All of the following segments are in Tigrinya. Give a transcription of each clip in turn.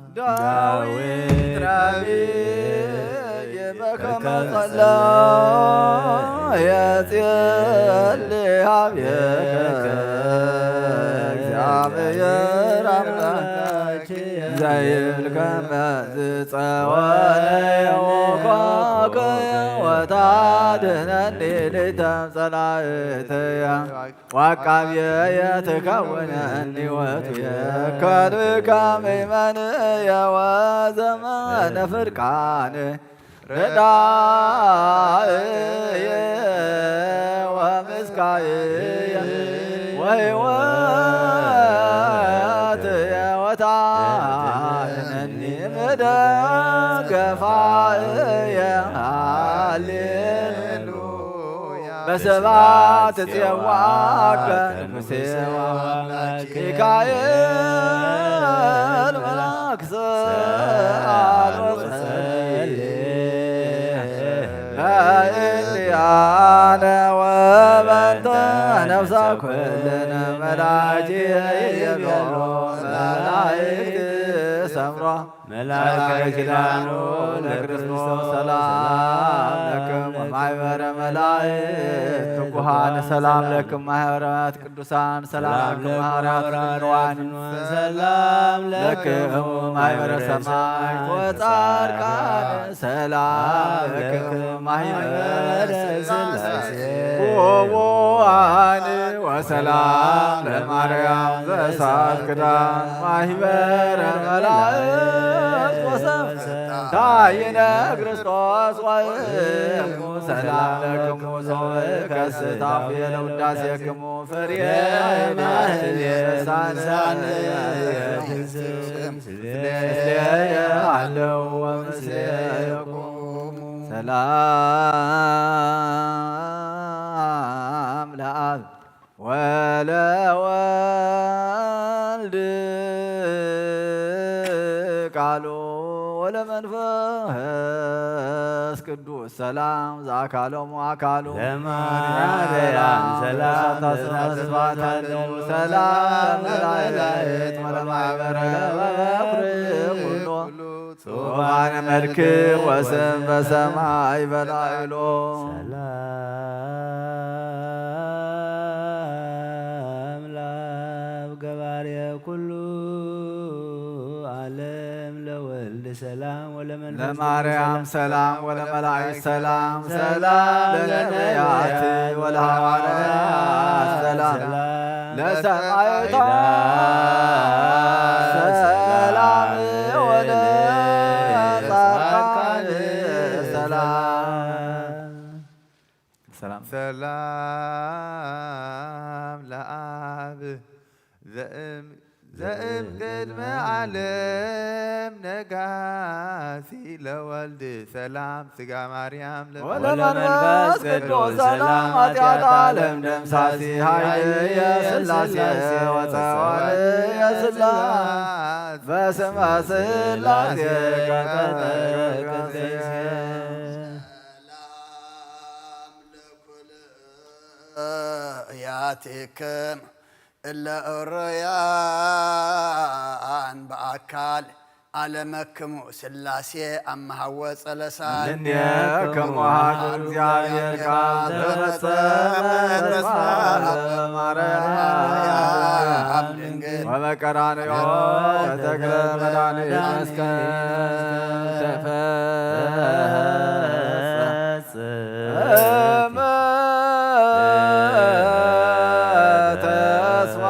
ዳዊት ረቢ በከመ ጸለየ ጼሊ ሀቤከ እግዚአብሔር አምላክ ዘይብል ከመ ዝጸወነ ወታድነኒ ሌተ ጸላእትየ። ወአቃብየ ትከውነኒ ውእቱ የከልብከ ምእመንየ ወዘመነ ፍርቃን ረዳእየ ወምስካየ ወሕይወትየ ወታድነኒ መደገፋየ። ሃሌሉያ። በሰባት ጼዋከ ንጉሴ ሚካኤል መልአክ ሰአል ወጸልየ በእንቲአነ ወበእንተ ነፍሳ ኩልነ መላእክት ይቤሎ መላእክት ሰምሮ መልአከ ኪዳኑ ለክርስቶስ ሰላም ለክሙ። ማሕበረ መላእክት ትጉሃን ሰላም ለክሙ። ማሕበራት ቅዱሳን ሰላም ለክሙ። ሐዋርያት ፍኑዋን ሰላም ለክሙ። ማሕበረ ሰማዕት ወጻድቃን ሰላም ለክሙ። ማሕበረ ሥላሴ ኦዋን ወሰላም ለማርያም ዘሳት ክዳን ማህበረ መላእክት ወሰብ ታይነ ክርስቶስ ወእሙ ሰላም ለክሙ ዘወከስት አፉየ ለውዳሴክሙ ፍሬ ማህሌ ሳንሳን ምስሌየ አለው ወምስሌየ ሰላም ለአብ ወለወልድ ቃሉ ወለመንፈስ ቅዱስ ሰላም ዘአካሎሙ አካሉ ለማርያም ሰላም ተስፋታለው ሰላም ለላይላየት ወለማይበረ ለበኩር ኩሉ ዙፋነ መልክ ወስም በሰማይ በላይሎ ሰላም ለአብ ገባሬ ኩሉ ዓለም ለወልድ ሰላም ወለመንፈስ ለማርያም ሰላም ወለመላእክት ሰላም ሰላም ለነቢያት ወለሐዋርያት ሰላም ለሰማዕታት ሰላም ወለጻድቃን ሰላም ሰላም ሰላም ለአብ ዘእም ዘእም ቅድመ ዓለም ነጋሲ ለወልድ ሰላም ስጋ ማርያም ለወለመንፈስ ቅዱስ ሰላም ኃጢአት ዓለም ደምሳሲ ኃይል የስላሴ ወፀወል የስላሴ በስመ ስላሴ ቀጠቀጠ ያቴክም እለ እሩያን በአካል አለመክሙ ስላሴ አመሃወ ጸለሳ እምኔክሙ ሀዱ እግዚአብሔር ቃል ተፈጸመ ተስፋ በማርያም አብ ድንግል ወበቀራንዮ ተተክለ መድኃኒት መስቀል ተፈጸመ ተስፋ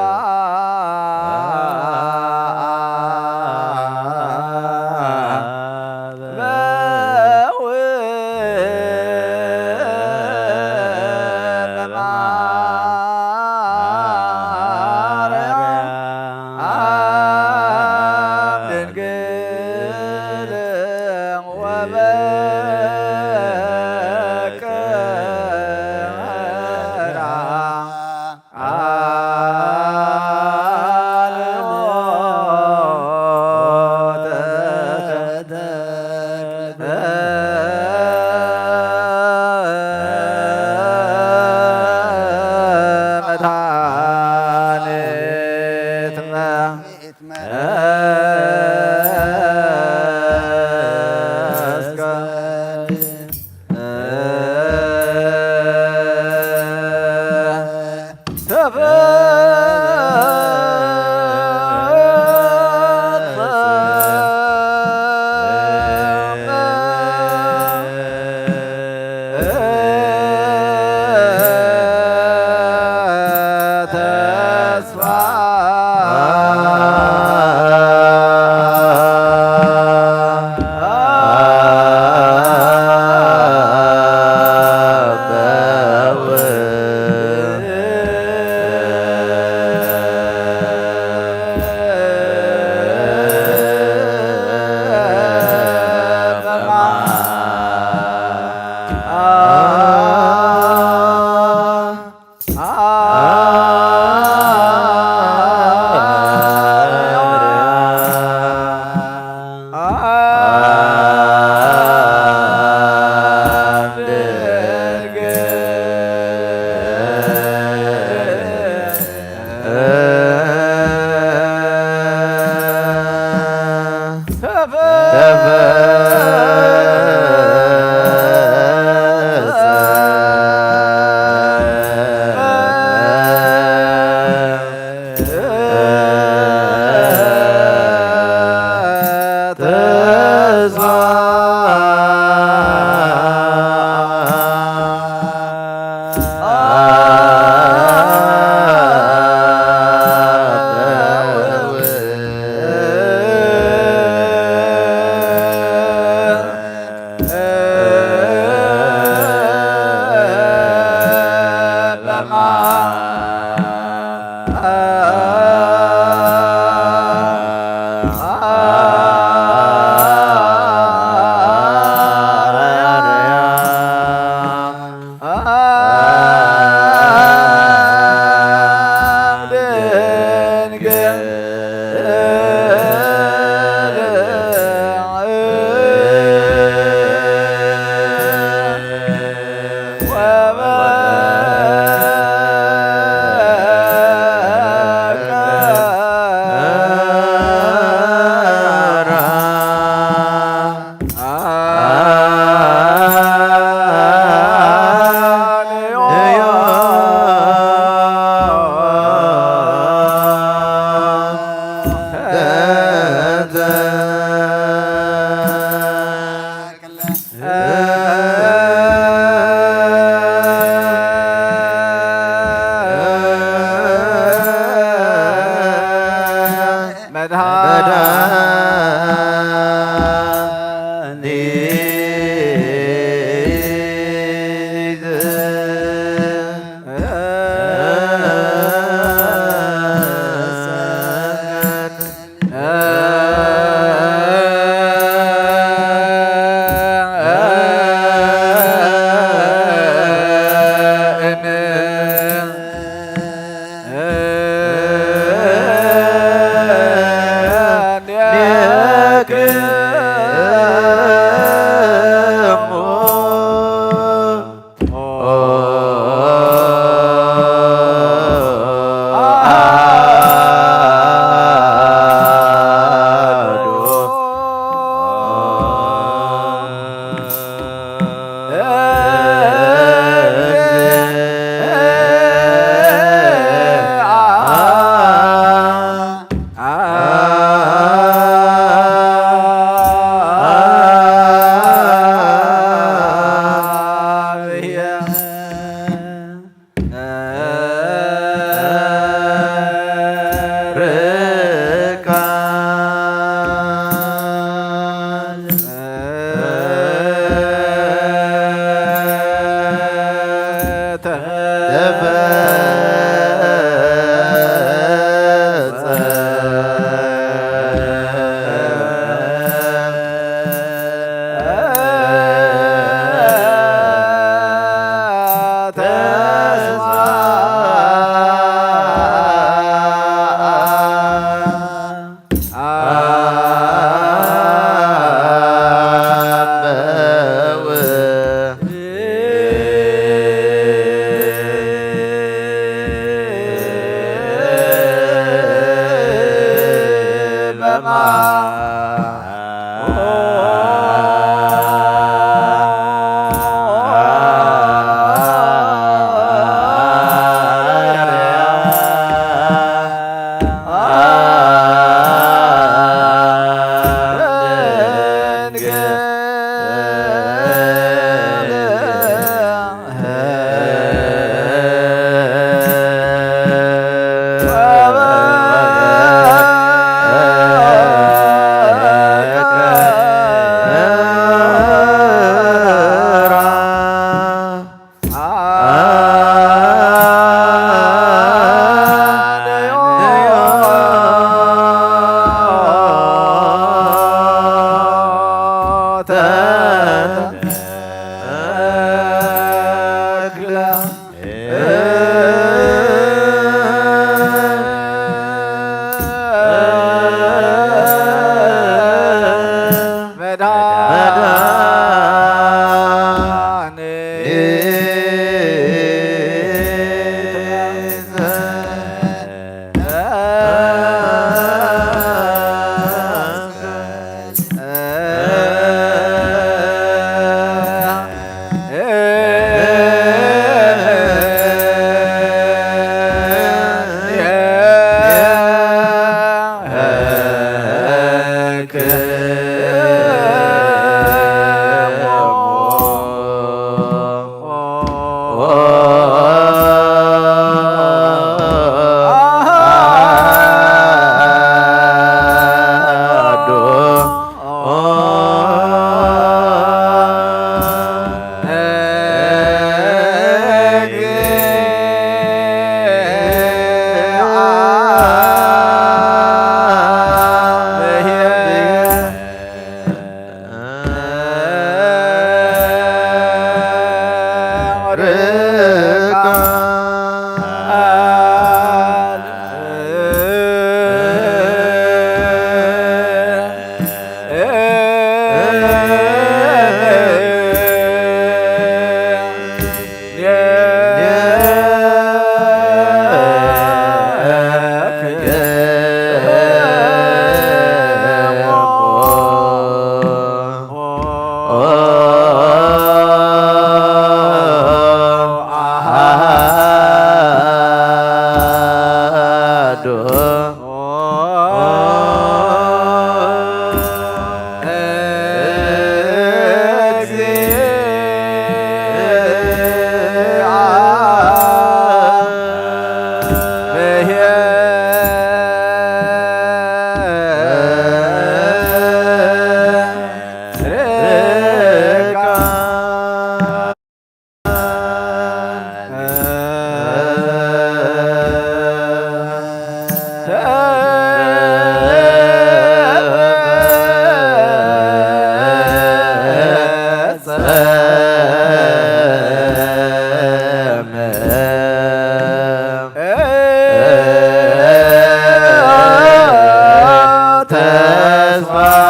ሰላም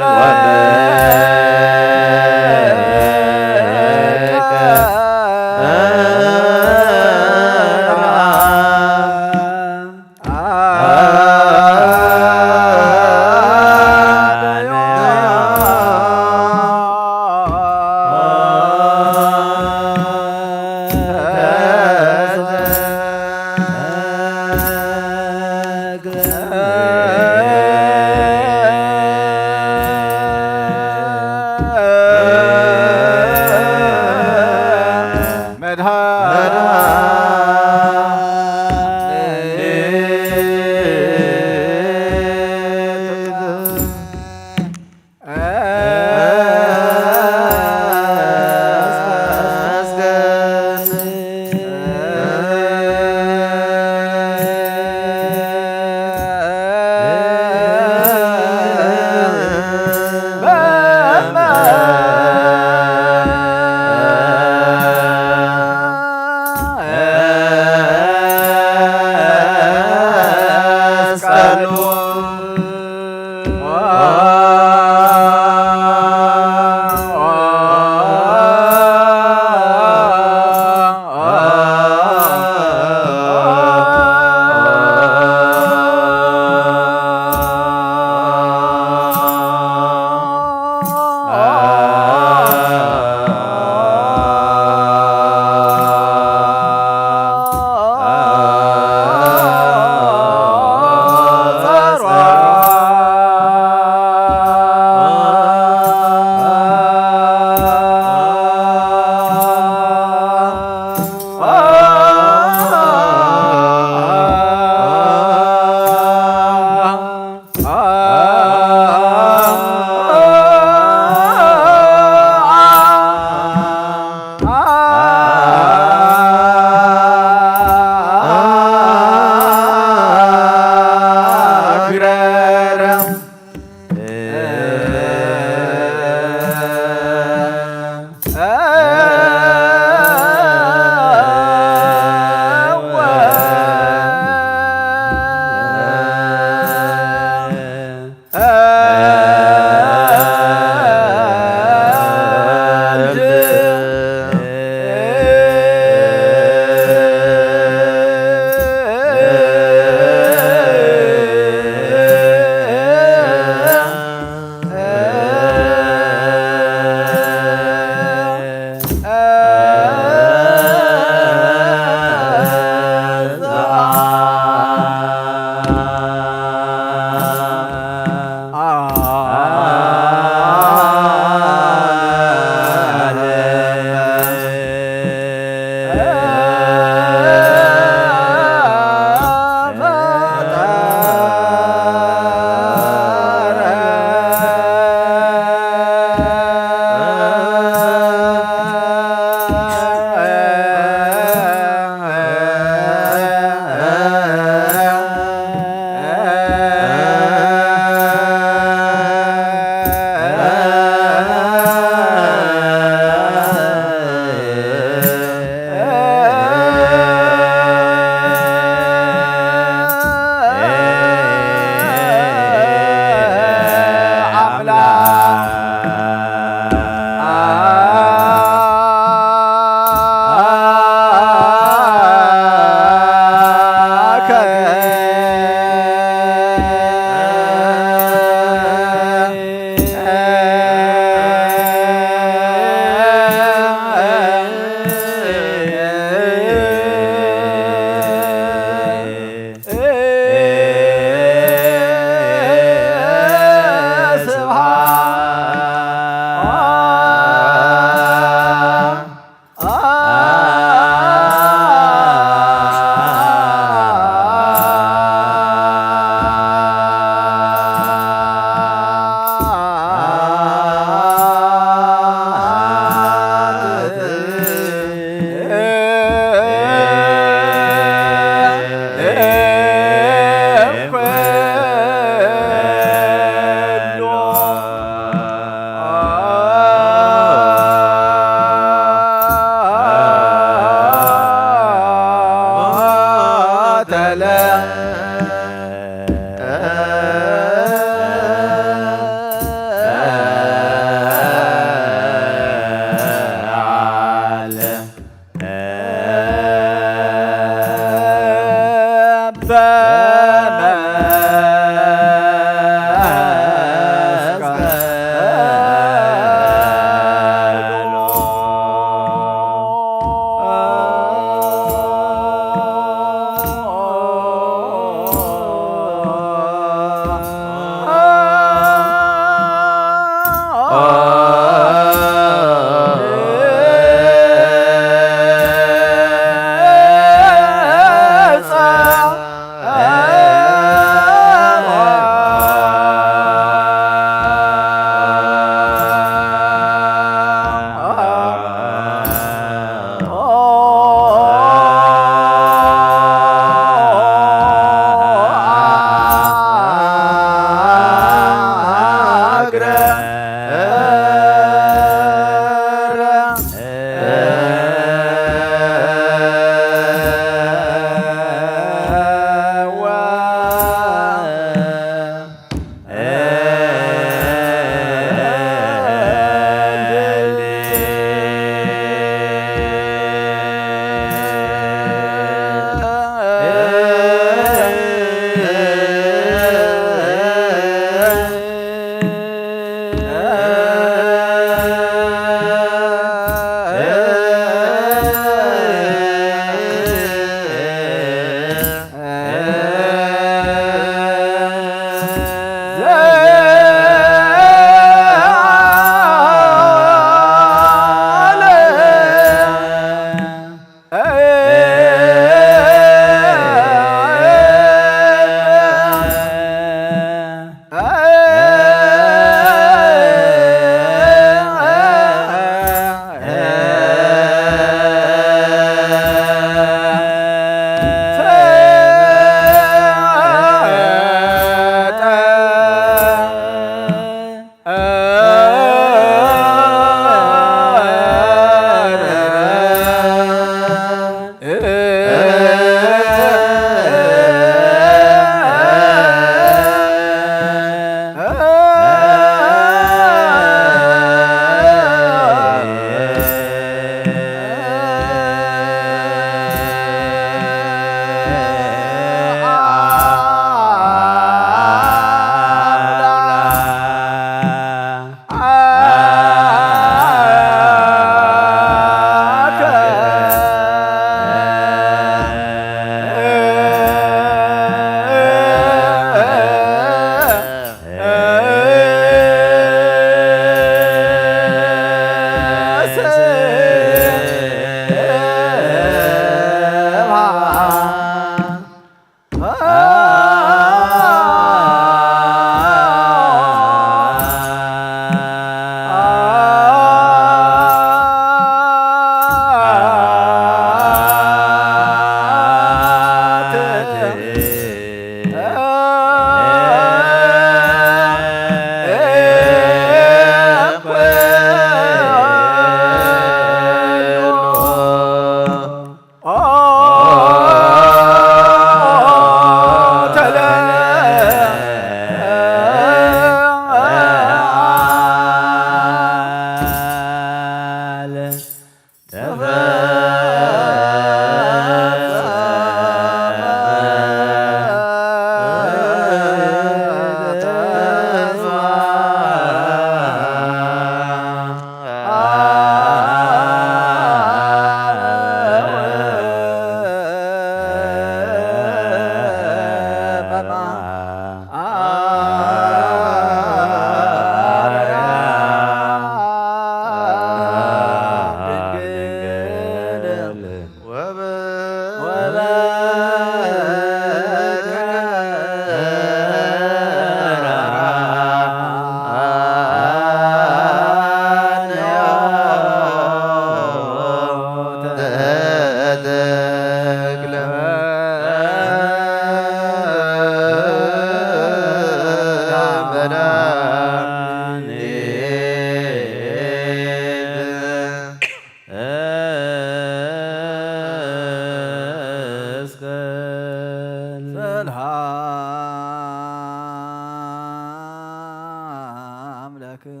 ሰላም ለክሙ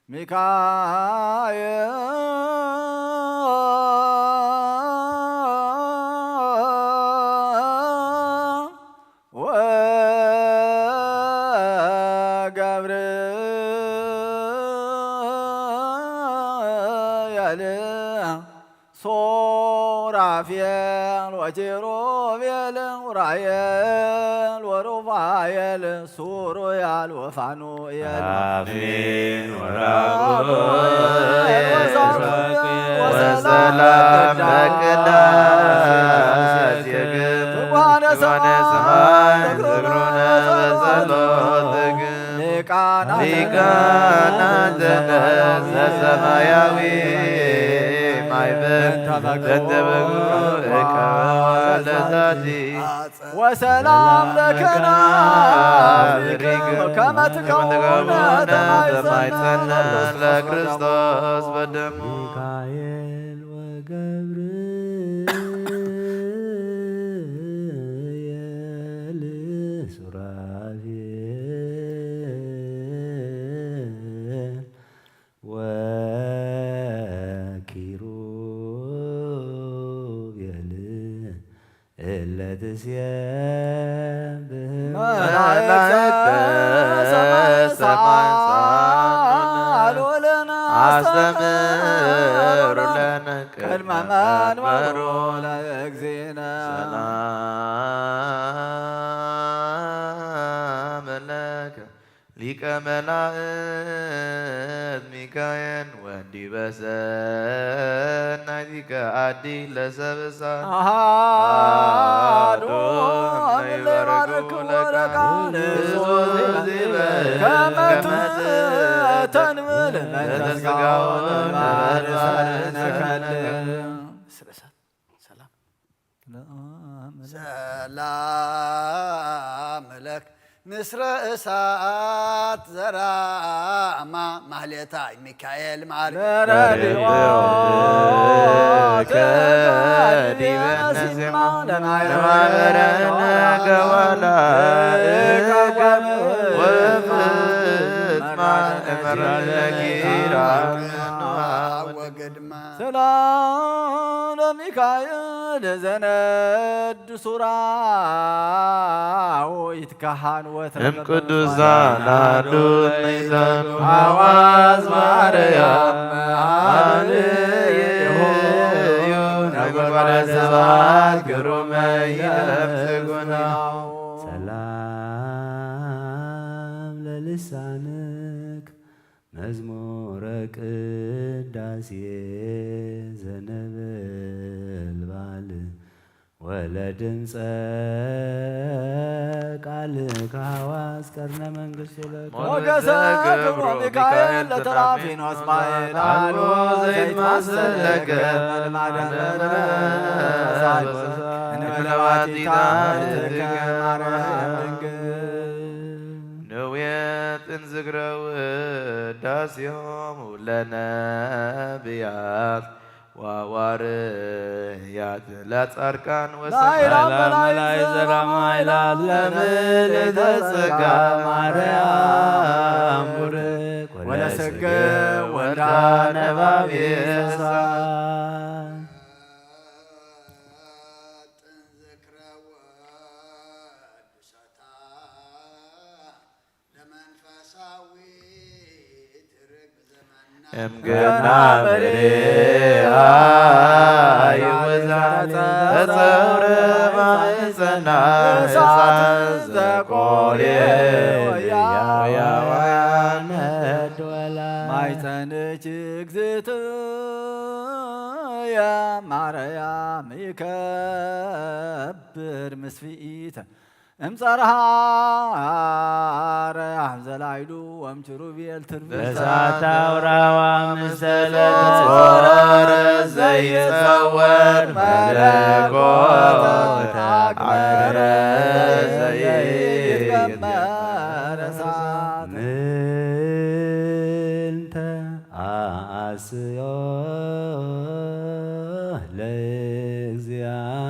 ሚካኤል ሱራፌል ወኪሩቤል ኡራኤል ወሩፋኤል ሱሩያል ወፋኑኤል። አሜን። ወራጉኤል ወሰላም ለቅዳሴክም። ትጉሃነ ሰማይ ዝክሩነ በጸሎትክም። ሊቃናተ ዘሰማያዊ ማይበል በእንተ በግኡ እቀበ ለዛቲ ወሰላም ለከ ናፍቅም ከመ ትከውነ ተማይጸነ ለክርስቶስ በደሙ። ሚካኤል ወገብርኤል ሱራፌል ወኪሩቤል እለ ትሴብህ መላእክተ ሰማይ ሳሉ ለነ አስተምሩ ለነ ቅድመ መንበሩ ለእግዚእነ። ሰላም ለከ ሊቀ መላእክት ሚካኤል ወዲበ ሰናይቲከ አዲ ለሰብእሳ አሃዱ አሐዱ እምነ እምነ ይባርኩ ይባርኩ ለቃል ለቃል ርሱስ ርሱስ ይበል ይበል ከመ ከመ ትእተንብል መንፈስ ለተስጋው ጋው ለባህር ለባህር ሰነከል። ሰላም። ሰላም ለክ ምስረ እሳት ዘራማ ማህሌታይ ሚካኤል ማር በረድኦ ከዲበነ ዜማ ለማህበረ ነገዋላ እቀወም ወፍጽማ ለመራለ ኪራ ወግድማ። ሰላም ለሚካኤል ዘነድ ሱራዊት ካህን ወትረ እም ቅዱሳን አሐዱ እምነ ይትባረኩ ሐዋዝ ማርያም አብዩ ነጎድጓደ ስብሐት ግሩመ ይለብስ ጉናው። ሰላም ለልሳንክ መዝሙረ ቅዳሴ ዘነበልባል ወለድምፀ ቃልከ ሐዋስ ቀርነ መንግስቱ ለከ። ሞገሰ ሞገሰ ክብሩ ክብሩ ሚካኤል ሚካኤል ለተራፊኖስ ተራፊኖስ ማይል ማይል አልቦ አልቦ ዘይትማሰል ዘይትማሰል ለከ። ለከ። እንበለ ዋቲታ እትከ ማርያም ድንግል። ንውየት እንዝክረ ውዳሴሆሙ ለነብያት ወሐዋርያት ለጻድቃን ወሰማዕታት። ላይላ መላይ ዘራማ ይላል ለምልዕተ ጸጋ ማርያም ቡርክ ወለስጋ ወልዳ ነባቤሳ። እምገና መሬሃ ይወዛት ተጸውረ ማሕፀና እሳት ዘቆሬ ያውያን ነዶላ። ማይፀንች እግዝእትየ ማርያም ይከብር ምስፍኢተ እምጸርሃ አርያም ዘላይሉ ወምችሩቤል ትርብት በሳት አውራዋ ምሰለ ጾረ ዘይጸወር መለኮት አግበረ ዘይትገመር እሳት ምንተ አስዮ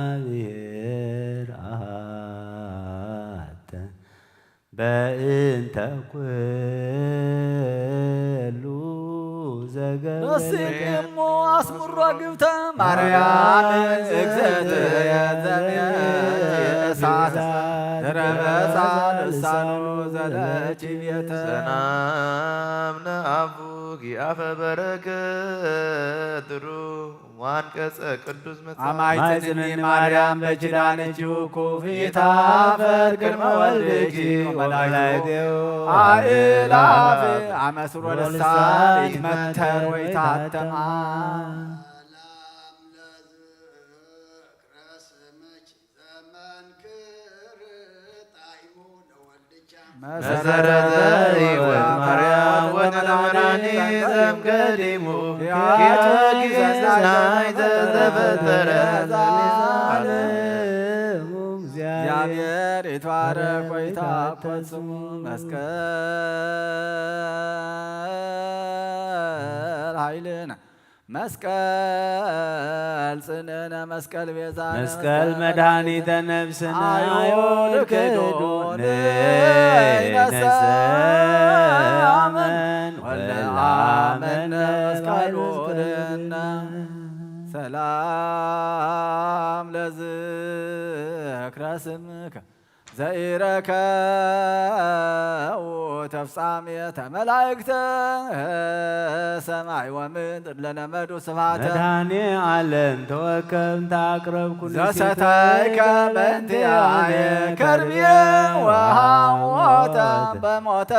ለእግዚአብሔር አሐተ በእንተ ኩሉ ዘገበረ። ደስ ይቅሙ አስምሮ ግብተ ማርያም እግዝእትየ ዘምየ እሳት ደረበ እሳት ልሳኑ ዘለኪ ቤተ። ሰላም ለአፉኪ አፈ በረከት ሩ ማንቀጸ ቅዱስ መጽሐፍ። አማይጽንኒ ማርያም በኪዳንኪ ውኩፍ ይታፈር ቅድመ ወልድኪ ወመላእክቲሁ አእላፍ አመስሮ ልሳን ይትመተር ወይታተማ። መሰረተ ሕይወት ማርያም ወመድኃኒነ ዘእምቀዲሙ ኪያኪ ሰናይ ዘተፈጠረ። ለዓለሙ እግዚአብሔር ይትባረክ ወይትአኮት ስሙ። መስቀል ኃይልነ መስቀል ጽንዕነ መስቀል ቤዛነ መስቀል መድኃኒተ ነፍስነ አዮ ልክዶ ንሕነሰ አመን ወለአመነ መስቀሉ ድነ። ሰላም ለዝክረ ስምከ ዘኢረከቡ ተፍጻሜተ መላእክተ ሰማይ ወምድር ለነመዱ ስብሐተ። መድኃኔ ዓለም ተወከብ እንተ አቅረብኩ ዘሰተይከ በእንቲአየ ከርቤ ወሃሞተ በሞተ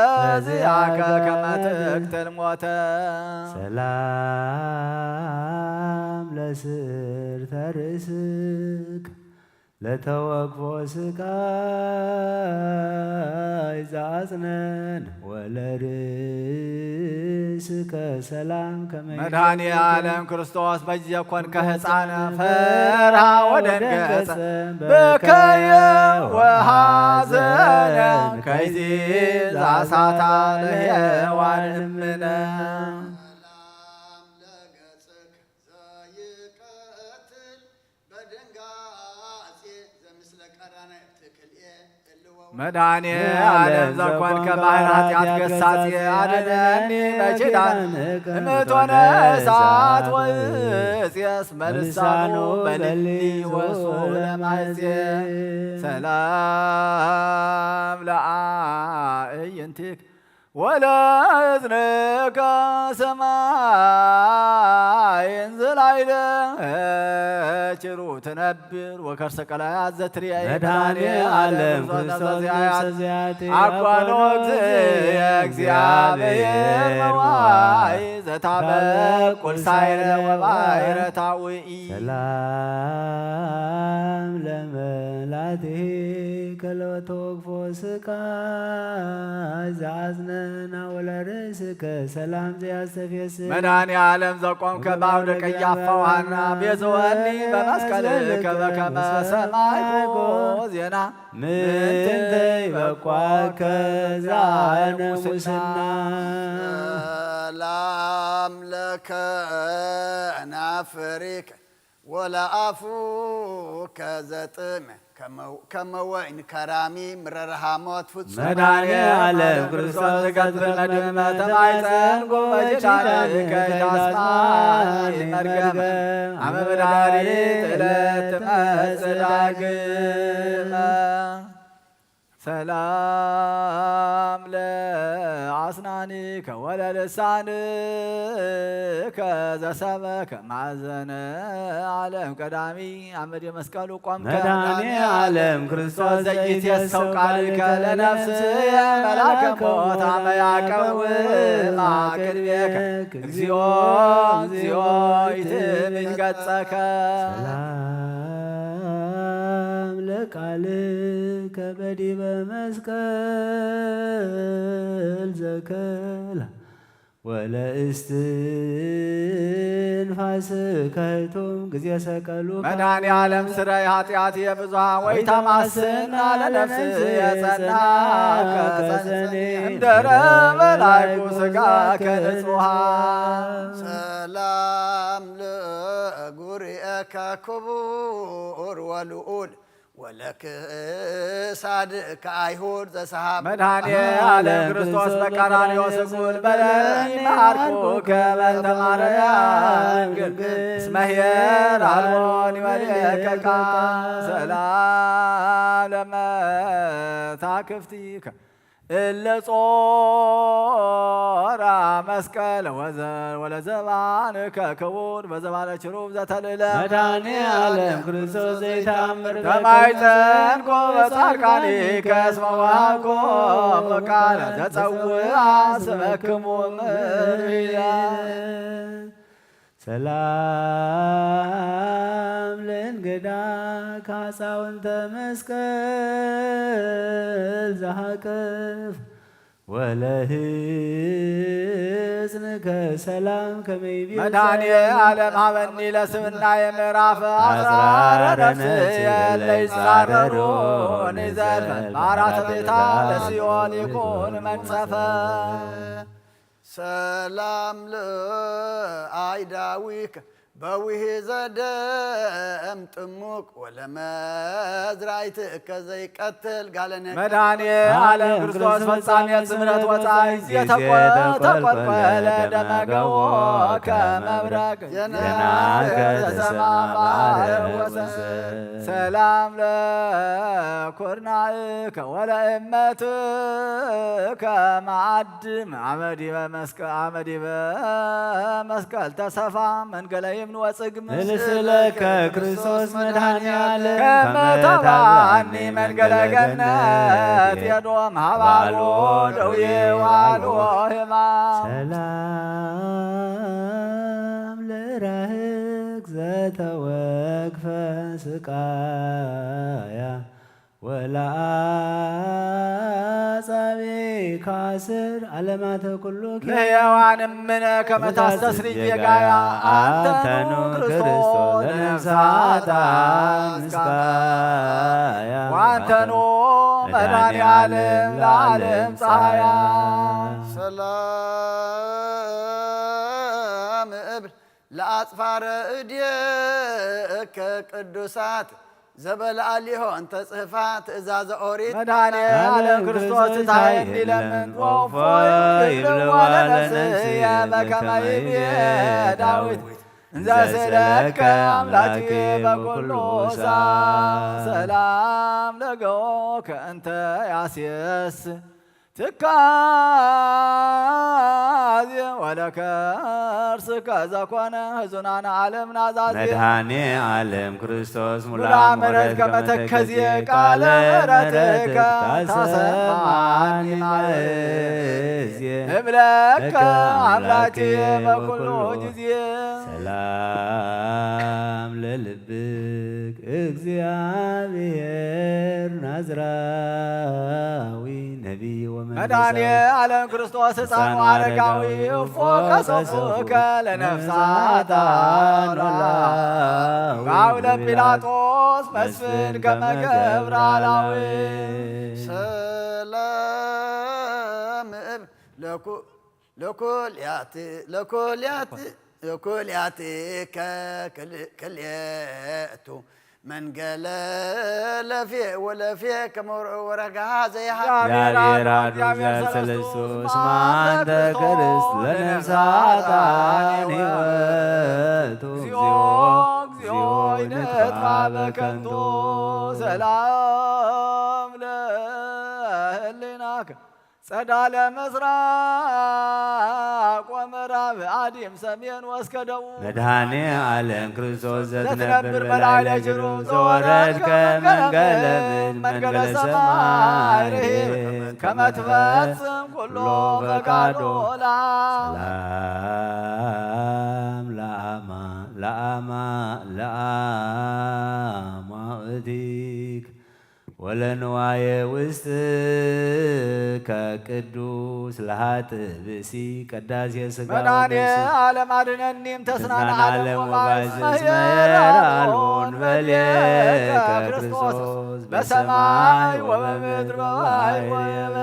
ዚአከ ከመ ትቅትል ሞተ። ሰላም ለስር ተርእስክ ለተወክፎ ስቃይ ዘአጽነን ወለርእስከ ሰላም ከመ መድኃኔ ዓለም ክርስቶስ በጊዜ ኮንከ ሕፃነ ፈርሃ ወደንገጸ በከየ ወሐዘነ ከይዚ ዛሳታ ለሔዋን እምነ። መድኃኔ ዓለም ዘኮንከ ባሕር ኃጢአት ገሳጼ አድነኒ በኪዳን እምእቶነ እሳት ወእጽየስ መልሳኑ በልሊ ወሱ ለማይዜ። ሰላም ለአእይንቲክ ወለእዝንከ ሰማይ እንዝላይለ ችሩ ትነብር ወከርሰ ቀላያት ዘትርያ መድኃኔ ዓለም ክርስቶስ ነፍሰ ዚአቲ አኳኖ እግዚእ እግዚአብሔር መዋይ ዘታበቁል ሳይረ ወባይረ ታውኢ። ሰላም ለመላትሄ ከለወተወግፎ ስቃይ ዘአጽነና ወለርእስከ ሰላም ዘያስተፌስ መድኃኔ ዓለም ዘቆምከ በአውደ ቀያፋ ወሐና ቤዘወኒ በመስቀልከ በከመ ሰማይኮ ዜና ምንትንተ ይበቋከ ዘአነ ሙስና። ሰላም ለከ ናፍሪከ ወለአፉከ ዘጥም ከመ ወይን ከራሚ ምረረ ሐሞት ፍጹም። መድኃኔ ዓለም ክርስቶስ ትገብር መድህን ተማይፀን ጎበጅታን ከይታስማኒ መርገም አመ መድኃኒት ዕለት ትመጽእ ዳግም። ሰላም ለአስናኒከ ወለልሳንከ ዘሰበከ ማዘነ ዓለም ቀዳሚ አመድ መስቀሉ ቆምከ። መድኃኔ ዓለም ክርስቶስ ዘይት የሰው ቃልከ ለነፍስየ መላከ ሞት አመ ያቀውማ ቅድሜከ እግዚኦ እግዚኦ ይትምኝ ገጸከ። ሰላም ለቃልከ በዲበ መስቀል ዘከላ ወለእስትንፋስከ ህቱም ጊዜ ሰቀሉ። መድኃኔ ዓለም ስራይ ኃጢአት የብዙሃ ወይ ታማስና ለነፍስ የጸና ከጸጸኒ እንደረ በላይኩ ስጋ ከንጹሃ። ሰላም ለጉርኤከ ክቡር ወልዑል ወለክሳድከ አይሁድ ዘሰሃብ። መድኃኔ ዓለም ክርስቶስ በቀራንዮ ስቁል በለኒ መሃርኩከ በእንተ ማርያም ግል እስመ ኄር አልቦ ዲበ ሌከ ቃል። ሰላም ለመታክፍቲከ እለ ጾራ መስቀል ወዘ-፣ ወለዘባንከ ክቡር በዘባነ ችሩብ ዘተልእለ መድኃኔ ዓለም ክርስቶስ ዘይተአምር ተማይጸንኮ በጻድቃኒከ እስመ ወሃብኮ ቃለ ዘጸውዓ ስመክሙ እምይእዜሰ። ሰላም ለእንግዳ ካጻውንተ መስቀል ዘሃቅፍ ወለህጽንከ ሰላም ከመይቤ መድኃኔ ዓለም ሀበኒ ለስብናየ ምዕራፍ አጽራረ ነፍስየ ለይጻረሩኒ ዘልፈ በአራተ ቤታ ለሲኦል ይኩን መንጸፈ። ሰላም ለአይዳዊከ በዊሄ ዘደም ጥሙቅ ወለመዝራይትከ ዘይቀትል ጋለነ መድኃኔ ዓለም ክርስቶስ ፈጻሜ ስምረት ወጻይ የተቆ-፣ ተቆልቆለ ደመገቦ ከመብረቅ የናከ ተሰማ ባሕር ወሰ። ሰላም ለኩርናእከ ወለእመትከ መዓድም አመዲበ መስቀ-፣ አመዲበ መስቀል ተሰፋ መንገለ ይምን ወጽግም። ንስእለከ ክርስቶስ መድኃኔ ዓለም ከመ ከመ ታብአኒ መንገለ ገነት የዶም ሀባሎ ደውዬ ዋሎ ህማም። ሰላም ለራህግ ዘተወክፈ ስቃያ ወለአጻቤ ካስር ዓለማተ ኩሉ ለሕያዋን እምነ ከመ ታስተስሪ ጌጋያ አንተኑ ክርስቶስ ለነፍሳታ ምስካያ ወአንተኑ መድኃኔ ዓለም ለዓለም ፀሐያ። ሰላም እብል ለአጽፋረ እዴከ ቅዱሳት ዘበለዓሊሆን ተጽሕፋ ትእዛዘ ኦሪት መድኃኔ ዓለም ክርስቶስ እንታይ እንዲለምን ወፎ ይብልዋ ለነፍስየ በከመ ይቤ ዳዊት እንዘ ስእለከ አምላኬ በኩሉ ሰዓት ሰላም ለገቦከ እንተ ያስየስ ትካዜ ወለከርስከ ዘኮነ ህዙናነ ዓለም ናዛዜ መድኃኔ ዓለም ክርስቶስ ሙላ ሙላ ምሕረት ምሕረት ከመ ተከዜ ከመ ተከዜ ቃለ ቃለ ምሕረትከ ምሕረትከ ታሰማኒ ታሰማኒ ማእዜ እብለከ ለከ አምላኬ አምላኬ በኩሉ በኩሉ ጊዜ። ሰላም ለልብክ እግዚአብሔር ናዝራዊ ነቢይ ወመንፈሳዊ መድኃኔ ዓለም ክርስቶስ ሕፃኑ ሕፃኑ አረጋዊ አረጋዊ እፎ እፎ ከሰፉከ ከሰፉከ ለነፍሳታ ለነፍሳታ ኖላዊ ኖላዊ በአውደ ፒላጦስ ፒላጦስ መስፍን መስፍን ከመ ከመ ገብረ ገብረ አላዊ አላዊ። ሰላም እብ ለኩ-፣ ለኩልያት-፣ ለኩልያት-፣ ለኩልያትከ ክል-፣ ክልኤቱ መንገለ ለፌ ወለፌ ከመ ወረጋ ዘይሃብ እግዚአብሔር አብ እግዚአብሔር ሰለስቱ ስማ አንተ ክርስት ለነፍሳታን ሕይወቱ እግዚኦ እግዚኦ ይንጥፋ በከንቱ ሰላም ለህሊናከ ጸዳለ ምስራቅ ወምዕራብ አዲም ሰሜን ወእስከ ደቡብ መድኃኔ ዓለም ክርስቶስ ዘትነብር ዘትነብር በላዕለ በላዕለ ጅሩ ጅሩ ዘወረድከ ዘወረድከ መንገለ መንገለ ምድር መንገለ መንገለ ሰማይ ሰማይ ርሂብ ርሂብ ከመ ትፈጽም ኩሎ ኩሎ ፈቃዶ ፈቃዶ ለአብ። ሰላም ለአማ ለአማ ለአማውቲክ ወለንዋየ ውስጥ ከቅዱስ ለሃጥ ብእሲ ቅዳሴ ስጋ መድኃኔ ወነፍስ ዓለም አድነኒ እምተስናን ዓለም ወባእስ መሄር አልቦን በሌከ ክርስቶስ በሰማይ ወበምድር በባሕር ወየበ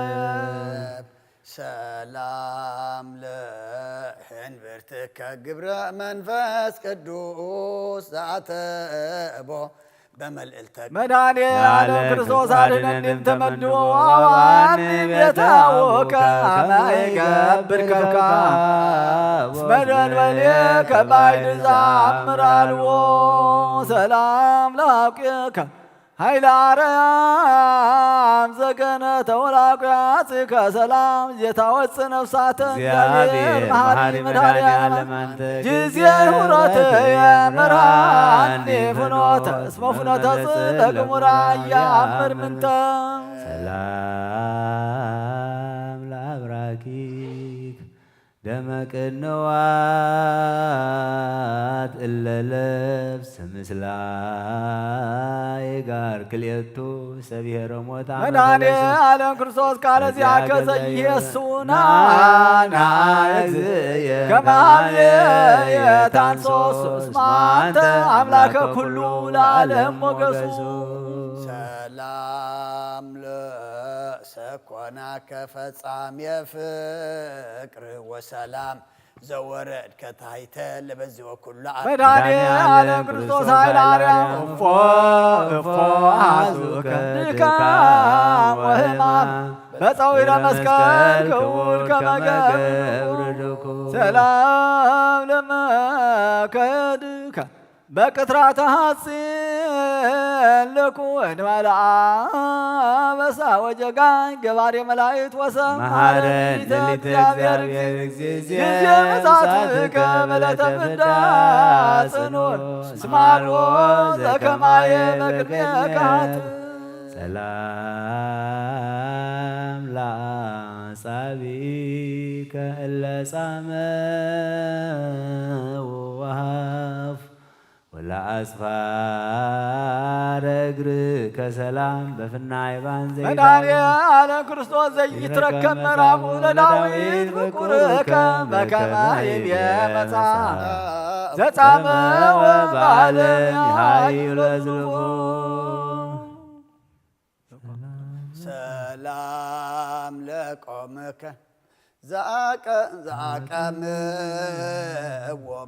ሰላም ለሕንብርትከ ግብረ መንፈስ ቅዱስ ዘአተቦ በመልእልተ መድኃኔ ዓለም ክርስቶስ አድነኒ እምተመድቦ አዋኒ ቤታውከ ከመ ይገብር ከብካብ እስመ ደንበሌከ ባይድ ዘአምር አልቦ ሰላም ለአውቄከ ኃይለ አርያም ዘገነ ተወላቁያጽ ከሰላም ዜታወፅ ነፍሳተ እግዚአብሔር መሐሪ መድኃኔዓለም አንተ ጊዜ ሁረት የመርሃኒ ፍኖተ እስመ ፍኖተ ጽድቅ ሙራ ያምር ምንተ ሰላም ለአብራኪክ ደመ ቅንዋት እለ ለብስ ምስላ ይጋር ክልኤቱ ሰብሔረ ሞት መድኃኔ ዓለም ክርስቶስ ቃለ ዚአከ ዘይሄሱና ናና እግዝእየ ከመ አብየ ታንሶስ እስመ አንተ አምላከ ኩሉ ለዓለም ሞገሱ። ሰላም ለሰኮናከ ፈጻሜ ፍቅር ወሰላም ዘወረድከ ታሕተ ለበዝወ ኩሉ ዓለም መድኃኔ ዓለም ክርስቶስ ኃይለ አርያም እፎ እፎ አዙከ ድካም ወሕማም በፀዊረ መስቀል ክቡር ከመ ገብር ድኩም ሰላም ለመከድከ በቅትራተ ሐጺን ልኩ እንበለ አበሳ ወጀጋኝ ገባሬ መላእክት ወሰብ መሐረን መሐረን ሊተ ሊተ እግዚአብሔር እግዚአብሔር እግዚእዜ ጊዜ ምጽአትከ በለተ ፍዳ ጽኑዕ እስመ አልቦ ዘከማየ በቅድሜከ ኃጥእ ሰላም ለአጻብዕከ እለ ጻመ ወሃፍ ወለአጽፋረ እግርከ ሰላም በፍናይ ባን ዘይዳሎ መድኃኔ ዓለም ክርስቶስ ዘይትረከብ መራፉ ለዳዊት ፍቁርከ በከመ ይቤ መጽሐፍ ዘጻመወ በዓለም ይሃዩ ለዝልፉ ሰላም ለቆምከ ዘአቀ- ዘአቀምዎ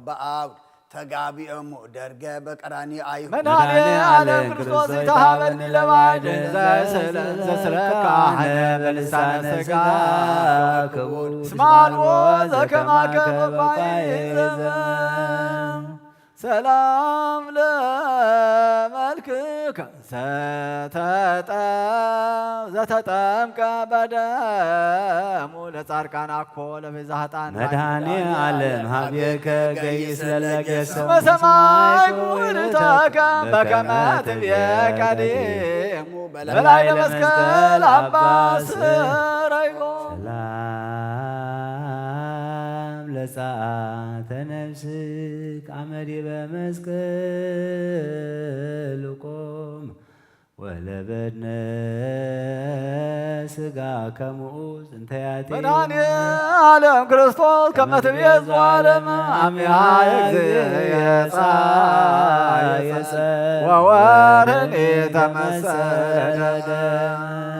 በአውድ ተጋቢኦሙ ደርገ በቀራንዮ አይሁድ መድኃኔ ዓለም ክርስቶስ ይትሃበኒ ለባዕድ ዘስለ- ዘስለካ አነ በልሳነ ሥጋ ክቡድ እስመ አልቦ ዘከማከ በባይ ዘመን ሰላም ለመልክከ ዘተጠ- ዘተጠምቀ በደሙ ለጻድቃን አኮ ለቤዛ ኃጥአን መድኃኔ ዓለም ሀቤከ ገይስ ለለገሰ እስመ ሰማይ ክቡርተከ በከመ ትቤ ቀዲሙ በላይ ለመስቀል አባ ስረይቦ ሰላም ለጸአተ ነፍስክ አመ ዲበ መስቀል ቆም ወለበድነ ሥጋ ከሙኡ እንተ ያቲ መድኃኔ ዓለም ክርስቶስ ከመ ትቤ ዘወዓለም አሚሃ እግዚእየ ጸአየ ወወርህኒ ተመሰደደ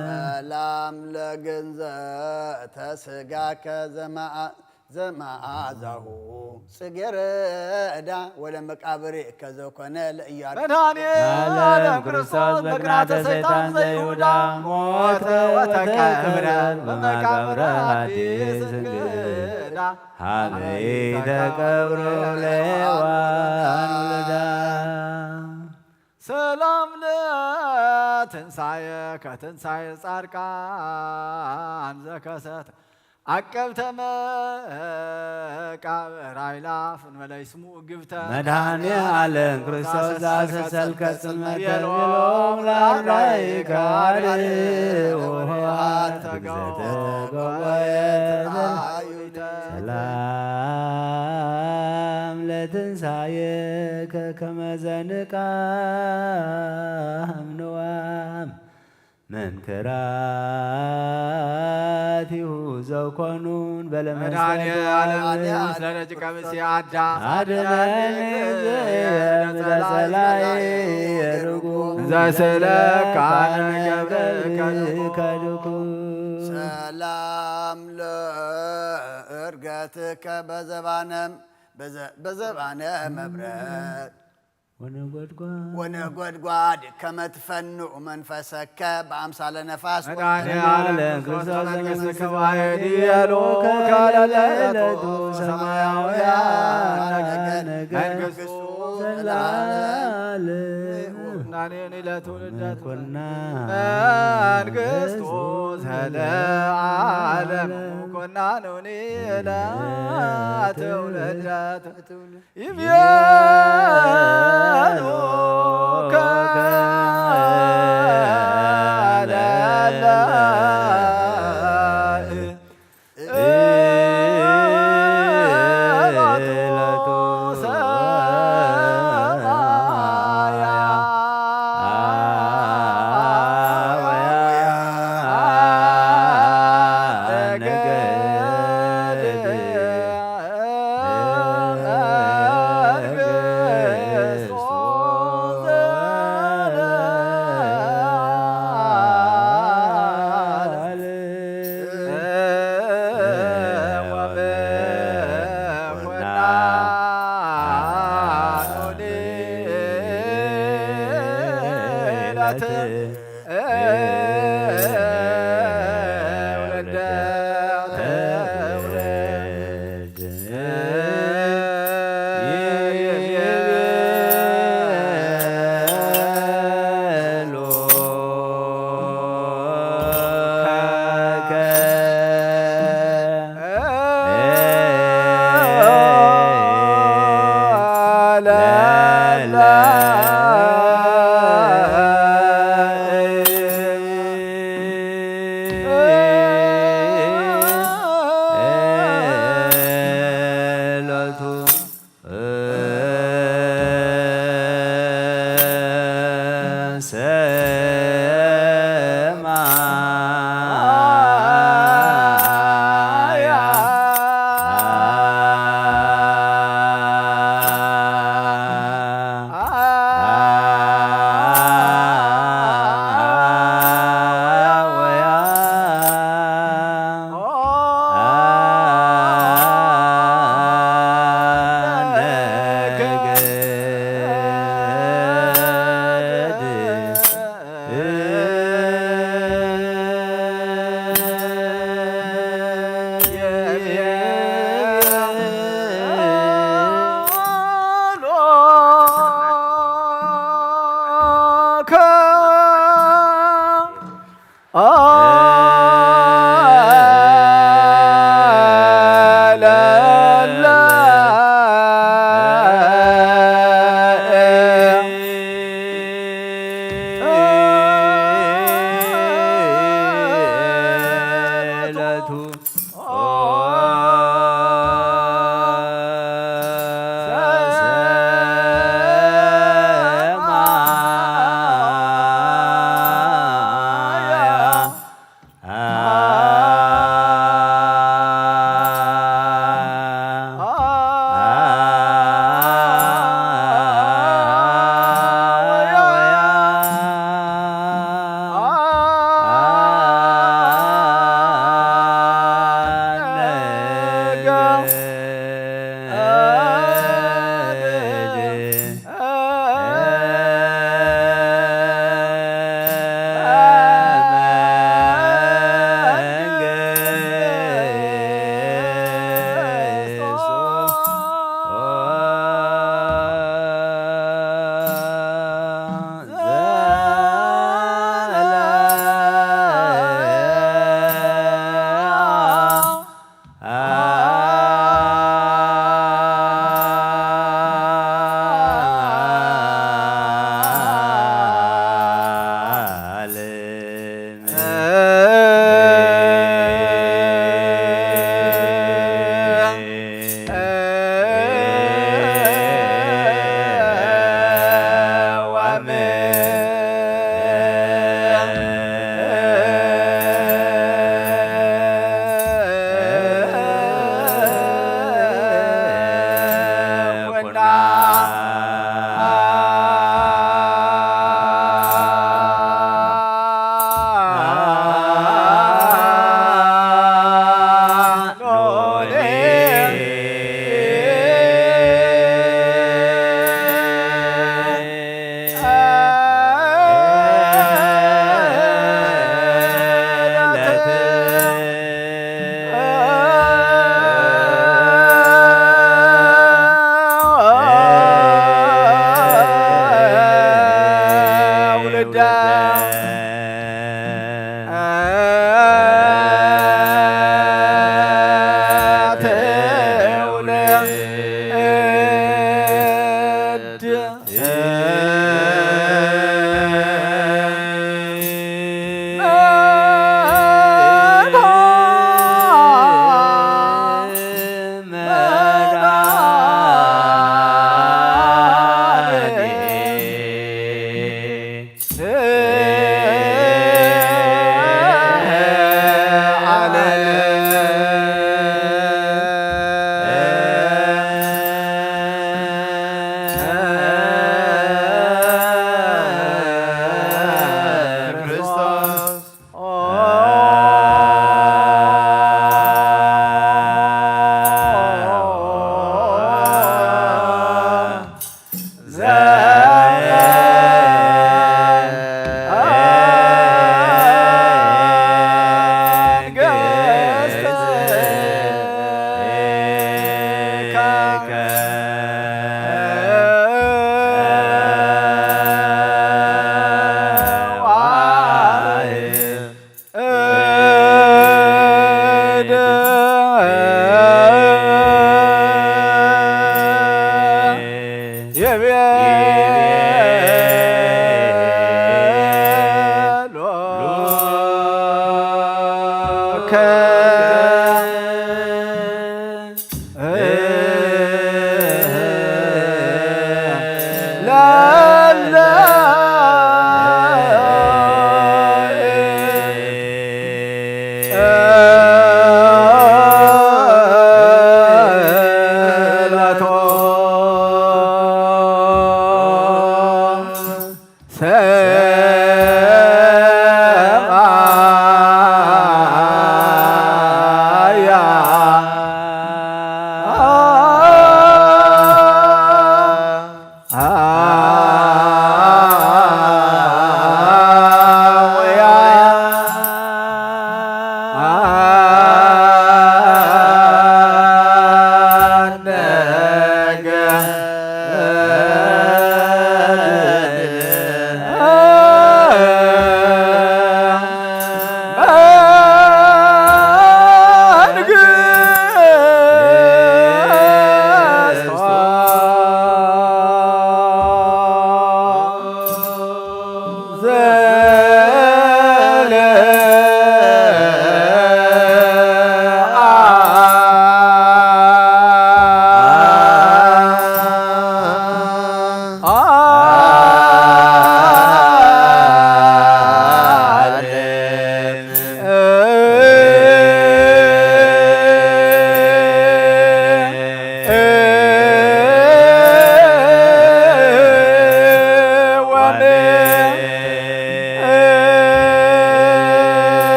ሰላም ለግንዘተ ሥጋከ ዘመአ- ዘመዓዛሁ ጽጌረዳ ወለመቃብር ከዘኮነ ለኢያር መድኃኔ ዓለም ክርስቶስ በቅናተ ሰይጣን ዘይሁዳ ሞተ ወተቀብረ በመቃብር አዲስ እንግዳ ሀበይ ተቀብሮ ለሔዋን ውልዳ ሰላም ለትንሳኤ ከትንሳኤ ጻድቃን ዘከሰተ አቀብተ መቃብር አይላፍ እንበለ ይስሙ እግብተ መድኃኔ ዓለም ክርስቶስ ዘአስተሰልከ ጽልመተ ሎም ለአርዳኢከ አርዑ ኆኃት ተገወየት ሰላም ለትንሳኤከ ከመ ዘንቃም ንዋም መንክራቲሁ ዘኮኑን በለመስቀል መድኃኔ ዓለም ስለ ደቂቀ ብእሲ አዳም አድነን እግዚእ እምነ ጸላኢ ርጉም ዘስእለካ ንገብርከ ድኩም ሰላም ለእርገትከ በዘባነ በዘ- በዘባነ መብረቅ ወነጎድጓድ ወነጎድጓድ ከመ ትፈንኡ መንፈሰከ በአምሳለ ነፋስ መድኃኔ ዓለም ክርስቶስ ዘነገሥከ ባሕሪ ዲያሎከ ለለዕለቱ ሰማያውያን ነገድ መንግሥቱ ለዓለም አሜን። ለትውልደ ኩና መንግስቱ ዘለዓለም ኩናኑኒ ለትውልደ ይቤሉ ከለለ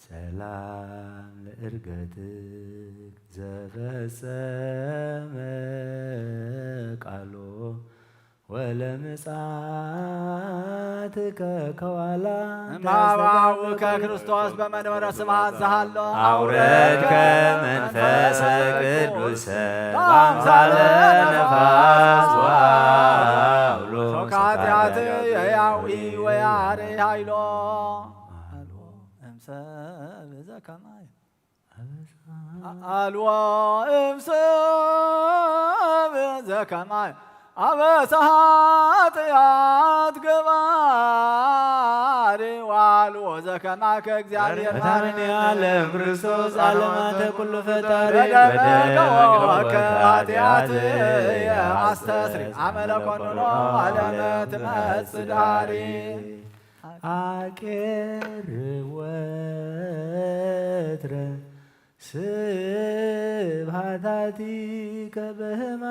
ሰላም ለእርገትክ ዘፈጸመ ቃሎ ወለምጽኣትከ ከዋላ እምሃባውከ ክርስቶስ በመንበረ ስብሐት ዘሃሎ ኣውረድከ መንፈሰ ቅዱሰ በአምሳለ ነፋስ ወአውሎ ሾካትያት የያዊ ወያሬ ሃይሎ እምሰብ ዘከማይ ኣልዋ እምሰብ ዘከማይ ኣበሳ ኃጢአት ገባሪ ዋልዎ ዘከማከ እግዚአብሔር መድኃኔ ዓለም ክርስቶስ ዓለማተ ኩሉ ፈጣሪ በደልከ ኃጢአት አስተስሪ አመለኮንኖ ዓለም ትመጽእ ዳሪ አቄርብ ወትረ ስብሐታቲከ በሕማም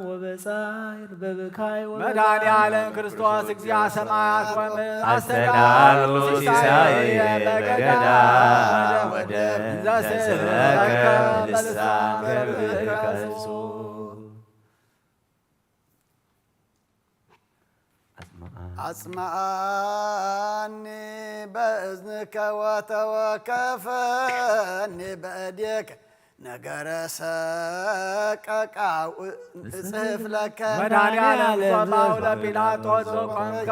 ወበጻይር በብካይ ወበ- መድኃኔ ዓለም ክርስቶስ እግዚአ ሰማያት ወምድር አስተዳሉ ሲሳይ በገዳ ወደ ዘስበከ በልሳን ገብርከ አጽምዓኒ በእዝንከ ወተወከፈኒ በእዴከ ነገረ ሰቀቃው እጽሕፍ ለከ መድኃኔ ዓለም ዞባው ለጲላጦስ ዘቆምከ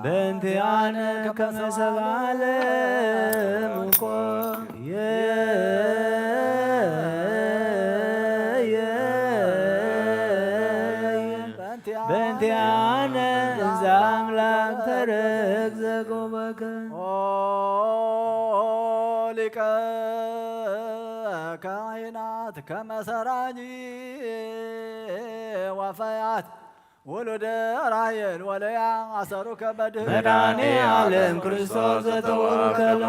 በእንቲአነ ከመ ሰብአ ለምኮ በእንቲአነ እንዘ አምላክ ተረግዘ ጎበከ ሊቀ ካህናት ከመ ሰራጂ ወፈያት ውሉደ ራሔል ወለያ አሰሩከ በድህረ መድኃኔ ዓለም ክርስቶስ ዘተወከሎ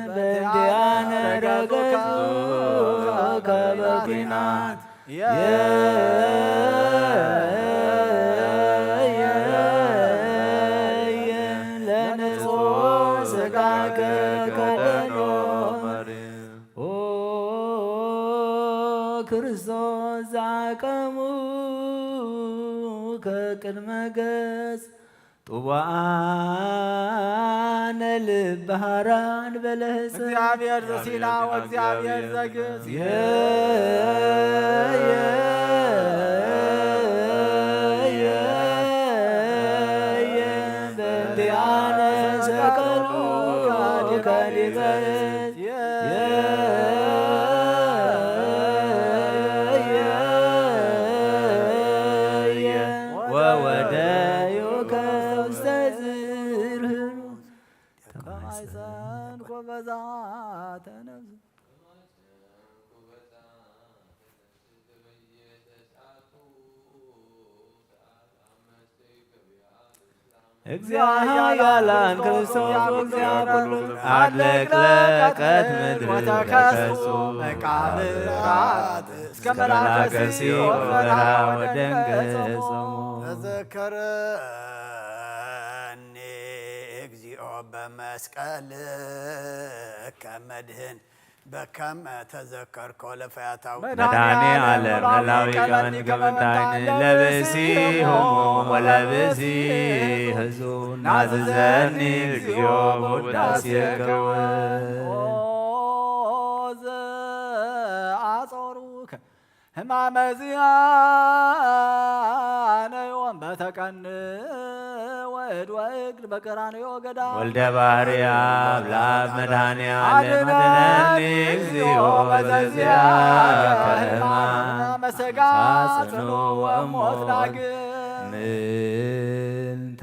በእንቲአነ ረገጹ ከበ ኲናት ለንጹሕ ሥጋከ ከደኖ ኦ ክርስቶስ ዘአቀሙ ከቅድመ ገጽ ጥቡዓነ ልብ ሃራን በለህፀ እግዚአብሔር ዘሲና ወእግዚአብሔር ዘግዝ በእንቲአነ ሰቀሉ ከሊበ ወወደዩ ከውስተ ዝርህሩ ተማይሰንኮ በዛተ ነፍስ እግዚአ ኃያላን ክርስቶስ ወእግዚአ ኩሉ አለቅለቀት ለቀት ምድር ወተከሱ መቃብራት እስከ መላከ ሲኦል ወበራ ወደንገጾሙ ተዘከረኒ እግዚኦ በመስቀልከ መድህን በከም ተዘከርኮ ለፈያታዊ መድኃኔ ዓለም መላዊ ከመኒ ከመንታይን ለብሲ ሆሞ ወለብሲ ህዙ ናዝዘኒ እግዚኦ በውዳሴ ከወ ኦ ዘአጾሩከ ህማመ ዚአነ ዮም በተቀን ወእድ ወእግር በቀራንዮ ገዳም። ወልደ ባህርይ አብ ለአብ መድኃኔ ዓለም አድነኒ እግዚኦ በዘዚአከ ህማም መሰጋ ጽኑ ወሞት ዳግም። ምንተ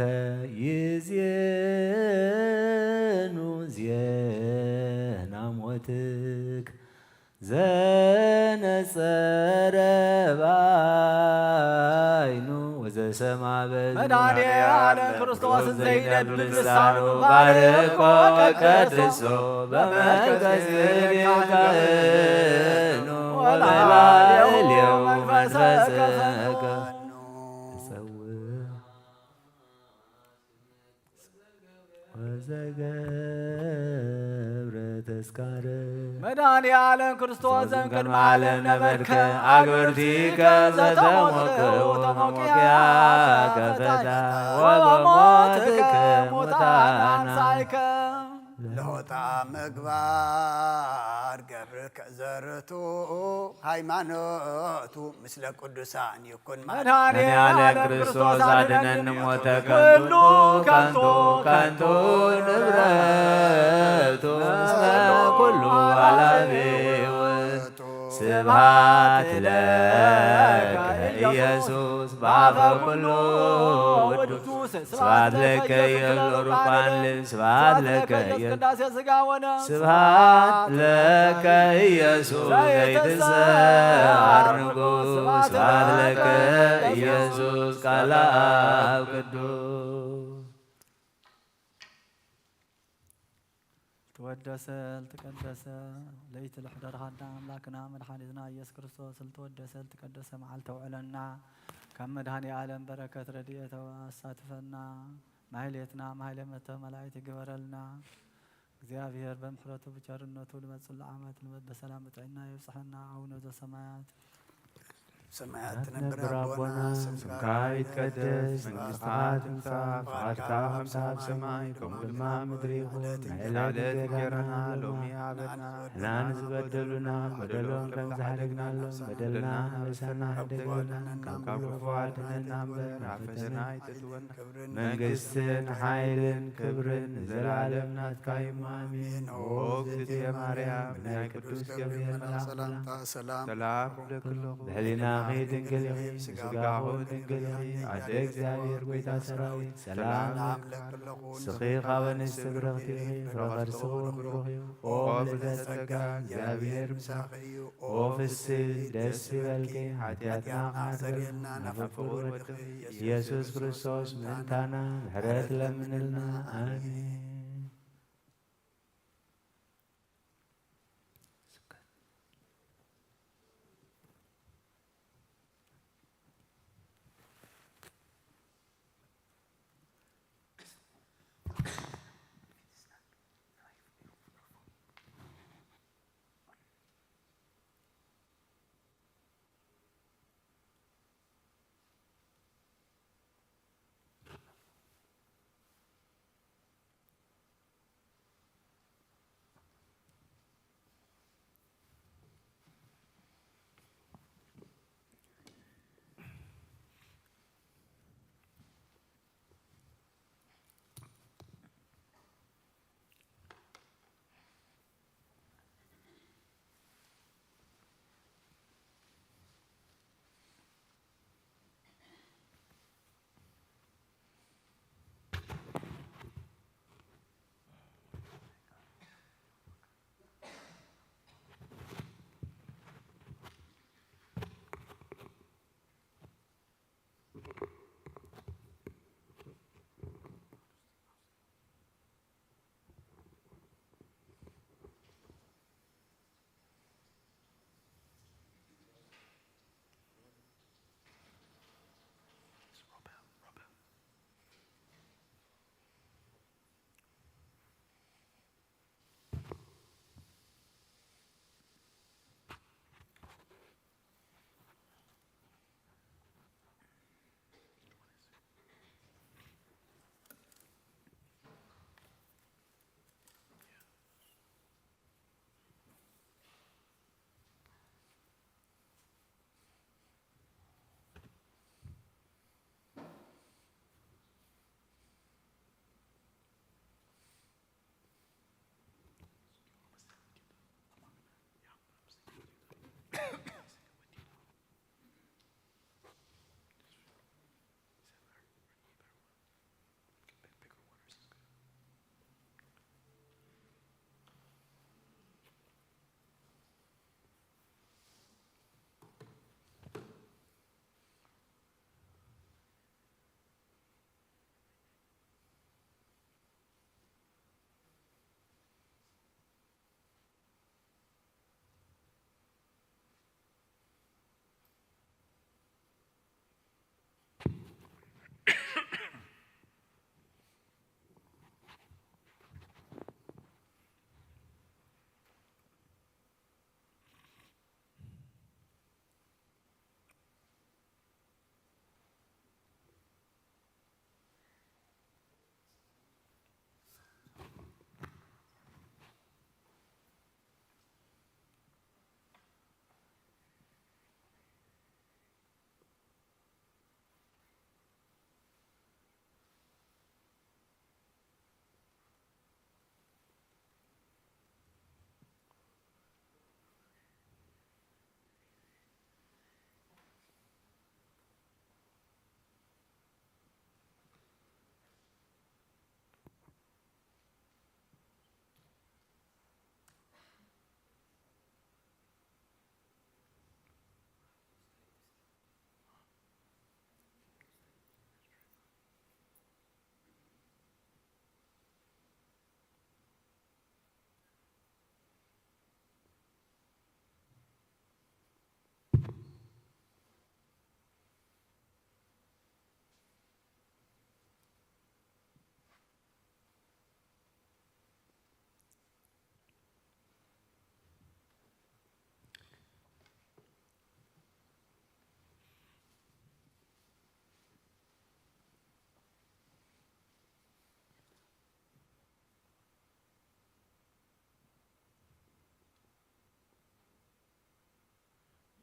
ይዜኑ ዜና ሞትክ ዘነጸረ ባይኑ ወዘሰማ በዝኑ መድኃኔ ዓለም ክርስቶስ ዘይነብብ ዘይነብብ ልሳኑ ልሳኑ ባርኮ ባርኮ ቀድሶ በመንፈስ ካህኑ ወበላዕሌሁ መንፈሰ መንፈሰ ቅዱስ። ወዘገብረ ተስካረ መድኃኔ ዓለም ክርስቶስ ዘእምቅድመ ዓለም ነበርከ አግብርቲከ ዘተሞክሩ ተሞኪያ ከፈታ ወበሞትከ ሙታን አንሳይከ። ለሆጣ ምግባር ገብርከ ዘርቱ ሃይማኖቱ ምስለ ቅዱሳን ይኩን መድኃኔ ዓለም ክርስቶስ አድነን ሞተ ከንቱ ከንቱ ከንቱ ንብረቱ ምስለ ኩሉ ኃላፊ ውእቱ። ስብሐት ለከ ኢየሱስ በአፈ ኩሉ ውዱስ። ስብሐት ለከ ኢየሱስ ሩፋን ልብ ስብሐት ለከ ኢየሱስ ቅዳሴ ሥጋ ወደም። ስብሐት ለከ ኢየሱስ ዘይትሰዓር ዘይትሰዓር ንጉሥ። ስብሐት ለከ ኢየሱስ ቃለ አብ ቅዱስ። ልትወደሰ ልትቀደሰ ለይቲ ልሕደርሃና ኣምላክና መድሓኒትና ኢየሱስ ክርስቶስ ልትወደሰ ልትቀደሰ መዓልቲ ተውዕለና። ካብ መድኃኔ ዓለም በረከት ረድኤት ኣሳትፈና። ማሕሌትና ማሕሌተ መላእክት ይግበረልና። እግዚኣብሔር በምሕረቱ ብቸርነቱ ልመጽሉ ዓመት ልመ-፣ በሰላም ብጥዕና ይብጽሐና። አቡነ ዘሰማያት ሰማያት ትነብር አቦና፣ ስምካ ይትቀደስ፣ መንግስትካ ትምጻእ፣ ፍቃድካ ከም ትሰዓብ ሰማይ ከምኡ ድማ ምድሪ ይኹን። ናይ ዕለት እንጀራና ሎሚ ሃበና፣ ንሕና ንዝበደሉና በደሎም ከም ዝሓደግናሎም በደልና ንበሰና፣ ሓደገና ካብ ክፉ ኣድነና እምበር፣ ናብ ፈተና ኣይተእትወና። መንግስትን ሓይልን ክብርን ንዘለዓለም ናትካ እዩ፣ ኣሜን። ኦ እግዝእትየ ማርያም፣ ናይ ቅዱስ ገብርኤል መልኣክ ሰላምታ ሰላም ሰላም እብለኪ ኣለኹ። ብሕሊናኺ ድንግል ኢኺ፣ ብስጋኺ ድንግል ኢኺ። ኣደ እግዚኣብሔር፣ ጐይታ ሰራዊት፣ ሰላም ሰላም እብለኪ ኣለኹ። ንስኺ ካብ ኣንስቲ ብርኽቲ ኢኺ፣ ፍረ ከርስኺ እውን ብሩኽ እዩ። ኦ ምልዕተ ጸጋ፣ እግዚኣብሔር ምሳኺ እዩ። ኦ ፍስሕቲ ደስ ይበልኪ፣ ሓጢኣትና ከስተሰርየልና ናብ ፍቁር ወድኺ ኢየሱስ ክርስቶስ ምእንታና ምሕረት ለምንልና። ኣሜን።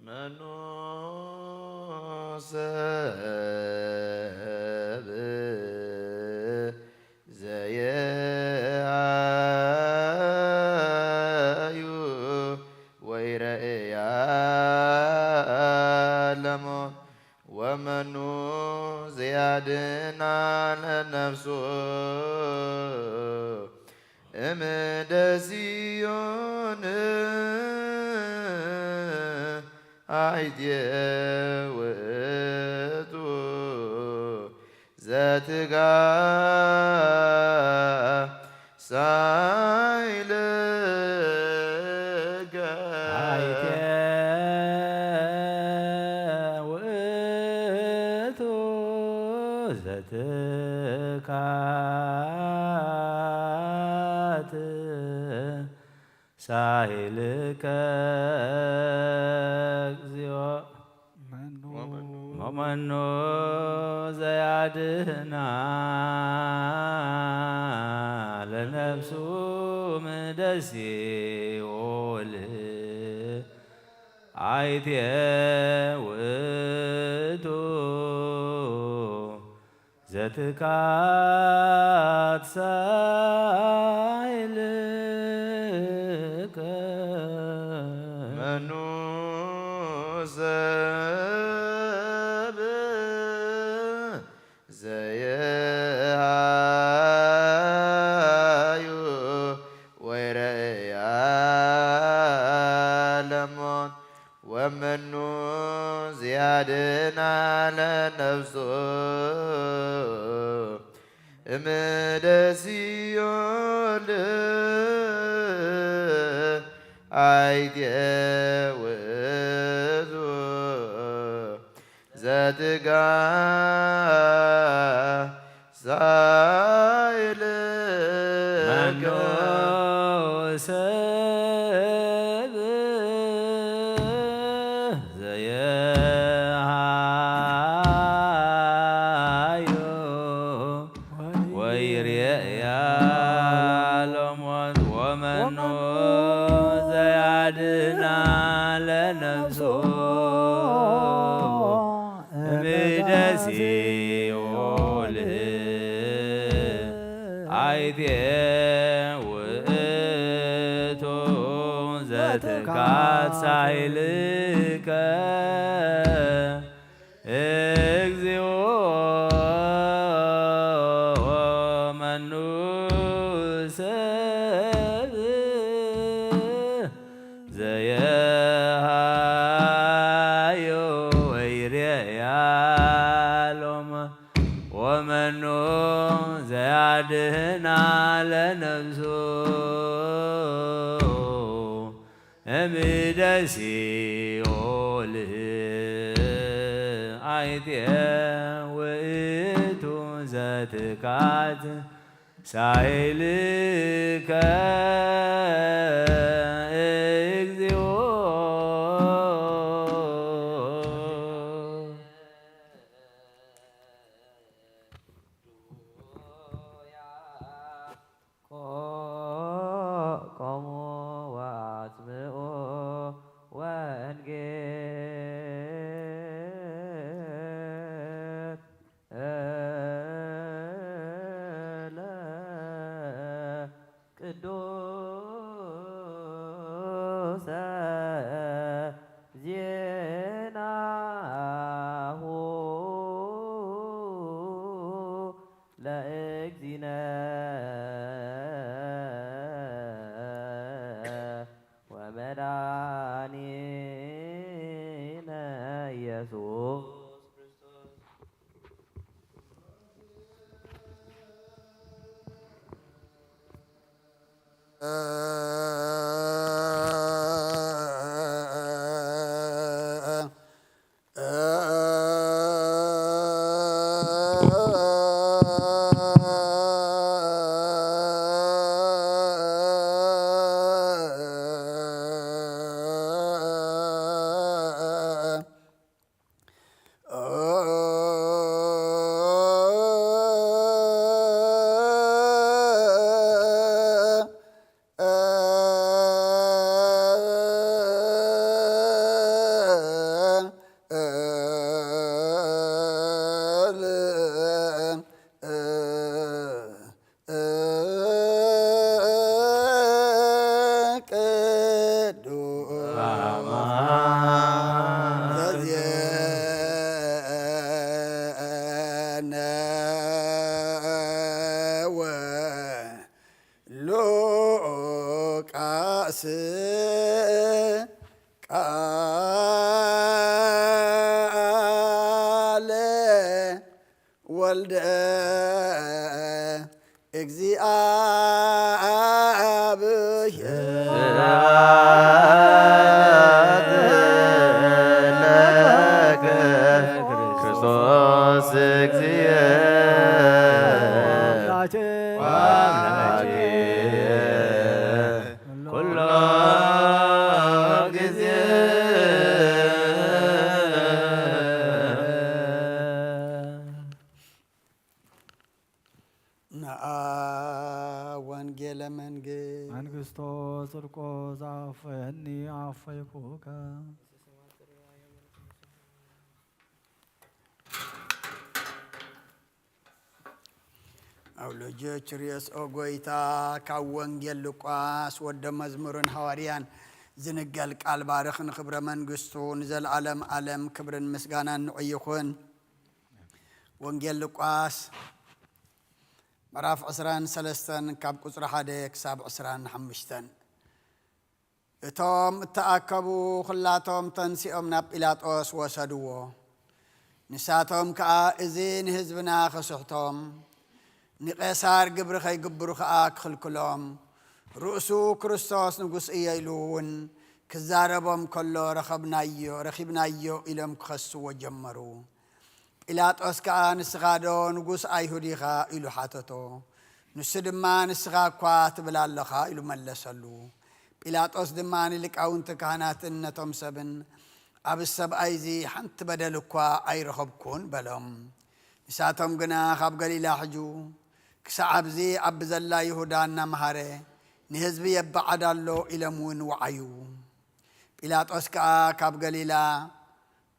መኑ ሰብ ዘይሃዩ ወይረእያ ለሞት ወመኑ ዘያድና ለነፍሱ እምደ ሲዮን አይቴ ውእቱ ዘትጋ ሳይልከ አይቴ ውእቱ ዘትካት ሳይልከ እግዚኦ። መኑ ወመኑ ዘያድህና ለነፍሱ ምደ ሲኦል አይቴ ውእቱ ዘትካት ሳይልከ መኑ ሰብ ዘይሃዩ ወይረእያ ለሞት ወመኑ ዝያድና ለነፍሱ እምደ ሲኦል አይቴ ውእቱ ዘትጋ ሳይልከ መኑ ሰብ ዘይሃዩ ወይሬያ ለሞት ወመኑ ዘያድና ለነፍሱ እምደ ሲኦል አይቴ ውእቱ ዘትካት ሳይልከ እግዚኦ መኑ ሰብ ዘይሃዩ ወይሬያ ሎመ ወመኑ ዘያድህና ለነፍሱ እምደ ሲኦል አይቴ ውእቱ ዘትካት ሳይልከ እግዚኦ። ቆሙ ወአጽምዑ ወንጌል ቅዱሰ ዜናሁ ለእግዚእነ ወመድኃኒነ ኢየሱስ ክርስቶስ። ወልደ እግዚኣብሔር። ስብሐት ለከ ክርስቶስ እግዚእ። አምላኬ ኩሎ ጊዜ። ነአ ወንጌለ መንግስት። መንግስቶ ጽድቆ ዘአፈየኒ አፈይኩከ። አውሎጆች ርእስ ኦ ጎይታ፣ ካብ ወንጌል ሉቃስ ወደ መዝሙርን ሃዋርያን ዝንገል ቃል ባርኽ። ንኽብረ መንግስቱ ንዘለዓለም ዓለም ክብርን ምስጋናን ንዑ ይኹን። ወንጌል ሉቃስ ምዕራፍ ዕስራን ሰለስተን ካብ ቁጽሪ ሓደ ክሳብ ዕስራን ሓሙሽተን። እቶም እተኣከቡ ኹላቶም ተንሲኦም ናብ ጲላጦስ ወሰድዎ። ንሳቶም ከኣ፣ እዚ ንህዝብና ክስሕቶም፣ ንቄሳር ግብሪ ኸይግብሩ ኸኣ ክኽልክሎም፣ ርእሱ ክርስቶስ ንጉስ እየ ኢሉ እውን ክዛረቦም ከሎ ረኸብናዮ፣ ረኺብናዮ ኢሎም ክኸስዎ ጀመሩ። ጲላጦስ ከኣ፣ ንስኻ ዶ ንጉስ ኣይሁድ ኢኻ? ኢሉ ሓተቶ። ንሱ ድማ፣ ንስኻ እኳ ትብል ኣለኻ ኢሉ መለሰሉ። ጲላጦስ ድማ ንሊቃውንቲ ካህናትን ነቶም ሰብን፣ ኣብ ሰብኣይ እዚ ሓንቲ በደል እኳ ኣይረኸብኩን በሎም። ንሳቶም ግና፣ ካብ ገሊላ ሕጁ ክሳዕ ኣብዚ ኣብ ብዘላ ይሁዳ እናመሃረ ንህዝቢ የበዓድ ኣሎ ኢሎም እውን ወዓዩ። ጲላጦስ ከኣ ካብ ገሊላ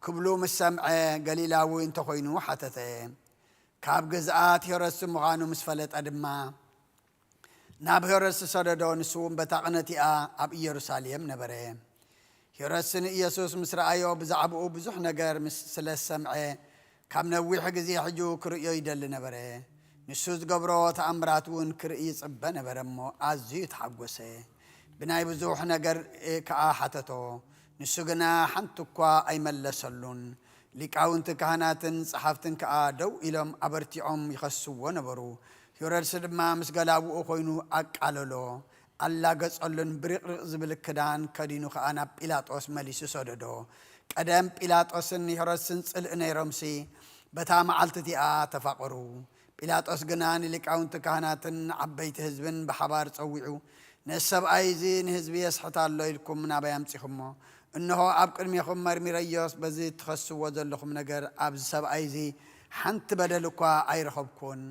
ክብሉ ምስ ሰምዐ፣ ገሊላዊ እንተኾይኑ ሓተተ። ካብ ግዝኣት ሄሮድስ ምዃኑ ምስ ፈለጠ ድማ ናብ ሄሮድስ ሰደዶ። ንሱ እውን በታ ቅነቲኣ ኣብ ኢየሩሳሌም ነበረ። ሄሮድስ ንኢየሱስ ምስ ረኣዮ ብዛዕባኡ ብዙሕ ነገር ምስ ስለ ዝሰምዐ ካብ ነዊሕ ግዜ ሕጁ ክርእዮ ይደሊ ነበረ። ንሱ ዝገብሮ ተኣምራት እውን ክርኢ ይጽበ ነበረ እሞ ኣዝዩ ተሓጎሰ። ብናይ ብዙሕ ነገር ከኣ ሓተቶ። ንሱ ግና ሓንቲ እኳ ኣይመለሰሉን። ሊቃውንቲ ካህናትን ጸሓፍትን ከኣ ደው ኢሎም ኣበርቲዖም ይኸስዎ ነበሩ። ሄሮድስ ድማ ምስ ገላውኡ ኮይኑ ኣቃለሎ፣ ኣላገጸሉን ብሪቕሪቕ ዝብል ክዳን ከዲኑ ከኣ ናብ ጲላጦስ መሊሱ ሰደዶ። ቀደም ጲላጦስን ሄሮድስን ጽልኢ ነይሮምሲ በታ መዓልቲ እቲኣ ተፋቐሩ። ጲላጦስ ግና ንሊቃውንቲ ካህናትን ንዓበይቲ ህዝብን ብሓባር ጸዊዑ፣ ነዚ ሰብኣይ እዚ ንህዝቢ የስሕት ኣሎ ኢልኩም ናበይ ኣምጺኹሞ? እንሆ ኣብ ቅድሜኹም መርሚረዮስ፣ በዚ እትኸስዎ ዘለኹም ነገር ኣብዚ ሰብኣይ እዚ ሓንቲ በደል እኳ ኣይረኸብኩን።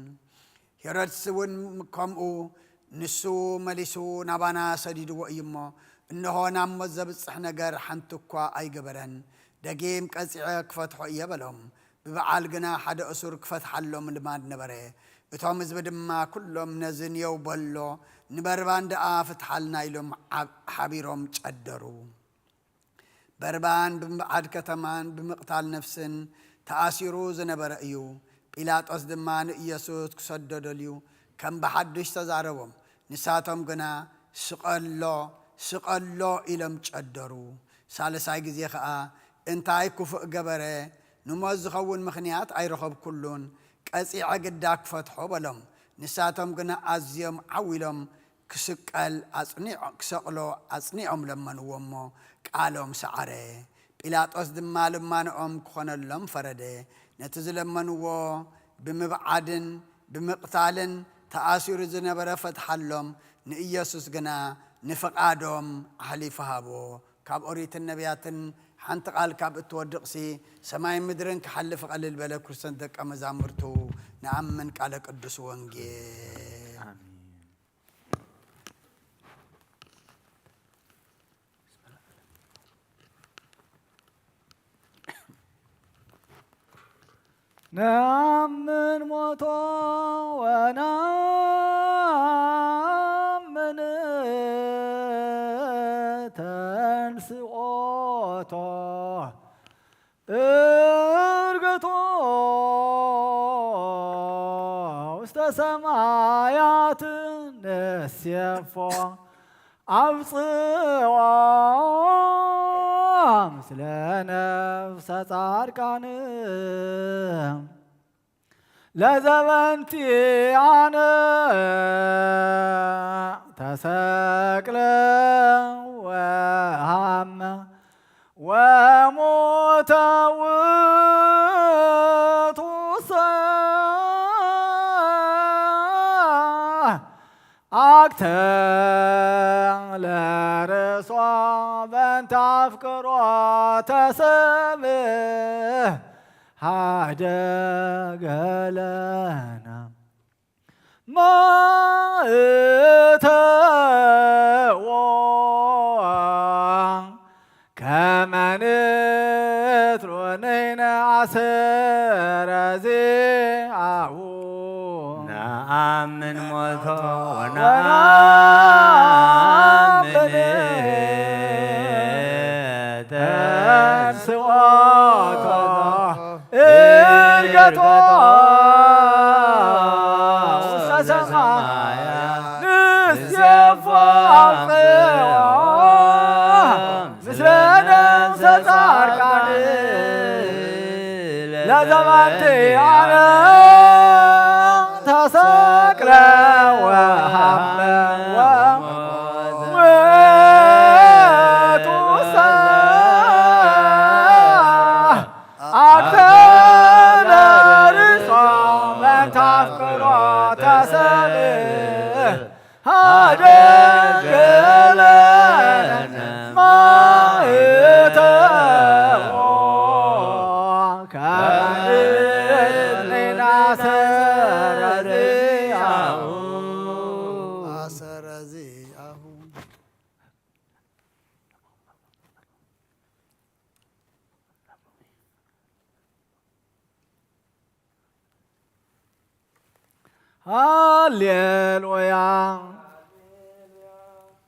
ሄሮድስ እውን ከምኡ፣ ንሱ መሊሱ ናባና ሰዲድዎ እዩ እሞ፣ እንሆ ናብ ሞት ዘብጽሕ ነገር ሓንቲ እኳ ኣይገበረን። ደጊም ቀጺዐ ክፈትሖ እየ በሎም። ብበዓል ግና ሓደ እሱር ክፈትሓሎም ልማድ ነበረ። እቶም ህዝቢ ድማ ኩሎም ነዚ ንየው በሎ፣ ንበርባን ደኣ ፍትሓልና ኢሎም ሓ-፣ ሓቢሮም ጨደሩ። በርባን ብምብዓድ ከተማን ብምቕታል ነፍስን ተኣሲሩ ዝነበረ እዩ። ጲላጦስ ድማ ንኢየሱስ ክሰዶ ደልዩ ከም ብሓድሽ ተዛረቦም። ንሳቶም ግና ስቐሎ፣ ስቐሎ ኢሎም ጨደሩ። ሳልሳይ ግዜ ኸኣ እንታይ ክፉእ ገበረ? ንሞት ዝኸውን ምኽንያት ኣይረኸብኩሉን። ቀጺዐ ግዳ ክፈትሖ በሎም። ንሳቶም ግና ኣዝዮም ዓው ኢሎም ክስቀል ኣጽኒዖ-፣ ክሰቕሎ ኣጽኒዖም ለመንዎ እሞ ቃሎም ሰዓረ። ጲላጦስ ድማ ልማንኦም ክኾነሎም ፈረደ። ነቲ ዝለመንዎ ብምብዓድን ብምቕታልን ተኣሲሩ ዝነበረ ፈትሓሎም፣ ንኢየሱስ ግና ንፍቓዶም ኣሕሊፉ ሃቦ። ካብ ኦሪትን ነቢያትን ሓንቲ ቃል ካብ እትወድቕሲ፣ ሰማይን ምድርን ክሓልፍ እቐልል በለ። ክርስቶስ ደቀ መዛሙርቱ ንኣምን ቃለ ቅዱስ ወንጌል። ነአምን ሞቶ ወነአምን ተንስኦቶ እርገቶ ውስተ ሰማያት ንሴፎ አብጽሖ ምስለ ነፍሰ ጻድቃን ለዘበንቲአነ ተሰቅለ ወሃመ ወሞተ ውእቱሰ አክተ ለርእሶ በእንተ አፍቅሮተ ሰብእ ሀደገ ለነ ማእተዎ ከመ ንትሎነይነ አሰረ ዚአሁ። ነአምን ሞቶ ወነአምን ተንስኦቶ እርገቶ ውስተ ሰማያት ንሴፎ አብጽሖ ምስለ ነፍሰ ጻድቃን ለዘመንቲአነ ተሰቅለ ወሃመ ወውእቱሰ አክተመ ርእሶ በእንተ አፍቅሮተ ሰብእ ሀደገ ለነ ማእተዎ ከመ ንሕነኒ አሰረ ዚአሁ። አሰረ ዚአሁ። ሃሌሉያ።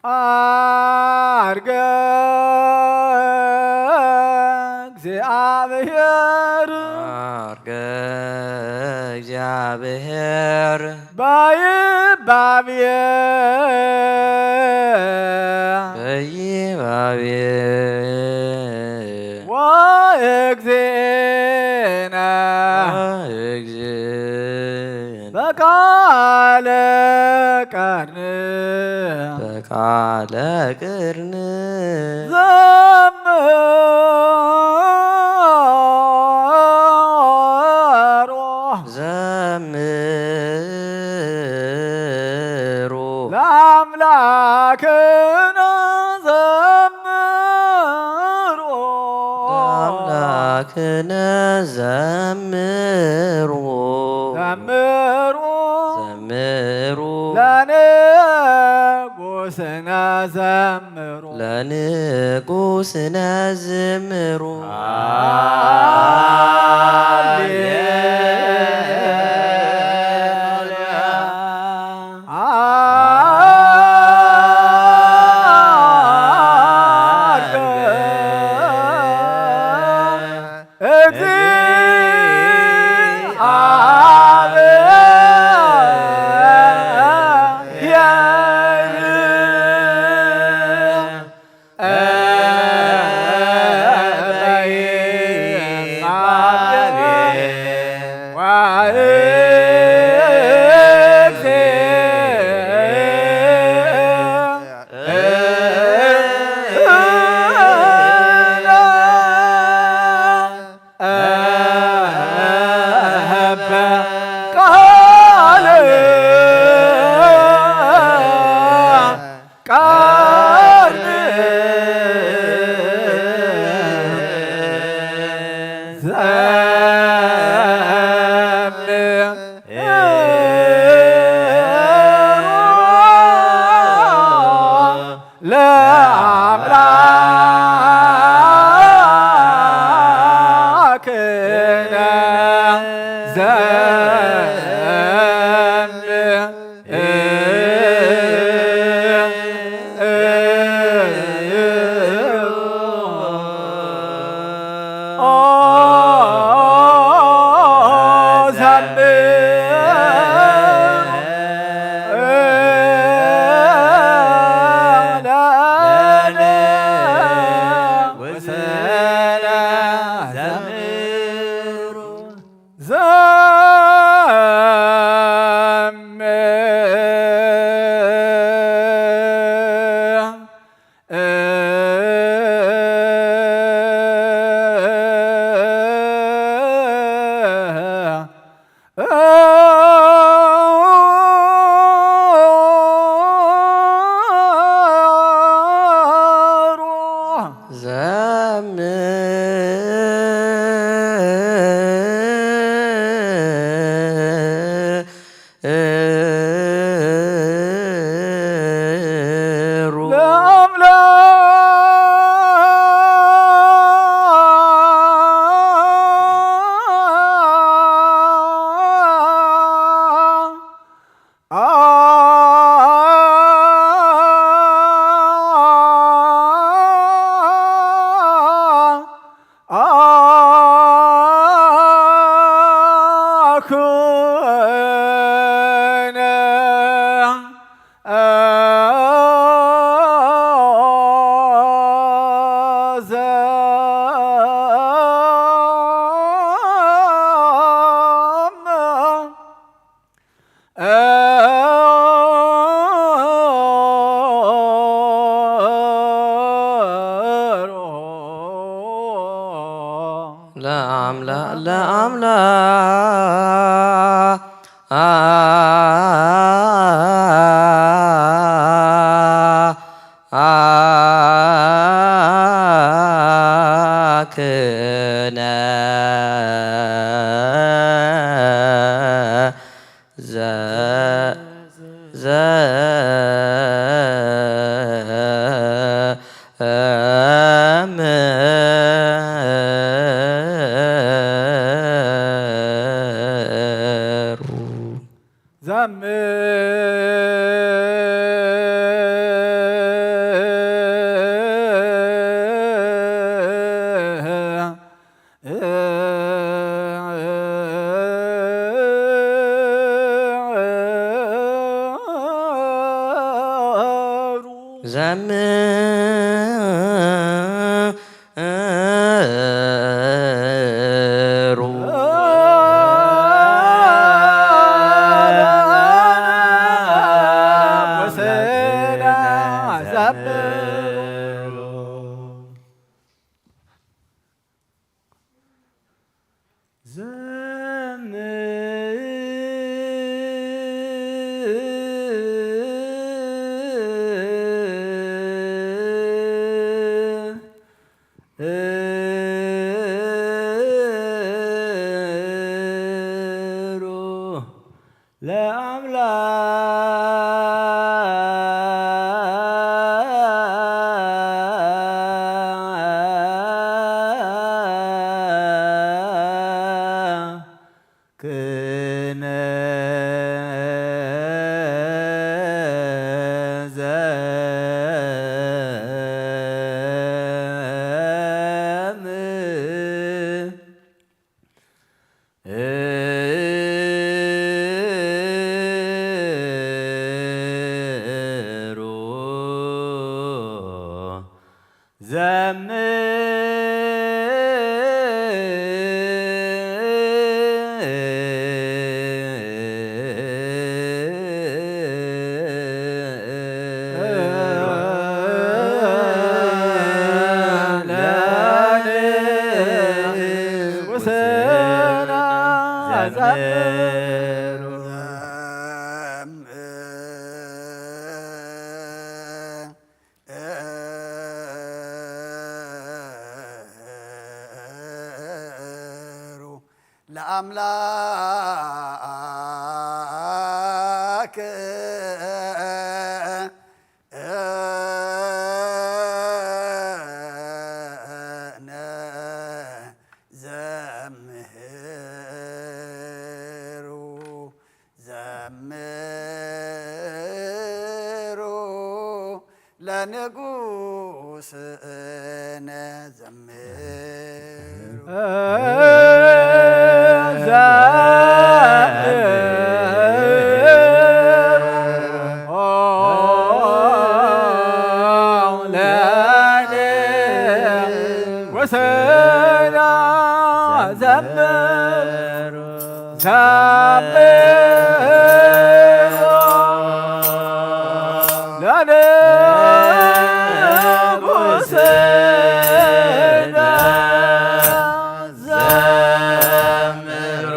አርገ እግዚአብሔር። አርገ እግዚአብሔር። በይባቤ። በይባቤ። ወእግዚእነ። ወእግዚእነ። በቃለ ቀርን። በቃለ ቅርን። ዘምሩ። ዘምሩ። ለአምላክነ ዘምሩ። ለአምላክነ ዘምሩ። ዘምሩ። ዘምሩ። ለንጉስነ ዘምሩ። ለንጉስነ ዘምሩ። ሃሌሉያ። አርገ እግዚአብሔር። ቃል ለአምላክነ ዘምር። ለአምላክ አክነ ዘ ዘ ዘምሩ። ዘምሩ። ለአምላክነ ዘምር። ሩ ዘምር። ለአምላክ ዘምሩ ዘምሩ ለንጉስነ ዘምሩ። ዘምሩ ለንጉስነ ዘምሩ። ዘምሩ ለንጉስነ ዘምሩ።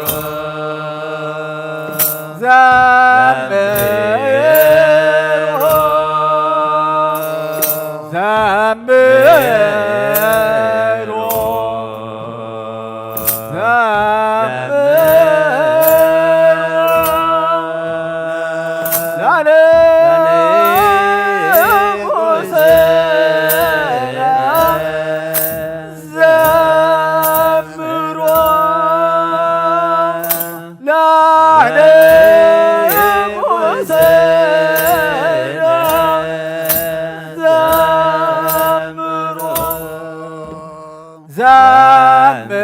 ዘምሩ ዘምሩ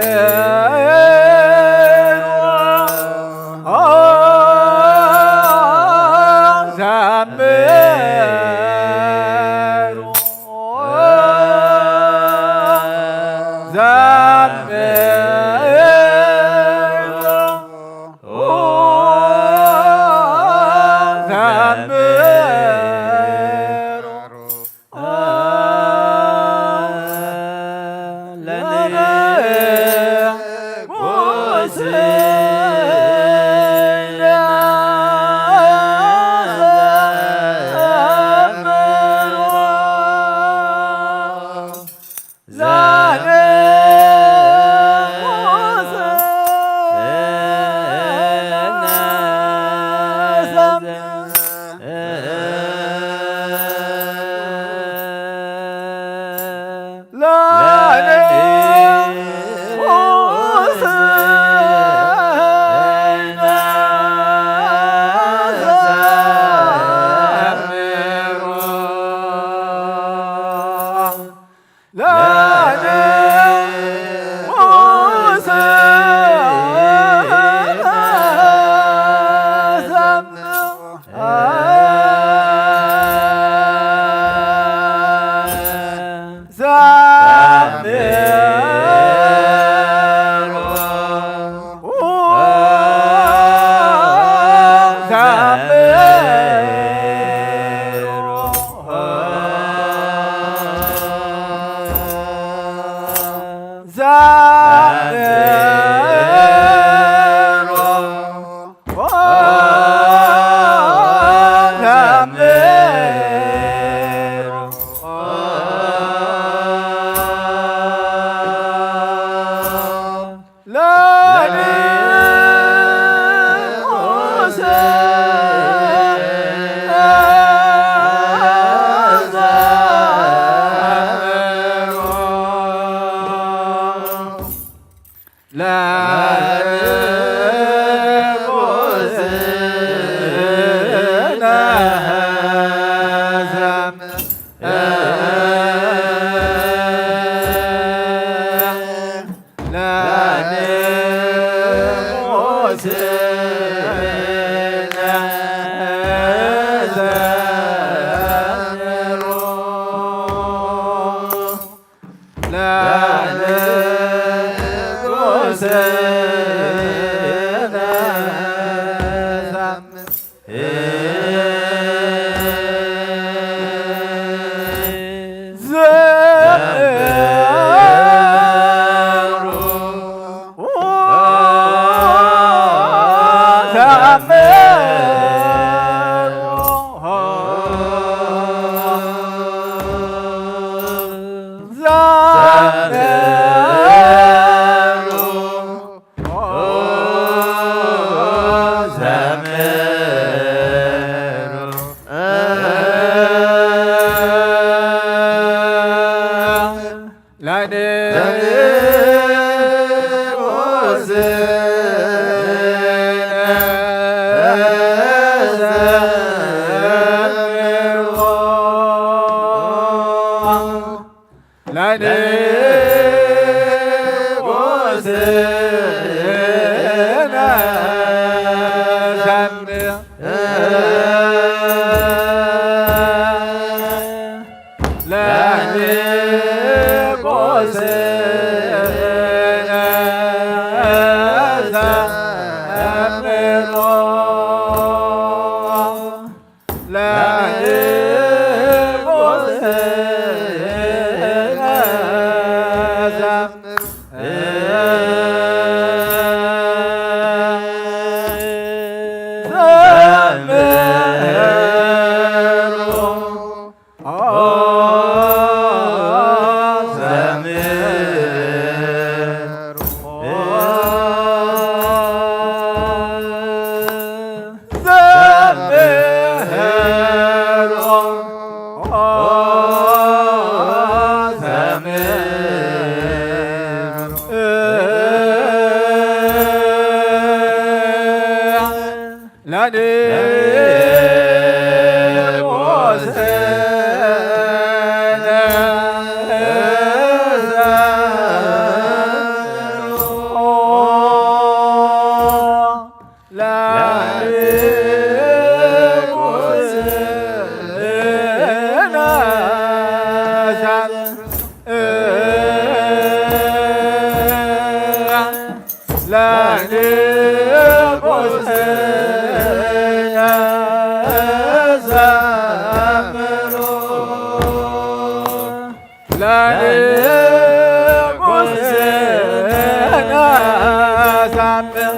ዘምሩ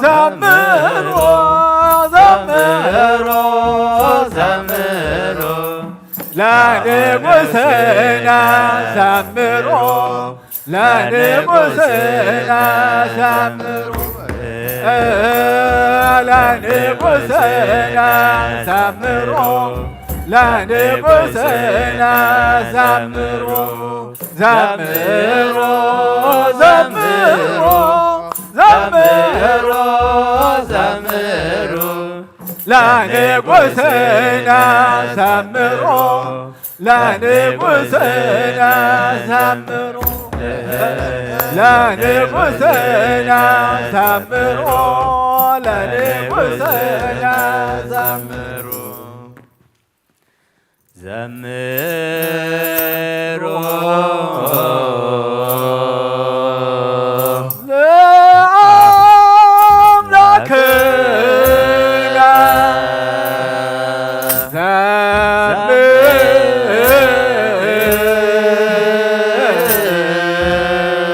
ዘምሩ ዘምሩ ዘምሩ ለንጉሥና ዘምሩ ለንጉሥና ዘምሩ ለንጉሥና ዘምሩ ለንጉሥና ዘምሩ ዘምሩ ዘምሩ ዘምሩ ዘምሩ ለንጉሥና ዘምሩ ለንጉሥና ዘምሩ ለንጉሥና ዘምሩ ለንጉሥና ዘምሩ ዘምሩ ለአምላክና ዘምሩ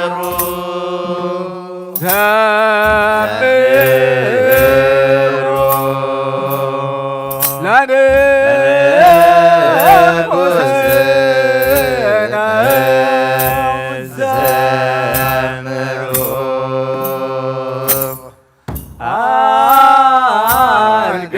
ዘምሩ ለንጉሥና ዘምሩ አልገ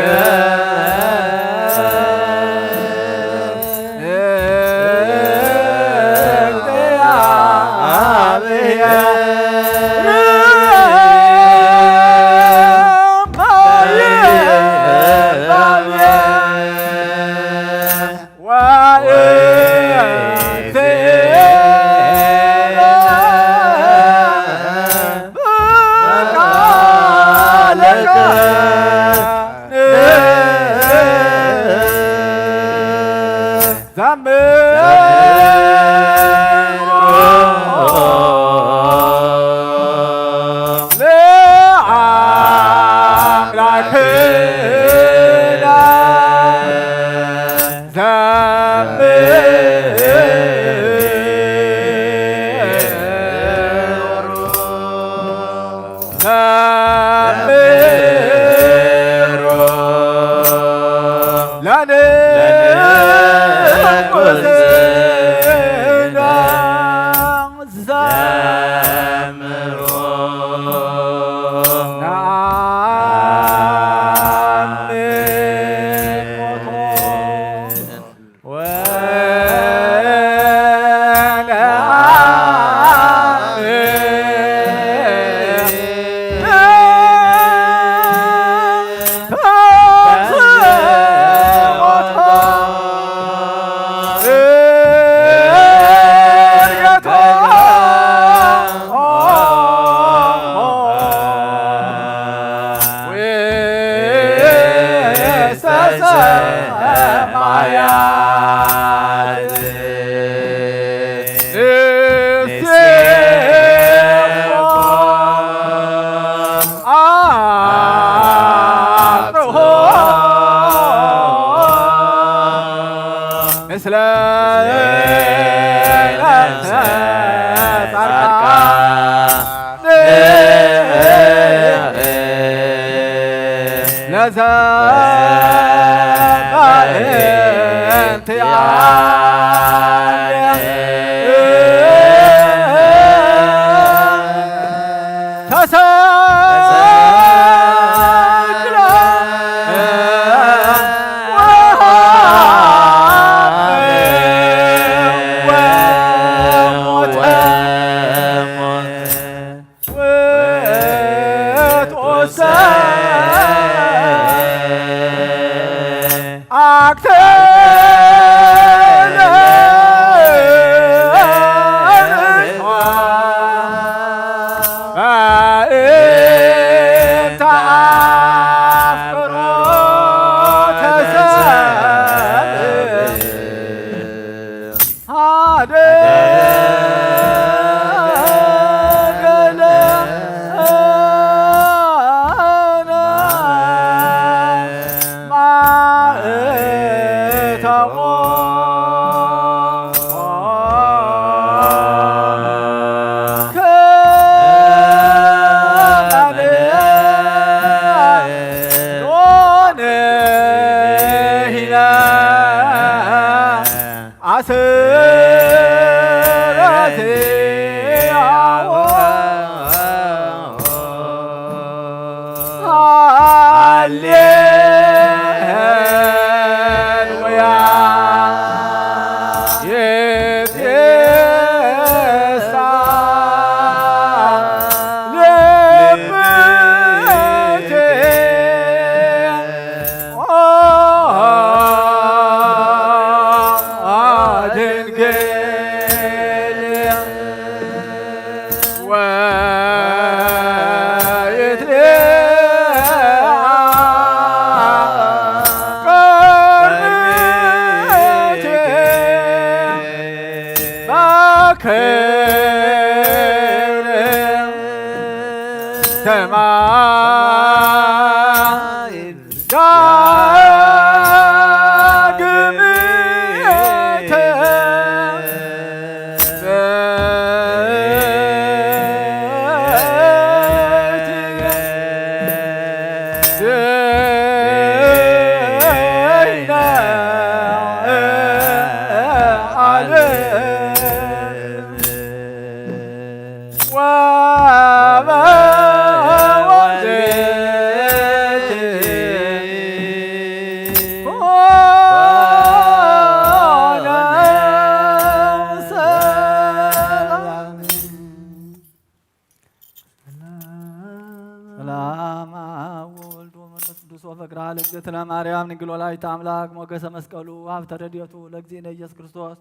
ሰላም አብ ወወልድ ወመንፈስ ቅዱስ ወፍቅራ ለእግዝእትነ ማርያም ድንግል ወላዲተ አምላክ ሞገሰ መስቀሉ ሀብተ ረድኤቱ ለእግዚእነ ኢየሱስ ክርስቶስ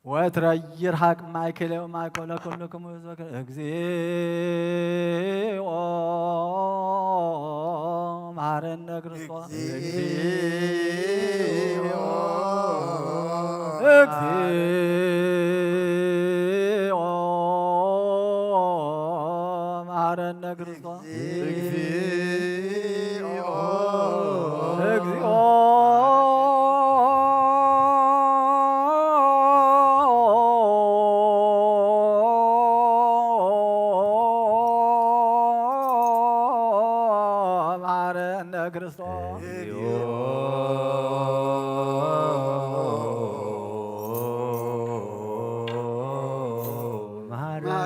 ወትረ ይርሐቅ ማእከሌ ወማእከለ ኩልክሙ ህዝበ እግዚኦ መሐረነ ክርስቶስ። እግዚኦ። እግዚኦ መሐረነ ክርስቶስ። እግዚኦ። እግዚኦ መሐረነ ክርስቶስ። እግዚኦ መሐረነ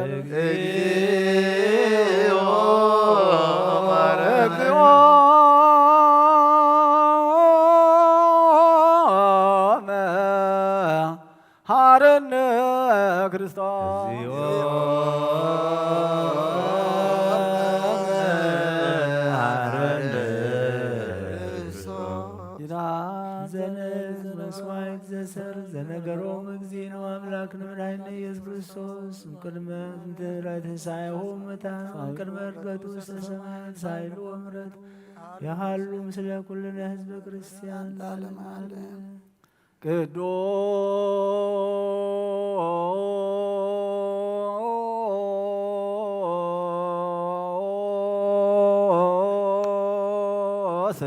ክርስቶስ። መሐረነ ክርስቶስ። እግዚኦ መሐረነ ክርስቶስ። ኪዳን ዘነግስ መስዋዕት ዘሰር ዘነገሮም እግዚእነ አምላክነ መድኃኒነ ኢየሱስ ክርስቶስ እምቅድመ እንተ ትንሣኤሁ እሙታን እምቅድመ ዕርገቱ ውስተ ሰማያት ሳይሉ ወምረት ያሃሉ ምስለ ኩልነ ህዝበ ክርስቲያን ለዓለመ ዓለም። ቅዱስ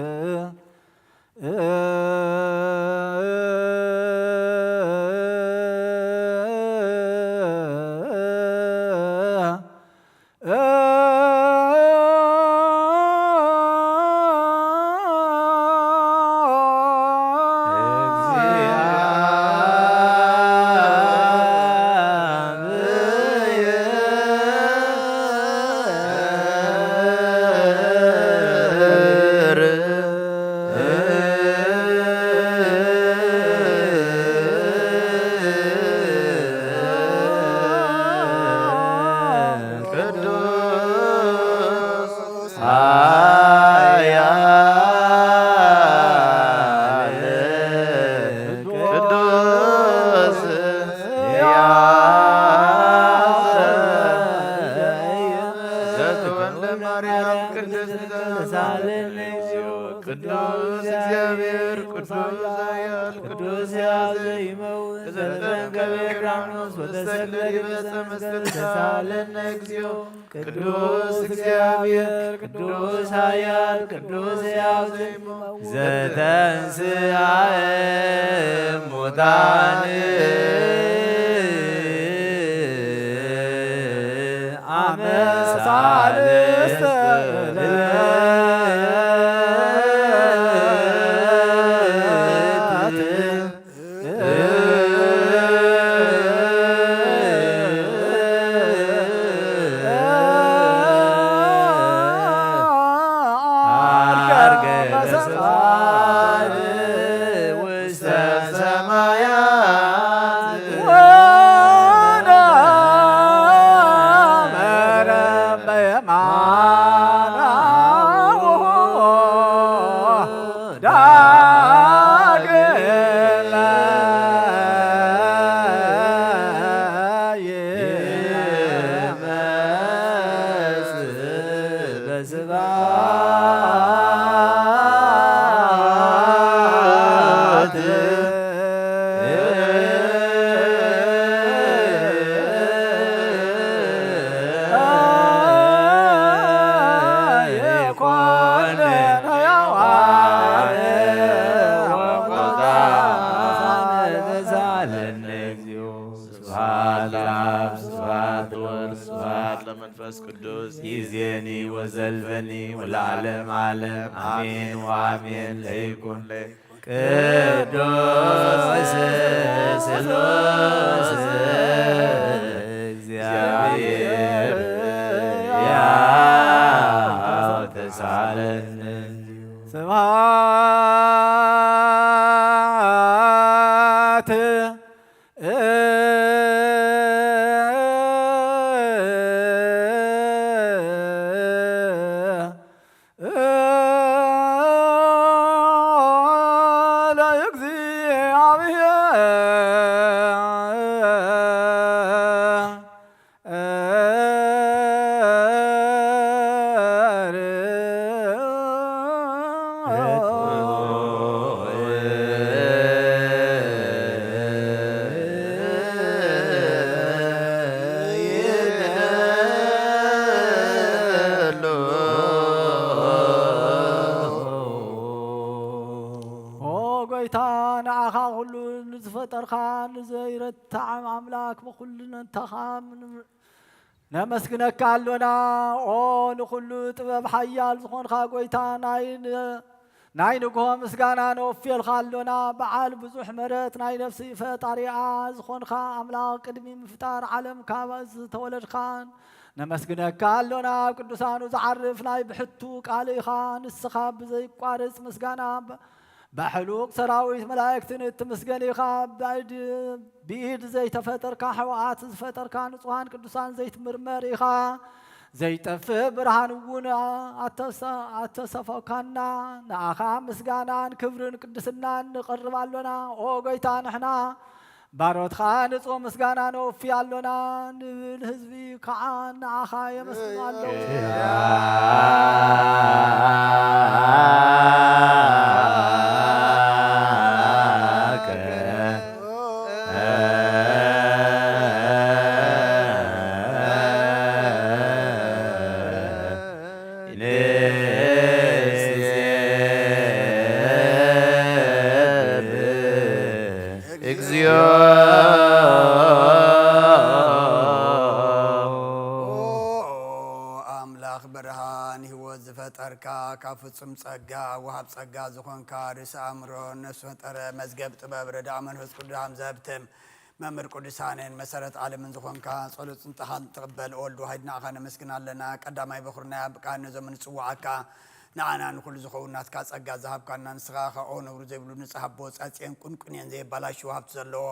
ቅዱስ ኃያል ቅዱስ ሕያው ዘተወልደ ማርያም ቅድስት ተሳለነ እግዚኦ። ቅዱስ እግዚአብሔር ቅዱስ ኃያል ቅዱስ ሕያው ዘይመውት ዘተንከበ ዮርዳኖስ ወተሰቅለ ዲበ ዕፀ መስቀል ተሳለነ እግዚኦ። ቅዱስ እግዚአብሔር ቅዱስ ኃያል ቅዱስ ሕያው ዘይመውት ዘተንሥአ እሙታን አመ ሳልስት ዕለት ዐርገ በሰማይ ውስተ ሰማያት ስብሐት ለአብ፣ ስብሐት ለወልድ፣ ስብሐት ለመንፈስ ቅዱስ፣ ይእዜኒ ወዘልፈኒ ወለዓለም ዓለም፣ አሜን ወአሜን። ለይኩን ቅዱስ ስሉስ እግዚአብሔር ያው ተሳለነ። ስብሐት ኦ ጎይታ፣ ንዓኻ ኩሉ ንዝፈጠርካ ንዘይረትዓም ኣምላክ ብኩልንታኻ ነመስግነካ ኣሎና። ኦ ንኹሉ ጥበብ ሓያል ዝኾንካ ጎይታ፣ ናይ ን-፣ ናይ ንግሆ ምስጋና ነወፍየልካ ኣሎና። በዓል ብዙሕ ምሕረት፣ ናይ ነፍሲ ፈጣሪኣ ዝኾንካ ኣምላኽ፣ ቅድሚ ምፍጣር ዓለም ካብ ዝተወለድካን ነመስግነካ ኣሎና። ኣብ ቅዱሳኑ ዝዓርፍ ናይ ብሕቱ ቃል ኢኻ። ንስኻ ብዘይቋርጽ ምስጋና ብ-፣ ብሕሉቕ ሰራዊት መላእክትን እትምስገን ኢኻ። ብኢድ፣ ብኢድ ዘይተፈጠርካ፣ ሕቡኣት ዝፈጠርካ፣ ንጹሃን ቅዱሳን ዘይትምርመር ኢኻ። ዘይጠፍእ ብርሃን እውን ኣተሰ-፣ ኣተሰፈካና። ንኣኻ ምስጋናን ክብርን ቅድስናን ንቐርብ ኣሎና። ኦ ጎይታ፣ ንሕና ባሮትኻ ንጹህ ምስጋና ነወፊ ኣሎና፣ ንብል ህዝቢ ከዓ ንኣኻ የመስግኑ ኣለዉ። ንሴብህ እግዚኦ። ኦ ኣምላኽ ብርሃን ህይወት ዝፈጠርካ፣ ካብ ፍጹም ጸጋ ወሃብ ጸጋ ዝኾንካ፣ ርእሲ ኣእምሮ፣ ነፍሲ ፈጠረ፣ መዝገብ ጥበብ፣ ረዳእ መንፈስ ቅዱስ ሃምዘ ህብትም፣ መምህር ቅዱሳንን መሰረት ዓለምን ዝኾንካ፣ ጸሎት ጽንጣኻን ትቕበል ወልድ ዋሕድ ንኣኻ ነመስግን ኣለና። ቀዳማይ በኹርና ኣብ ቃል ነዞም ንጽውዓካ፣ ንዓና ንኹሉ ዝኸውን ናትካ ጸጋ ዝሃብካና፣ ንስኻ ኸኣ ነውሪ ዘይብሉ ንጽህ ኣቦ፣ ጸጽየን ቁንቁንየን ዘየባላሽው ሃብቲ ዘለዎ፣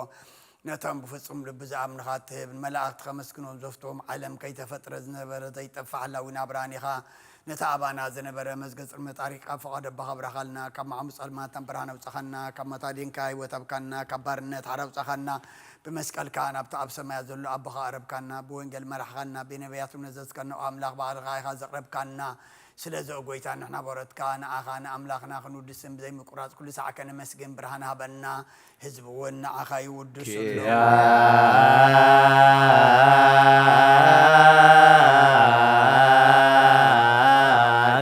ነቶም ብፍጹም ልቢ ዝኣምንኻ እትህብ፣ ንመላእኽቲ ከመስግኖም ዘፍትዎም፣ ዓለም ከይተፈጥረ ዝነበረ ዘይጠፍእ ሓላዊ ናብራን ኢኻ። ነቲ ኣባና ዝነበረ መዝገብ ጽልመት ኣርሒቕካ፣ ፍቓድ ኣቦኻ ኣብራኻልና፣ ካብ ማዕሙቕ ጸልማት ናብ ብርሃን ኣውጻኻና፣ ካብ ሞት ኣዲንካ ህይወት ሃብካና፣ ካብ ባርነት ሓራ ኣውጻኻና፣ ብመስቀልካ ናብቲ ኣብ ሰማያት ዘሎ ኣቦኻ ኣቕረብካና፣ ብወንጌል መራሕኻና፣ ብነቢያት እውን ኣዘዝካና፣ ኦ ኣምላኽ ባዕልኻ ኢኻ ዘቕረብካና። ስለዚ ኦ ጎይታ ንሕና ባሮትካ ንኣኻ ንኣምላኽና ክንውድስን ብዘይምቁራጽ ኩሉ ሳዕ ከነመስግን ብርሃን ሃበና። ህዝቢ እውን ንኣኻ ይውድሱ ኣለዉ።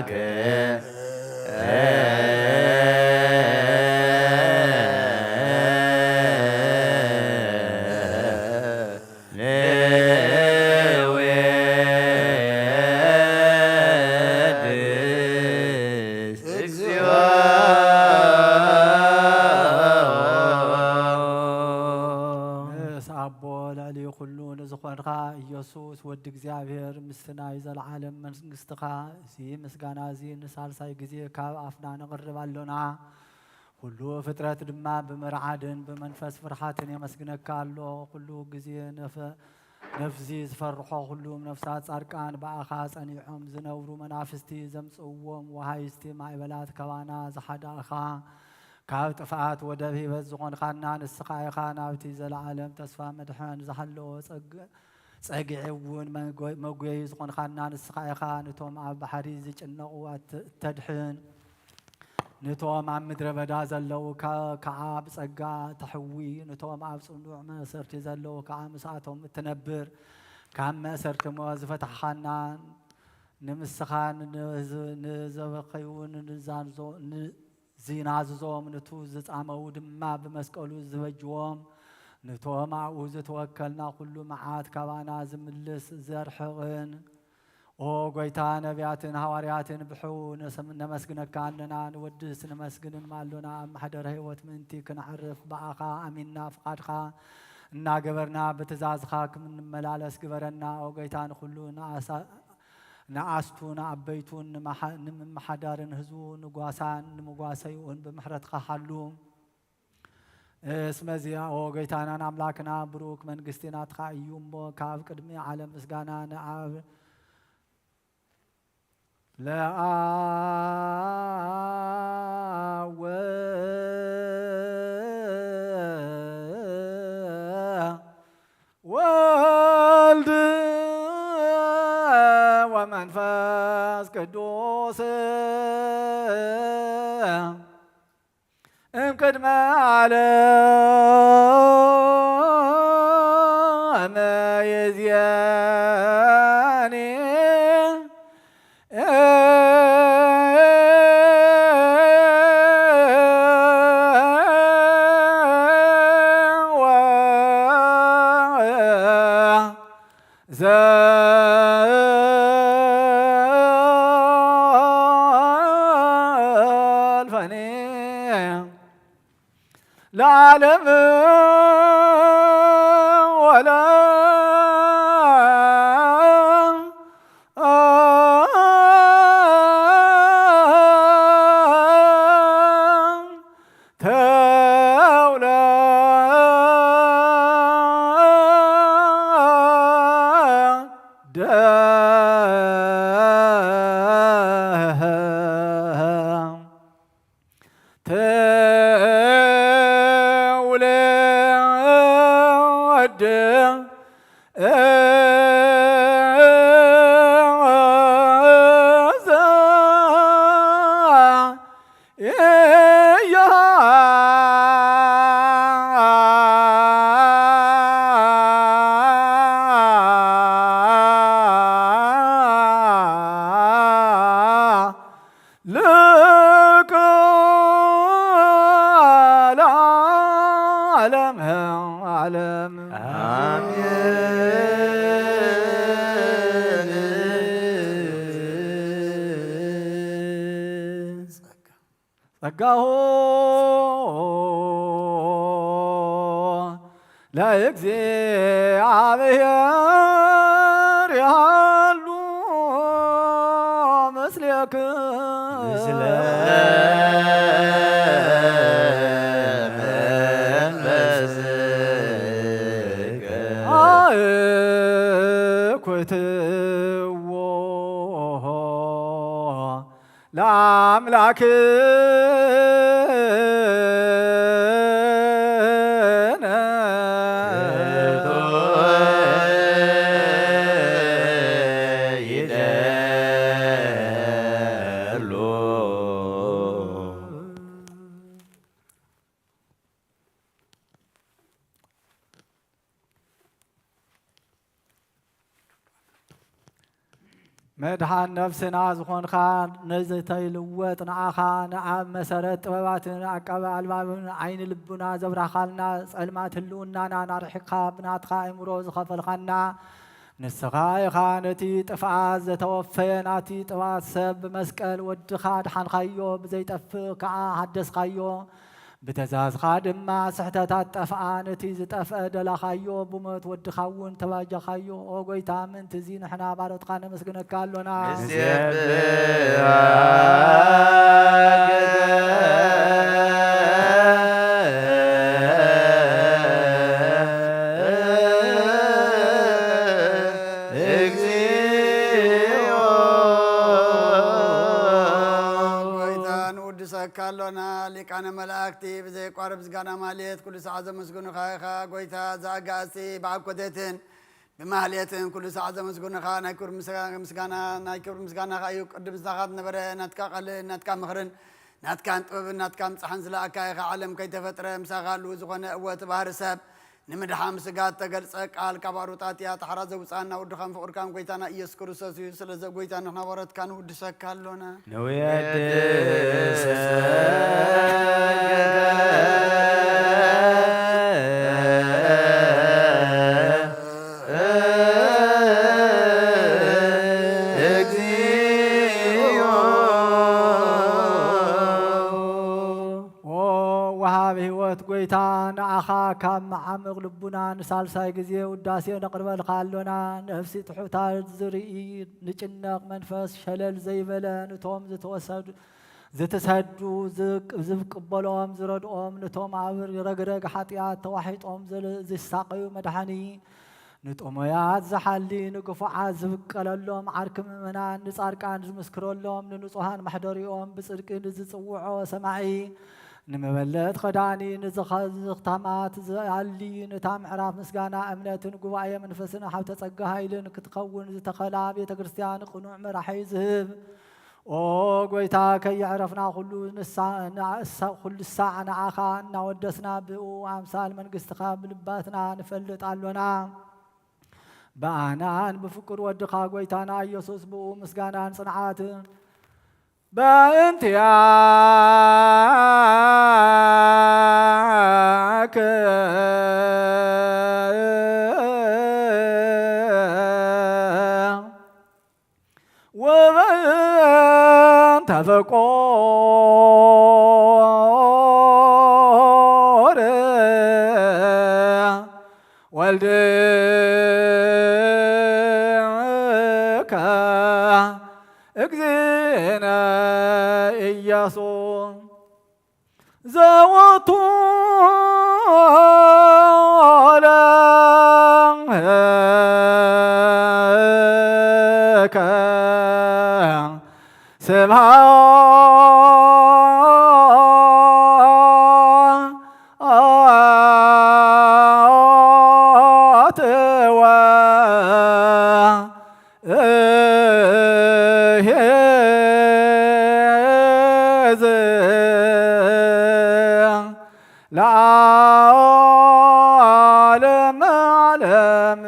ኪያከ ንወድስ እግዚኦ። ምስ ኣቦ ልዕሊ ኩሉ ንዝኾንካ ኢየሱስ ወዲ እግዚኣብሔር ምስቲ ናይ ዘለዓለም መንግስትኻ፣ እዚ ምስጋና እዚ ንሳልሳይ ግዜ ካብ ኣፍና ነቕርብ ኣሎና። ኩሉ ፍጥረት ድማ ብምርዓድን ብመንፈስ ፍርሃትን የመስግነካ ኣሎ። ኩሉ ግዜ ነፈ-፣ ነፍዚ ዝፈርሖ ኩሉም ነፍሳት ጻድቃን ብኣኻ ጸኒዖም ዝነብሩ መናፍስቲ ዘምጽእዎም ወሃይስቲ ማዕበላት ካባና ዝሓዳእኻ፣ ካብ ጥፍኣት ወደብ ህይወት ዝኾንካና ንስኻ ኢኻ። ናብቲ ዘለዓለም ተስፋ መድሕን ዝሃለዎ ጸግ-፣ ጸግዒ እውን መጎ-፣ መጎየዪ ዝኾንካና ንስኻ ኢኻ። ነቶም ኣብ ባሕሪ ዝጭነቑ ኣት-፣ እተድሕን፣ ነቶም ኣብ ምድረ በዳ ዘለዉ ከ-፣ ከኣ ብጸጋ ተሕዊ፣ ነቶም ኣብ ጽኑዕ መእሰርቲ ዘለዉ ከኣ ምስኣቶም እትነብር፣ ካብ መእሰርቲ ሞት ዝፈታሕኻና፣ ንምስኻን ንዝ-፣ ንዘበኸዩ ንዛንዞ-፣ ንዚናዝዞም፣ ንቱ ዝጻመዉ ድማ ብመስቀሉ ዝበጅዎም፣ ንቶም ኣብኡ ዝተወከልና ኩሉ መዓት ካባና ዝምልስ ዘርሕቕን። ኦ ጎይታ፣ ነቢያትን ሃዋርያትን ብሕው ነሰም-፣ ነመስግነካ ኣለና፣ ንወድስ ነመስግንን ኣሎና። ኣብ ማሕደር ህይወት ምእንቲ ክነዕርፍ ብኣኻ ኣሚንና ፍቓድካ እናገበርና ብትእዛዝካ ክንመላለስ ግበረና። ኦ ጎይታ፣ ንኹሉ ንኣሳ-፣ ንኣስቱ ንኣበይቱን ንመሓ-፣ ንምምሓዳርን ህዝቡ ንጓሳን ንምጓሰይኡን ብምሕረትካ ሓሉ። እስመ እዚኣ ኦ ጎይታናን ኣምላክና ብሩክ መንግስቲ ናትካ እዩ እሞ ካብ ቅድሚ ዓለም ምስጋና ንኣብ ለኣብ ወወልድ ወመንፈስ ቅዱስ እምቅድመ ዓለም ይእዜኒ ወዘልፈኒ ለዓለም ወለ ተውለ ደህ ተውለድ እዛ እያ ልከ ለዓለመ ዓለም። አሜን። ጸጋሁ ለእግዚአብሔር ይሃሉ ምስሌክ ምስለ መንፈስከ። አእኩትዎ ለአምላክነ ይደሉ። መድኃን ነፍስና ዝኾንካ ነዘተይልወጥ ንኣኻ ንኣብ መሰረት ጥበባትን ኣቃበ ኣልባብን ዓይኒ ልቡና ዘብራኻልና ጸልማት ህልውናና ናርሒቕካ ብናትካ ኣእምሮ ዝኸፈልኻና ንስኻ ኢኻ ነቲ ጥፍኣት ዘተወፈየ ናቲ ጥፍኣት ሰብ ብመስቀል ወድኻ ኣድሓንካዮ ብዘይጠፍእ ከኣ ሃደስካዮ። ብትእዛዝኻ ድማ ስሕተታት ጠፍኣ፣ ነቲ ዝጠፍአ ደላኻዮ፣ ብሞት ወድኻ እውን ተባጃኻዮ። ኦ ጐይታ፣ ምእንቲ እዚ ንሕና ባሮትካ ነመስግነካ ኣሎና። ንሴብሐካ እግዚኦ። ጐይታ፣ ንውድሰካ ኣሎና። ሊቃነ መላእክቲ ብዘየቋርብ ምስጋና ማሌት ኩሉ ሰዓት ዘመስግኑኻ ኢኻ። ጐይታ፣ እዛ ኣጋእዝቲ ብኣብ ኮቴትን ብማህሌትን ኩሉ ሰዓት ዘመስግኑኻ ናይ ክብሪ ምስጋ-፣ ምስጋና፣ ናይ ክብሪ ምስጋናኻ እዩ። ቅድም ዝናኻ ዝነበረ ናትካ ቃልን ናትካ ምኽርን ናትካን ጥበብን ናትካ ምጽሓን ዝለኣካ ኢኻ። ዓለም ከይተፈጥረ ምሳኻ ህልው ዝኾነ እወ እቲ ባህሪ ሰብ ንምድሓን ስጋ እተገልጸ ቃል ካብ ኣሩጣጥያ ጣሕራ ዘውጽኣና ወድኻን ፍቕርካን ጐይታና ኢየሱስ ክርስቶስ እዩ። ስለዚ ጐይታ ንሕና ባሮትካ ንውድሰካ ኣሎና። ንውየድሰ ካብ መዓምቕ ልቡና ንሳልሳይ ግዜ ውዳሴ ነቕርበልካ ኣሎና። ነፍሲ ትሑታት ዝርኢ ንጭነቕ መንፈስ ሸለል ዘይበለ፣ ንቶም ዝተወሰዱ ዝተሰዱ ዝቅ- ዝቅበሎም ዝረድኦም፣ ነቶም ኣብ ረግረግ ሓጢኣት ተዋሒጦም ዘለ- ዝሳቐዩ መድሓኒ፣ ንጥሙያት ዝሓሊ ንግፉዓት ዝብቀለሎም ዓርኪ ምእመናን፣ ንጻድቃን ዝምስክረሎም ንንጹሃን መሕደሪኦም፣ ብጽድቂ ንዝጽውዖ ሰማዒ፣ ንመበለት ኸዳኒ፣ ንዝኸ- ዝኽታማት ዝኣሊ፣ ነታ ምዕራፍ ምስጋና እምነትን ጉባኤ መንፈስን ሃብተ ጸጋ ሃይልን ክትኸውን ዝተኸላ ቤተ ክርስቲያን ቅኑዕ መራሒ ዝህብ፣ ኦ ጎይታ፣ ከየዕረፍና ኩሉ ንሳ- ንሳ- ኩሉ ሳዕ ንዓኻ እናወደስና ብኡ ኣምሳል መንግስትኻ ብልባትና ንፈልጥ ኣሎና። ብኣናን ብፍቅር ወድኻ ጎይታና ኢየሱስ ብኡ ምስጋናን ጽንዓትን በእንቲኣክ ወበእንተ ፍቁር ወልድከ እግዚእነ ኢየሱስ ዘወቱ ለከ ስብሐት ወእሄዝ ለዓለመ ዓለም።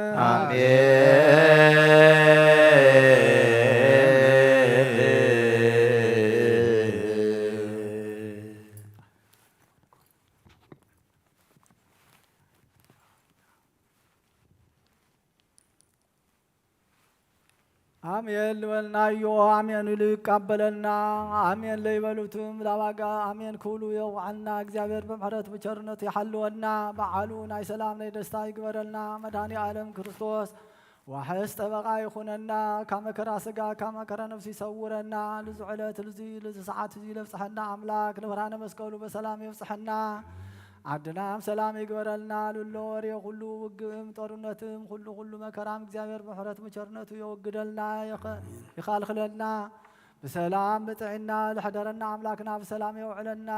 ኣሜን ልበልናዮ፣ ኣሜን ኢሉ ይቀበለና። ኣሜን ለይበሉትም ላባጋ ኣሜን ክብሉ የውዓልና። እግዚኣብሔር ብምሕረት ብቸርነቱ ይሓልወና። በዓሉ ናይ ሰላም ናይ ደስታ ይግበረልና። መድኃኔ ዓለም ክርስቶስ ዋሕስ ጠበቃ ይኹነና። ካብ መከራ ስጋ ካብ መከራ ነፍሲ ይሰውረና። ልዚ ዕለት ልዚ ልዚ ሰዓት እዚ ለብጽሐና ኣምላክ ንብርሃነ መስቀሉ በሰላም የብጽሐና። ዓድና ሰላም ይግበረልና። ልሎ ወሬ ኩሉ ውግእም ጦርነትም ኩሉ ኩሉ መከራም እግዚኣብሔር ብምሕረት ብቸርነቱ የወግደልና፣ የኸ- ይኻልክለና። ብሰላም ብጥዕና ልሕደረና ኣምላክና ብሰላም የውዕለና።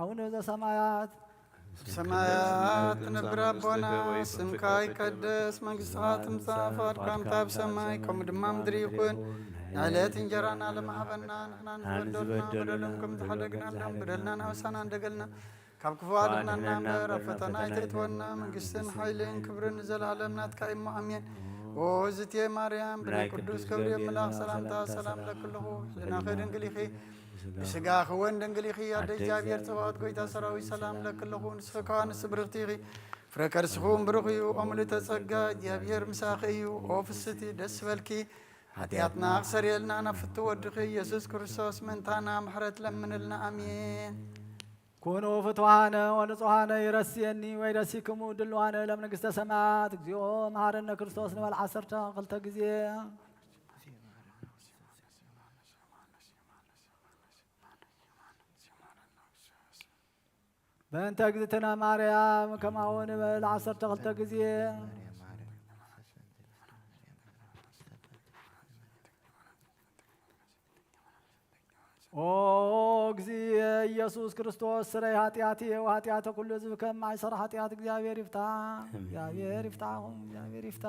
ኣቡነ ዘሰማያት ሰማያት ትነብር ኣቦና፣ ስምካ ይቀደስ፣ መንግስትኻ ትምጻእ፣ ፈቃድካ ከምታ ኣብ ሰማይ ከምኡ ድማ ምድሪ ይኹን። ንዕለት እንጀራና ለመሃበና ንሕና ንዝበደልና በደሎም ከም ዝሓደግና ንሕና በደልና ንኣበሳና እንደገልና ካብ ክፉ ኣድሕነና እምበር ኣብ ፈተና ኣይተእትወና። መንግስትን ሓይልን ክብርን ንዘለኣለም ናትካ እሞ ኣሜን። ኦ ዝቴ ማርያም ብናይ ቅዱስ ገብርኤል መልኣኽ ሰላምታ ሰላም ለክለኹ። ሕልናኺ ድንግል ኢኺ፣ ብስጋኺ እውን ድንግል ኢኺ። ኣደ እግዚኣብሔር ጸባኦት ጎይታ ሰራዊት ሰላም ለክለኹ። ንስኺ ከኣ ንስብርኽቲ ኢኺ፣ ፍረ ከርስኹም ብሩኽ እዩ። ኦ ምልእተ ጸጋ እግዚኣብሔር ምሳኺ እዩ። ኦ ፍስቲ ደስ በልኪ፣ ሓጢኣትና ክሰርየልና ናብ ፍቱ ወድኺ ኢየሱስ ክርስቶስ ምእንታና ምሕረት ለምንልና። ኣሜን። ኩኑ ፍቱሃነ ወንጹሃነ ይረስየኒ ወይ ረሲክሙ ድልዋነ ለመንግስተ ሰማያት። እግዚኦ መሐረነ ክርስቶስ ንበል ዓሰርተ ክልተ ግዜ። በእንተ እግዝእትነ ማርያም ከማኡ ንበል ዓሰርተ ክልተ ግዜ። ኦ እግዚእ ኢየሱስ ክርስቶስ ስረይ ኃጢአትየ ወኃጢአተ ኩሉ ሕዝብ ከማይ ሰር ኃጢአት። እግዚኣብሔር ይፍታ። ኣሜን። እግዚኣብሔር ይፍታኹም። እግዚኣብሔር ይፍታ።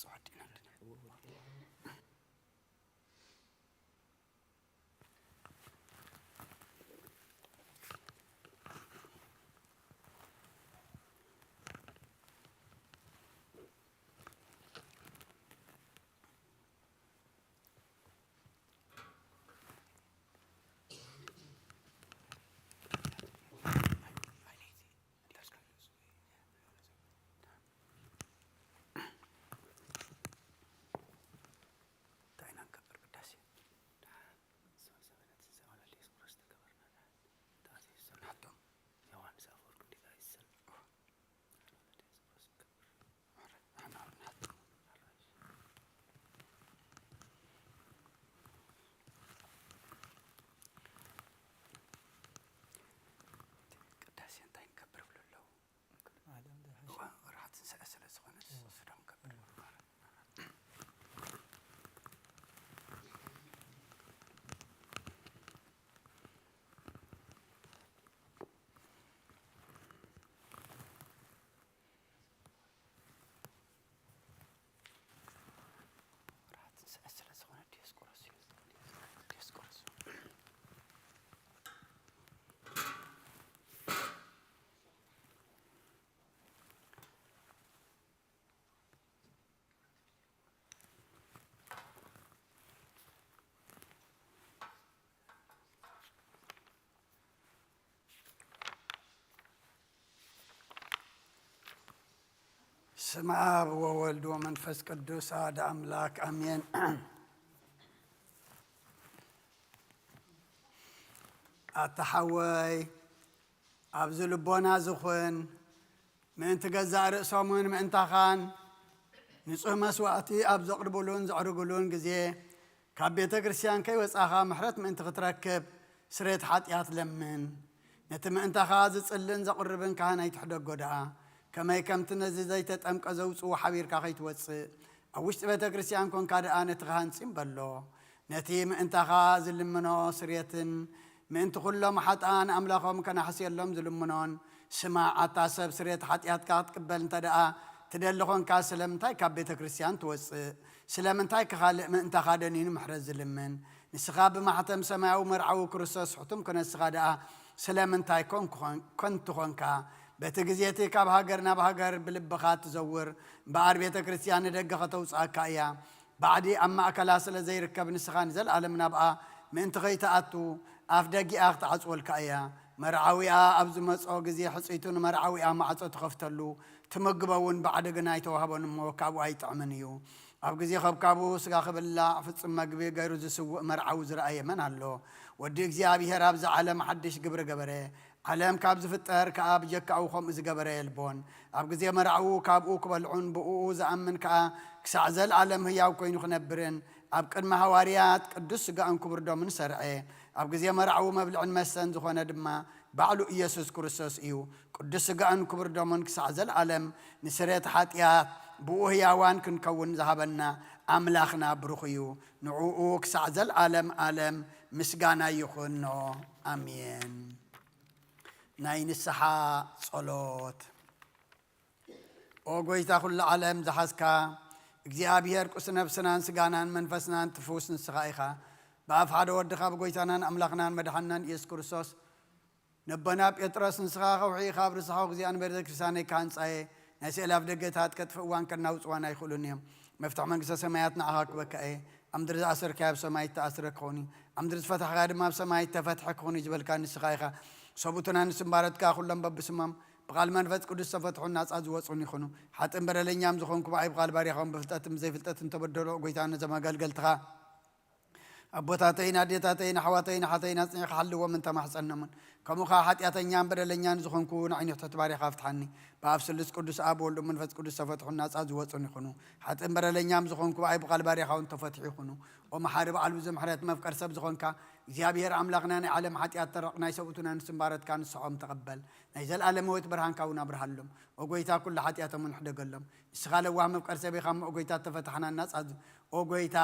ተዋዲና ኣለና። እንታይ ኢና ንገብር? ቅዳሴ። ስመ ሰበነ ትንሳኤ ወለደ ኢየሱስ ክርስቶስ ተገበርና። ዮሃንስ ኣፈወርቅ እንዴት ኣይሰል? ቅዳሴ እንታይ ንገብር ብሎ ኣለዉ? ዓለም ዝሓሸ። እዋ፣ ወርሓ ትንሳኤ ስለ ዝኾነ እዎ። ስዶም ከብል እዎ። ወርሓ ትንሳኤ ስለ ዝኾነ ዲዮስቆሮስ እዩ። ዲዮስቆሮስ። ስም ኣብ ወወልድ ወመንፈስ ቅዱስ ኣደ ኣምላክ ኣሜን። ኣታ ሓወይ፣ ኣብዚ ልቦና ዝኹን ምእንቲ ገዛእ ርእሶምን ምእንታኻን ንጹህ መስዋእቲ ኣብ ዘቕርብሉን ዘዕርግሉን ግዜ፣ ካብ ቤተ ክርስቲያን ከይወጻኻ ምሕረት ምእንቲ ክትረክብ ስሬት ሓጢኣት ለምን። ነቲ ምእንታኻ ዝጽልን ዘቕርብን ካህን ኣይትሕደጎ ደኣ። ከመይ ከምቲ ነዚ ዘይተጠምቀ ዘውጽኡ ሓቢርካ ከይትወጽእ፣ ኣብ ውሽጢ ቤተ ክርስቲያን ኮንካ ደኣ ነቲ ካህን ጺም በሎ። ነቲ ምእንታኻ ዝልምኖ ስርየትን ምእንቲ ኩሎም ሓጥኣን ኣምላኾም ከናሕስየሎም ዝልምኖን ስማዕ። ኣታ ሰብ፣ ስርየት ሓጢኣትካ ክትቅበል እንተ ደኣ ትደሊ ኾንካ፣ ስለምንታይ ካብ ቤተ ክርስቲያን ትወጽእ? ስለምንታይ ከኻልእ ምእንታኻ ደኒኑ ምሕረት ዝልምን? ንስኻ ብማሕተም ሰማያዊ መርዓዊ ክርስቶስ ሕቱም ክነስኻ ደኣ ስለምንታይ ኮን-፣ ኮን-፣ ከንቱ ኾንካ? በቲ ግዜ እቲ ካብ ሃገር ናብ ሃገር ብልብኻ ትዘውር እምበኣር፣ ቤተ ክርስቲያን ንደገ ኸተውጽኣካ እያ። ባዕዲ ኣብ ማእከላ ስለ ዘይርከብ፣ ንስኻ ንዘለኣለም ናብኣ ምእንቲ ኸይትኣቱ፣ ኣፍ ደጊኣ ክትዓጽወልካ እያ። መርዓዊኣ ኣብ ዝመጾ ግዜ፣ ሕጽይቱ ንመርዓዊኣ ማዕጾ ትኸፍተሉ፣ ትምግቦ እውን ባዕዲ ግና ኣይተዋህቦን እሞ፣ ካብኡ ኣይጥዕምን እዩ። ኣብ ግዜ ኸብካቡ ስጋ ክብላዕ ፍጹም መግቢ ገይሩ ዝስውእ መርዓዊ ዝረኣየ መን ኣሎ? ወዲ እግዚኣብሔር ኣብዚ ዓለም ሓድሽ ግብሪ ገበረ። ዓለም ካብ ዝፍጠር ከኣ ብጀካኡ ኸምኡ ዝገበረ የልቦን። ኣብ ግዜ መርዓኡ ካብኡ ክበልዑን ብእኡ ዝኣምን ከኣ ክሳዕ ዘለኣለም ህያው ኮይኑ ክነብርን ኣብ ቅድሚ ሃዋርያት ቅዱስ ስጋኡን ክቡር ደሙን ሰርዐ። ኣብ ግዜ መርዓኡ መብልዕን መስተን ዝኾነ ድማ ባዕሉ ኢየሱስ ክርስቶስ እዩ። ቅዱስ ስጋኡን ክቡር ደሙን ክሳዕ ዘለኣለም ንስርየት ሓጢኣት ብኡ ህያዋን ክንከውን ዝሃበና ኣምላኽና ብሩኽ እዩ። ንዕኡ ክሳዕ ዘለኣለም ኣለም ምስጋና ይኹኖ። ኣሜን። ናይ ንስሓ ጸሎት። ኦ ጎይታ ኩሉ ዓለም ዝሓዝካ እግዚኣብሔር፣ ቁስ ነብስናን ስጋናን መንፈስናን ትፍውስ ንስኻ ኢኻ። ብኣፍ ሓደ ወድኻ ብጎይታናን ኣምላኽናን መድሓንናን ኢየሱስ ክርስቶስ ነቦና ጴጥሮስ፣ ንስኻ ከውሒ ኢኻ፣ ኣብ ርሳሖ ግዚኣን ቤተ ክርስቲያነይ ክሃንጻ እየ። ናይ ስእሊ ኣፍ ደገታት ከጥፍእዋን ከናውጽዋን ኣይኽእሉን እዮም። መፍትሒ መንግስተ ሰማያት ንዓኻ ክበካ እየ። ኣብ ምድሪ ዝኣሰርካዮ ኣብ ሰማይ እተኣስረ ክኸውን እዩ፣ ኣብ ምድሪ ዝፈታሕካዮ ድማ ኣብ ሰማይ እተፈትሐ ክኸውን እዩ ዝበልካ ንስኻ ኢኻ። ሰብኡትና ንስምባረትካ ኩሎም በብስሞም ብቓል መንፈስ ቅዱስ ዝተፈትሑን ናጻ ዝወጹን ይኹኑ። ሓጥእን በደለኛም ዝኾንኩ ብኣይ ብቓል ባሪያኻውን ብፍልጠትን ብዘይፍልጠትን ተበደሎ። ጎይታ ነዞም ኣገልገልትኻ ኣቦታተይን ኣዴታተይን ኣሕዋተይን ኣሓተይን ኣጽኒዕካ ሓልዎም እንተማሕጸኖምን፣ ከምኡ ኸኣ ሓጢኣተኛን በደለኛን ዝኾንኩ ንዓይኒ ትሕቲ ባሪያኻ ፍትሓኒ። ብኣብ ስሉስ ቅዱስ ኣብ ወልድ መንፈስ ቅዱስ ተፈትሑን ናጻ ዝወጹን ይኹኑ። ሓጥእን በደለኛም ዝኾንኩ ብኣይ ብቓል ባሪያኻ እውን ተፈትሑ ይኹኑ። ኦ መሓሪ በዓል ብዙሕ ምሕረት መፍቀር ሰብ ዝኾንካ እግዚኣብሔር ኣምላኽና፣ ናይ ዓለም ሓጢኣት ተረቕ ናይ ሰብኡትና ንስምባረትካ ንስሖም ተቐበል። ናይ ዘለኣለም ህይወት ብርሃንካ እውን ኣብርሃሎም። ኦ ጎይታ ኩሉ ሓጢኣቶም እውን ሕደገሎም። ንስኻ ለዋህ መፍቀር ሰብ ኢኻ እሞ ኦ ጎይታ ተፈታሕና ናጻ ዝ-፣ ኦ ጎይታ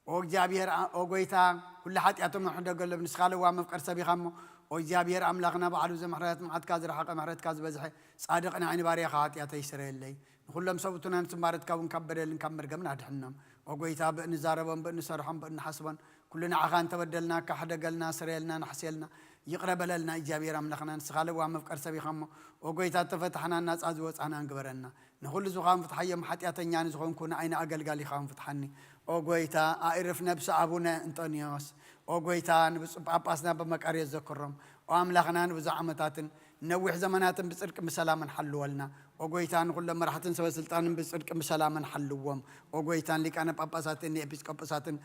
ኦ እግዚኣብሔር ኣ-፣ ኦ ጎይታ፣ ኩሉ ሓጢኣቶም ሕደገሎም። ንስኻ ለዋህ መፍቀር ሰብ ኢኻ እሞ፣ ኦ እግዚኣብሔር ኣምላኽና፣ ባዕሉ ዘምሕረት፣ መዓትካ ዝረሓቐ፣ ምሕረትካ ዝበዝሐ፣ ጻድቕ ንዓይ ንባርያኻ ሓጢኣተይ ስረየለይ። ንኹሎም ሰብኡትናን ስምባረትካ እውን ካብ በደልን ካብ መርገምን ኣድሕኖም። ኦ ጐይታ፣ ብእንዛረቦን ብእንሰርሖን ብእንሓስቦን ኩሉ ንዓኻ እንተበደልናካ፣ ሕደገልና፣ ስረየልና፣ ንሕስየልና፣ ይቕረ በለልና። እግዚኣብሔር ኣምላኽና፣ ንስኻ ለዋህ መፍቀር ሰብ ኢኻ እሞ፣ ኦ ጐይታ፣ እተፈታሕናን ናጻ ዝወጻናን ግበረና። ንኹሉ ዝኻን ፍትሓዮም፣ ሓጢኣተኛ ንዝኾንኩ ንዓይ ንኣገልጋሊኻ እውን ፍትሓኒ። ኦ ጐይታ፣ ኣእርፍ ነብሲ ኣቡነ እንጦንዮስ። ኦ ጐይታ፣ ንብፁዕ ጳጳስና በመቃርዮስ ዘክሮም። ኦ ኣምላኽና፣ ንብዙሕ ዓመታትን ነዊሕ ዘመናትን ብጽድቂ ብሰላምን ሓልወልና። ኦ ጐይታ፣ ንኹሎም መራሕትን ሰበ ስልጣንን ብጽድቂ ብሰላምን ሓልዎም። ኦ ጐይታ፣ ንሊቃነ ጳጳሳትን ንኤጲስቆጶሳትን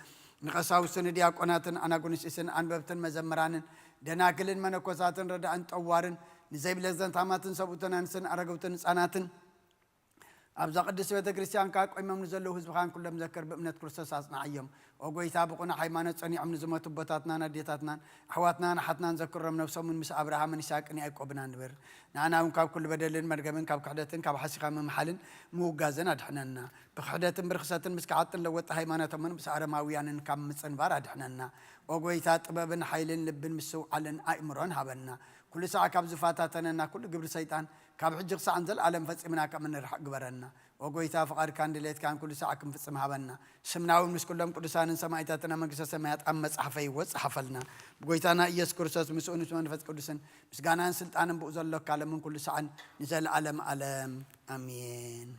ንቐሳውስትን ንዲያቆናትን ኣናጉንስጢስን ኣንበብትን መዘምራንን ደናግልን መነኮሳትን ረዳእን ጠዋርን ንዘይብለን ዘንታማትን ሰብኡትን ኣንስትን ኣረገውትን ህጻናትን ኣብዛ ቅድስቲ ቤተ ክርስቲያንካ ቆይሞም ንዘለዉ ህዝብኻን ኩሎም ዘክር፣ ብእምነት ክርስቶስ ኣጽንዓዮም። ኦ ጐይታ፣ ብቑኑዕ ሃይማኖት ጸኒዖም ንዝሞቱ ኣቦታትናን ኣዴታትናን ኣሕዋትናን ኣሓትናን ዘክሮም፣ ነብሶምን ምስ ኣብርሃምን ይስሐቅን ያዕቆብን ኣንብር። ንኣና እውን ካብ ኩሉ በደልን መርገምን ካብ ክሕደትን ካብ ሓሲኻ ምምሓልን ምውጋዝን ኣድሕነና። ብክሕደትን ብርኽሰትን ምስ ከሓጥን ለወጢ ሃይማኖቶምን ምስ ኣረማውያንን ካብ ምጽንባር ኣድሕነና። ኦ ጐይታ፣ ጥበብን ሓይልን ልብን ምስትውዓልን ኣእምሮን ሃበና። ኩሉ ሳዕ ካብ ዝፈታተነና ኩሉ ግብሪ ሰይጣን ካብ ሕጂ ክሳዕ ንዘለኣለም ፈጺምና ከም እንርሕቕ ግበረና። ኦ ጐይታ፣ ፍቓድካን ድሌትካን ኩሉ ሳዕ ክንፍጽም ሃበና። ስምና እውን ምስ ኩሎም ቅዱሳንን ሰማእታትን ኣብ መንግስተ ሰማያት ኣብ መጽሓፈ ህይወት ጸሓፈልና። ብጐይታና ኢየሱስ ክርስቶስ፣ ምስኡን ምስ መንፈስ ቅዱስን ምስጋናን ስልጣንን ብኡ ዘሎካ ለምን ኩሉ ሳዕን ንዘለኣለም ኣለም። ኣሜን።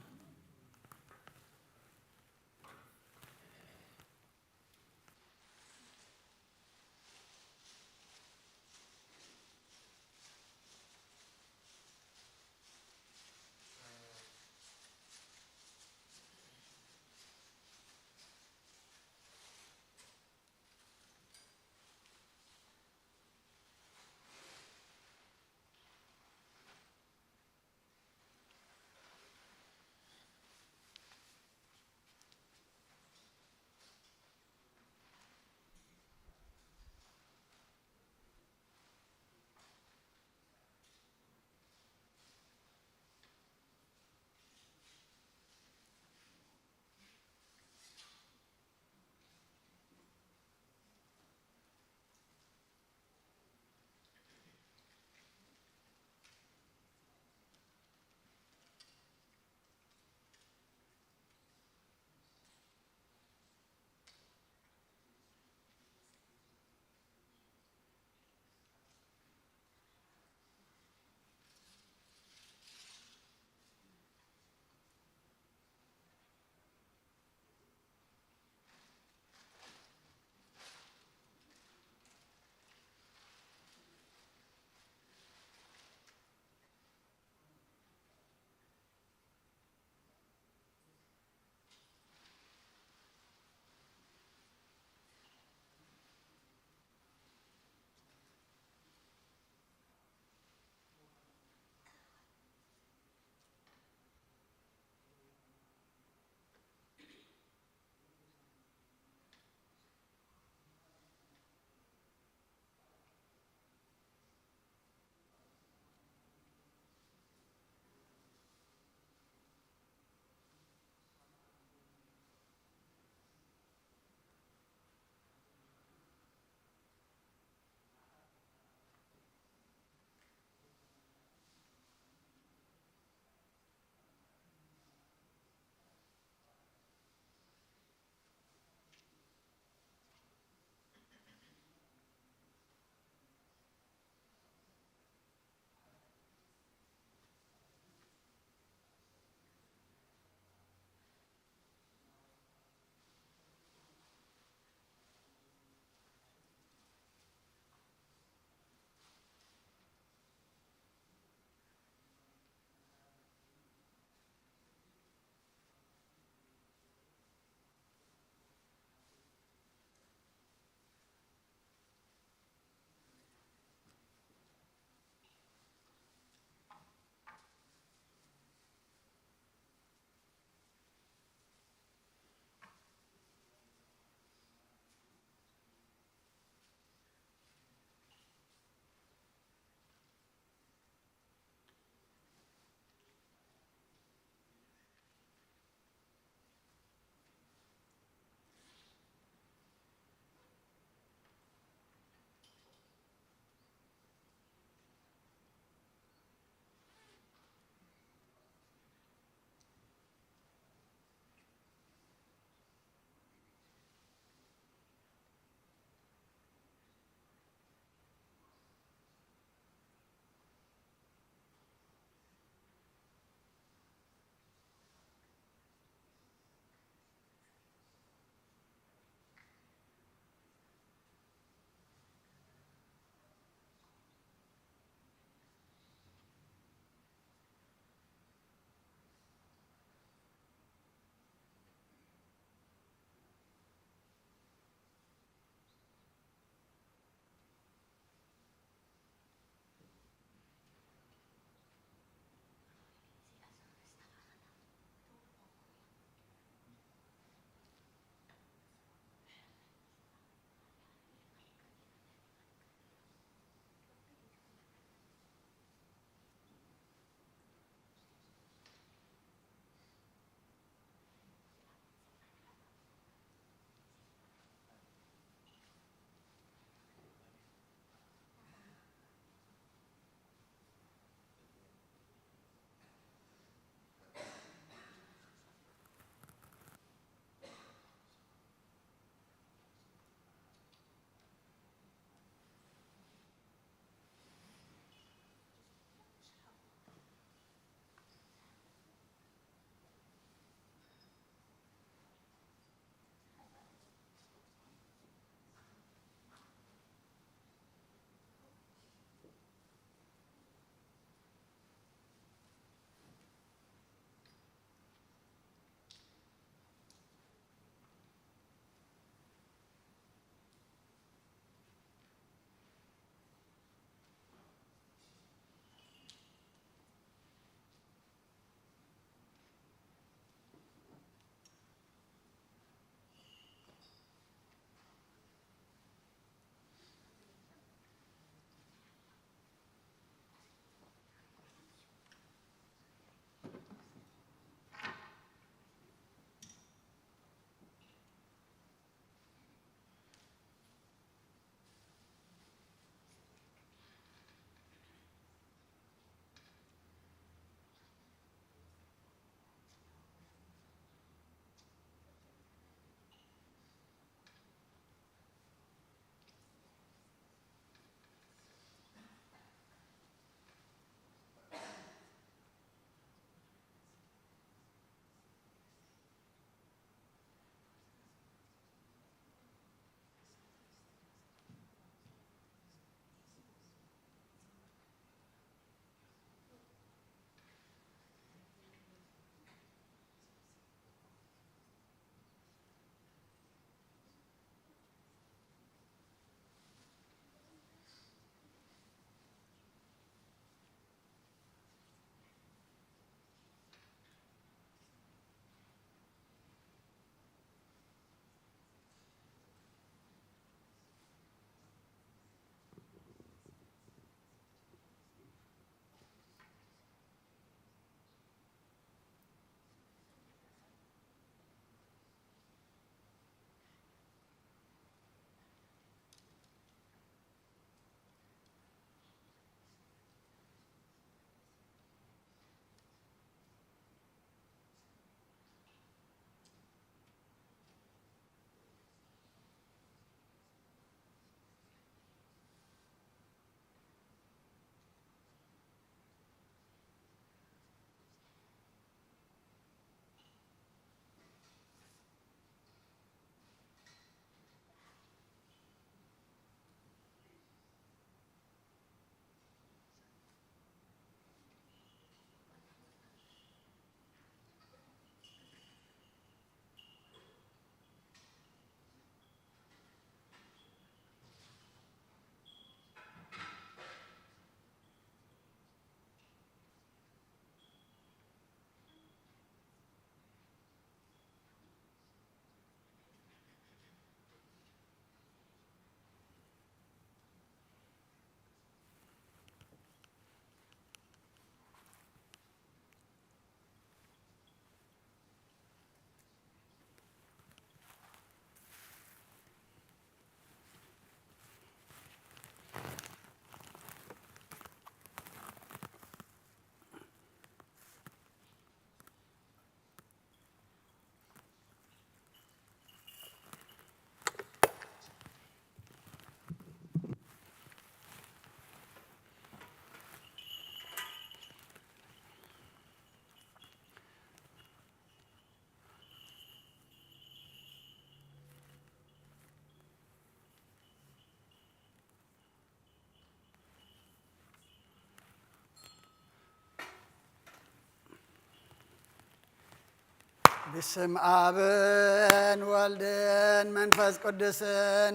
ብስም ኣብን ወልድን መንፈስ ቅዱስን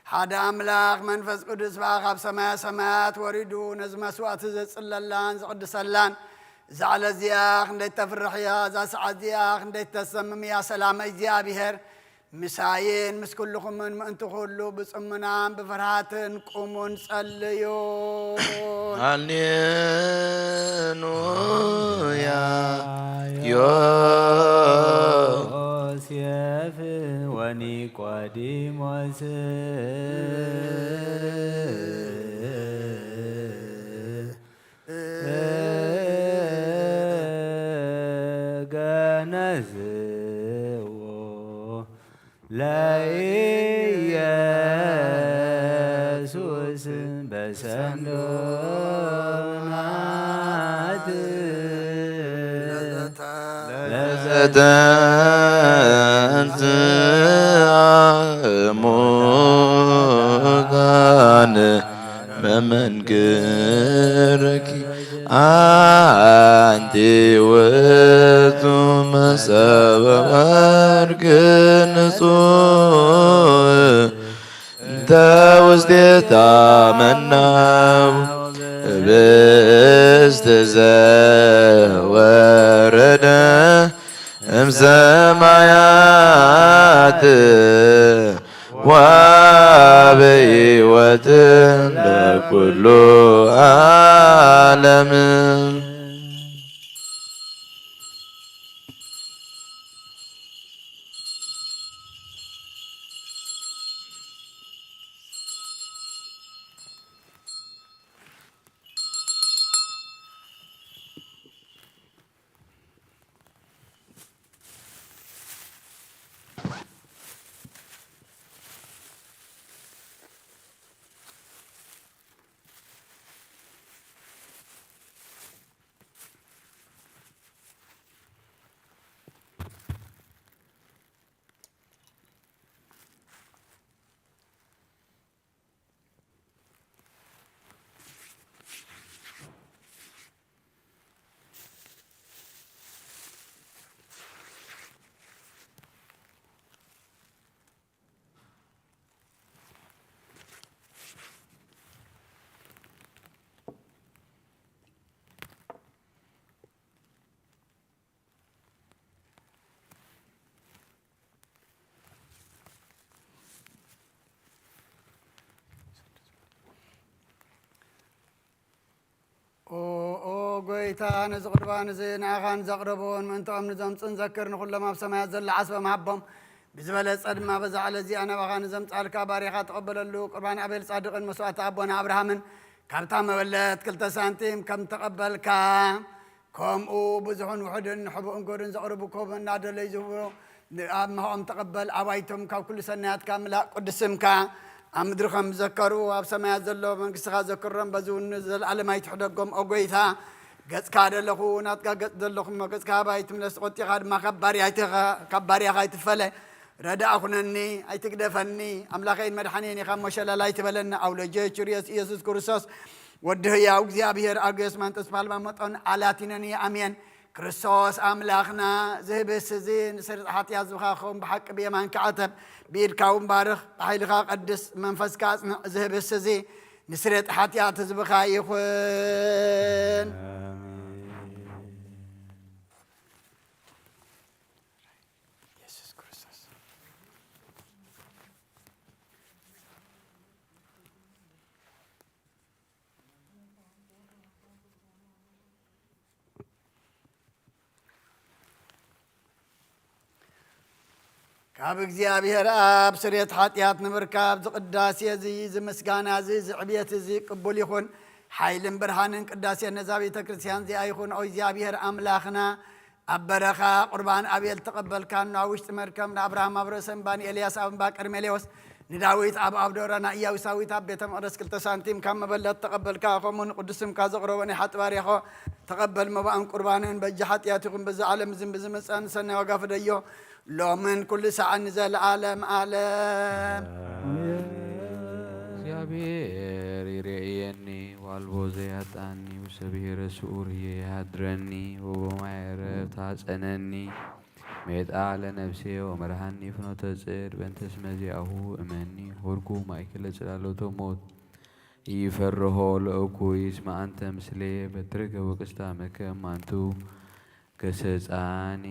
ሓደ ኣምላኽ መንፈስ ቅዱስ ብኣ ካብ ሰማያ ሰማያት ወሪዱ ነዚ መስዋዕቲ ዘጽለላን ዝቕድሰላን እዛ ዕለት እዚኣ ክንደይ ተፍርሕ እያ፣ እዛ ሰዓት እዚኣ ክንደይ ተሰምም እያ። ሰላም እግዚኣብሔር ምሳይን ምስ ኩልኹምን ምእንቲ ኩሉ ብጽሙናን ብፍርሃትን ቁሙን ጸልዩ። ሃሌሉያ። ዮሴፍ ወኒቆዲሞስ ገነዝዎ ለኢየሱስ በሰንዶናት ለዘተንሥአ እሙታን መመንክርኪ አንቲ ውእቱ መሰበ ወርቅ ንጹሕ እንተ ውስቴታ መናው ህብስት ዘወረደ እምሰማያት ወአበ ሕይወት ለኩሉ ዓለም። ኦ፣ ኦ ጎይታ፣ ነዚ ቁርባን እዚ ንኣኻን ዘቕረቦን ምእንትኦም ንዘምጽኡን ዘክር። ንኹሎም ኣብ ሰማያት ዘሎ ዓስቦም ሃቦም። ብዝበለጸ ድማ በዛ ዕለት እዚኣ ናባኻ ንዘምጻልካ ባሪኻ ተቐበለሉ። ቁርባን ኣቤል ጻድቕን መስዋዕቲ ኣቦና ኣብርሃምን ካብታ መበለት ክልተ ሳንቲም ከም ተቐበልካ፣ ከምኡ ብዙሕን ውሑድን ንሕቡእን ክቡርን ዘቕርቡ ክህቡ እናደለዩ ዝህቡ ኣብ ምሃኦም ተቐበል። ኣባይቶም ካብ ኩሉ ሰናያትካ ምላእ ቅዱስ ስምካ ኣብ ምድሪ ከም ዝዘከሩ ኣብ ሰማያት ዘሎ መንግስትኻ ዘክሮም፣ በዚ እውን ንዘለኣለም ኣይትሕደጎም። ኦ ጎይታ፣ ገጽካ ደለኹ ናትካ ገጽ ደለኹ እሞ ገጽካ ኣባይ ትምለስ፣ ተቖጢኻ ድማ ካብ ባርያ ኣይትኸ-፣ ካብ ባርያኻ ኣይትፈለ። ረዳእ ኩነኒ፣ ኣይትግደፈኒ። ኣምላኸይን መድሓኒየን ኢኻ እሞ ሸለል ኣይትበለኒ። ኣውለጀ ችርዮስ ኢየሱስ ክርስቶስ ወዲ ህያው እግዚኣብሔር ኣግዮስ ማንጠስ ፓልማ መጦን ኣላቲነኒ። ኣሜን። ክርስቶስ ኣምላኽና፣ ዝህብስ እዚ ንስርጥ ሓጢኣት ዝብኻ ክኸውን ብሓቂ ብየማንካ ዕተብ፣ ብኢድካ እውን ባርኽ፣ ብሓይልኻ ቀድስ፣ መንፈስካ ኣጽንዕ። ዝህብስ እዚ ንስርጥ ሓጢኣት ህዝብኻ ይኹን። ኢየሱስ ክርስቶስ። ካብ እግዚኣብሔር ኣብ ስርየት ሓጢኣት ንምርካብ፣ እዚ ቅዳሴ እዚ፣ እዚ ምስጋና እዚ፣ እዚ ዕብየት እዚ ቅቡል ይኹን። ሓይልን ብርሃንን ቅዳሴ ነዛ ቤተ ክርስቲያን እዚኣ ይኹን። ኦ እግዚኣብሔር ኣምላኽና፣ ኣብ በረኻ ቁርባን ኣቤል ተቐበልካና፣ ኣብ ውሽጢ መርከብ ንኣብርሃም ኣብ ርእሰ እምባ፣ ንኤልያስ ኣብ እምባ ቀርሜሌዎስ፣ ንዳዊት ኣብ፣ ኣብ ደብረ፣ ንኢያቡሳዊት ኣብ ቤተ መቕደስ ክልተ ሳንቲም ካብ መበለት ተቐበልካ፣ ከምኡ ንቅዱስ ስምካ ዘቕረቦ ናይ ሓጥባር ያኾ ተቐበል። መባእን ቁርባንን በጃ ሓጢኣት ይኹን፣ በዚ ዓለም ዝን ብዝመጽእ ንሰናይ ዋጋ ፍደዮ፣ ሎምን ኩሉ ሰዓን ንዘለዓለም ዓለም። እግዚኣብሔር ይርእየኒ፣ ዋልቦ ዘያጣኒ፣ ውሰብሔረ ስዑር የሃድረኒ፣ ወበማይ ዕረፍት ኣጸነኒ። ሜጣ ለነፍሴ ወመርሃኒ ፍኖተ ጽድቅ በእንተ ስመ ዚአሁ እመኒ ሆርኩ ማእከለ ጽላሎተ ሞት ኢፈርሆ ለእኩይ እስመ አንተ ምስሌ በትርከ ወቅስታመከ እማንቱ ገሰጻኒ።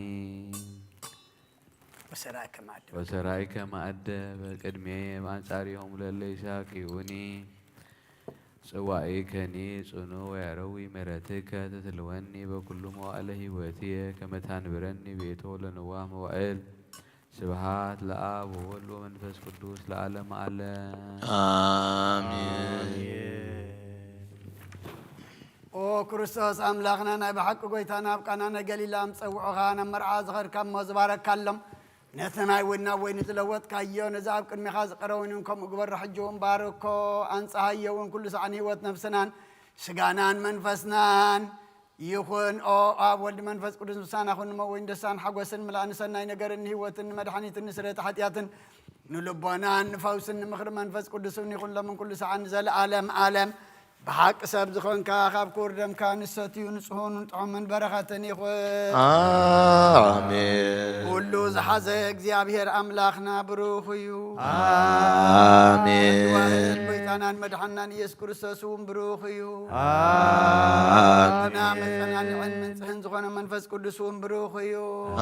ወሰራይ ከማደ ወሰራይ ከማደ በቅድሜ በአንጻሪሆም ለለ ይሳቅዩኒ። ጽዋኢከኒ ጽኑ ወያረዊ ምሕረትከ ትትልወኒ በኩሉ መዋዕለ ሕይወትየ ከመ ታንብረኒ ቤቶ ለነዋህ መዋዕል። ስብሐት ለአብ ወወልድ ወመንፈስ ቅዱስ ለዓለመ ዓለም። አሜን። ኦ ክርስቶስ ኣምላኽና ናይ ብሓቂ ጎይታና ኣብ ቃና ናይ ገሊላ ምስ ጸውዑኻ ናብ መርዓ ዝኸድካ እሞ ዝባረካሎም ነቲ ናይ ወይንና ወይኒ ዝለወጥካዮ ነዚ ኣብ ቅድሚኻ ዝቐረበ ወይኒ እውን ከምኡ ግበሮ ሕጂ እውን ባርኮ ኣንጽሃዮ እውን ኩሉ ሰዓን ህይወት ነፍስናን ስጋናን መንፈስናን ይኹን ኦ ኣብ ወልድ መንፈስ ቅዱስ ምሳና ኩን እሞ ወይን ደስታን ሓጎስን ምላእን ሰናይ ነገርን ንህይወትን ንመድሓኒትን ንስረተ ሓጢኣትን ንልቦናን ንፈውስን ንምኽሪ መንፈስ ቅዱስ እውን ይኹን ሎምን ኩሉ ሰዓን ንዘለኣለም ኣለም ብሓቂ ሰብ ዝኾንካ ካብ ክቡር ደምካ ንሰትዩ ንጽሁን ጥዑምን በረኸትን ይኹን። አሜን። ኩሉ ዝሓዘ እግዚኣብሔር ኣምላኽና ብሩኽ እዩ። አሜን። ጎይታናን መድሓናን ኢየሱስ ክርስቶስ እውን ብሩኽ እዩ። አሜን። መጸናንዕን መንጽህን ዝኾነ መንፈስ ቅዱስ እውን ብሩኽ እዩ።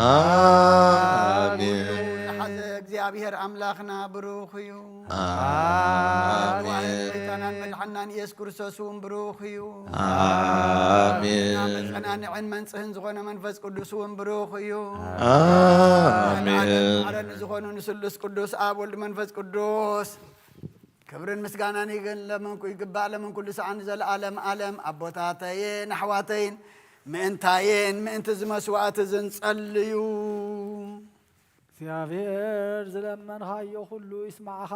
አሜን። ዝሓዘ እግዚኣብሔር ኣምላኽና ብሩኽ እዩ። አሜን። ጎይታናን መድሓናን ኢየሱስ ክርስቶስ እውን ብሩኽ እዩ። አሜን። መጸናንዕን መንጽህን ዝኾነ መንፈስ ቅዱስ እውን ብሩኽ እዩ። አሜን። ማዕረ ንዝኾኑ ንስሉስ ቅዱስ ኣብ ወልድ መንፈስ ቅዱስ ክብርን ምስጋናን ይግን ለምን ይግባእ ለምን ኩሉ ሰዓን ዘለዓለም ዓለም ኣቦታተይን ኣሕዋተይን ምእንታየን ምእንቲ ዝመስዋእቲ ዝንጸልዩ እግዚኣብሔር ዝለመንኻዮ ኩሉ ይስማዕኻ።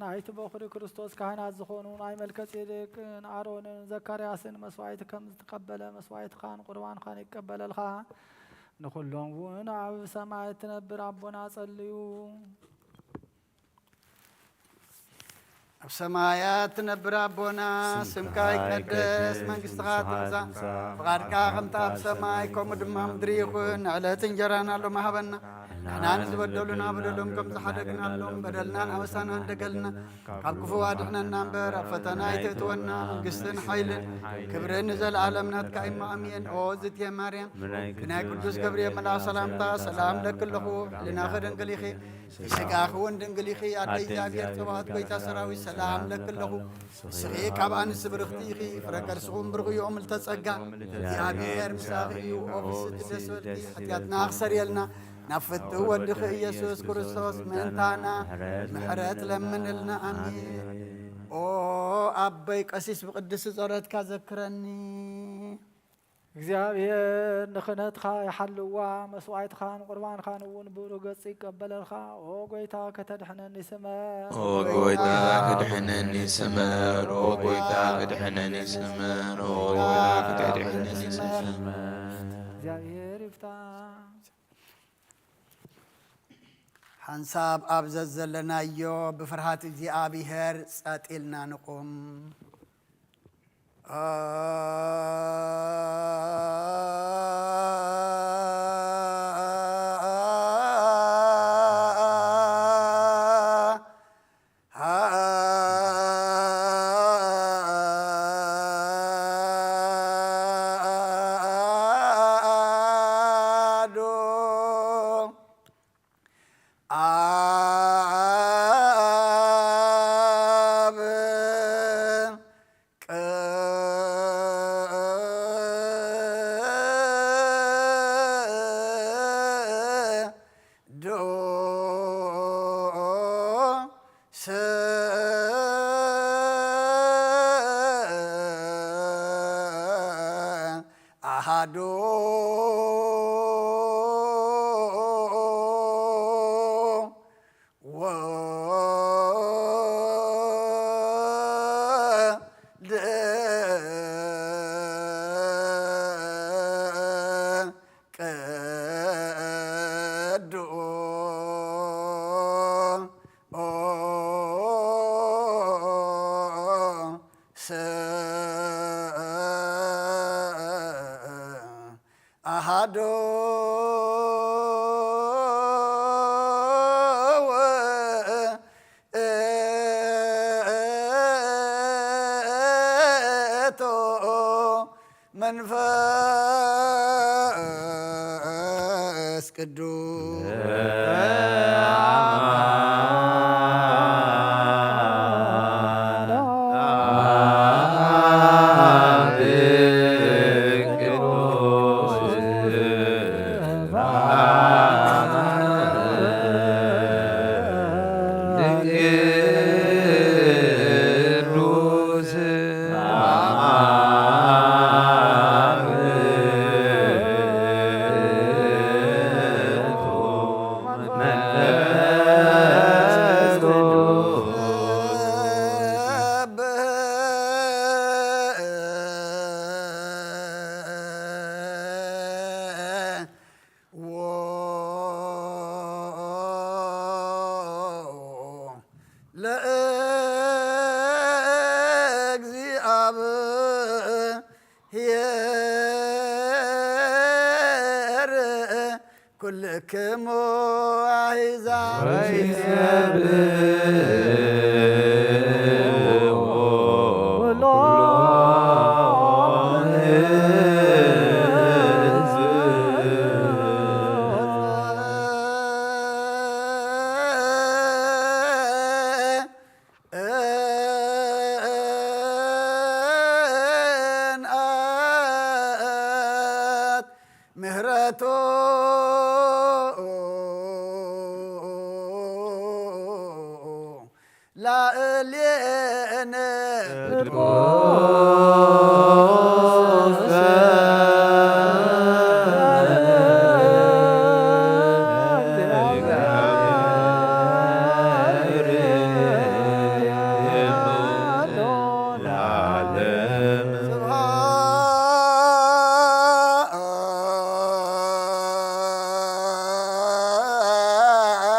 ናይቲ በኹሪ ክርስቶስ ካህናት ዝኾኑ ናይ መልከጼዴቅን ኣሮንን ዘካርያስን መስዋዕቲ ከም ዝተቐበለ መስዋዕትኻን ቁርባንኻን ይቀበለልኻ። ንኹሎም እውን ኣብ ሰማይ እትነብር ኣቦና ጸልዩ። ኣብ ሰማያት ትነብር ኣቦና ስምካ ይቀደስ መንግስትኻ ትምጻእ ፍቓድካ ከምታ ኣብ ሰማይ ከምኡ ድማ ምድሪ ይኹን ዕለት እንጀራና ሎም ሃበና ንሕና ንዝበደሉና በደሎም ከም ዝሓደግናሎም በደልናን ኣበሳናን ደገልና ካብ ክፉ ኣድሕነና እምበር ኣብ ፈተና ኣይተእትወና መንግስትን ሓይልን ክብርን ንዘለኣለም ናትካ እሞ ኣሜን ኦ ዝትየ ማርያም ብናይ ቅዱስ ገብርኤል መልኣኽ ሰላምታ ሰላም ለኪ ኣለኹ ሕልናኺ ድንግል ኢኺ ስጋኺ እውን ድንግል ኢኺ ኣደ እግዚኣብሔር ጸባኦት ጎይታ ሰራዊት ሰላም ለኪ ኣለኹ ንስኺ ካብ ኣንስቲ ብርኽቲ ኢኺ ፍረ ከርስኹም ብርኽ እዩ ኦም ልተጸጋ እግዚኣብሔር ምሳኺ እዩ ኦ ፍስቲ ደስ በልኪ ሓጢኣትና ክሰርየልና ናብ ፍትው ወድኺ ኢየሱስ ክርስቶስ ምእንታና ምሕረት ለምንልና ኣሜን ኦ ኣቦይ ቀሲስ ብቅድስቲ ጸሎትካ ዘክረኒ እግዚኣብሔር ንኽህነትኻ ይሓልዋ፣ መስዋዕትኻን ቁርባንኻን እውን ብሩህ ገጽ ይቀበለልካ። ኦ ጐይታ ከተድሕነኒ ስመር። ኦ ጐይታ ክድሕነኒ ስመር፣ ኦ ጐይታ ክድሕነኒ ስመር፣ ኦ ጐይታ ክድሕነኒ ስመር። እግዚኣብሔር ይፍታ። ሓንሳብ ኣብ ዘዘለናዮ ብፍርሃት እግዚኣብሔር ጸጥ ኢልና ንቑም። ኣብ ቅዱስ ኣሃዱ ወልድ ቅዱስ ኣሃዱ መንፈስ ቅዱስ ለእግዚአብሔር ኩልክሙ አሕዛብ ወይትሰብእዎ ኩሎሙ ሕዝብ። እንኣት ምህረቱ ላዕሌነ።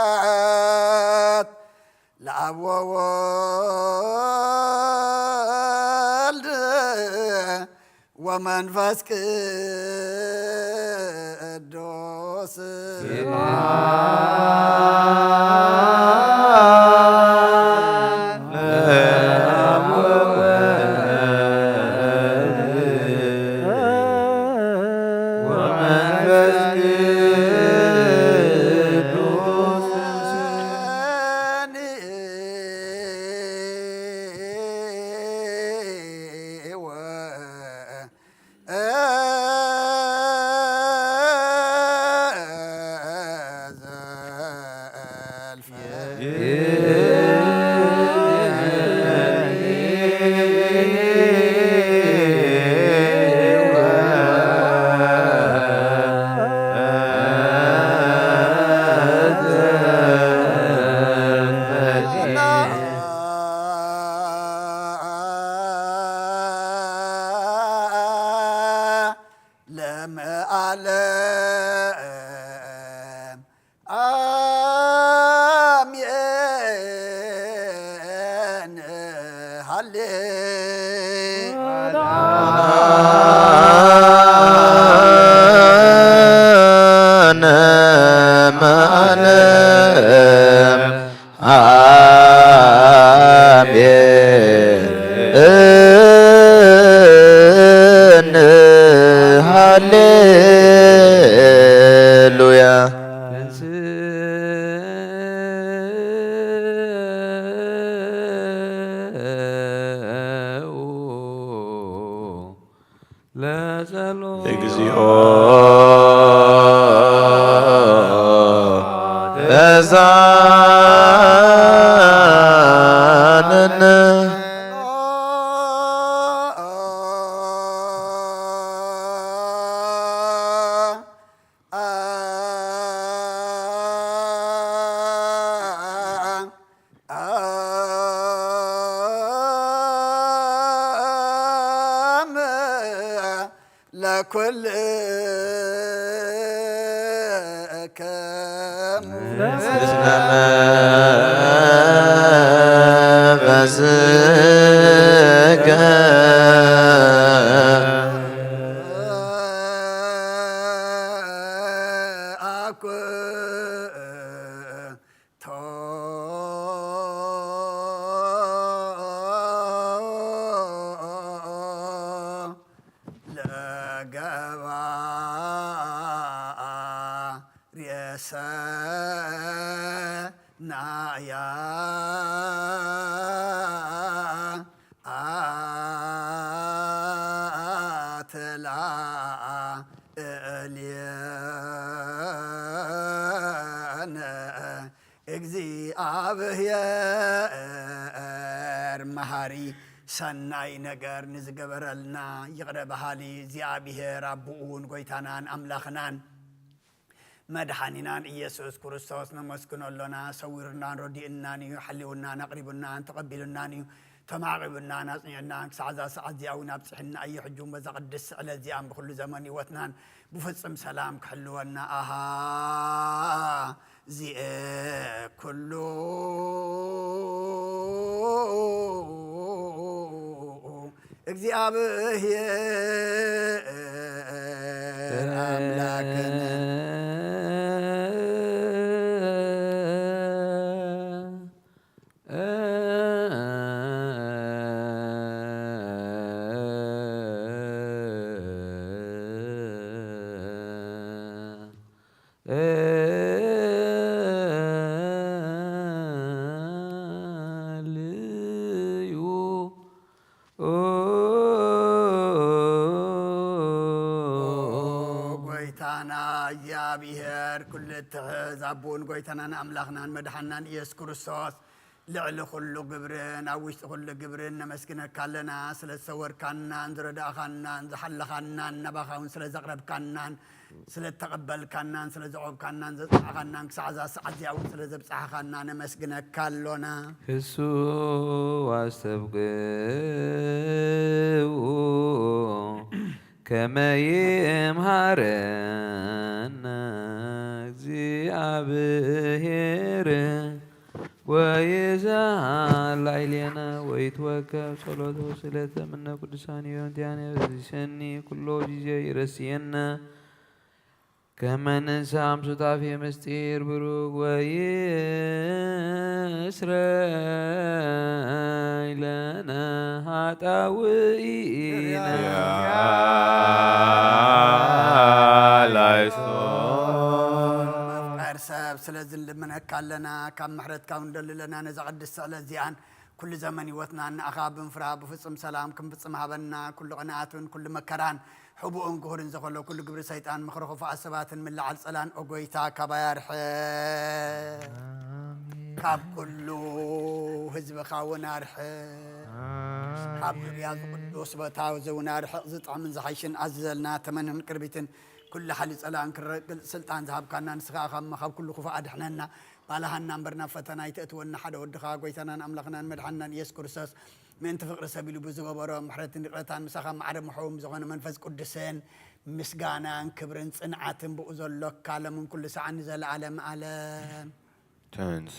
ስብሐት ለአብ ወወልድ ወመንፈስ ቅዱስ። ለመዓለም አሜን። ሃሌ አሜን። ሃሌሉያ። ለጸሎት እግዚኦ ተሳነነ። ለኩልክሙ እስመ በስከ አኩ ቶ ጸባኣ ርእሰናያ ኣትላ እልየነ። እግዚኣብሔር መሃሪ ሰናይ ነገር ንዝገበረልና ይቕረ በሃሊ እግዚኣብሔር ኣቦኡ እውን ጎይታናን ኣምላኽናን መድሓኒናን ኢየሱስ ክርስቶስ ነመስግኖ ኣሎና። ሰዊሩናን ረዲኡናን እዩ፣ ሓልዩናን ኣቕሪቡናን ተቐቢሉናን እዩ፣ ተማዕቂቡናን ኣጽኒዑናን ክሳዕ እዛ ሰዓት እዚኣ እውን ኣብጺሕና እዩ። ሕጂ እውን በዛ ቅድስቲ ዕለት እዚኣን ብኩሉ ዘመን ህይወትናን ብፍጹም ሰላም ክሕልወና ኣሃ ዚኤ ኩሉ እግዚኣብሔር ኣምላክነ። ጎይታና እግዚኣብሔር ኩሉ እትሕዝ ኣቦን ጎይታናን ኣምላኽናን መድሓናን ኢየሱስ ክርስቶስ ልዕሊ ኩሉ ግብርን ኣብ ውሽጢ ኩሉ ግብርን ነመስግነካ ኣለና። ስለ ዝሰወርካናን ዝረዳእኻናን ዝሓለኻናን ናባኻ እውን ስለ ዘቕረብካናን ስለ እተቐበልካናን ስለ ዘቖብካናን ዘጽናዕኻናን ክሳዕ እዛ ሰዓት እዚኣ እውን ስለ ዘብጻሕኻና ነመስግነካ ኣሎና። ህሱ ኣስተብቅዑ ከመ ይምሃረነ እግዚኣብሔር ወይዛ ላዕሌነ ወይትወከብ ጸሎተ ወስእለተ እምነ ቅዱሳን ዮንቲያነ በዚሰኒ ኩሎ ጊዜ ይረስየነ ከመ ንሳም ሱታፌ ምስጢር ብሩክ ወይስረይ ለነ ኃጣውኢነ። ላይሶን መፍቀር ሰብ ስለዚ ንልምነካ ኣለና፣ ካብ ምሕረትካ እውን ደሊ ኣለና። ነዛ ቅድስቲ ዕለት እዚኣን ኩሉ ዘመን ህይወትና ንኣኻ ብምፍራ ብፍጹም ሰላም ክንፍጽም ሃበና። ኩሉ ቅንኣትን ኩሉ መከራን ሕቡእን ግሁርን ዘኸሎ ኩሉ ግብሪ ሰይጣን ምኽሪ ክፉኣት ሰባትን ምልዓል ጸላን ኦ ጎይታ ካባይ ኣርሕቕ። ካብ ኩሉ ህዝብኻ እውን ኣርሕቕ። ካብ ንብያ ዝቅዱስ ቦታ እዚ እውን ኣርሕቕ። ዝጥዕምን ዝሓይሽን ኣዝዘልና ተመንን ቅርቢትን ኩሉ ሓሊ ጸላን ክረግል ስልጣን ዝሃብካና ንስኻ ኢኻ እሞ ካብ ኩሉ ክፉእ ኣድሕነና። ባልሃና እምበር ናብ ፈተና ኣይተእትወና። ሓደ ወድኻ ጎይታናን ኣምላኽናን መድሓንናን ኢየሱስ ክርስቶስ ምእንቲ ፍቕሪ ሰብ ኢሉ ብዝገበሮ ምሕረትን ይቕረታን ምሳኻ ማዕረ ምሕው ዝኾነ መንፈስ ቅዱስን ምስጋናን ክብርን ጽንዓትን ብኡ ዘሎካ ለምን ኩሉ ሰዓን ንዘለዓለም ዓለም። ተንስ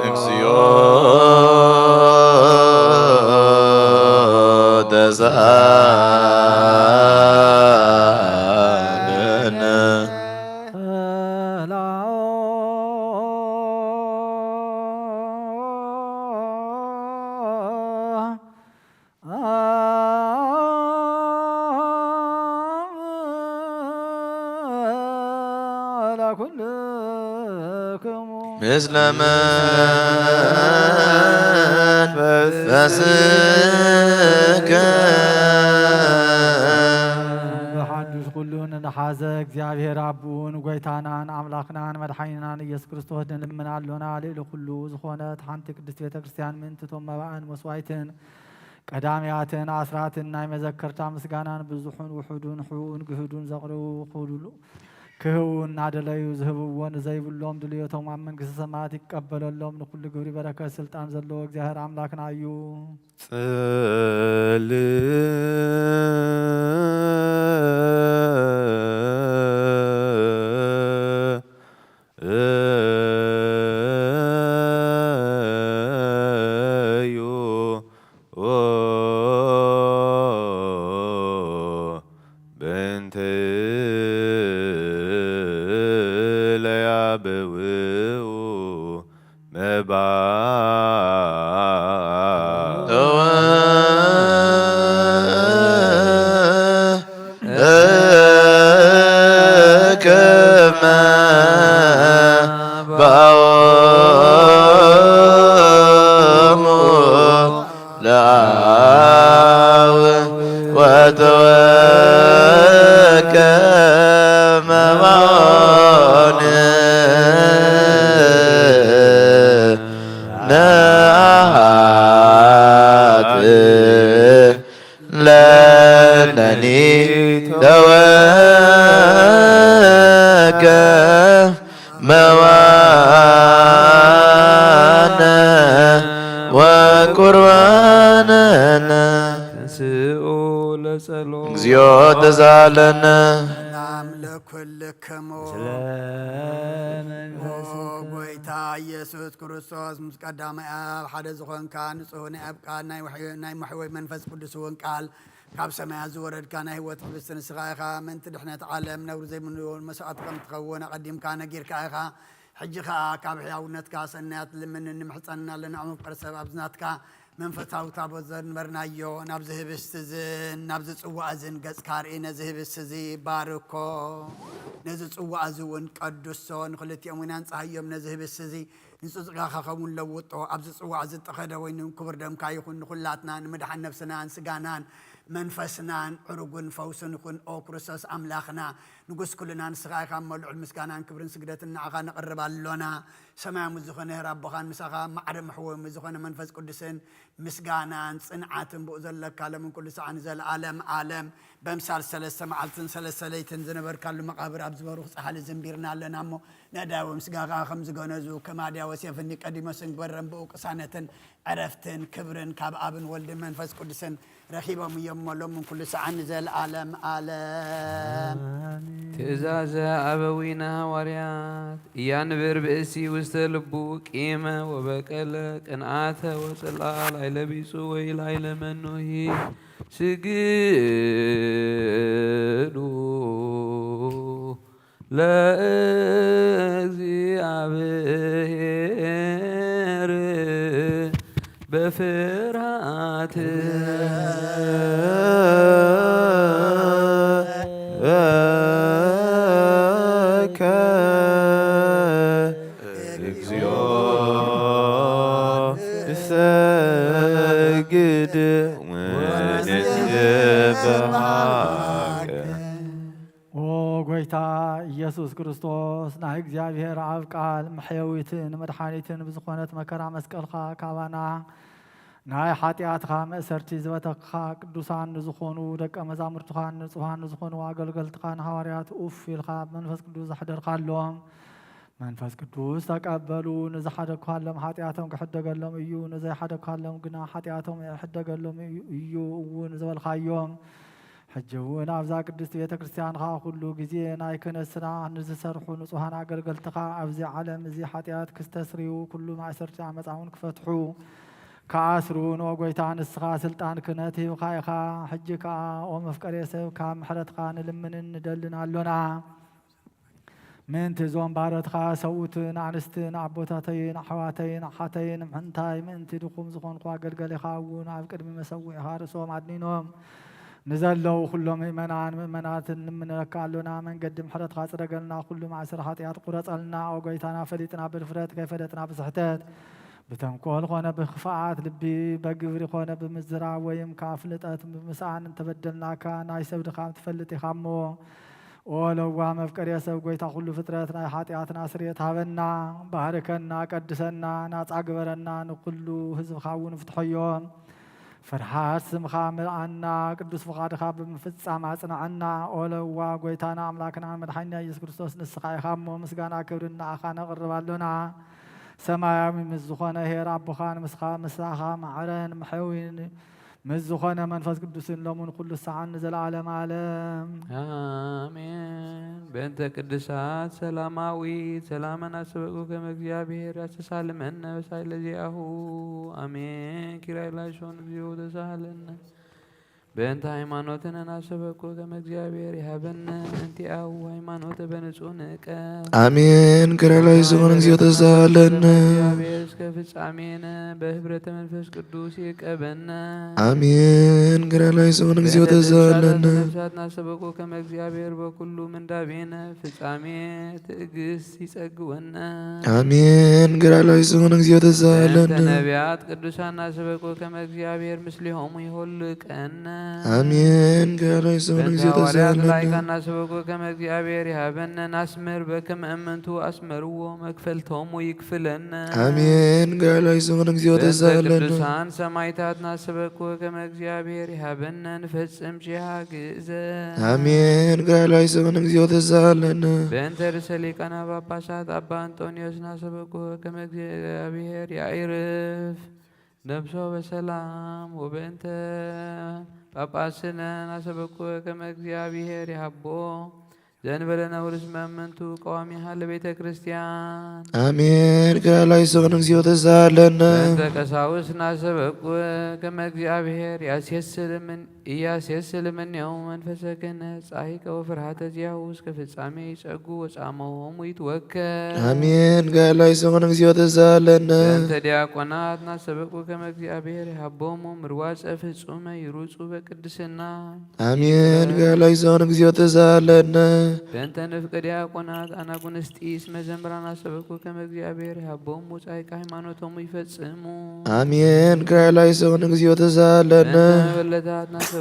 እግዚኦ ተሳለነ። ለኩልክሙ ምስለ መንፈስከ። ብሓድሽ ኩሉ ንሓዘ እግዚኣብሔር ኣቦን ጎይታናን ኣምላኽናን መድሓኒናን ኢየሱስ ክርስቶስ ንልምን ኣሎና። ልዕሊ ኩሉ ዝኾነት ሓንቲ ቅድስት ቤተ ክርስቲያን ምእንቲ ቶም መባእን መስዋይትን ቀዳምያትን ኣስራትን ናይ መዘከርታ ምስጋናን ብዙሑን ውሑዱን ሕቡእን ግህዱን ዘቕርቡ ክህሉ ክህቡ እናደለዩ ዝህብዎ ንዘይብሎም ድልዮቶም ኣብ መንግስተ ሰማያት ይቀበለሎም። ንኩሉ ግብሪ በረከት ስልጣን ዘለዎ እግዚኣብሔር ኣምላክና እዩ። ጽል እዩ። ትለያበውኡ መባእ እወ እከመ ባኦሙ ለአብ ወተወከመ ባኦነ ነአሐት ለነኒ ተወከ መዋነ ወቁርባነነ። ተንስኡ ለጸሎት። እግዚኦ ተሳለነ። ሰላም ለኩልክሙ። ስለ መንፈስ ኦ ጎይታ ኢየሱስ ክርስቶስ ምስ ቀዳማይ ኣብ ሓደ ዝኾንካ ንጹህ ናይ ኣብ ቃል ናይ ወሕይ-፣ ናይ መሕወይ መንፈስ ቅዱስ እውን ቃል ካብ ሰማያት ዝወረድካ ናይ ህይወት ሕብስቲ ንስኻ ኢኻ። ምእንቲ ድሕነት ዓለም ነውሪ ዘይምንዎ መስዋዕቲ ከም ትኸውን ኣቐዲምካ ነጊርካ ኢኻ። ሕጂ ኸኣ ካብ ሕያውነትካ ሰናያት ልምንን ንምሕጸንና ኣለና። መፍቀሪ ሰብ ኣብዚ ናትካ መንፈሳዊ ታቦት ዘንበርናዮ ናብዚ ህብስቲ እዝን ናብዚ ጽዋእ እዝን ገጽካ ርኢ። ነዚ ህብስቲ እዚ ባርኮ፣ ነዚ ጽዋእ እዚ እውን ቀድሶ። ንኽልቲኦም እውን ኣንጽሃዮም። ነዚ ህብስቲ እዚ ንጽድቅካ ከምኡ ለውጦ። ኣብዚ ጽዋእ እዚ እተኸደ ወይኒ ክቡር ደምካ ይኹን፣ ንኹላትና ንምድሓን ነብስናን ስጋናን መንፈስናን ዕሩግን ፈውስን ይኹን። ኦ ክርስቶስ ኣምላኽና ንጉስ ኩልና ንስኻ ኢኻ እሞ፣ ልዑል ምስጋናን ክብርን ስግደትን ንዓኻ ነቕርብ ኣሎና። ሰማያዊ ዝኾነ ሄር ኣቦኻን ምሳኻ ማዕረ መሕወሚ ዝኾነ መንፈስ ቅዱስን ምስጋናን ጽንዓትን ብኡ ዘለካ ሎምን ኩሉ ሰዓን ንዘለዓለም ዓለም በምሳል ሰለስተ መዓልትን ሰለስተ ለይትን ዝነበርካሉ መቓብር ኣብ ዝበሩኽ ጻሕሊ ዝንቢርና ኣለና እሞ፣ ነዳዊ ምስጋኻ ከም ዝገነዙ ከማድያ ወሴፍኒ ቀዲሞስን ግበረን ብኡ ቅሳነትን ዕረፍትን ክብርን ካብ ኣብን ወልድን መንፈስ ቅዱስን ረኺቦም እዮም እሞ፣ ሎምን ኩሉ ሰዓን ንዘለዓለም ዓለም። ትእዛዘ ኣበዊነ ሃዋርያት እያንብር ብእሲ ውስተ ልቡ ቂመ ወበቀለ ቅንኣተ ወጽላል ኣይለቢጹ ወይ ላይለ መኑሂ ስግዱ ለእግዚኣብሔር በፍርሃት በከ እግዚኦ ንሰግድ ወንትበሃቅ። ኦ ጎይታ ኢየሱስ ክርስቶስ፣ ናይ እግዚኣብሔር ኣብ ቃል መሕየዊትን መድሓኒትን ብዝኾነት መከራ መስቀልካ ካባና ናይ ሓጢኣትኻ መእሰርቲ ዝበተኽኻ ቅዱሳን ንዝኾኑ ደቀ መዛሙርትኻን ንጹሃን ንዝኾኑ ኣገልገልትኻን ሃዋርያት ኡፍ ኢልካ ብመንፈስ ቅዱስ ዘሕደርካሎም፣ መንፈስ ቅዱስ ተቀበሉ። ንዝሓደግካሎም ሓጢኣቶም ክሕደገሎም እዩ፣ ንዘይሓደግካሎም ግና ሓጢኣቶም ኣይሕደገሎም እዩ እውን ዝበልካዮም፣ ሕጂ እውን ኣብዛ ቅድስት ቤተ ክርስቲያንኻ ኩሉ ግዜ ናይ ክህነት ስራሕ ንዝሰርሑ ንጹሃን ኣገልገልትኻ ኣብዚ ዓለም እዚ ሓጢኣት ክስተስርዩ፣ ኩሉ ማእሰርቲ ዓመፃ እውን ክፈትሑ፣ ክኣስሩ፣ ንኦ ጎይታ ንስኻ ስልጣን ክህነት ሂብካ ኢኻ። ሕጂ ከኣ ኦ መፍቀሬ ሰብ ካብ ምሕረትካ ንልምንን ንደልን ኣሎና። ምእንቲ እዞም ባሮትካ ሰብኡትን ኣንስትን ኣቦታተይን ኣሕዋተይን ኣሓተይን ምእንታይ ምእንቲ ድኹም ዝኾንኩ ኣገልገሊኻ እውን ኣብ ቅድሚ መሰውዒኻ ርእሶም ኣድኒኖም ንዘለዉ ኩሎም ምእመናን ምእመናትን ንምነካ ኣሎና። መንገዲ ምሕረትካ ጽረገልና፣ ኩሉ ማእሰር ሓጢኣት ቁረጸልና። ኦ ጎይታና፣ ፈሊጥና ብድፍረት ከይፈለጥና ብስሕተት ብተንኮል ኾነ ብክፍኣት ልቢ በግብሪ ኾነ ብምዝራብ ወይም ከኣ ፍልጠት ብምስኣን እንተበደልናካ ናይ ሰብ ድኻም ትፈልጥ ኢኻ እሞ ኦ ለዋም መፍቀሬ ሰብ ጎይታ ኩሉ ፍጥረት ናይ ሓጢኣትና ስርየት ሃበና። ባርከና፣ ቀድሰና፣ ናጻ ግበረና፣ ንኩሉ ህዝብኻ እውን ፍትሖዮ። ፍርሃት ስምኻ ምልኣና፣ ቅዱስ ፍቓድኻ ብምፍጻም ኣጽንዓና። ኦ ለዋ ጎይታና ኣምላክና መድሓኒና ኢየሱስ ክርስቶስ ንስኻ ኢኻ እሞ ምስጋና ክብርን ንኣኻ ነቕርብ ኣሎና። ሰማያዊ ምስ ዝኾነ ኄር ኣቦኻን ምስኻ ምሳኻ ማዕረን ምሕዊን ምስ ዝኾነ መንፈስ ቅዱስን ሎምን ኩሉ ሰዓን ንዘለዓለም ዓለም። ኣሜን። በእንተ ቅዱሳት ሰላማዊት ሰላመን ኣሰበቁ ከመ እግዚኣብሔር ያስተሳልመነ በሳይለ ዚአሁ። ኣሜን። ኪራይ ላይሶን እግዚኦ ተሳሃለነ። በእንተ ሃይማኖትነ ናሰበኩ ከመ እግዚኣብሔር ይሃበነ እንቲአው ሃይማኖተ በንጹህ ንእቀ። አሜን። ክራይ ላይሶን እግዚኦ ተሳለነ። እግዚአብሔር እስከ ፍጻሜነ በህብረተ መንፈስ ቅዱስ ይቀበነ። አሜን። ክራይ ላይሶን እግዚኦ ተሳለነ። ነፍሳት ናሰበኩ ከመ እግዚአብሔር በኩሉ ምንዳቤነ ፍጻሜ ትዕግስት ይጸግወነ። አሜን። ክራይ ላይሶን እግዚኦ ተሳለነ። በእንተ ነቢያት ቅዱሳን ናሰበኩ ከመ እግዚአብሔር ምስሌሆሙ ይሆልቀነ። አሜን። ክራይ ላይሶን በእንተ እግዚኦ ሐዋርያት ተሳለነ። ላይካን ናሰበኩ ከመ እግዚአብሔር ይሃበነ ናስምር በከመ እምንቱ አስመርዎ መክፈልቶሙ ይክፍለነ። አሜን። ክራይ ላይሶን እግዚኦ በእንተ ተሳለነ። ቅዱሳን ሰማዕታት ናሰበኩ ከመ እግዚአብሔር ይሃበነ ንፈጽም ሺሃ ግእዘ። አሜን። ክራይ ላይሶን እግዚኦ ተሳለነ። በእንተ ርእሰ ሊቃነ ጳጳሳት አባ አንጦንዮስ ናሰበኩ ከመ እግዚአብሔር ያዕርፍ ነፍሶ በሰላም ወበእንተ ጳጳስነ ናሰበኩ ከመ እግዚአብሔር ይሃቦ ዘእንበለ ነውር እስመ እምንቱ ቀዋሚሃ ለቤተ ክርስቲያን። አሜን። ክራይ ላይሶን እግዚኦ ተሳለነ። በእንተ ቀሳውስት ናሰበኩ ከመ እግዚአብሔር ያስየስል ምን ኢያስየስል እምኔሁ መንፈሰ ክህነት ጻሂቀ ወፍርሃተ ዚአሁ እስከ ፍጻሜ ይጸጉ ወጻማሆሙ ይትወከል። አሜን። ክራይ ላይሶን እግዚኦ ተሳለነ። በእንተ ዲያቆናት ናሰበኩ ከመ እግዚአብሔር ይሃቦሙ ምርዋጸ ፍጹመ ይሩጹ በቅድስና። አሜን። ክራይ ላይሶን እግዚኦ ተሳለነ። በእንተ ንፍቀ ዲያቆናት አናጉንስጢስ መዘምራን ናሰበኩ ከመ እግዚአብሔር ይሃቦሙ ጻይቀ ሃይማኖቶሙ ይፈጽሙ። አሜን። ክራይ ላይሶን እግዚኦ ተሳለነ። በእንተ መበለታት ናሰበኩ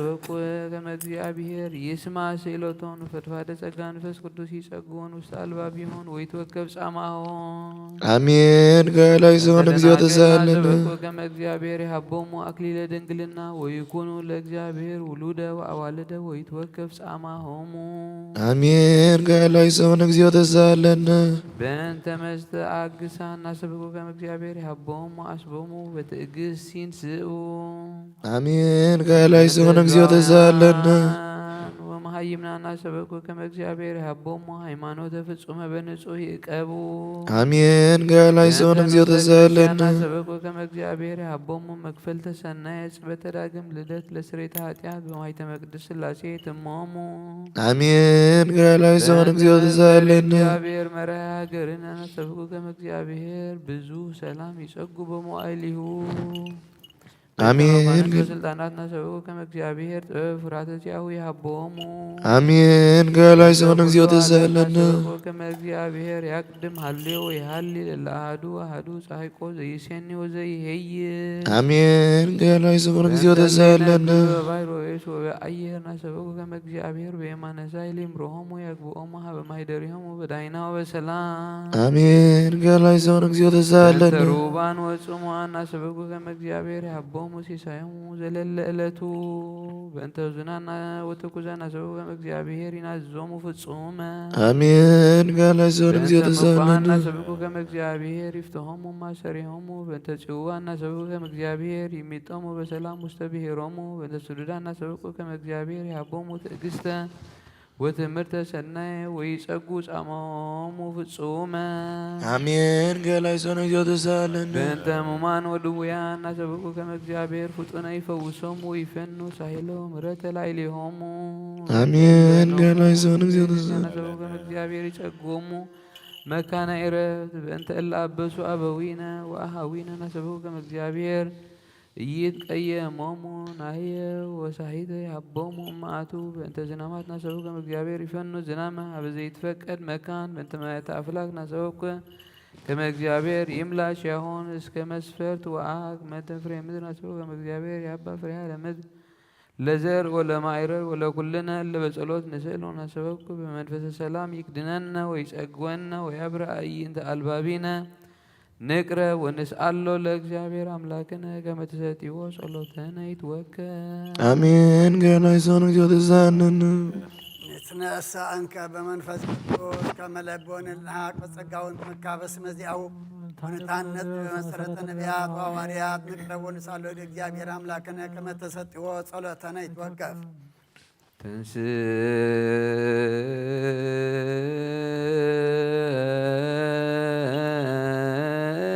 ከመ እግዚአብሔር ይስማ ስእሎቶን ፈድፋደ ጸጋ መንፈስ ቅዱስ ይጸግቦን ውስተ አልባቢሆን ወይትወከብ ጻማሆን። አሜን። ክራይ ላይሶን እግዚኦ ተሳለነ። ናሰበኩ ከመ እግዚአብሔር ይሃቦሙ አክሊለ ድንግልና ወይኩኑ ለእግዚአብሔር ውሉደ ወአዋልደ ወይትወከብ ጻማሆሙ። አሜን። ክራይ ላይሶን እግዚኦ ተሳለነ። በእንተ መስተ አግሳን ናሰበኩ ከመ እግዚአብሔር ይሃቦሙ አስቦሙ በትዕግስት ይንስኡ። አሜን። ክራይ ላይሶን እግዚኦ ተሳለነ። ወመሃይምናን ናሰበኩ ከመ እግዚአብሔር ይሃቦሙ ሃይማኖተ ፍጹመ በንጹህ ይእቀቡ። አሜን። ክራይ ላይሶን እግዚኦ ተሳለነ። ናሰበኩ ከመ እግዚአብሔር ይሃቦሙ መክፈልተ ሰናየ ጽበተ ዳግም ልደት ለስሬተ ኃጢአት በማይተመ ቅድስት ስላሴ ትሞሙ። አሜን። ክራይ ላይሶን እግዚኦ ተሳለነ። እግዚአብሔር መርሃ ሀገርነ ናሰብኩ ከመ እግዚአብሔር ብዙ ሰላም ይጸጉ በመዋዕሊሁ። አሜን። በስልጣናት ናሰብኩ ከመ እግዚአብሔር ጥበብ ፍርሃተ ዚአሁ ይሃቦሙ። አሜን። ክራይ ላይሶን እግዚኦ ተሳለነ። ናሰብኩ ከመ እግዚአብሔር ያቅድም ሀልዮ ይሃሊ ለለአሃዱ አሃዱ ጻይቆ ዘይሴኒ ወዘይሄይ። አሜን። ክራይ ላይሶን እግዚኦ ተሳለነ። በባሕር ወየብስ ወበአየር ናሰብኩ ከመ እግዚአብሔር በየማነ ሳይል ይምርሆሙ ያግብኦሙ ሀበ ማይደሪሆሙ በዳይና ወበሰላም። አሜን። ክራይ ላይሶን እግዚኦ ተሳለነ። ሩባን ወጽሙዋን ናሰብኩ ከመ እግዚአብሔር ይሃቦሙ ሲሳዮሙ ዘለለ ዕለቱ። በእንተ ሕዙናን ወትኩዛን ናሰብኩ ከመ እግዚአብሔር ይናዝዞሙ ፍጹመ። አሜን። ክራይ ላይሶን እግዚኦ ተሳለነ። ናሰብኩ ከመ እግዚአብሔር ይፍትሆሙ ማሰሪሆሙ። በእንተ ጽዋን ናሰብኩ ከመ እግዚአብሔር ይሚጦሙ በሰላም ውስተ ብሔሮሙ። በእንተ ስዱዳን ናሰብኩ ከመ እግዚአብሔር ይሃቦሙ ትዕግስተ ወትምህርተ ሰናየ ወይጸጉ ጻማሆሙ ፍጹመ። አሜን። ክራይ ላይሶን እግዚኦ ተሳለነ። በእንተ ሕሙማን ወድውያን ናሰብኩ ከመ እግዚአብሔር ፍጡነ ይፈውሶሙ ወይፈኑ ሳይሎ ምሕረተ ላዕሌሆሙ። አሜን። ክራይ ላይሶን እግዚኦ ተሳለነ። ናሰብኩ ከመ እግዚአብሔር ይጸግቦሙ መካነ ዕረፍት። በእንተ እለ አበሱ አበዊነ ወአሃዊነ ናሰብኩ ከመ እግዚአብሔር ኢይትቀየሞሙ ናህየ ወሳሂተ ይሃቦሙ እምአቱ። በእንተ ዝናማት ናሰብኩ ከመ እግዚአብሔር ይፈኑ ዝናመ ሀበ ዘይትፈቀድ መካን። በእንተ ማያተ አፍላክ ናሰብኩ ከመ እግዚአብሔር ይምላ ሺያሆን እስከ መስፈርት ወአክ መተ ፍሬ ምድር ናሰብኩ ከመ እግዚአብሔር ያባ ፍሬሃ ለምድር ለዘር ወለማይረር ወለኩልነ እለ በጸሎት ንስእል ወናሰበኩ በመንፈሰ ሰላም ይክድነነ ወይጸግወነ ወያብርእ አዕይንተ አልባቢነ። ንቅረብ ወንስአሎ ለእግዚአብሔር አምላክነ ከመ ትሰጥዎ ጸሎተነ ይትወከል። አሜን። ገናይሶን እግዚኦ ተሳነን። ንትነሳ እንከ በመንፈስ ቅዱስ ከመ ለቦን ልንሃቅ በጸጋውን መካበስ መዚአው ወንታነጽ በመሰረተ ነቢያት ወሐዋርያት ንቅረብ ወንስአሎ ለእግዚአብሔር አምላክነ ከመ ተሰጥዎ ጸሎተነ ይትወከፍ።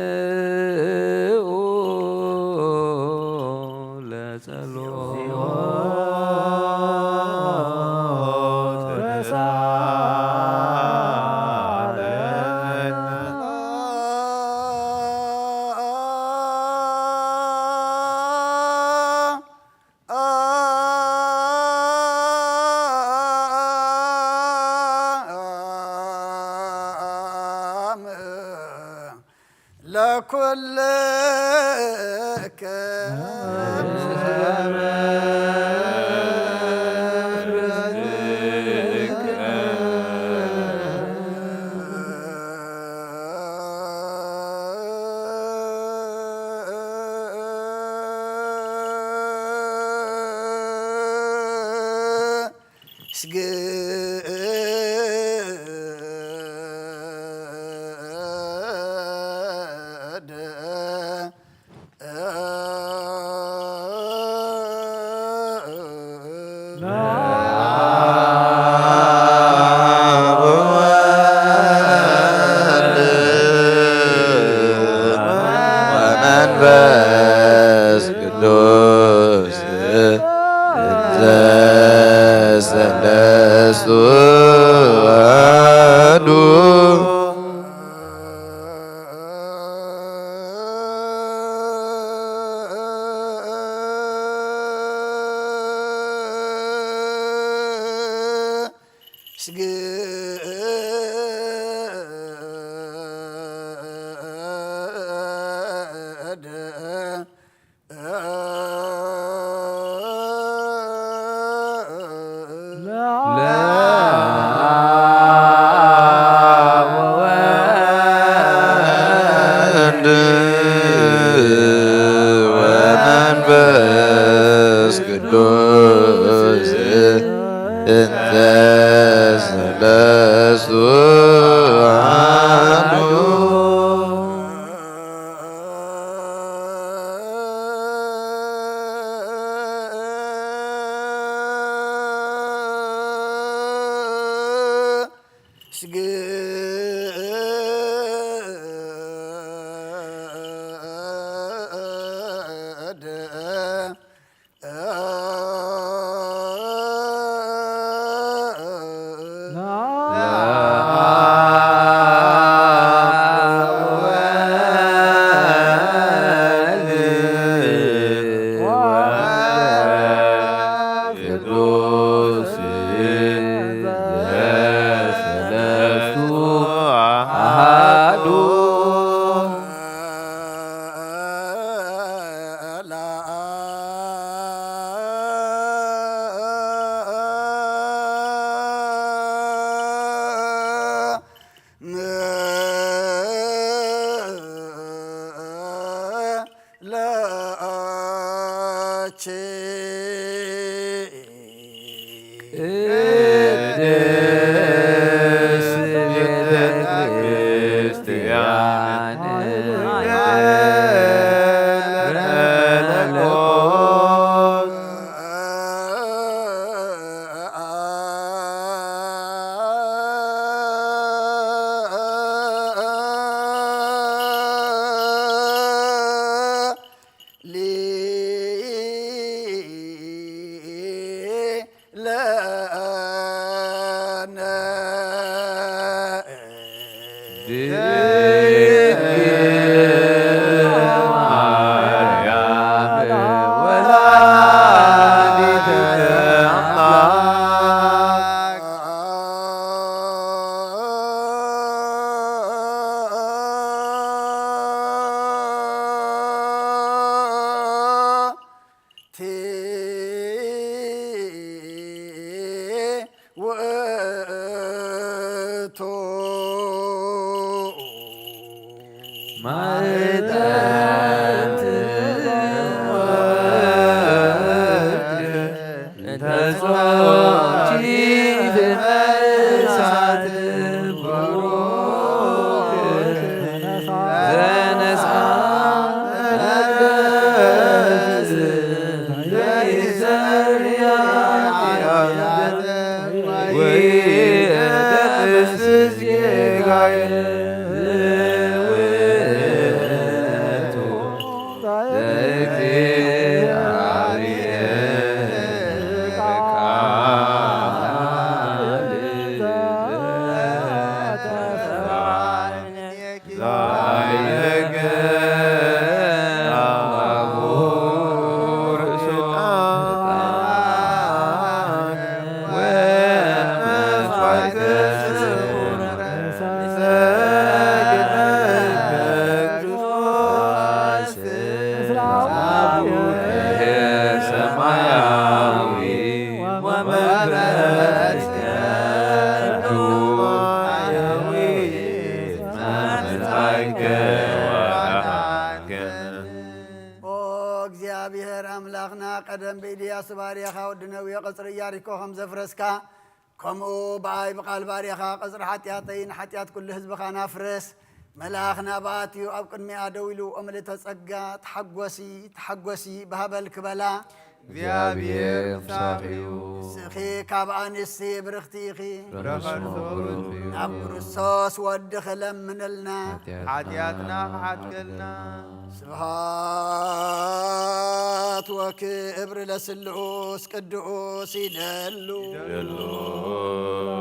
ትንስኡ ለጸሎት ለኩልከ ስግድ ለአብ ወወልድ ወመንፈስ ቅዱስ እንዘ ሰለስቱ አሐዱ። ስግድ ለአብ ወወልድ ወመንፈስ ቅዱስ እንተ ሰለስቱ አሐዱ። ስግድ ቅዱስ ዘሰለስቱ አሐዱ። ለአቼ ቅድስት ቤተ ክርስቲያን መለኮት ለነ ድንግል ማርያም ወላዲተ አምላክ። ውእቱ ማዕጠንት ወርቅ እንተ ጾምኪ እሳት ቡሩክ ዘነስአ መቅደስ ዘይሰሪ ኃጢአት ወይደምስስ ጌጋየ ውእቱ ለእግዚአብሔር ቃል ዘተሰብአ። እስከ እቱ ሓያዊት መጻእከ ወኣዳንከ። ኦ እግዚኣብሔር ኣምላኽና፣ ቀደም ብኢልያስ ባርያኻ ወዲ ነዌ ቐጽሪ ኢያሪኮ ከም ዘፍረስካ፣ ከምኡ ብኣይ ብቓል ባርያኻ ቐጽሪ ሓጢኣተይን ሓጢኣት ኩሉ ህዝብኻ ናፍርስ። መልኣኽ ናብኣ ኣትዩ ኣብ ቅድሚኣ ደው ኢሉ፣ ኦ ምልእተ ጸጋ፣ ተሓጎሲ፣ ተሓጎሲ፣ ብሃበልኪ በላ። እግዚኣብሔር ምሳኺ እዩ። ንስኺ ካብ ኣንስቲ ብርኽቲ ኢኺ። ፍረ ከርሱ ብሩኽ እዩ። ናብ ክርስቶስ ወድኺ ለምንልና። ሓጢኣትና ክሓትከልና። ስብሐት ወክብር ለስሉስ ቅዱስ ይደሉ። ይደሉ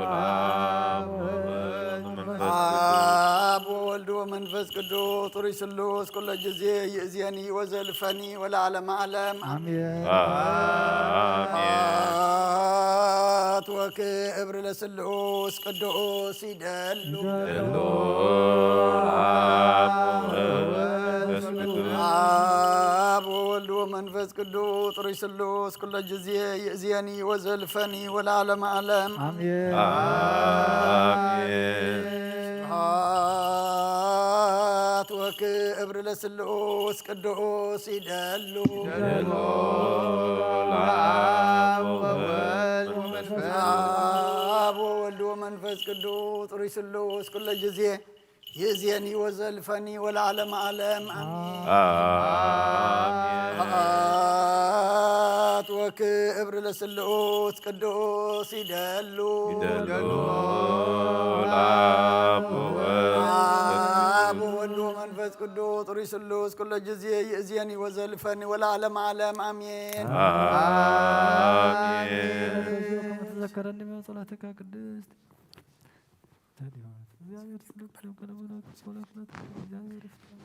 ለአብ ወወልድ ወመንፈስ ቅዱስ። አብ ወወልድ ወመንፈስ ቅዱስ ጥሩይ ስሉስ ኩሎ ጊዜ ይእዜኒ ወዘልፈኒ ወለዓለመ ዓለም። አሜን። አሜን። ስብሐት ወክብር ለስሉስ ቅዱስ ይደሉ። ይደሉ ለአብ ወወልድ ወመንፈስ ቅዱስ። አብ ወወልድ ወመንፈስ ቅዱስ ጥሩይ ስሉስ ኩሎ ጊዜ ይእዜኒ ወዘልፈኒ ወለዓለመ ዓለም። አሜን። አሜን። ስብሐት ወክብር ለስሉስ ቅዱስ ይደሉ። ይደሉ ለአብ ወወልድ ወመንፈስ ቅዱስ። አብ ወወልድ ወመንፈስ ቅዱስ ጥሩይ ስሉስ ኩሎ ጊዜ ይእዜኒ ወዘልፈኒ ወለዓለመ ዓለም። አሜን። አሜን። ስብሐት ወክብር ለስሉስ ቅዱስ ይደሉ። ይደሉ ለአብ ወወልድ ወመንፈስ ቅዱስ። አብ ወወልድ ወመንፈስ ቅዱስ ጥሩይ ስሉስ ኩሎ ጊዜ ይእዜኒ ወዘልፈኒ ወለዓለመ ዓለም። አሜን። አሜን። ከመ ትዘከረኒ በጸሎትከ ቅድስት። እግዚአብሔር ይስጥልኝ። እግዚአብሔር ይስጥልኝ።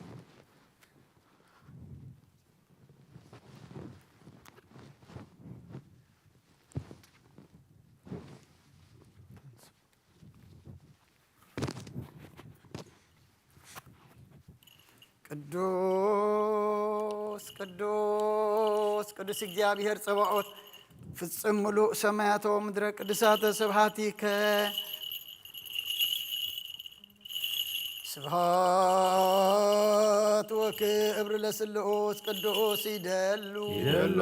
ቅዱስ ቅዱስ ቅዱስ እግዚኣብሔር ጸባኦት፣ ፍጽም ምሉእ ሰማያት ወምድረ ቅዱሳተ ስብሐቲከ። ስብሐት ወክብር ለስሉስ ቅዱስ ይደሉ። ይደሉ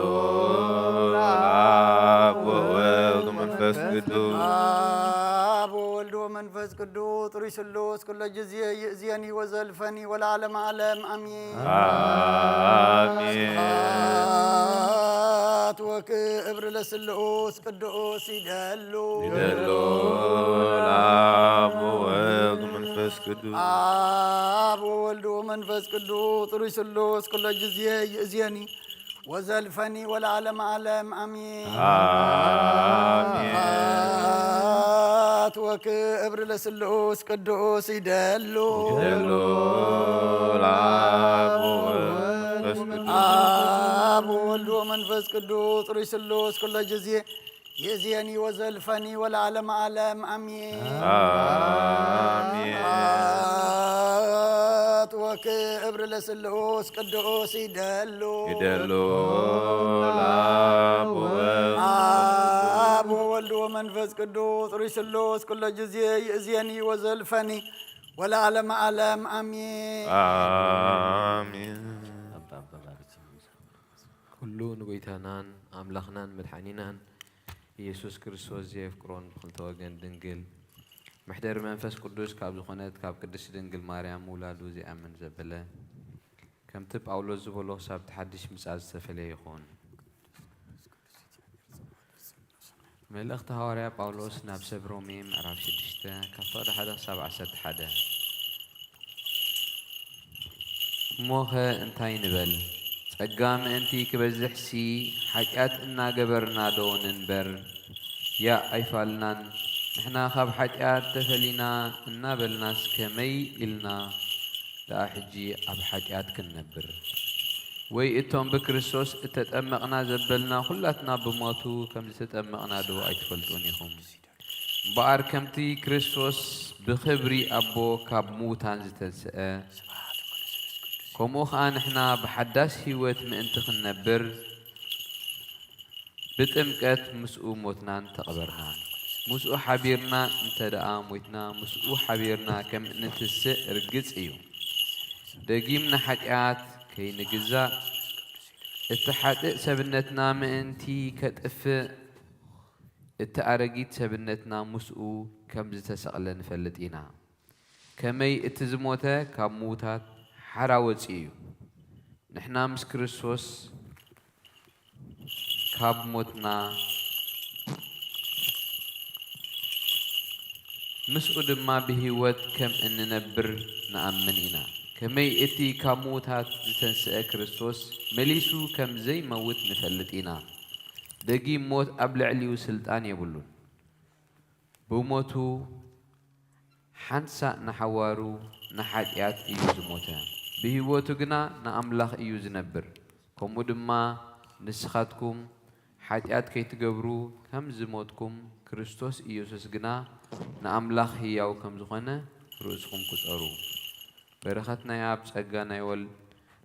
ለአብ ወወልድ ወመንፈስ ቅዱስ። አብ ወወልድ ወመንፈስ ቅዱስ ጥሩይ ስሉስ ኩሎ ጊዜ ይእዜኒ ወዘልፈኒ ወለዓለመ ዓለም። አሜን። አሜን። ስብሐት ወክብር ለስሉስ ቅዱስ ይደሉ። ይደሉ ለአብ ወወልድ ወመንፈስ ቅዱስ። አብ ወወልድ ወመንፈስ ቅዱስ ጥሩይ ስሉስ ኩሎ ጊዜ ይእዜኒ ወዘልፈኒ ወለዓለመ ዓለም። አሜን። አሜን። ስብሐት ወክብር ለስሉስ ቅዱስ ይደሉ። ይደሉ ለአብ ወወልድ ወመንፈስ ቅዱስ። አብ ወወልድ ወመንፈስ ቅዱስ ጥሩይ ስሉስ ኩሎ ጊዜ ይእዜኒ ወዘልፈኒ ወለዓለመ ዓለም። አሜን። አሜን። ስብሐት ወክብር ለስሉስ ቅዱስ ይደሉ። ይደሉ ለአብ ወወልድ። አብ ወወልድ ወመንፈስ ቅዱስ ጥሩይ ስሉስ ኩሎ ጊዜ ይእዜኒ ወዘልፈኒ ወለዓለመ ዓለም። አሜን። አሜን። ኩሉ ንጎይታናን ኣምላኽናን መድሓኒናን ኢየሱስ ክርስቶስ ዘየፍቅሮን ብኽልተ ወገን ድንግል መሕደሪ መንፈስ ቅዱስ ካብ ዝኾነት ካብ ቅድስቲ ድንግል ማርያም ምውላዱ ዘይኣምን ዘበለ፣ ከምቲ ጳውሎስ ዝበሎ ክሳብ እቲ ሓድሽ ምጽኣት ዝተፈለየ ይኹን። መልእኽቲ ሃዋርያ ጳውሎስ ናብ ሰብ ሮሜ ምዕራፍ ሽዱሽተ ካብ ፍቕዲ ሓደ ክሳብ ዓሰርተ ሓደ። እሞኸ እንታይ ንበል? ጸጋ ምእንቲ ክበዝሕሲ ሓጢኣት እናገበርና ዶ ንንበር? ያእ ኣይፋልናን። ንሕና ካብ ሓጢኣት ተፈሊና እናበልናስ ከመይ ኢልና ደኣ ሕጂ ኣብ ሓጢኣት ክንነብር? ወይ እቶም ብክርስቶስ እተጠመቕና ዘበልና ኩላትና ብሞቱ ከም ዝተጠመቕና ዶ ኣይትፈልጡን ኢኹም? እምበኣር ከምቲ ክርስቶስ ብኽብሪ ኣቦ ካብ ምዉታን ዝተንስአ፣ ከምኡ ኸኣ ንሕና ብሓዳስ ህይወት ምእንቲ ክንነብር፣ ብጥምቀት ምስኡ ሞትናን ተቐበርናን። ምስኡ ሓቢርና እንተ ደኣ ሞይትና፣ ምስኡ ሓቢርና ከም እንትስእ ርግጽ እዩ። ደጊም ንሓጢኣት ከይንግዛእ፣ እቲ ሓጥእ ሰብነትና ምእንቲ ከጥፍእ፣ እቲ ኣረጊት ሰብነትና ምስኡ ከም ዝተሰቕለ ንፈልጥ ኢና። ከመይ እቲ ዝሞተ ካብ ምዉታት ሓራ ወጺኡ እዩ፣ ንሕና ምስ ክርስቶስ ካብ ሞትና፣ ምስኡ ድማ ብህይወት ከም እንነብር ንኣምን ኢና። ከመይ እቲ ካብ ምዉታት ዝተንስአ ክርስቶስ መሊሱ ከም ዘይመውት ንፈልጥ ኢና። ደጊም ሞት ኣብ ልዕሊኡ ስልጣን የብሉን። ብሞቱ ሓንሳእ ንሓዋሩ ንሓጢኣት እዩ ዝሞተ፣ ብህይወቱ ግና ንኣምላኽ እዩ ዝነብር። ከምኡ ድማ ንስኻትኩም ሓጢኣት ከይትገብሩ ከም ዝሞትኩም፣ ክርስቶስ ኢየሱስ ግና ንኣምላኽ ህያው ከም ዝኾነ ርእስኹም ቁጸሩ። በረኸት ናይ ኣብ፣ ጸጋ ናይ ወልድ፣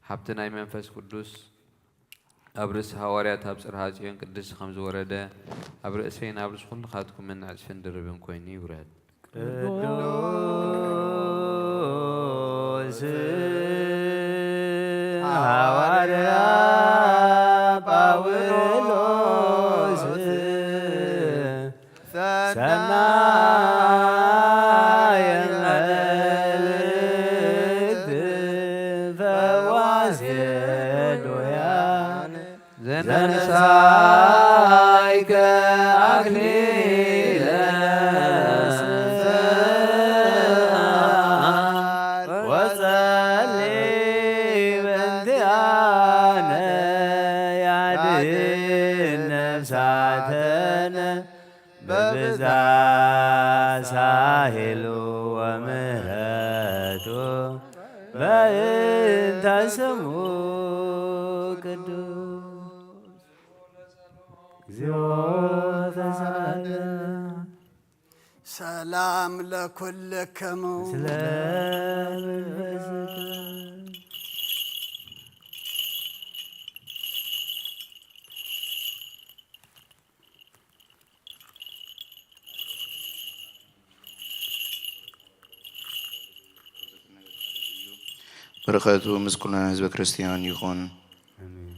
ሃብቲ ናይ መንፈስ ቅዱስ ኣብ ርእሲ ሃዋርያት ኣብ ጽርሃ ጽዮን ቅድስቲ ከም ዝወረደ፣ ኣብ ርእሰይን ኣብ ርእሲ ኩልኻትኩምን ዕጽፍን ድርብን ኮይኑ ይውረድ። ቅዱስ ሃዋርያ ጳውሎስ ሰናይ መልእክት ፈዋሴ ዱያን ዘነሳይከ ኣክሊለ ጽንዓት ወጸሊ በእንቲኣነ ያድን ነፍሳተነ በብዛ ሳሄሉ ወምህረቱ በእንተ ስሙ ቅዱስ እግዚኦ ተሳለ። ሰላም ለኩልክሙ። ስለ መንፈስከ። በረኸቱ ምስ ኩልና ህዝበ ክርስቲያን ይኹን። ኣሜን።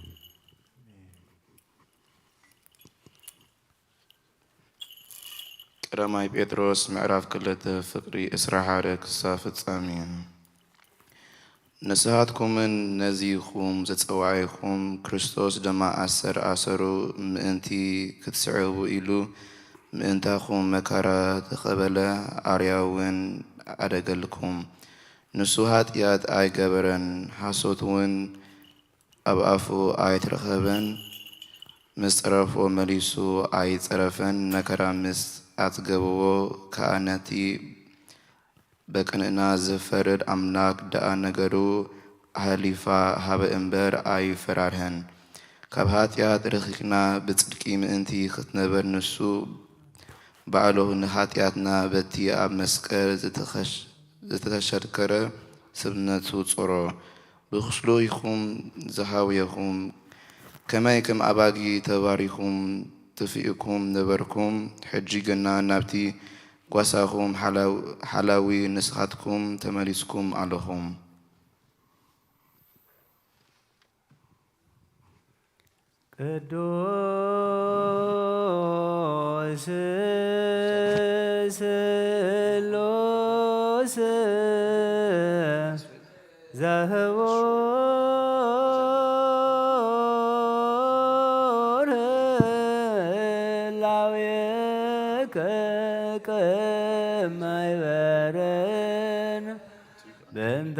ቀዳማይ ጴጥሮስ ምዕራፍ ክልተ ፍቕሪ ዕስራ ሓደ ክሳብ ፍጻሜ። ንስኻትኩምን ነዚ ኢኹም ዘጸዋዒኹም፣ ክርስቶስ ድማ ኣሰር ኣሰሩ ምእንቲ ክትስዕቡ ኢሉ ምእንታኹም መከራ ተቐበለ፣ ኣርያ እውን ኣደገልኩም። ንሱ ኃጢአት ኣይገበረን፣ ሓሶት እውን ኣብ ኣፉ ኣይተረኸበን። ምስ ጸረፎ መሊሱ ኣይጸረፈን፣ መከራ ምስ ኣጽገበዎ ከኣ ነቲ በቅንእና ዝፈርድ ኣምላኽ ደኣ ነገሩ ኣሕሊፋ ሃበ እምበር ኣይፈራርሀን። ካብ ኃጢአት ርሒቕና ብጽድቂ ምእንቲ ክትነበር ንሱ ባዕሉ ንኃጢአትና በቲ ኣብ መስቀል ዝተኸሽ-፣ ዝተሸከረ ሰብነቱ ጾሮ። ብቁስሉ ኢኹም ዝሃውየኹም። ከመይ ከም ኣባጊ ተባሪኹም ትፊእኩም ነበርኩም፣ ሕጂ ግና ናብቲ ጓሳኹም ሓላው-፣ ሓላዊ ንስኻትኩም ተመሊስኩም ኣለኹም። ቅዱስ ስሉስ ዘህቡር ህላዌከ ቅድመ ይበርን በእንተ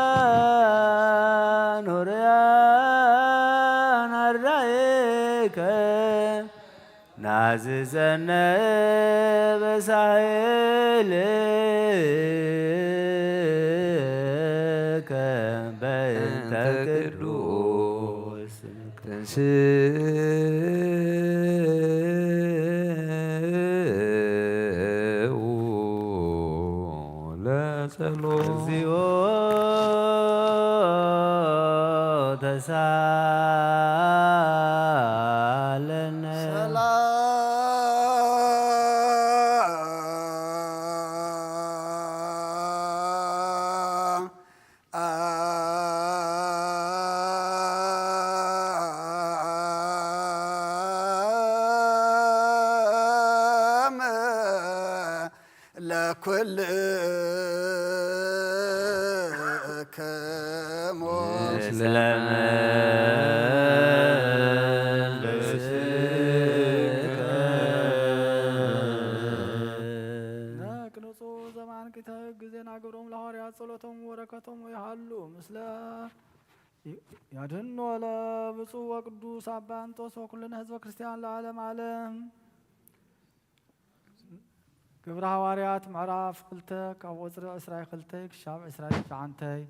ቅዱሳን ሆርያን ኣራይከ ናዝዘነ በሳይልከ በእንተ ቅዱስ ተንሥኡ ለጸሎት። እግዚኦ ተሳ ለኩልክሙ ምስለ መንፈስከ። ነክ ንጹሕ ዘማንኪተ ግዜ ናገሮም ለሐዋርያት ጸሎቶም ወረከቶም ይሃሉ ምስለ ያድህኖ ለብፁዕ ወቅዱስ አባ እንጦስ ወኩልነ ህዝበ ክርስቲያን ለዓለም ዓለም። ግብረ ሐዋርያት ምዕራፍ ክልተ ካብ ቁጽሪ ዕስራይ ክልተይ ክሻብ ዕስራይ ትሽዓንተይ።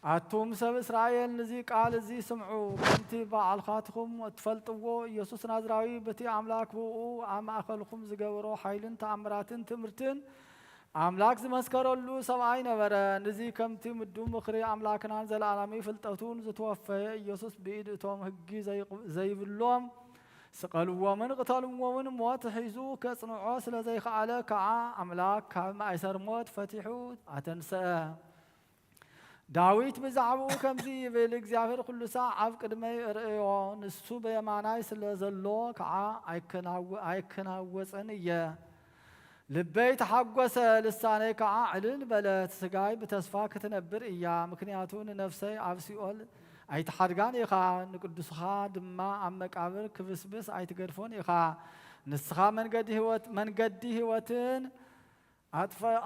ኣቱም ሰብ እስራኤል፣ ንዚ ቃል እዚ ስምዑ። ከምቲ ባዕልኻትኹም እትፈልጥዎ፣ ኢየሱስ ናዝራዊ በቲ ኣምላክ ብእኡ ኣብ ማእከልኹም ዝገበሮ ሓይልን ተኣምራትን ትምህርትን ኣምላክ ዝመስከረሉ ሰብኣይ ነበረ። ንዚ ከምቲ ምዱብ ምኽሪ ኣምላክናን ዘለኣለማዊ ፍልጠቱን ዝተወፈየ ኢየሱስ ብኢድ እቶም ህጊ ዘይብሎም ስቐልዎምን ቅተልዎምን ሞት ሒዙ ከጽንዖ ስለ ዘይከኣለ ከኣ ኣምላክ ካብ ማእሰር ሞት ፈቲሑ ኣተንስአ። ዳዊት ብዛዕባኡ ከምዚ ይብል፣ እግዚኣብሔር ኩሉ ሳዕ ኣብ ቅድመይ እርእዮ፣ ንሱ ብየማናይ ስለ ዘሎ ከኣ ኣይከናወ- ኣይከናወጽን እየ። ልበይ ተሓጎሰ፣ ልሳነይ ከኣ ዕልል በለት። ስጋይ ብተስፋ ክትነብር እያ፣ ምክንያቱ ንነፍሰይ ኣብ ሲኦል ኣይትሓድጋን ኢኻ፣ ንቅዱስኻ ድማ ኣብ መቃብር ክብስብስ ኣይትገድፎን ኢኻ። ንስኻ መንገዲ ህይወት መንገዲ ህይወትን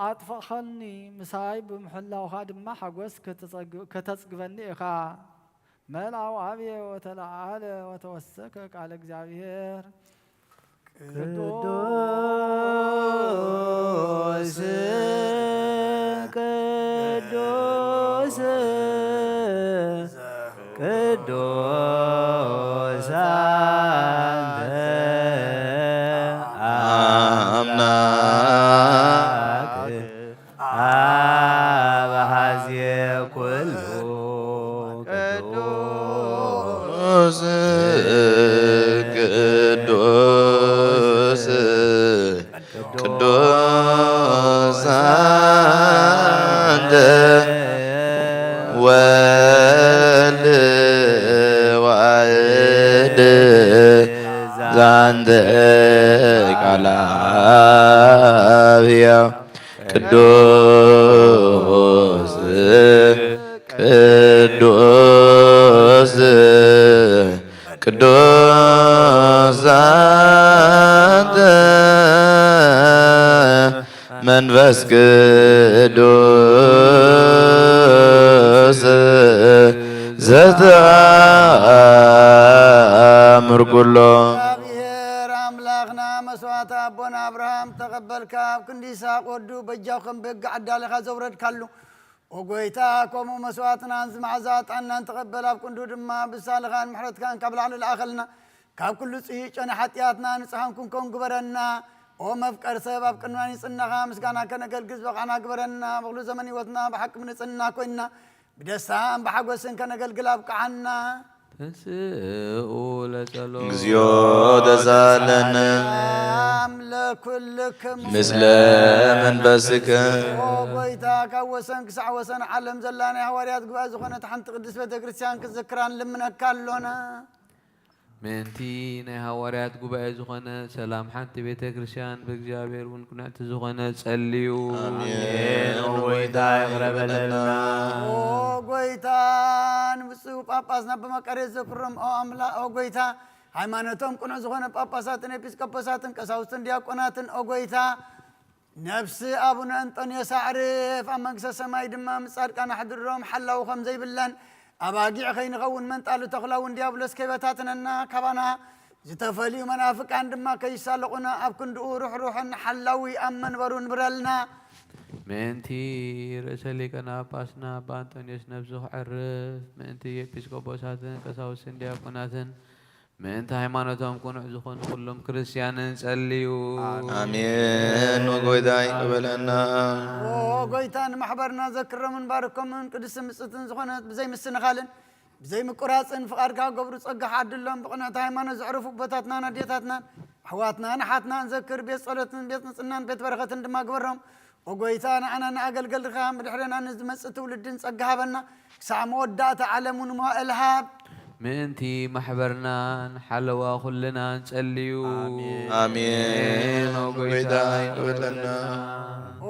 ኣጥፈኸኒ፣ ምሳይ ብምሕላውኻ ድማ ሓጎስ ከተጽግበኒ ኢኻ። መልኣው ኣብየ ወተለዓለ ወተወሰከ ቃለ እግዚኣብሔር። ቅዱስ ቅዱስ ቅዱስ አንተ አምላክ አብ ሐዜ ኩሉ ቅዱስ ቅዱስ ቅዱስ አንተ ወልድ ዋሕድ ዛንተ ቃል አብ ሕያው ቅዱስ ቅዱስ ቅዱስ አንተ መንፈስ ቅዱስ ዘተአምር ኩሎ። እግዚኣብሔር ኣምላኽና መስዋዕቲ ኣቦና ኣብርሃም ተቐበልካ፣ ኣብ ክንዲ ይስሐቅ ወዱ በጃው ከም በግ ኣዳሊኻ ዘውረድካሉ፣ ኦ ጐይታ፣ ከምኡ መስዋዕትናን ዝመዓዛ ዕጣንናን ተቐበል፣ ኣብ ክንዱ ድማ ብሳልኻን ምሕረትካን ካብ ላዕሊ ለኣኸልና፣ ካብ ኩሉ ጽሂጮ ንሓጢኣትና ንጹሓን ክንኮን ግበረና። ኦ መፍቀር ሰብ፣ ኣብ ቅድምና ንጽህናኻ ምስጋና ከነገልግል ዝበቓዕና ግበረና። ኣብ ኩሉ ዘመን ህይወትና ብሓቂ ብንጽህና ኮይንና ብደስታን ብሓጎስን ከነገልግል ኣብቅዓና። ተንስኡ ለጸሎት እግዚኦ ተሳለነ ሰላም ለኩልክሙ ምስለ መንፈስከ ኦ ጐይታ፣ ካብ ወሰን ክሳዕ ወሰን ዓለም ዘላ ናይ ሃዋርያት ጉባኤ ዝኾነት ሓንቲ ቅድስት ቤተ ክርስቲያን ክትዝክራ ንልምነካ ኣሎና። ምእንቲ ናይ ሃዋርያት ጉባኤ ዝኾነ ሰላም ሓንቲ ቤተ ክርስቲያን ብእግዚኣብሔር እውን ቅንዕቲ ዝኾነ ጸልዩ። ኣሜን። ኦ ጐይታ ይቕረ በለልና። ኦ ጐይታ፣ ንብፁዕ ጳጳስና በመቀሬ ዘክሮም ኦ ኣምላ ኦ ጐይታ፣ ሃይማኖቶም ቅኑዕ ዝኾነ ጳጳሳትን ኤጲስቆጶሳትን ቀሳውስትን ዲያቆናትን ኦ ጐይታ፣ ነፍሲ ኣቡነ እንጦንዮስ ኣዕርፍ፣ ኣብ መንግስተ ሰማይ ድማ ምስ ጻድቃን ኣሕድሮም። ሓላው ከም ዘይብለን ኣባጊዕ ከይንኸውን መንጣሉ ተኹላ እውን ዲያብሎስ ከይበታትነና ካባና ዝተፈልዩ መናፍቃን ድማ ከይሳለቑና ኣብ ክንድኡ ርሕሩሕን ሓላዊ ኣብ መንበሩ ንብረልና። ምእንቲ ርእሰ ሊቀና ጳጳስና ኣባ እንጦንዮስ ነብሱ ክዕርፍ፣ ምእንቲ ኤጲስቆጶሳትን ቀሳውስትን ዲያቆናትን፣ ምእንቲ ሃይማኖቶም ቅኑዕ ዝኾኑ ኩሎም ክርስትያንን ጸልዩ። ኣሜን። ንጎይታ ይቀበለና። ኦ ጎይታ፣ ንማሕበርና ዘክሮምን ባርኮምን ቅድስትን ብጽእትን ዝኾነት ብዘይ ምስንኻልን ብዘይ ምቁራጽን ፍቓድካ ክገብሩ ጸጋ ሓድሎም። ብቕንዕቲ ሃይማኖት ዘዕረፉ ኣቦታትናን ኣዴታትናን ኣሕዋትናን ኣሓትናን ዘክር። ቤት ጸሎትን ቤት ንጽህናን ቤት በረኸትን ድማ ግበሮም። ኦ ጎይታ፣ ንዓና ንኣገልገልካ ብድሕረና ንዝመጽእ ትውልድን ጸጋ ሃበና። ክሳዕ መወዳእታ ዓለም እውን መዋእል ሃብ። ምእንቲ ማሕበርናን ሓለዋ ኩልና ንጸልዩ። ኣሜን። ኣሜን። ኦ ጎይታ፣ ይቅበለና። ኦ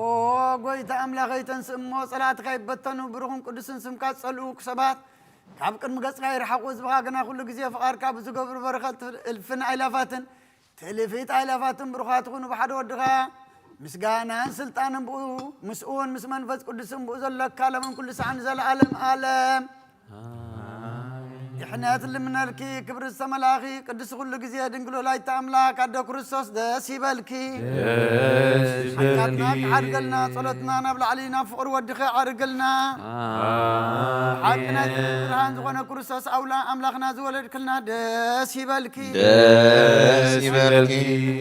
ጎይታ ኣምላኸይ፣ ተንስእ እሞ ጸላእትካ ይበተኑ፣ ብሩኽን ቅዱስን ስምካ ዝጸልኡ ሰባት ካብ ቅድሚ ገጽካ ይርሓቑ። ህዝብኻ ግና ኩሉ ግዜ ፍቓድካ ብዝገብሩ በረኸት እልፍን ኣይላፋትን ትልፊት ኣይላፋትን ብሩኻት ኩኑ። ብሓደ ወድኻ ምስጋናን ስልጣንን ብኡ ምስኡን ምስ መንፈስ ቅዱስን ብኡ ዘለካ ለምን ኩሉ ሰዓን ዘለዓለም ዓለም። ድሕነት ልምነልኪ ክብሪ ዝተመላእኺ ቅድስቲ ኩሉ ግዜ ድንግል ወላዲተ ኣምላክ ኣደ ክርስቶስ ደስ ይበልኪ። ደስ ሓጢኣትና ይበልኪ። ክሓድገልና ጸሎትና ናብ ላዕሊ ናብ ፍቕሪ ወድኺ ዓርግልና። ኣሜን። ሓቂ ናይ ጽድቂ ብርሃን ዝኾነ ክርስቶስ ኣውላ ኣምላኽና ዝወለድክልና ደስ ይበልኪ። ደስ ይበልኪ።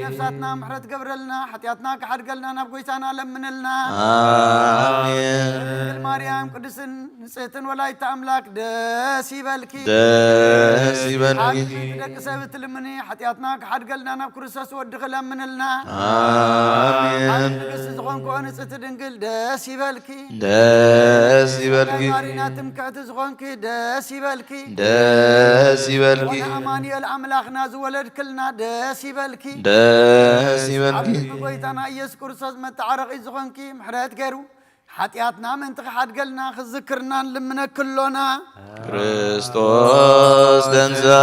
ነፍሳትና ምሕረት ገብረልና፣ ሓጢኣትና ክሓድገልና ናብ ጎይታና ለምንልና። ኣሜን። ድንግል ማርያም ቅድስትን ንጽህትን ወላዲተ ኣምላክ ደስ ይበልኪ። ደስ ይበልኪ። ሓቂ ደቂ ሰብ ትልምኒ፣ ሓጢኣትና ክሓድገልና ናብ ክርስቶስ ወድኺ ለምንልና። ኣሜን። ሓቂ ንግስቲ ዝኾንክኦ ንጽህቲ ድንግል ደስ ይበልኪ። ደስ ይበልኪ። ማሪና ትምክሕቲ ዝኾንኪ ደስ ይበልኪ። ደስ ይበልኪ። ወነ ኣማኑኤል ኣምላኽና ዝወለድክልና ደስ ይበልኪ። ደስ ይበልኪ። ኣብ ቅድሚ ጎይታና ኢየሱስ ክርስቶስ መተዓረቒ ዝኾንኪ ምሕረት ገይሩ ሓጢኣትና ምእንቲ ክሓድገልና ክዝክርና ንልምነኪ ኣሎና። ክርስቶስ ተንሥአ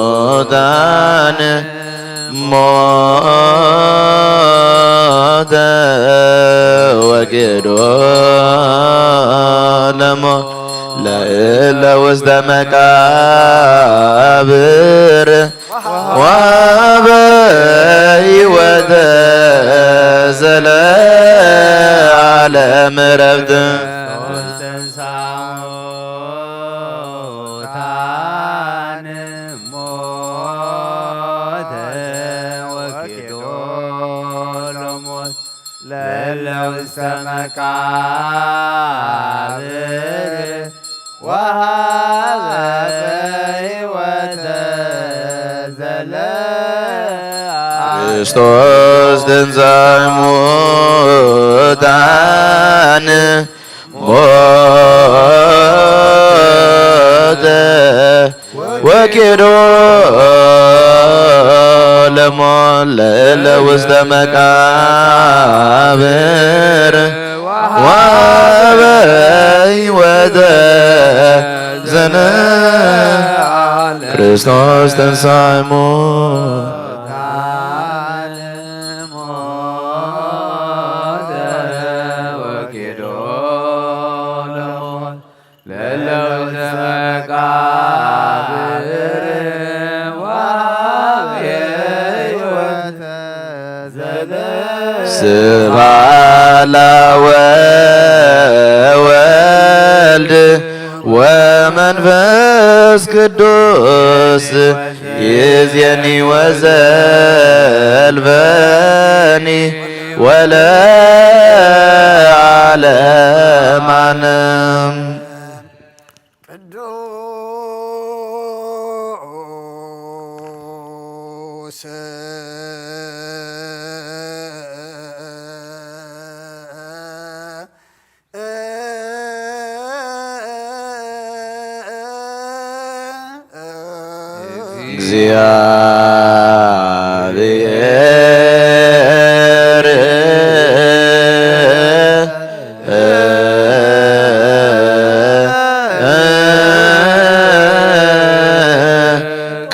እሙታን ሞተ ወጌዶ ለሞ ለእለ ውስተ መቃብር ወሀበ ሕይወተ ዘለዓለም ዕረፍት። ለእለ ውስተ መቃብር ወሀበ ሕይወተ ዘለ ክርስቶስ ተንሥአ እሙታን ሞተ ወኬዶ ለሞት ለእለ ውስተ መቃብር ወሀበ ሕይወተ ዘነ ክርስቶስ ተንሥአ እሙታን ሞተ ወኬዶ ለሞት ለእለ ውስተ መቃብር ወሀበ ሕይወተ ዘለ ስብሐት ለወልድ ወመንፈስ ቅዱስ ይእዜኒ ወዘልፈኒ ወለዓለመ ዓለም። ቅዱስ እግዚአብሔር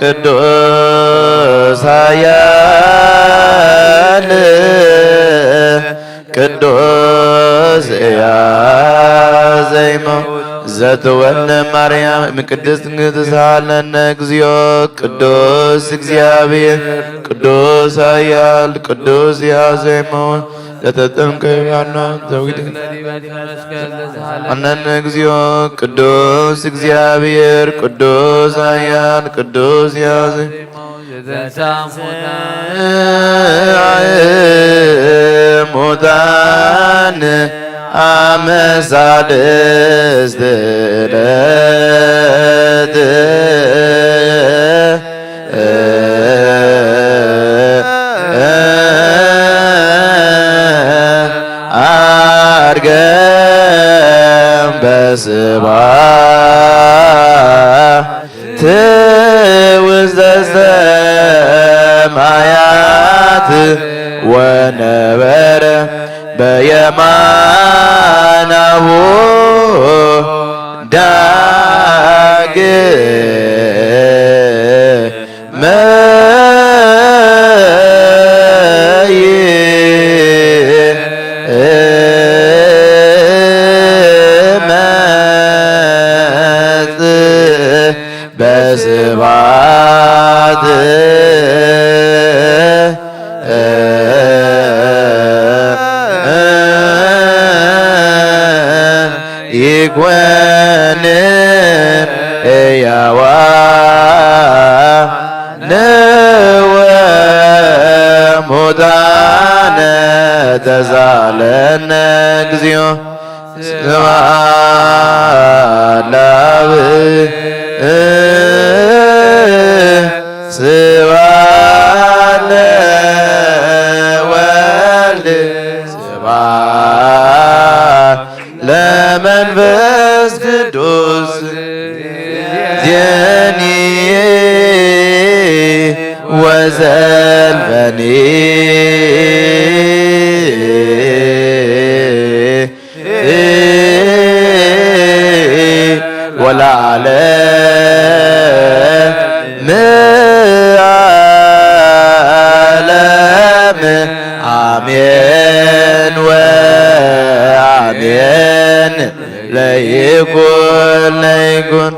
ቅዱስ ኃያል ቅዱስ ያዜሞ ዘትወነ ማርያም እምቅድስት ድንግል ተሳሃለነ እግዚኦ። ቅዱስ እግዚአብሔር ቅዱስ ኃያል ቅዱስ ያዜሞ ለተጠምቀ ዮሐና ዘዊት አነነ እግዚኦ። ቅዱስ እግዚአብሔር ቅዱስ ኃያል ቅዱስ ያዜሞ ሙታን ኣመሳልስት ዕለት ኣርገም በስብሐት ውስተ ሰማያት ወነበረ በየማናሁ ዳግም ይመጽእ በስብሐት ይኮንን ሕያዋን ወሙታን ተሳለነ እግዚኦ። ስብሐት ለአብ ስብሐት ለወልድ ስብሐት ለመንፈስ ቅዱስ ዜኒ ወዘልፈኒ ወለዓለመ ዓለም አሜን ወአሜን። ለይኩን ለይኩን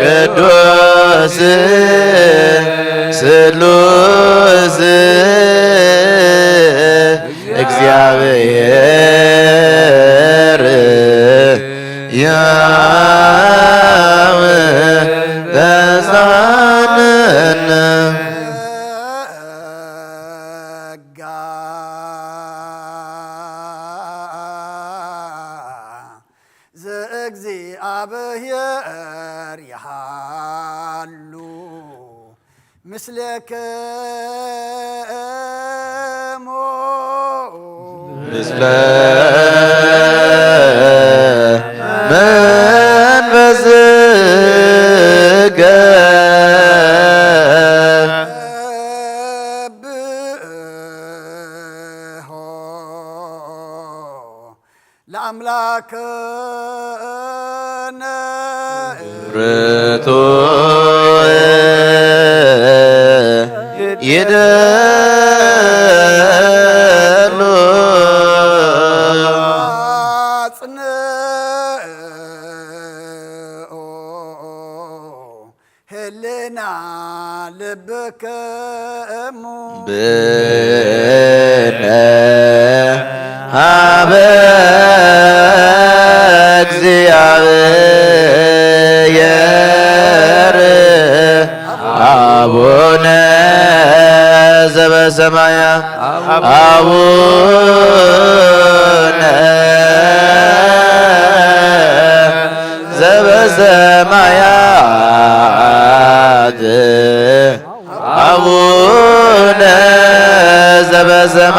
ቅዱስ ስሉስ እግዚአብሔር ሕያው ተሳነነ። ዘእግዚኣብሔር ይሃሉ ምስሌክሙ። ምስለ መንፈስከ። ለአምላክነ ርቱዕ ይደሉ። አጽንኦ ህልና ልብክሙ። ብነ ሀበ እግዚአብሔር አቡነ ዘበሰማያት አቡነ ዘበሰማያት አቡነ ዘበሰማያት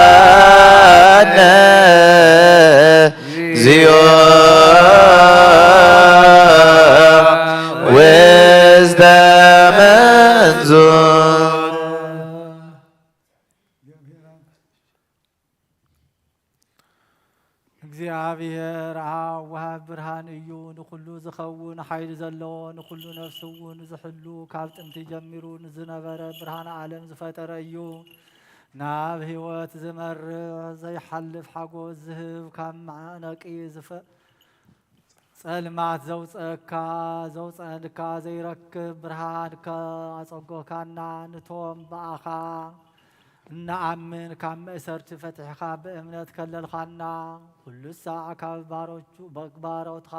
ኢታባነ እግዚኦ ውስተ መንዙ። እግዚኣብሔር ኣብ ወሃብ ብርሃን እዩ። ንኹሉ ዝኸውን ሓይሊ ዘለዎ፣ ንኹሉ ነፍሲ እውን ዝሕሉ፣ ካብ ጥንቲ ጀሚሩ ንዝነበረ ብርሃን ዓለም ዝፈጠረ እዩ። ናብ ህይወት ዝመርሕ ዘይሓልፍ ሓጎስ ዝህብ፣ ካብ መዕነቂ ዝፈ-፣ ጸልማት ዘውጸእካ፣ ዘውጸአልካ ዘይረክብ ብርሃን ከኣጸጎካና፣ ንቶም ብኣኻ እንኣምን ካብ መእሰርቲ ፈቲሕካ ብእምነት ከለልካና፣ ኩሉ ሳዕ ካብ ባሮቹ-፣ ባሮትኻ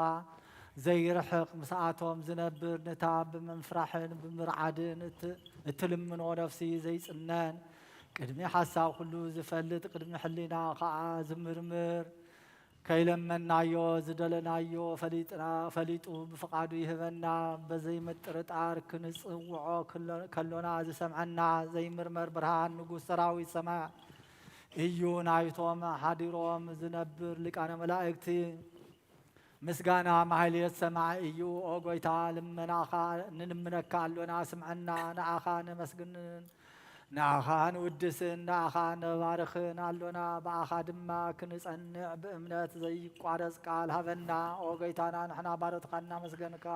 ዘይርሕቕ ምስኣቶም ዝነብር፣ ንታ ብምፍራሕን ብምርዓድን እት-፣ እትልምኖ ነፍሲ ዘይጽነን ቅድሚ ሓሳብ ኩሉ ዝፈልጥ፣ ቅድሚ ሕሊና ኸዓ ዝምርምር፣ ከይለመናዮ ዝደለናዮ ፈሊጥና፣ ፈሊጡ ብፍቓዱ ይህበና። በዘይ ምጥርጣር ክንጽውዖ ክሎ-፣ ከሎና ዝሰምዐና ዘይምርመር ብርሃን ንጉስ ሰራዊት ሰማይ እዩ። ናይቶም ሓዲሮም ዝነብር ሊቃነ መላእክቲ ምስጋና ማሕሌት ሰማይ እዩ። ኦ ጎይታ፣ ልመናኻ ንልምነካ ኣሎና፣ ስምዐና። ንኣኻ ነመስግንን ንኣኻ ንውድስን ንኣኻ ነባርኽን ኣሎና። ብኣኻ ድማ ክንጸንዕ ብእምነት ዘይቋረጽ ቃል ሃበና። ኦ ጎይታና፣ ንሕና ባሮትካ እናመስገንካ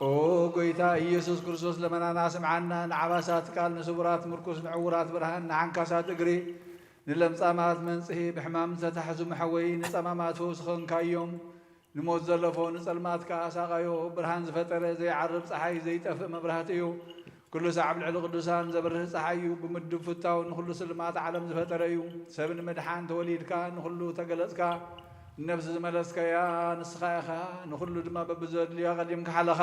ኦ ጎይታ ኢየሱስ ክርስቶስ፣ ለመናና ስምዓና። ንዓባሳት ቃል፣ ንስቡራት ምርኩስ፣ ንዕውራት ብርሃን፣ ንዓንካሳት እግሪ፣ ንለምጻማት መንጽሂ፣ ብሕማም ዝተታሕዙ መሕወዪ፣ ንጸማማት ፈውሲ ኾንካዮም። ንሞት ዘለፎ ንጸልማት ከኣ ኣሳቓዮ። ብርሃን ዝፈጠረ ዘይዓርብ ጸሓይ፣ ዘይጠፍእ መብራህቲ እዩ። ኩሉ ሳዕ ኣብ ልዕሊ ቅዱሳን ዘብርህ ጸሓይ እዩ። ብምድብ ፍታው ንኹሉ ስልማት ዓለም ዝፈጠረ እዩ። ሰብ ንምድሓን ተወሊድካ፣ ንኹሉ ተገለጽካ። ንነፍሲ ዝመለስካያ ንስኻ ኢኻ። ንኹሉ ድማ በብዘድልዮ ኣቐዲምካ ሓለኻ።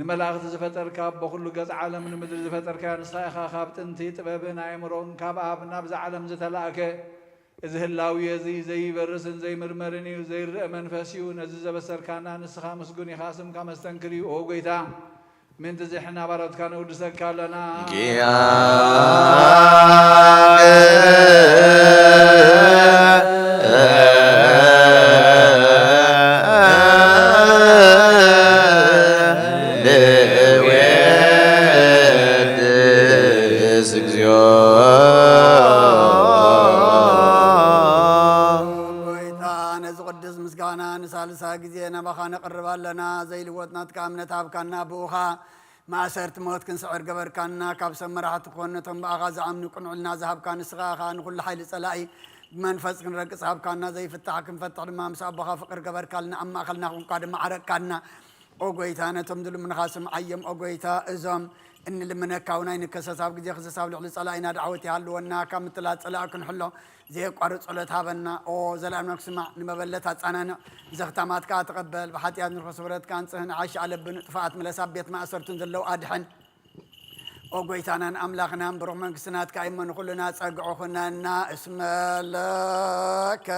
ንመላእኽቲ ዝፈጠርካ፣ ኣቦ ኩሉ ገጽ ዓለም ንምድሪ ዝፈጠርካያ ንስኻ ኢኻ። ካብ ጥንቲ ጥበብን ኣእምሮን ካብ ኣብ ናብዛ ዓለም ዝተላእከ፣ እዚ ህላዊ እዚ ዘይበርስን ዘይምርመርን እዩ፣ ዘይረአ መንፈስ እዩ። ነዚ ዘበሰርካና ንስኻ ምስጉን ኢኻ፣ ስምካ መስተንክር እዩ። ኦ ጎይታ፣ ምእንቲ ዝሕና ባሮትካ ነውድሰካ ኣለና። ጎይታ፣ ነዚ ቅዱስ ምስጋና ንሳልሳይ ግዜ ናባኻ ነቕርብ ኣለና። ዘይልወጥ ናትካ እምነት ሃብካና፣ ብኡኻ ማእሰርቲ ሞት ክንስዕር ገበርካና። ካብ ሰብ መራሕቲ ክኾን ነቶም ብኣኻ ዝኣምኑ ቅንዕልና ዝሃብካ ንስኻ ኢኻ። ንኹሉ ሓይሊ ጸላኢ ብመንፈስ ክንረግጽ ሃብካና። ዘይፍታሕ ክንፈትሕ ድማ ምስ ኣቦኻ ፍቕር ገበርካልና። ኣብ ማእኸልና ኩንካ ድማ ዓረቅካና። ኦ ጎይታ፣ ነቶም ዝልምኑኻ ስምዓዮም። ኦ ጎይታ፣ እዞም እንልምነካ እውን ኣይንከሰስ። ኣብ ግዜ ክሰስ ኣብ ልዕሊ ጸላኢና ዳዕወት ይሃልወና። ካብ ምትላል ጸላኢ ክንሕሎ ዘየቋርጽ ጸሎት ሃበና። ኦ ዘላለም ነፍሲ ስማዕ፣ ንመበለት ኣጻናንዕ፣ ዘኽታማት ከኣ ተቐበል። ብሓጢኣት ንርኸስ ስብረትካ ኣንጽህ፣ ንዓሻ ኣለብን ጥፍኣት ምለስ፣ ኣብ ቤት ማእሰርቱን ዘለዉ ኣድሕን። ኦ ጎይታናን ኣምላኽናን ብሩኽ መንግስቲ ናትካ እሞ ንኹልና ጸግዑ ኩነና። እስመ ለከ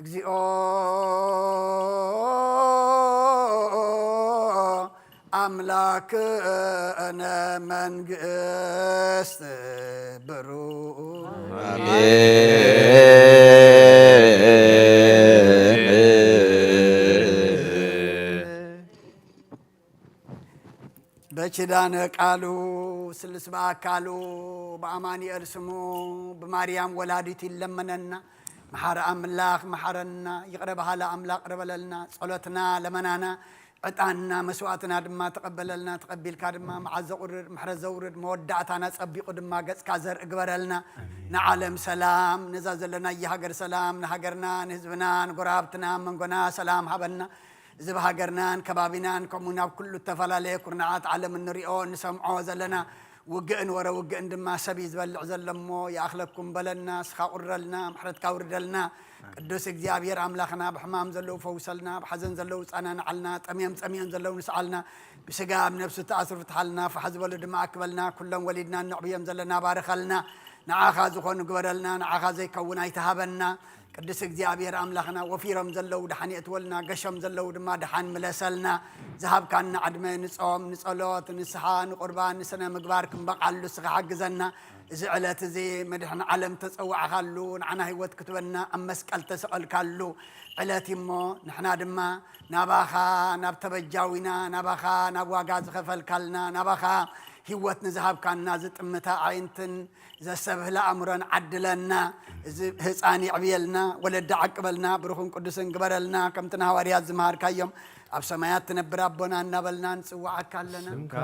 እግዚኦ ኣምላክነ መንግስት ብሩ በኪዳነ ቃሉ ስልስ በኣካሉ ብኣማኑኤል ስሙ ብማርያም ወላዲቱ ይለመነና። መሓሪ ኣምላኽ መሓረና፣ ይቕረ በሃሊ ኣምላኽ ቅረ በለልና። ጸሎትና ለመናና ዕጣንና መስዋእትና ድማ ተቐበለልና። ተቐቢልካ ድማ መዓት ዘቑርር ምሕረት ዘውርድ መወዳእታና ጸቢቑ ድማ ገጽካ ዘርኢ ግበረልና። ንዓለም ሰላም፣ ነዛ ዘለናያ ሃገር ሰላም፣ ንሃገርና ንህዝብና ንጎረባብትና መንጎና ሰላም ሃበና። እዚ ብሃገርናን ከባቢናን ከምኡ ናብ ኩሉ እተፈላለየ ኩርናዓት ዓለም እንሪኦ እንሰምዖ ዘለና ውግእን ወረ ውግእን ድማ ሰብ እዩ ዝበልዕ ዘሎ እሞ ይኣኽለኩም በለና። ንስኻ ቁረልና፣ ምሕረትካ ውርደልና። ቅዱስ እግዚኣብሔር ኣምላኽና ብሕማም ዘለዉ ፈውሰልና፣ ብሓዘን ዘለዉ ጸናንዓልና፣ ጠምዮም ጸሚኦም ዘለዉ ንስዓልና፣ ብስጋ ኣብ ነብሲ ተኣስሩ ፍትሓልና፣ ፋሕ ዝበሉ ድማ ኣክበልና። ኩሎም ወሊድና እነዕብዮም ዘለና ባርኸልና። ንዓኻ ዝኾኑ ግበረልና፣ ንዓኻ ዘይከውን ኣይትሃበና። ቅዱስ እግዚኣብሔር ኣምላኽና፣ ወፊሮም ዘለዉ ደሓን የእትወልና፣ ገሾም ዘለዉ ድማ ደሓን ምለሰልና። ዝሃብካና ዕድመ ንጾም፣ ንጸሎት፣ ንስሓ፣ ንቁርባን፣ ንስነ ምግባር ክንበቓሉ ንስኻ ሓግዘና። እዚ ዕለት እዚ መድሕን ዓለም ተጸዋዕኻሉ፣ ንዓና ህይወት ክትበና ኣብ መስቀል ተሰቐልካሉ ዕለት እሞ ንሕና ድማ ናባኻ ናብ ተበጃዊና፣ ናባኻ ናብ ዋጋ ዝኸፈልካልና፣ ናባኻ ህይወት ንዝሃብካና ዝጥምታ ኣዒንትን ዘሰብህለ ኣእምሮን ዓድለና። እዚ ህፃን ይዕብየልና፣ ወለዲ ዓቅበልና፣ ብሩኽን ቅዱስን ግበረልና። ከምቲ ንሃዋርያት ዝመሃርካዮም ኣብ ሰማያት ትነብር ኣቦና እናበልና ንጽውዓካ ኣለና። ስምካ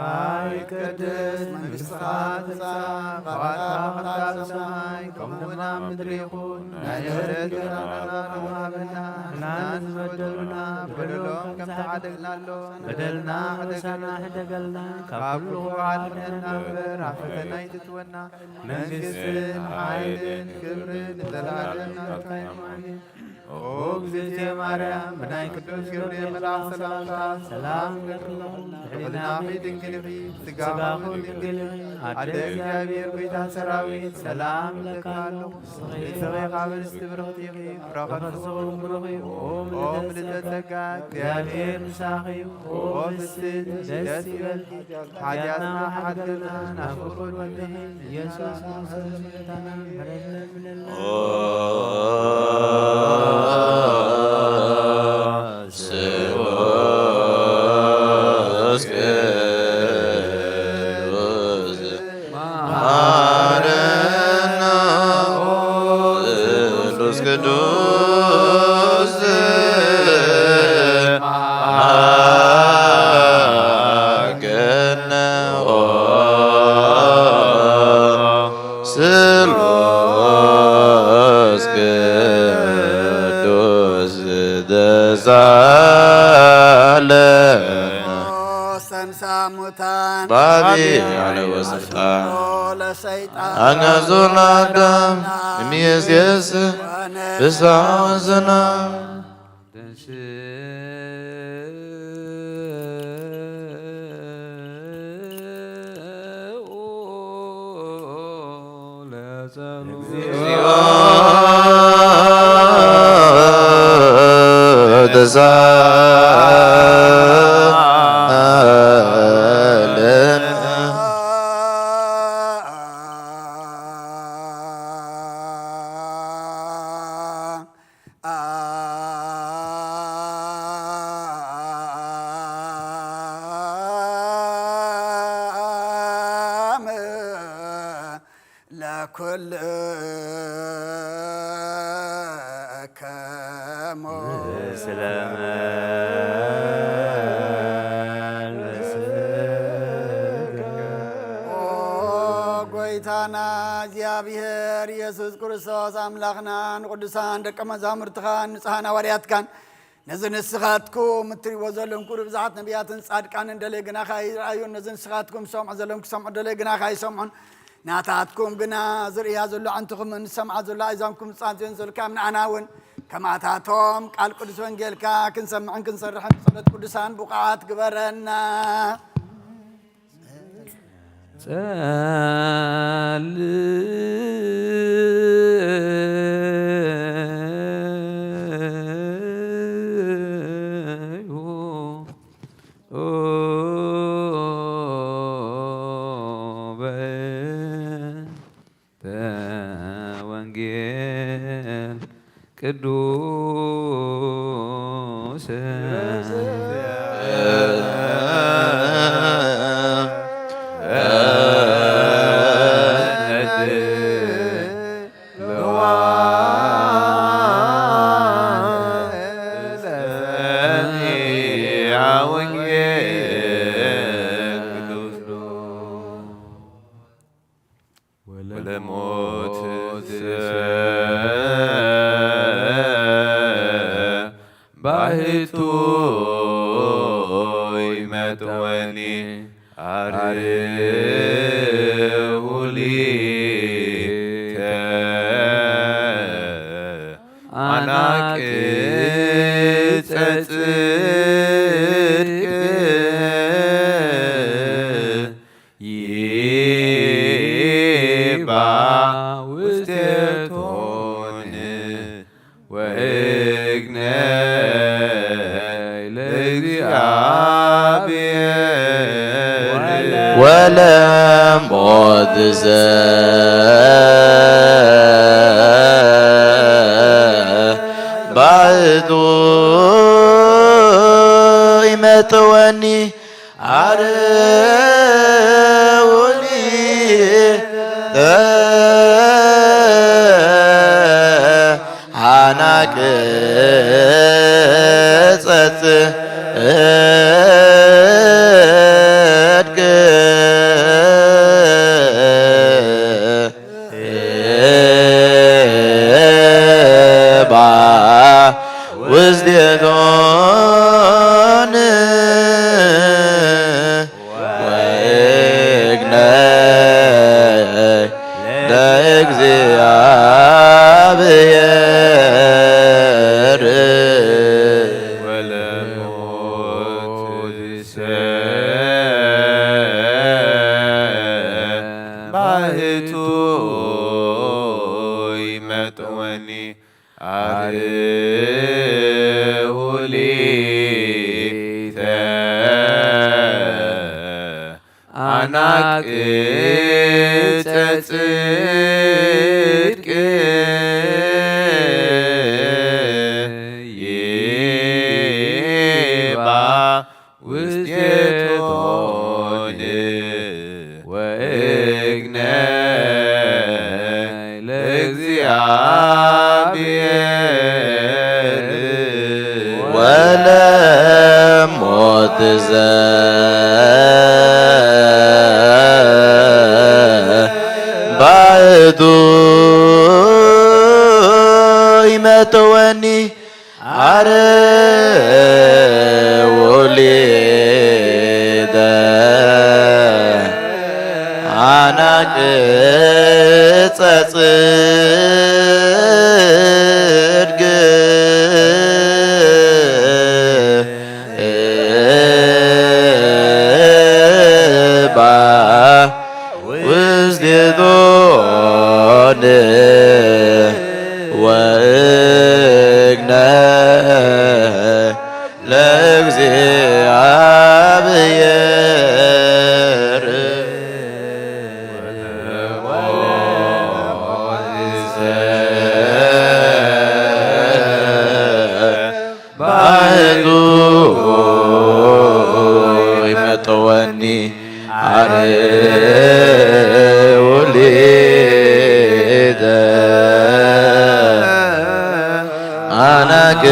ይቀደስ፣ መንግስትኻ ትምጻእ፣ ፍቓድካ ከምታ ኣብ ሰማይ ከምኡ እውን ኣብ ምድሪ ይኹን። ናይ ዕለት እንጀራና ሃበና፣ ንሕና ንዝበደሉና በደሎም ከም ዝሓደግናሎም በደልና ሕደገልና፣ ካብ ኩሉ ክፉእ ኣድሕነና እምበር ኣብ ፈተና ኣይትእትወና። መንግስትን ሓይልን ክብርን ንዘለኣለም ናትካ እዩ። ኣሜን። ኦ እግዝእትየ ማርያም፣ ብናይ ቅዱስ ገብርኤል መልኣኽ ሰላምታ ሰላም እብለኪ፣ ድሕሪ ናኺ ድንግል ኢኺ፣ ስጋኺ ድንግል ኢኺ፣ ኣደ እግዚኣብሔር ጎይታ ሰራዊት ሰላም እብለኪ ኣለኹ። ንስኺ ካብ ኣንስቲ ብርኽቲ ኢኺ፣ ፍረ ከርስኺ እውን ብሩኽ እዩ። ኦ ምልዕተ ጸጋ፣ እግዚኣብሔር ምሳኺ እዩ። ኦ ፍስሕቲ ደስ ይበልኪ፣ ሓጢኣትና ሓድገልና ናብ ፍቁር ወድኺ ኢየሱስ ክርስቶስ ጎይታና ምሕረት ለምነልና። ኦ ስሉስ ቅዱስ መሐረነ ኦ ስሉስ ቅዱስ መሐረነ ኦ ስሉስ ቅዱስ ተሳለነ። ተንሳ ሙታን ባቢ ያለ ወስልጣን ለሰይጣን አጋዞ ለአዳም እምይእዜሰ ፍስሐ ወሰላም። እግዚኦ ተሳለነ። ለኩልከሙ። ኦ ጎይታና እግዚኣብሔር ኢየሱስ ክርስቶስ ኣምላኽና፣ ንቅዱሳን ደቀ መዛሙርትኻን ንጹሓን ሃዋርያትካን ነዚ ንስኻትኩም እትሪእዎ ዘለኹም ኩሉ ብዝሓት ነቢያትን ጻድቃንን ደለዩ ግናኻ ይርኣዩን፣ ነዚ ንስኻትኩም ትሰምዑ ዘለኹም ክሰምዑ ደለዩ ግናኻ ይሰምዑን። ናታትኩም ግና ዝርእያ ዘሎ ኣዕንትኹምን ዝሰምዓ ዘሎ ኣእዛንኩም ዝጻንጽዮን ዘልካም ንኣና እውን ከማታቶም ቃል ቅዱስ ወንጌልካ ክንሰምዕን ክንሰርሕን ብጸሎት ቅዱሳን ብቑዓት ግበረና። ጸልዩ በእንተ ወንጌል ቅዱስ ወለሞትሰ ባሕቱ ይመጥወኒ። አርሁ ሊተ አናቅጸ ጽድቅ ይባ ውስቴቶን ወእግነይ ለእግዚአብሔር ወለሞትሰ ባሕቱ ይመጥወኒ። አርውኒ ኣናቅጸ ጽድቅ ባ ውስቴቶን ወእግነይ ለእግዚኣብሔር። ወለሞትሰ ባሕቱ ይመጥወኒ። አርሁ ሊተ አናቅጸ ጽድቅ ይባ ውስቴቶን ወእግነይ ለእግዚኣብሔር። ወለሞትሰ ባሕቱ ይመጥወኒ። አርሁ ሊተ አናቅጸ ጽድቅ ባ ውስቴቶን ወእግነይ ለእግዚኣብሔር። ባሕቱ ይመጥወኒ። አርሁ ሊተ አናቅጸ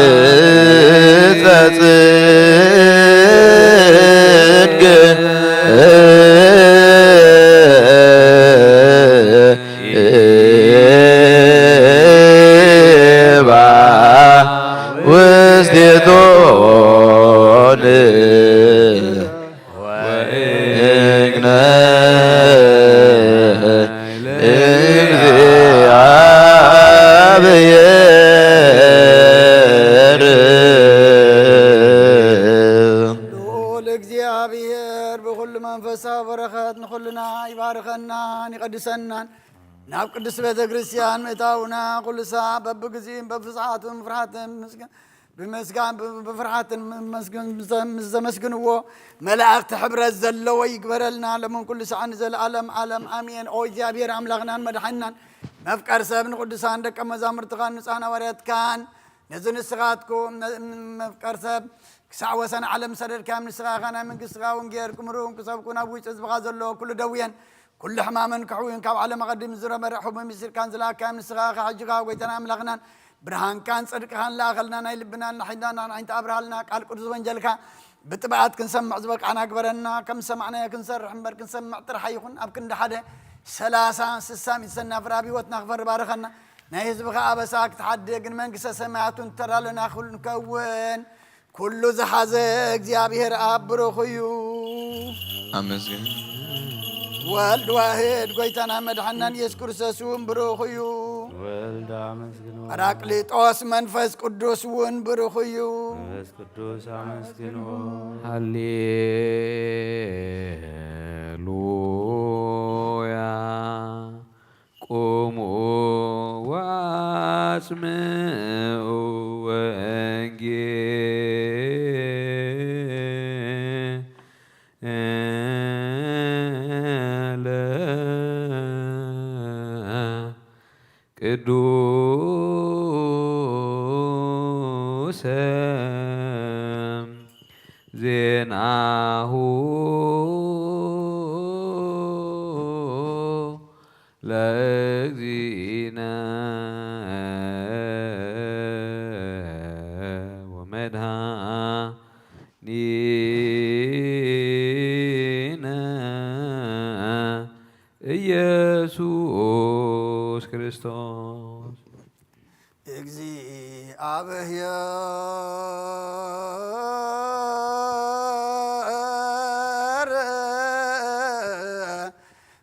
ጽድቅ ይባ ውስቴቶን ወእግነይ ለእግዚኣብሔር። ልዑል እግዚኣብሔር ብኹሉ መንፈሳዊ በረኸት ንኹልና ይባርከናን ይቐድሰናን። ናብ ቅድስት ቤተ ክርስቲያን ምእታውና ኩሉ ሳዕ በብግዚኡን በብሰዓቱን ፍርሃትን ምስጋን ብምስጋን ብ-፣ ብፍርሃትን ምስግን-፣ ምስ ዘመስግንዎ መላእኽቲ ሕብረት ዘለዎ ይግበረልና፣ ሎምን ኩሉ ሰዓት ንዘለኣለም ዓለም ኣሜን። ኦ እግዚኣብሔር ኣምላኽናን መድሓኒናን፣ መፍቀር ሰብ ንቅዱሳን ደቀ መዛሙርትኻን ንጹሓን ሃዋርያትካን፣ ነዚ ንስኻትኩም ነ-፣ መፍቀር ሰብ ክሳዕ ወሰን ዓለም ሰደድካዮም፣ ንስኻ ኢኻ ናይ መንግስትኻ ወንጌል ክምህሩን ክሰብኩ ናብ ውሽጢ ህዝብኻ ዘሎ ኩሉ ደውየን ኩሉ ሕማምን ክሕውዩን ካብ ዓለም ኣቐዲሙ ዝነበረ ሕቡን ምስጢርካን ዝለኣካዮም ንስኻ ኢኻ። ሕጂ ከኣ ጎይታና ኣምላኽናን ብርሃንካን ጽድቅኻን ለኣኸልና፣ ናይ ልብናን ናይ ሕሊናናን ዓይንቲ ኣብርሃልና። ቃል ቅዱስ ወንጀልካ ብጥብኣት ክንሰምዕ ዝበቃዕና ግበረና። ከም ዝሰማዕናዮ ክንሰርሕ እምበር ክንሰምዕ ጥራሕ ኣይኹን። ኣብ ክንዲ ሓደ ሰላሳ ስሳ ሚእቲ ሰናፍር ኣብ ህይወትና ክፈሪ ባርኸና። ናይ ህዝብኻ ኣበሳ ክትሓድግ ንመንግስተ ሰማያት እውን ተዳለና ክንከውን ኩሉ ዝሓዘ እግዚኣብሔር ኣብ ብሩኽ እዩ። ኣመስግን። ወልድ ዋህድ ጎይታና መድሓናን ኢየሱስ ክርስቶስ እውን ብሩኽ እዩ። ወልድ ኣመስግንዎ። ጳራቅሊጦስ መንፈስ ቅዱስ እውን ብሩኽ እዩ። መንፈስ ቅዱስ ኣመስግንዎ። ሃሌሉያ። ቁሙ ወአጽምዑ ወንጌለ ቅዱሰ ዜናሁ ለእግዚእነ።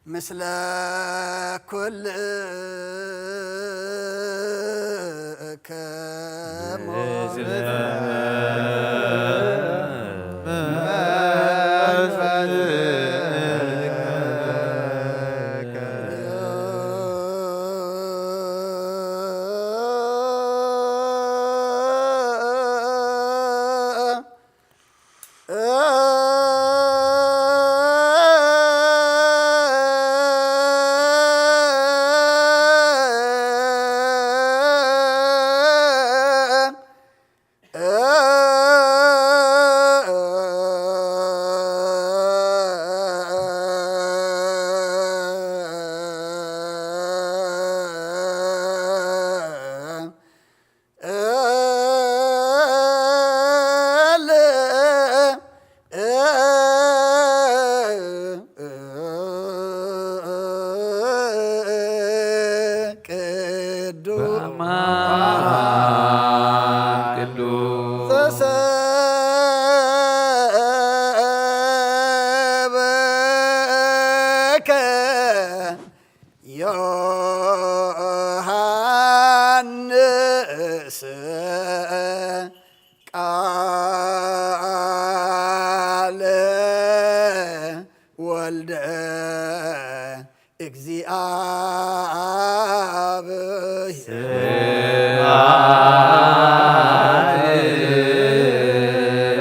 ምስለ ኩልክሙ። ቅዱስ በአማን ቅዱስ ዘሰበከ ዮሐንስ ቃለ ወልደ እግዚአብሔር። ስብሐት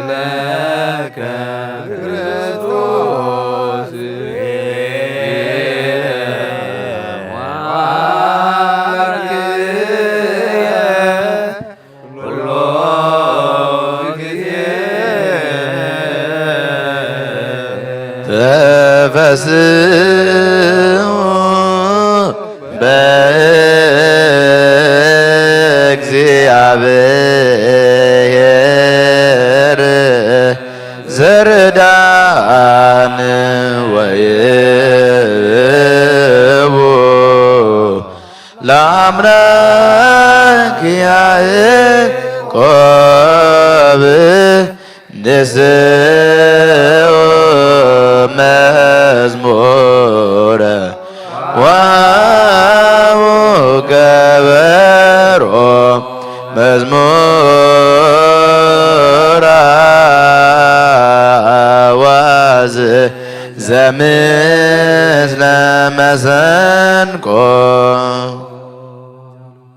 ለከ ክርስቶስ ኩሎ ጊዜ ተፈስሑ በእግዚአብሔር ዘርዳን ወይቡ ለአምላክ ያዕቆብ ንስኡ መዝሙረ ወሃቡ ከበሮ መዝሙር አዋዝ ዘምስለ መሰንቆ።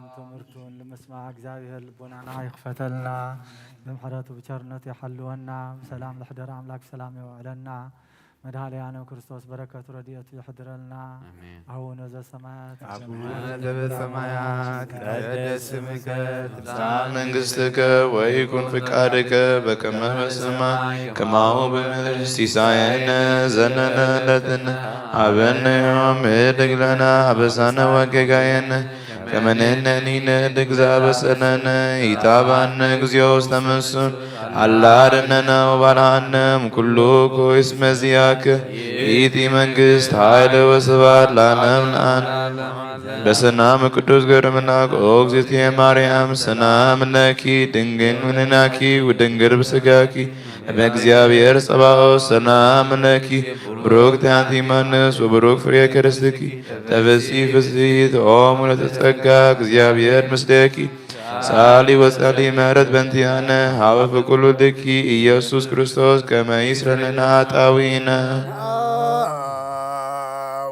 ትምህርቱን ልንስማዕ እግዚኣብሔር ልቦናና ይኽፈተልና። ብምሕረቱ ብቸርነቱ ይሓልወና። ብሰላም ለሕደረ ኣምላክ ብሰላም የውዕለና። መድኃኔ ዓለም ክርስቶስ በረከቱ ረድኤቱ ይሕድረልና። አሜን። አቡነ ዘሰማያት አቡነ ዘበሰማያት ይትቀደስ ስምከ ትምጻእ መንግሥትከ ወይኩን ፍቃድከ በከመ በሰማይ ከማሁ በምድር። ሲሳየነ ዘለለ ዕለትነ ሀበነ ዮም። ህድግ ለነ አበሳነ ወጌጋየነ ከመ ንሕነኒ ንህድግ ዘአበሰለነ። ኢታብአነ እግዚኦ ውስተ መንሱት አላ አድነነ ወባልዓነ እምኩሉ ኩይስ መዚያከ። ይእቲ መንግስት ኃይል ወስብሐት ለዓለመ ለዓለም። በሰላም ቅዱስ ገብረ መልአክ ኦ እግዝእትየ ማርያም ሰላም ለኪ ድንግል ምንናኪ ወድንግል ብስጋኪ እመ እግዚአብሔር ጸባኦት ሰላም ለኪ ብሩክት አንቲ እማንስ ወብሩክ ፍሬ ከርስኪ ተፈሲ ፍስሕት ኦ ምልዕተ ጸጋ እግዚአብሔር ምስሌኪ ሳሊ ወጸሊ ምህረት በንቲያነ ሀበ ፍቁር ወልድኪ ኢየሱስ ክርስቶስ ከመ ይስረይ ለነ ኃጣውኢነ።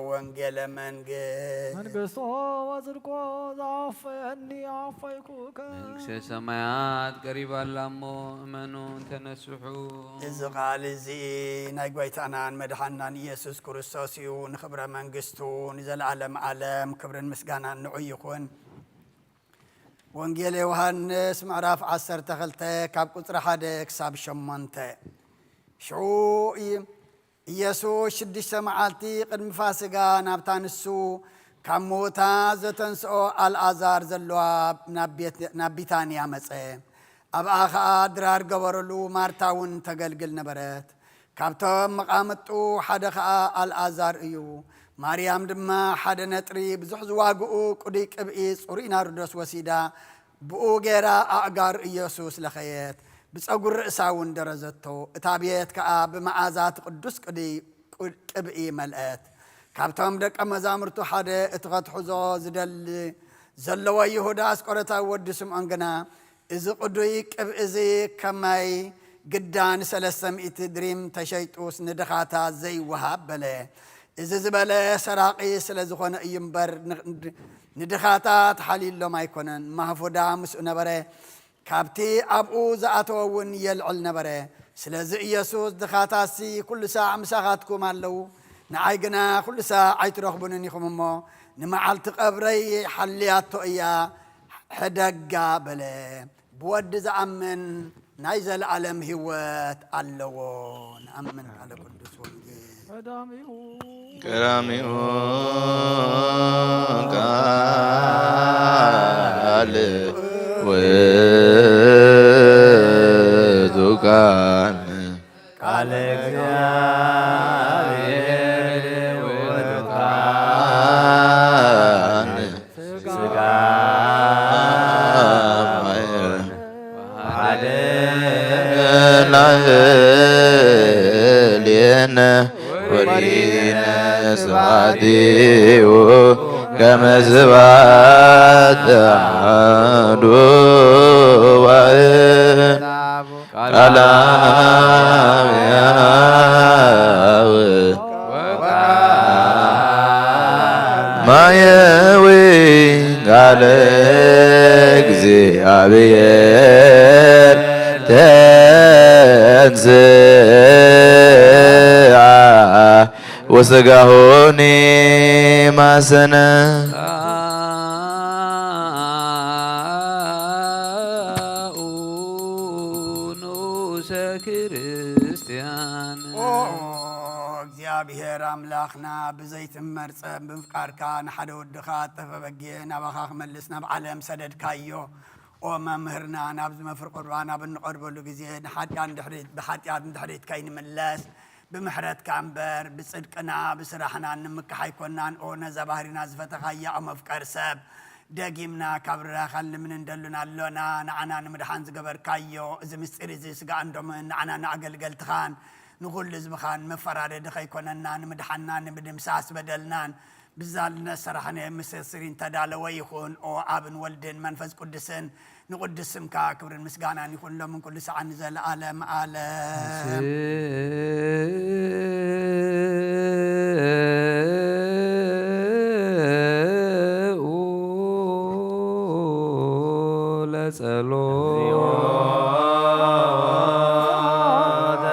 ወንጌለ መንግስት መንግስቶ ወጽድቆ ዘአወፈየኒ አወፈይኩከ። መንግስተ ሰማያት ቀሪባ ኣላሞ እመኑ እንተነስሑ። እዚ ቃል እዚ ናይ ጐይታናን መድሓናን ኢየሱስ ክርስቶስ እዩ። ንኽብረ መንግስቱ ንዘለዓለም ዓለም ክብርን ምስጋናን ንዑ ይኹን። ወንጌል ዮሃንስ ምዕራፍ ዓሰርተ ክልተ ካብ ቁጽሪ ሓደ ክሳብ ሸሞንተ። ሽዑ ኢየሱስ ሽዱሽተ መዓልቲ ቅድሚ ፋስጋ ናብታ ንሱ ካብ ምዉታት ዘተንስኦ ኣልኣዛር ዘለዋ ናብ ቤት-፣ ናብ ቢታንያ መጸ። ኣብኣ ኸኣ ድራር ገበረሉ፣ ማርታ እውን ተገልግል ነበረት። ካብቶም መቓምጡ ሓደ ኸኣ ኣልኣዛር እዩ። ማርያም ድማ ሓደ ነጥሪ ብዙሕ ዝዋግኡ ቅዱይ ቅብኢ ጽሩይ ናርዶስ ወሲዳ፣ ብኡ ገይራ ኣእጋር ኢየሱስ ለኸየት፣ ብጸጉሪ ርእሳ እውን ደረዘቶ። እታ ቤት ከኣ ብመኣዛ እቲ ቅዱስ ቅዱይ ቅብኢ መልአት። ካብቶም ደቀ መዛሙርቱ ሓደ፣ እቲ ከትሕዞ ዝደሊ ዘለዎ ይሁዳ ኣስቆሮታዊ ወዲ ስምዖን ግና፣ "እዚ ቅዱይ ቅብኢ እዚ ከማይ ግዳ ንሰለስተ ሚእቲ ድሪም ተሸይጡስ ንድኻታት ዘይወሃብ?" በለ። እዚ ዝበለ ሰራቒ ስለ ዝኾነ እዩ እምበር፣ ን-፣ ንድኻታት ሓልዩሎም ኣይኮነን። ማህፉዳ ምስኡ ነበረ፣ ካብቲ ኣብኡ ዝኣተወ እውን የልዕል ነበረ። ስለዚ ኢየሱስ፣ "ድኻታትሲ ኩሉ ሳዕ ምሳኻትኩም ኣለዉ፣ ንዓይ ግና ኩሉ ሳዕ ኣይትረኽቡንን ኢኹም እሞ፣ ንመዓልቲ ቀብረይ ሓልያቶ እያ፣ ሕደጋ" በለ። ብወዲ ዝኣምን ናይ ዘለኣለም ህይወት ኣለዎ። ንኣምን። ቃለ ቅዱስ ወንጌል። ቀዳሚኡ ቀዳሚኡ ቃል ውእቱ ቃል ቃለ እግዚአብሔር ውእቱ ቃል ሥጋ ላዕሌነ ወዲነ ስብሐቲሁ ከመ ስብሐት አሐዱ ዋሕድ ቃለ አብ ያው ማየዊ ቃለ እግዚአብሔር ተንሥአ ወሥጋሁኒ ማሰነ። ንዑሰ ክርስቲያን። ኦ እግዚኣብሔር ኣምላኽና፣ ብዘይትመርጸ ብምፍቃርካ ንሓደ ወድኻ ጠፈ በጊዕ ናባኻ ክመልስ ናብ ዓለም ሰደድካዮ። ኦ መምህርና፣ ናብዚ መፍር ቁርባን ኣብ እንቐርበሉ ግዜ ንሓጢኣት ንድሕሪት፣ ብሓጢኣት ንድሕሪት ከይንምለስ ብምሕረትካ እምበር ብጽድቅና ብስራሕና ንምካሕ ኣይኮናን። ኦ ነዛ ባህሪና ዝፈተኻያ፣ ኦ መፍቀር ሰብ፣ ደጊምና ካብ ርራኻን ልምንን ደሉን ኣሎና። ንዓና ንምድሓን ዝገበርካዮ እዚ ምስጢር እዚ ስጋእን ደምን ንዓና ንኣገልገልትኻን ንኹሉ ህዝብኻን መፈራረዲ ከይኮነና፣ ንምድሓንና ንምድምሳስ በደልናን ብዛልነት ሰራሕናዮ መስተስሪ እንተዳለወ ይኹን። ኦ ኣብን ወልድን መንፈስ ቅዱስን ንቕዱስ ስምካ ክብርን ምስጋናን ይኹን ሎምን ኩሉ ሰዓን ንዘለኣለም ኣለም። ንስኡ ለጸሎት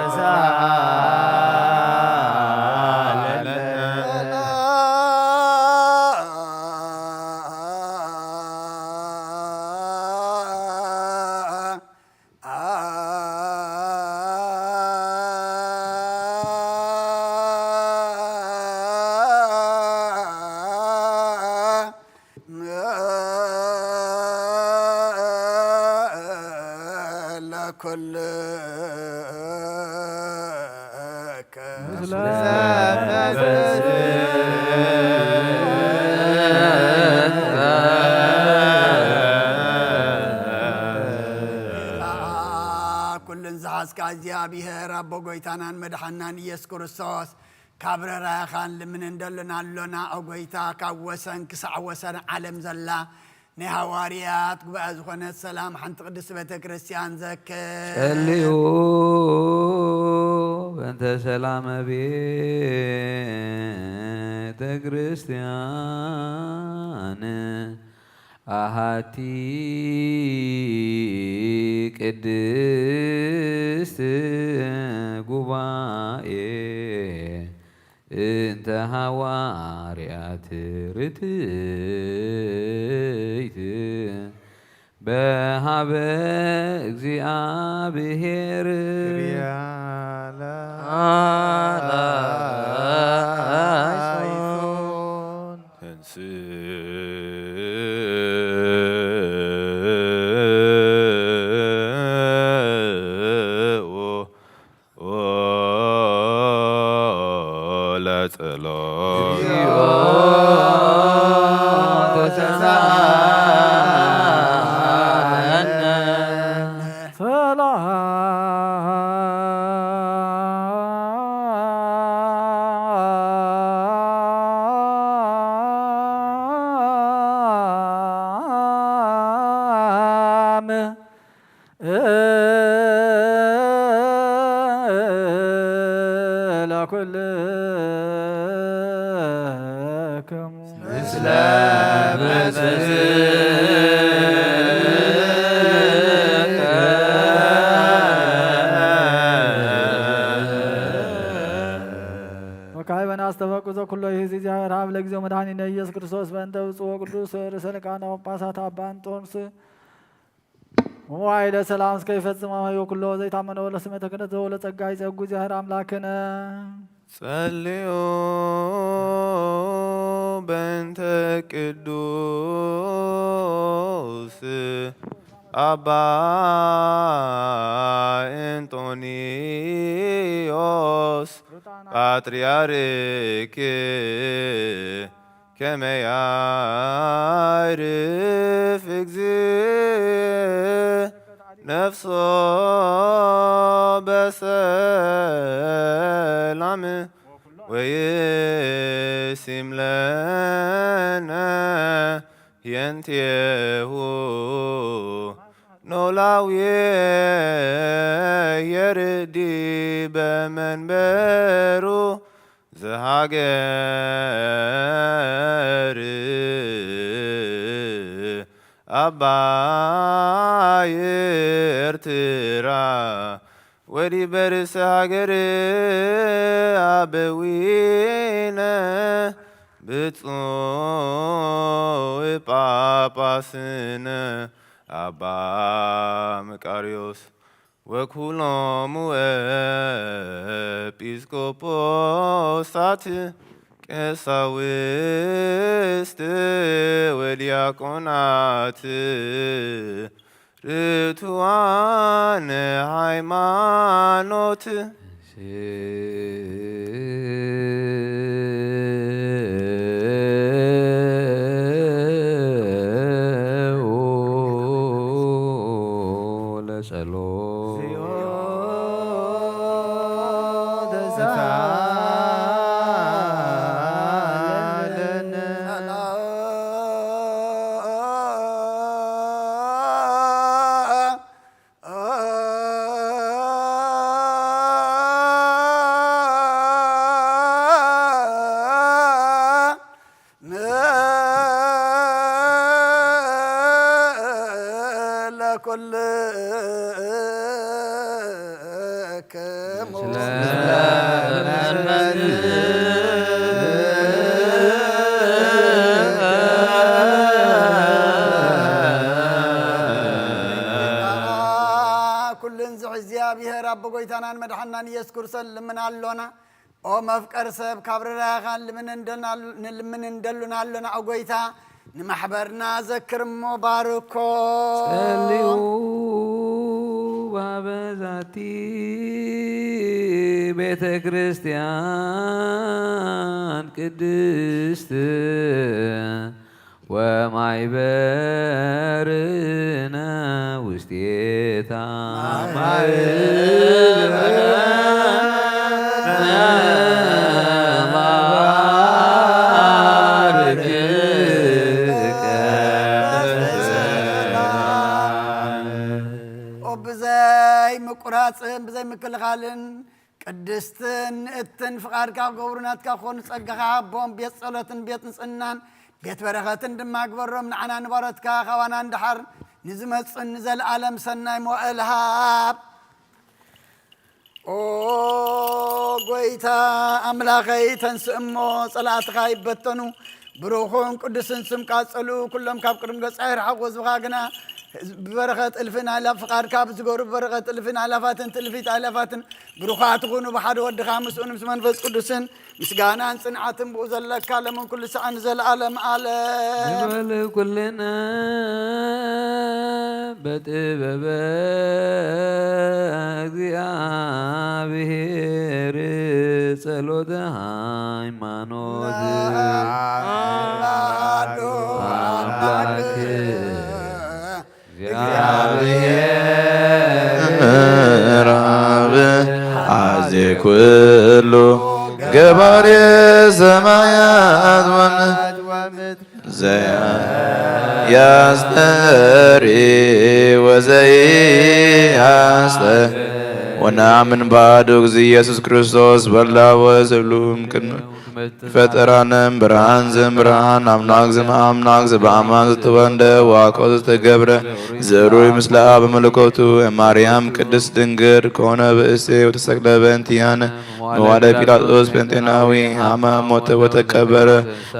ተሳለነ። ለኩልከ ኩልን ዝሓዝካ እግዚኣብሔር ኣቦ ጎይታናን መድሓናን ኢየሱስ ክርስቶስ፣ ካብ ረራያኻን ልምንን ደሎና ኣሎና። ኦ ጎይታ፣ ካብ ወሰን ክሳዕ ወሰን ዓለም ዘላ ናይ ሃዋርያት ጉባኤ ዝኾነት ሰላም ሓንቲ ቅድስቲ ቤተ ክርስቲያን ዘክር። ጸልዩ በእንተ ሰላመ ቤተ ክርስቲያን ኣሃቲ ቅድስት ጉባኤ እንተ ሃዋርያት ርትይት በሃበ እግዚኣብሔር ተንሥኡ ለጸሎት። ኩልክሙ ምስለ ወካዕበና ኣስተበቁ ዘኩሎ ይህዚ እግዚኣብሔር ኣብ ለጊዜው መድኃኒነ ኢየሱስ ክርስቶስ በእንተ ብፁዕ ወቅዱስ ርእሰ ሊቃነ ጳጳሳት ኣባ እንጦንስ መዋዕለ ሰላም እስከ ይፈጽም አማዮ ኩሎ ዘይታመነ ወለ ስመ ተክነት ዘወለ ጸጋ ይጸጉ ዚያህር አምላክነ። ጸልዩ በእንተ ቅዱስ አባ እንጦንዮስ ፓትርያርክ ከመ ያዕርፍ እግዚእ ነፍሶ በሰላም ወይሲም ለነ የንቴሁ ኖላዊ የርዲ በመንበሩ ዘሃገር አባይ ኤርትራ ወዲበ ርእሰ ሃገር አበዊነ ብፁዕ ጳጳስነ አባ መቃርዮስ ወኩሎሙ ኤጲስቆጶሳት ቀሳውስት ወዲያቆናት ርቱዓነ ሃይማኖት። ለጸሎት ኩልን ዝሕ እግዚኣብሔር ኣቦ ጎይታናን መድሓናን ኢየሱስ ክርስቶስ ልምን ኣሎና። ኦ መፍቀር ሰብ ካብ ርራኻ ንልምን እንደሉና ኣሎና። ኦ ጎይታ ንማሕበርና ዘክር እሞ ባርኮ። ጸልዩ ባበዛቲ ቤተ ክርስቲያን ቅድስት ወማይበርነ ውስቴታ ብዘይ ምቁራፅን ብዘይ ምክልኻልን ቅድስትን ንእትን ፍቓድካ ክገብሩ ናትካ ክኾኑ ጸጋኻ ሃቦም። ቤት ጸሎትን ቤት ንጽህናን ቤት በረኸትን ድማ ግበሮም። ንዓና ንባሮትካ ካባና ንደሓር ንዝመጽእን ንዘለኣለም ሰናይ መዋእል ሃብ። ኦ ጎይታ ኣምላኸይ፣ ተንስእ እሞ ጸላእትኻ ይበተኑ። ብሩኹን ቅዱስን ስምካ ጸልኡ፣ ኩሎም ካብ ቅድሚ ገጽካ ይርሓቑ። ህዝብኻ ግና ብበረኸት እልፍን ኣእላፍ ፍቓድካ ብዝገብሩ ብበረኸት እልፍን ኣእላፋትን ትእልፊት ኣእላፋትን ብሩኻት ይኹኑ። ብሓደ ወድኻ ምስኡን ምስ መንፈስ ቅዱስን ምስጋናን ጽንዓትን ብኡ ዘለካ ለምን ኩሉ ሰዓን ንዘለኣለም ኣለም። ንበል ኩልና በጥበበ እግዚኣብሔር ጸሎተ ሃይማኖት ኣምላክ እግዚአብሔር አብ አዜ ኩሉ ገባሬ ሰማያት ወምድር ዘያስተሪ ወዘያስተ ወነአምን በአሐዱ እግዚእ ኢየሱስ ክርስቶስ ወልደ አብ ወወልድ ዘእምቅድመ ፈጠራነ እምብርሃን ዘእምብርሃን፣ አምላክ ዘእምአምላክ፣ ዘበአማን ዘተወልደ ወአኮ ዘተገብረ፣ ዘሩይ ምስለ አብ በመለኮቱ እማርያም ቅድስት ድንግል ኮነ ብእሴ ወተሰቅለ በእንቲአነ እምዋለ ጲላጦስ ጴንጤናዊ፣ አመ ሞተ ወተቀበረ፣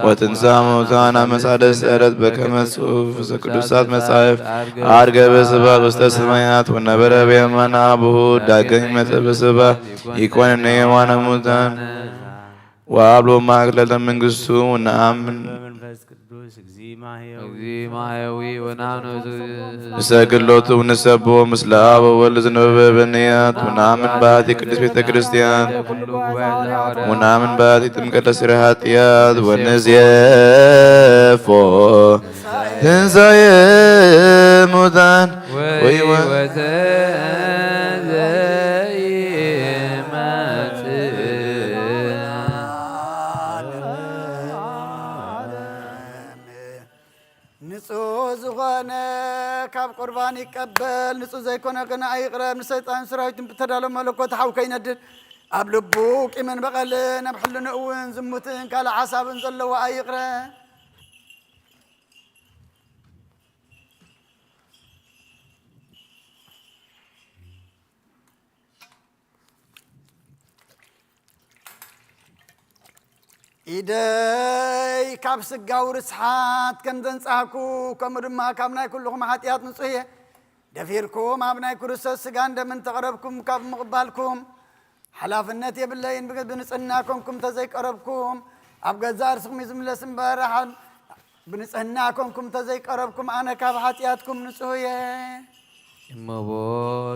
ወትንሳ ሙታን አመ ሳልስት ዕለት በከመ ጽሑፍ ውስተ ቅዱሳት መጻሕፍት፣ አርገ በስብሐት ውስተ ሰማያት ወነበረ በየማነ አቡሁ። ዳግም ይመጽእ በስብሐት ይኮንን የዋነ ሙታን ወአብሎ ማእክለተ መንግስቱ። ወነአምን በመንፈስ ቅዱስ እግዚእ ማሕየዊ። እግዚእ ማሕየዊ ወናምኖት። ንሰግድ ሎቱ ወንሰብሖ ምስለ አብ ወወልድ ዘነበበ በንያት። ወነአምን በአቲ ቅድስት ቤተ ክርስቲያን። ኩሉ ጉባኤ ዘሐዋርያት። ወነአምን በአቲ ጥምቀት ለስረ ኃጢአት። ወንዜፎ ትንሳኤ ሙታን ወይወ ወሕይወተ ዘይመጽእ። ንጹህ ዝኾነ ካብ ቁርባን ይቀበል፣ ንጹህ ዘይኮነ ግን ኣይቕረብ። ንሰይጣን ሰራዊትን ብተዳሎ መለኮት ሓው ከይነድድ፣ ኣብ ልቡ ቂምን በቐልን ኣብ ሕልንኡ እውን ዝሙትን ካልእ ሓሳብን ዘለዎ ኣይቕረብ። ኢደይ ካብ ስጋዊ ርስሓት ከም ዘንጻህኩ፣ ከምኡ ድማ ካብ ናይ ኩልኹም ሓጢኣት ንጹህ እየ። ደፊርኩም ኣብ ናይ ክርስቶስ ስጋን ደምን ተቐረብኩም ካብ ምቕባልኩም ሓላፍነት የብለይን። ብግ-፣ ብንጽህና ኮንኩም እንተዘይቀረብኩም፣ ኣብ ገዛእ ርእስኹም እዩ ዝምለስ እምበር፣ ሓ-፣ ብንጽህና ኮንኩም እንተዘይቀረብኩም፣ ኣነ ካብ ሓጢኣትኩም ንጹህ እየ። እመቦ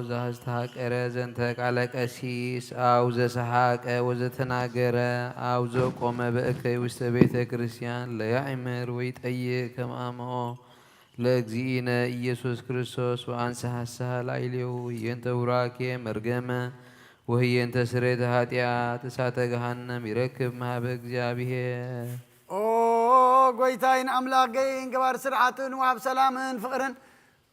ዘስተሐቀረ ዘንተ ቃለ ቀሲስ፣ አው ዘሰሐቀ ወዘተናገረ፣ አው ዘቆመ በእከይ ውስተ ቤተ ክርስቲያን፣ ለያእምር ወይጠይቅ ከመ አምኦ ለእግዚእነ ኢየሱስ ክርስቶስ፣ ወአንሰ ሐሰሃ ላዕሌሁ፣ ህየንተ ቡራኬ መርገመ፣ ወህየንተ ስሬተ ኃጢአት፣ እሳተ ገሃነም ይረክብ ማህበ እግዚአብሔር። ኦ ጎይታይን ኣምላክ ገይን ገባር ስርዓትን ወሃብ ሰላምን ፍቕርን፣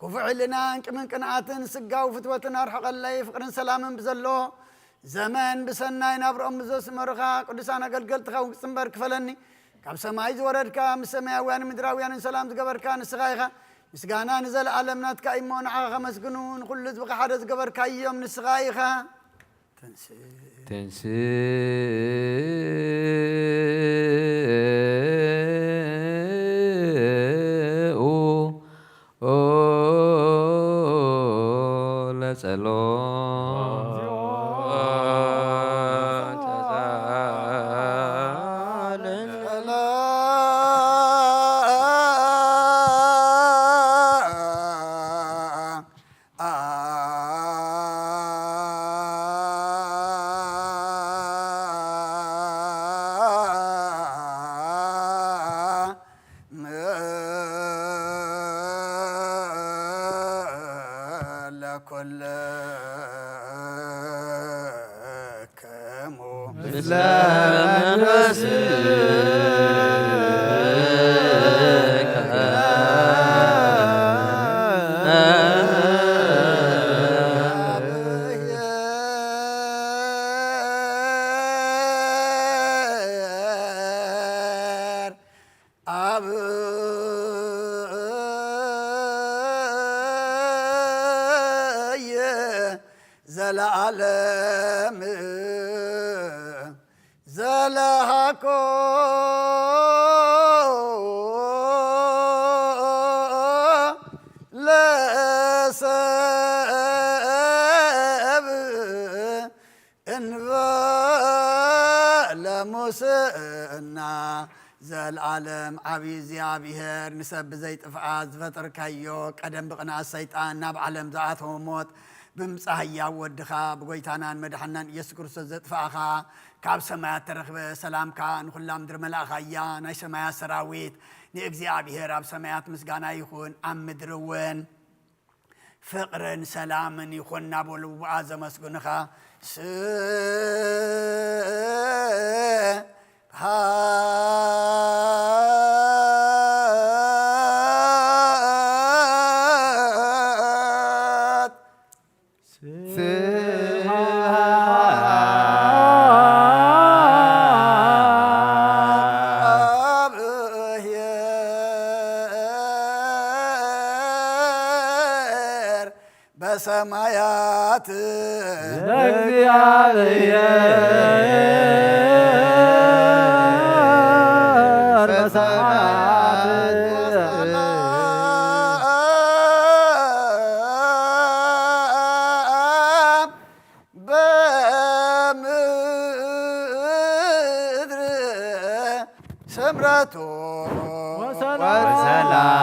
ክፉእ ሕልናን ቂምን ቅንኣትን ስጋዊ ፍትወትን ኣርሕቐለይ። ፍቕርን ሰላምን ብዘሎ ዘመን ብሰናይ ናብርኦም ብዘስመሩኻ ቅዱሳን ኣገልገልትኻ እውን ክጽንበር ክፈለኒ። ካብ ሰማይ ዝወረድካ፣ ምስ ሰማያውያንን ምድራውያንን ሰላም ዝገበርካ ንስኻ ኢኻ። ምስጋና ንዘለኣለም ናትካ እዩ እሞ፣ ንዓኻ ከመስግኑ፣ ንኹሉ ህዝብኻ ሓደ ዝገበርካዮም ንስኻ ኢኻ። ተንስእ። ተንስኡ ኦ ለጸሎት። ለኩልክሙ ምስለ መንፈስከ። አብየ ዘለዓለም ዘለሃኮ ለሰብ እንበለ ሙስና። ዘልዓለም ዓብዪ እግዚኣብሔር፣ ንሰብ ብዘይጥፍኣት ዝፈጠርካዮ፣ ቀደም ብቕንኣት ሰይጣን ናብ ዓለም ዝኣተወ ሞት፣ ብምጻእ ህያው ወድኻ፣ ብጎይታናን መድሓናን ኢየሱስ ክርስቶስ ዘጥፋእኻ፣ ካብ ሰማያት ተረኽበ ሰላምካ ንኹላ ምድሪ መላእኻያ። ናይ ሰማያት ሰራዊት ንእግዚኣብሔር ኣብ ሰማያት ምስጋና ይኹን፣ ኣብ ምድሪ እውን ፍቕርን ሰላምን ይኹን እናበሉ ብኣ ዘመስግኑኻ። ስብሐት በሰማያት በምድር ስምረቱ ወሰላም።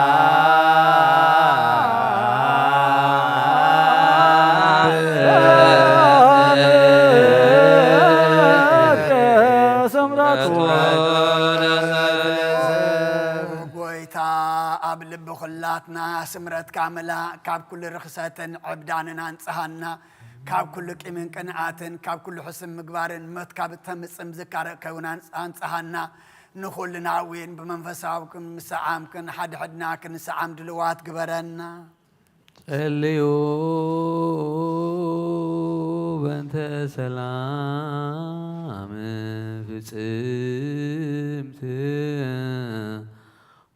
ጎይታ ኣብ ልቢ ኩላትና ስምረትካ ምላእ፣ ካብ ኩሉ ርኽሰትን ዕብዳንን ኣንጽሃና፣ ካብ ኩሉ ቂምን ቅንኣትን፣ ካብ ኩሉ ሕስም ምግባርን፣ ሞት ካብ እተምጽእ ምዝካር ከይውን ኣንጽ-፣ ኣንጽሃና። ንኹልና እውን ብመንፈሳውክን ምስዓምክን ሓድሕድና ክንስዓም ድልዋት ግበረና። ጸልዩ በእንተ ሰላም ፍጽምት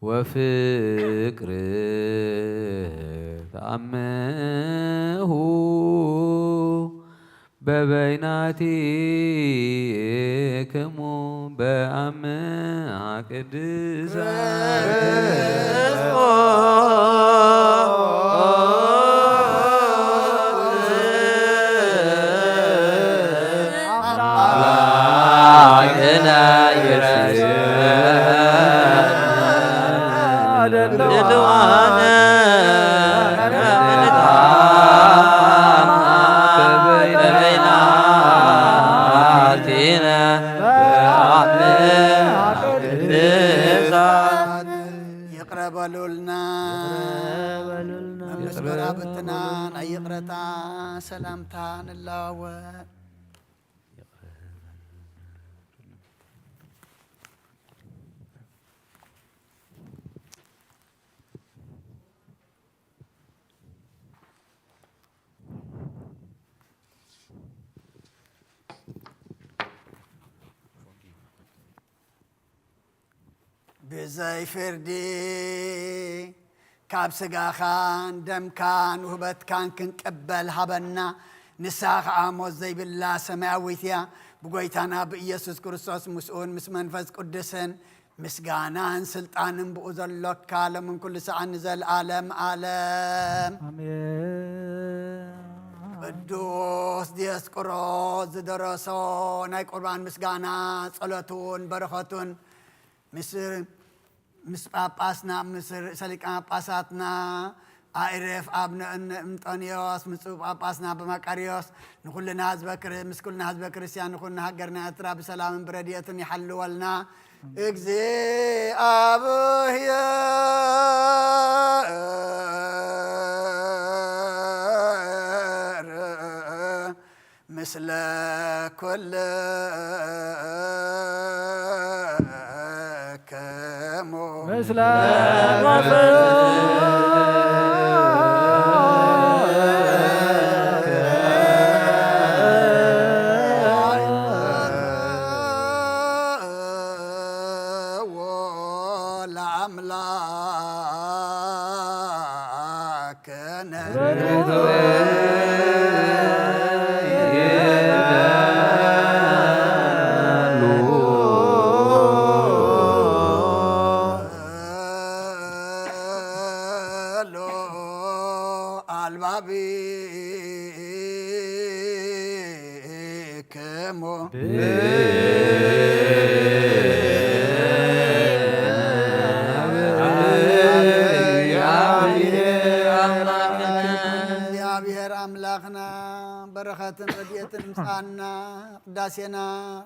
ወፍቅር ተኣምሁ በበይናቲክሙ በአምሃ ቅድሳት አምላክነ ይረስየነ ድልዋነ በበይናቲነ በአምሃ ቅድሳት። ይቕረ በሉልና። ይቕረ በሉልና። መምስ ይቕረ ጎረባብትና በሉልና። ናይ ይቕረታ ሰላምታ ንለዋወጥ። ብዘይ ፍርዲ ካብ ስጋኻን ደምካን ውህበትካን ክንቅበል ሃበና። ንሳ ኸዓ ሞት ዘይብላ ሰማያዊት እያ። ብጎይታና ብኢየሱስ ክርስቶስ ምስኡን ምስ መንፈስ ቅዱስን ምስጋናን ስልጣንን ብኡ ዘሎካ ሎምን ኩሉ ሰዓት ንዘለዓለም ዓለም። ኣሜን። ቅዱስ ዲዮስቆሮስ ዝደረሶ ናይ ቁርባን ምስጋና ጸሎቱን በረኸቱን ምስ፣ ምስ ጳጳስና፣ ምስ ርእሰ ሊቃነ ጳጳሳትና ኣኢሬፍ ኣቡነ እንጦንዮስ፣ ምስ ብፁዕ ጳጳስና ኣባ መቃርዮስ፣ ንኹልና ህዝበ ክር-፣ ምስ ኩልና ህዝበ ክርስቲያን፣ ንኹልና ሃገርና ኤርትራ ብሰላምን ብረድኤትን ይሓልወልና። እግዚኣብሔር ምስለ ኩልክሙ። ምስለ ለአምላክ ከነ አልባቢ ክሙ እግዚአብሔር አምላክና በረኸትን ረድኤትን ምጻና። ቅዳሴና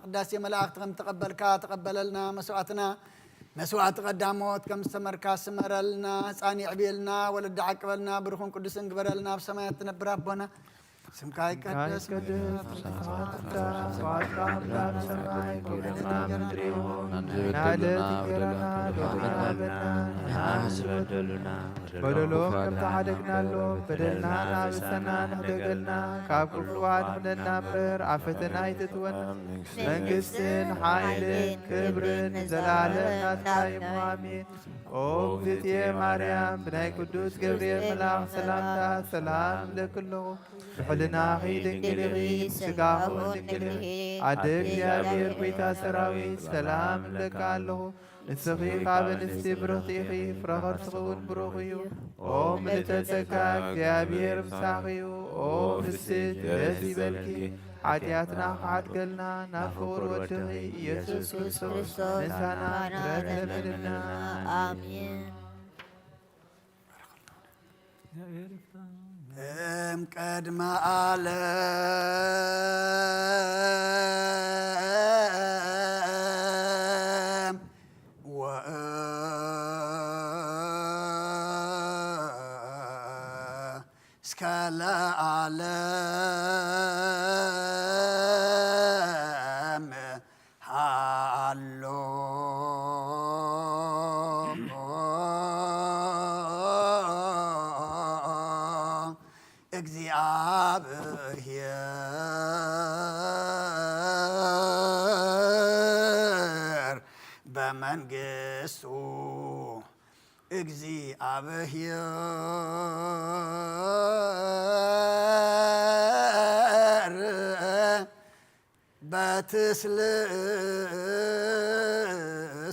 ቅዳሴ መላእክቲ ከም ተቐበልካ ተቐበለልና። መስዋዕትና መስዋዕቲ ቀዳሞት ከም ዝተመርካ ስመረልና። ህፃን የዕብየልና፣ ወለዲ ዓቅበልና፣ ብሩኽን ቅዱስን ግበረልና። ኣብ ሰማያት ትነብር ኣቦና ስምካ ይቀደስ፣ ይትቀደስ፣ ምሕረትካ ትምጻእ፣ ትምጻእ፣ ፍቃድካ ኣብ ሰማይ ከምኡ እውን ኣብ ምድሪ ይኹን። ናይና ዕለት እንጀራና ክህበና ንሕና ንበደሉና በደሎም ከም ተሓደግናሎም በደልና እናበሰና ንሕደገልና፣ ካብ ክፉ ኣድሕነና እምበር ኣብ ፈተና ኣይተእትወና። መንግስትን ሓይልን ክብርን ንዘለኣለም ናትካ እዩ። ኣሜን። ኦ እግዝእትየ ማርያም፣ ብናይ ቅዱስ ገብርኤል መልኣኽ ሰላምታ ሰላም እብለኪ ኣለኹ። ብሕልናኺ ድንግል ኢኺ፣ ብስጋኺ እውን ድንግል ኢኺ። ኣደ እግዚኣብሔር፣ ጐይታ ሰራዊት፣ ሰላም እብለኪ ኣለኹ። ንስኺ ካብ ኣንስቲ ብርኽቲ ኢኺ፣ ፍረ ከርስኺ እውን ብሩኽ እዩ። ኦ ምልዕተ ጸጋ፣ እግዚኣብሔር ምሳኺ እዩ። ኦ ፍስሕቲ ደስ ይበልኪ፣ ሓጢኣትና ክሓድገልና ናብ ፍቑር ወድኺ ኢየሱስ ክርስቶስ ምሳና ምሕረት ለምንልና። ኣሜን። እም ቅድመ ዓለም ወእስከ ለዓለም ሃሎ። እግዚኣብሔር በመንግስቱ፣ እግዚኣብሔር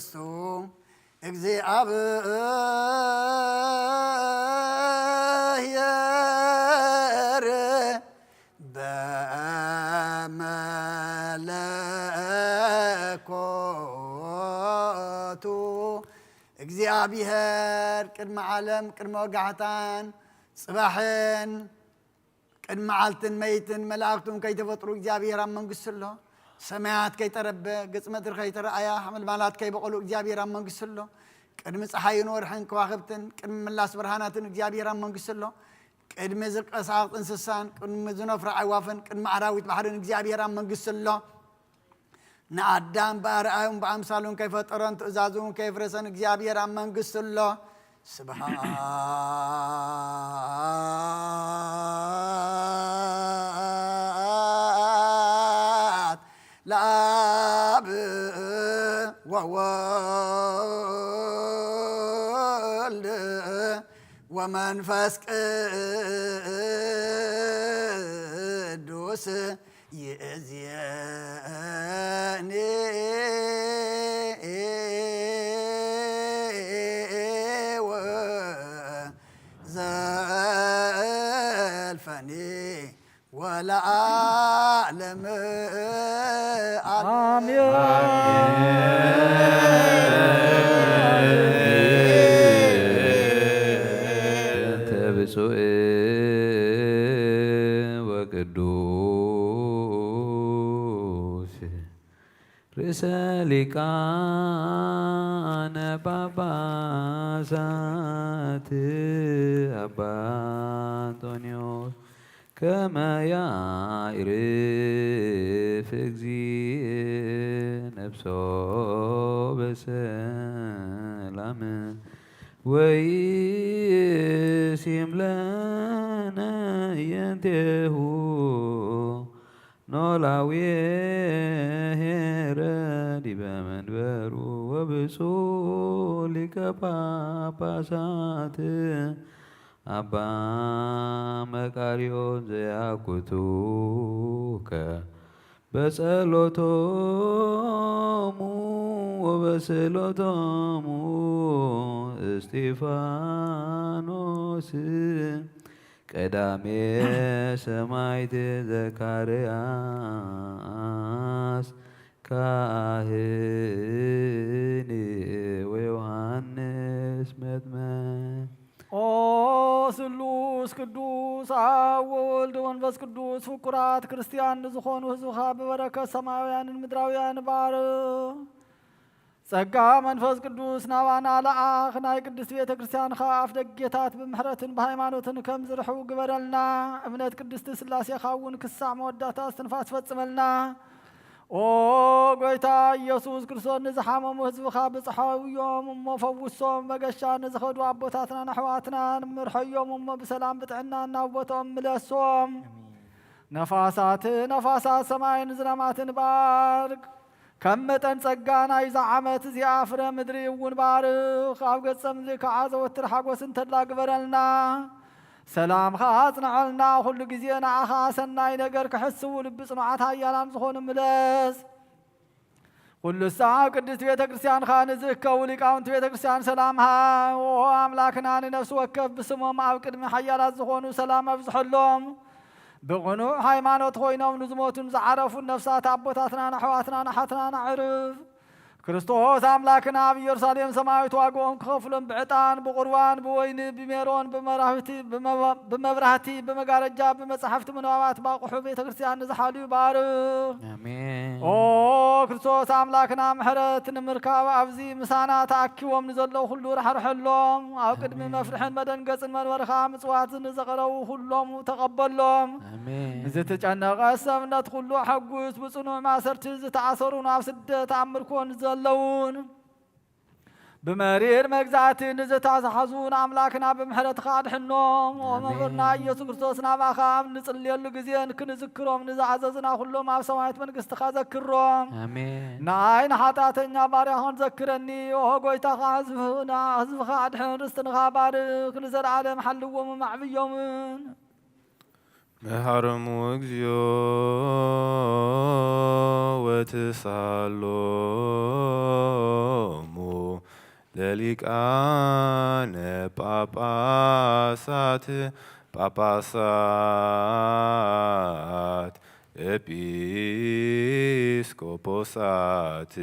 በትስልስቱ፣ እግዚኣብሔር በመለኮቱ። እግዚኣብሔር ቅድሚ ዓለም፣ ቅድሚ ወጋሕታን ጽባሕን፣ ቅድሚ መዓልትን መይትን መላእኽቱን ከይተፈጥሩ እግዚኣብሔር ኣብ መንግስቱ ኣሎ። ሰማያት ከይተረበ፣ ገጽ ምድሪ ከይተረኣያ፣ ሓመልማላት ከይበቐሉ እግዚኣብሔር ኣብ መንግስቱ ኣሎ። ቅድሚ ጸሓይን ወርሕን ከዋኽብትን፣ ቅድሚ ምላስ ብርሃናትን እግዚኣብሔር ኣብ መንግስቱ ኣሎ። ቅድሚ ዝንቀሳቐስ እንስሳን፣ ቅድሚ ዝነፍሩ ኣዕዋፍን፣ ቅድሚ ኣራዊት ባሕርን እግዚኣብሔር ኣብ መንግስቱ ኣሎ። ንኣዳም ብኣርኣዩን ብኣምሳሉን ከይፈጠሮን ትእዛዙን ከየፍረሰን እግዚኣብሔር ኣብ መንግስቱ ኣሎ። ስብሓት ለኣብ ወወልድ ወመንፈስ ቅዱስ ይእዜኒ ወዘልፈኒ ወለዓለም ዓለም። አሜን። ተብፁዕ ወቅዱስ ርእሰ ሊቃነ ጳጳሳት አባ እንጦንዮስ ከመ ያዕርፍ እግዚእ ነፍሶ በሰላም ወይሲም ለነ የንቴሁ ኖላዊ ሄረ ዲበ መንበሩ ወብፁዕ ሊቀ ጳጳሳት አባ መቃርዮስ ዘያኩቱከ በጸሎቶሙ ወበስእሎቶሙ እስጢፋኖስ ቀዳሜ ሰማዕት ዘካርያስ ካህን ወዮሐንስ መጥምቅ። ኦ ስሉስ ቅዱስ አብ ወወልድ ወመንፈስ ቅዱስ ፍቁራት ክርስቲያን ንዝኾኑ ህዝብኻ ብበረከት ሰማያውያንን ምድራውያን ባርኽ። ጸጋ መንፈስ ቅዱስ ናባና ለኣኽ። ናይ ቅድስት ቤተ ክርስቲያንኻ ኣፍ ደጌታት ብምሕረትን ብሃይማኖትን ከም ዝርሕው ግበረልና። እምነት ቅድስት ስላሴኻ እውን ክሳዕ መወዳእታ እስትንፋስ ፈጽመልና። ኦ ጎይታ ኢየሱስ ክርስቶስ፣ ንዝሓመሙ ህዝብኻ ብጽሖም እዮም እሞ ፈውሶም። መገሻ ንዝኸዱ ኣቦታትናን ኣሕዋትናን ምርሖዮም እሞ ብሰላም ብጥዕናን ናብ ቦትኦም ምለሶም። ነፋሳት ነፋሳት ሰማይን ዝናማትን ባርክ። ከም መጠን ጸጋ ናይዛ ዓመት እዚኣ ፍረ ምድሪ እውን ባርኽ። ኣብ ገጸ ምድሪ ከዓ ዘወትር ሓጎስን ተድላ ግበረልና። ሰላምኻ ኣጽንዐልና። ኩሉ ግዜ ንኣኻ ሰናይ ነገር ክሕስቡ ልቢ ጽኑዓት ሓያላን ዝኾኑ ምለስ። ኩሉ ሳዕ ኣብ ቅድስት ቤተ ክርስቲያንኻ ንዝእከቡ ሊቃውንቲ ቤተ ክርስቲያን ሰላም ሃብ። ኦ ኣምላክና፣ ንነፍሲ ወከፍ ብስሞም ኣብ ቅድሚ ሓያላት ዝኾኑ ሰላም ኣብዝሐሎም። ብቕኑዕ ሃይማኖት ኮይኖም ንዝሞቱን ዝዓረፉን ነፍሳት ኣቦታትናን ኣሕዋትናን ኣሓትናን ኣዕርፍ። ክርስቶስ ኣምላክና ኣብ ኢየሩሳሌም ሰማያዊት ዋግኦም ክኸፍሎም ብዕጣን፣ ብቁርባን፣ ብወይኒ፣ ብሜሮን፣ ብመራህቲ፣ ብመባ-፣ ብመብራህቲ፣ ብመጋረጃ፣ ብመጻሕፍቲ ምንባባት ባቑሑ ቤተ ክርስቲያን ንዝሓልዩ ባርኽ። ኣሜን። ኦ ክርስቶስ ኣምላክና፣ ምሕረት ንምርካብ ኣብዚ ምሳና ተኣኪቦም ንዘለዉ ኩሉ ራሕርሐሎም። ኣብ ቅድሚ ኣሜን። መፍርሕን መደንገጽን መንበርኻ ምጽዋት ንዘቕረቡ ኩሎም ተቐበሎም። ኣሜን። ንዝተጨነቐ ሰብነት ኩሉ ኣሐጉስ። ብጽኑዕ ማሰርት ዝተኣሰሩን ኣብ ስደት ኣብ ምርኮን ዘለውን ብመሪር መግዛእቲ ንዝተታሕዙ ንኣምላክና ብምሕረትኻ ኣድሕኖም። ኦ ኣሜን። መምህርና ኢየሱስ ክርስቶስ፣ ናባኻ ኣብ ንጽልየሉ ግዜ ክንዝክሮም ንዝኣዘዝና ኩሎም ኣብ ሰማያዊት መንግስትኻ ዘክሮም። ኣሜን። ንኣይ ንሓጢኣተኛ ባርያኻን ዘክረኒ። ኦ ጎይታኻ፣ ህዝብና፣ ህዝብኻ ኣድሕን፣ ርስትንኻ ባርኽ፣ ንዘለኣለም ሓልዎምን ኣዕብዮምን። መሃሮሙ እግዚኦ ወትስሃሎሙ ለሊቃነ ጳጳሳት፣ ጳጳሳት፣ ኤጲስቆጶሳት፣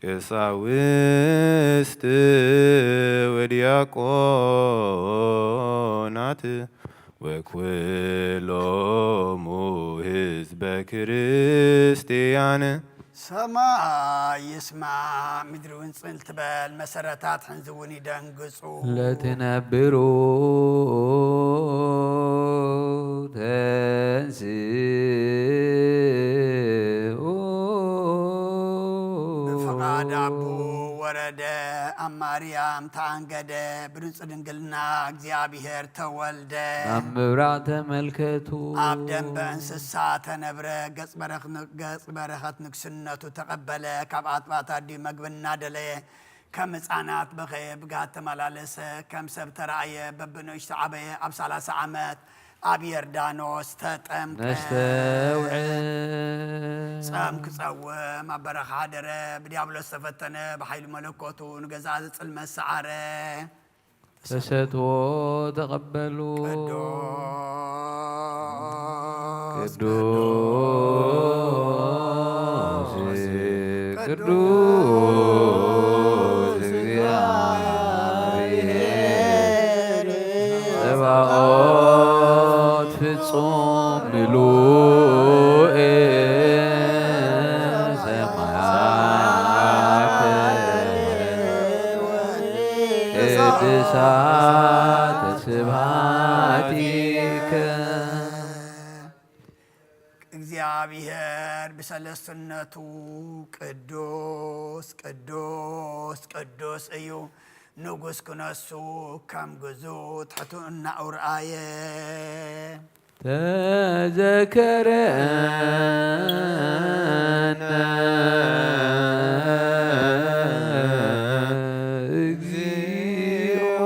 ቀሳውስት ወዲያቆናት ወኩሎሙ ህዝበ ክርስቲያን። ሰማይ ይስማዕ፣ ምድሪ እውን ጽል ትበል፣ መሰረታት ሕንዚ እውን ይደንግጹ። ለትነብሩ ተንስኡ። ብፍቓድ ኣቦ ወረደ፣ ኣብ ማርያም ተኣንገደ፣ ብንጹህ ድንግልና እግዚኣብሔር ተወልደ። ኣብ ምብራቕ ተመልከቱ። ኣብ ደንበ እንስሳ ተነብረ፣ ገጽ በረኽ-፣ ገጽ በረኸት ንግስነቱ ተቐበለ። ካብ ኣጥባት ኣድዩ መግቢ እናደለየ፣ ከም ህፃናት በኸየ፣ ብጋት ተመላለሰ፣ ከም ሰብ ተራእየ፣ በብንእሽቱ ዓበየ። ኣብ ሰላሳ ዓመት ኣብ ዮርዳኖስ ተጠምቀ። ነስተውዕል። ጸም ክጸውም ኣብ በረኻ ሓደረ፣ ብዲያብሎስ ተፈተነ፣ ብሓይሊ መለኮቱ ንገዛእ ጽልመት ሰዓረ። ተሰጥዎ ተቐበሉ። ቅዱስ፣ ቅዱስ፣ ቅዱስ ቅዱስ እግዚአብሔር ጸባኦት ፍጹም ምሉእ ሰማያት ቅድሳት ስብሐቲከ። እግዚኣብሔር ብሰለስትነቱ ቅዱስ፣ ቅዱስ፣ ቅዱስ እዩ። ንጉስ ክነሱ ከም ግዙእ ትሕትናኡ ረኣየ። ተዘከረነ እግዚኦ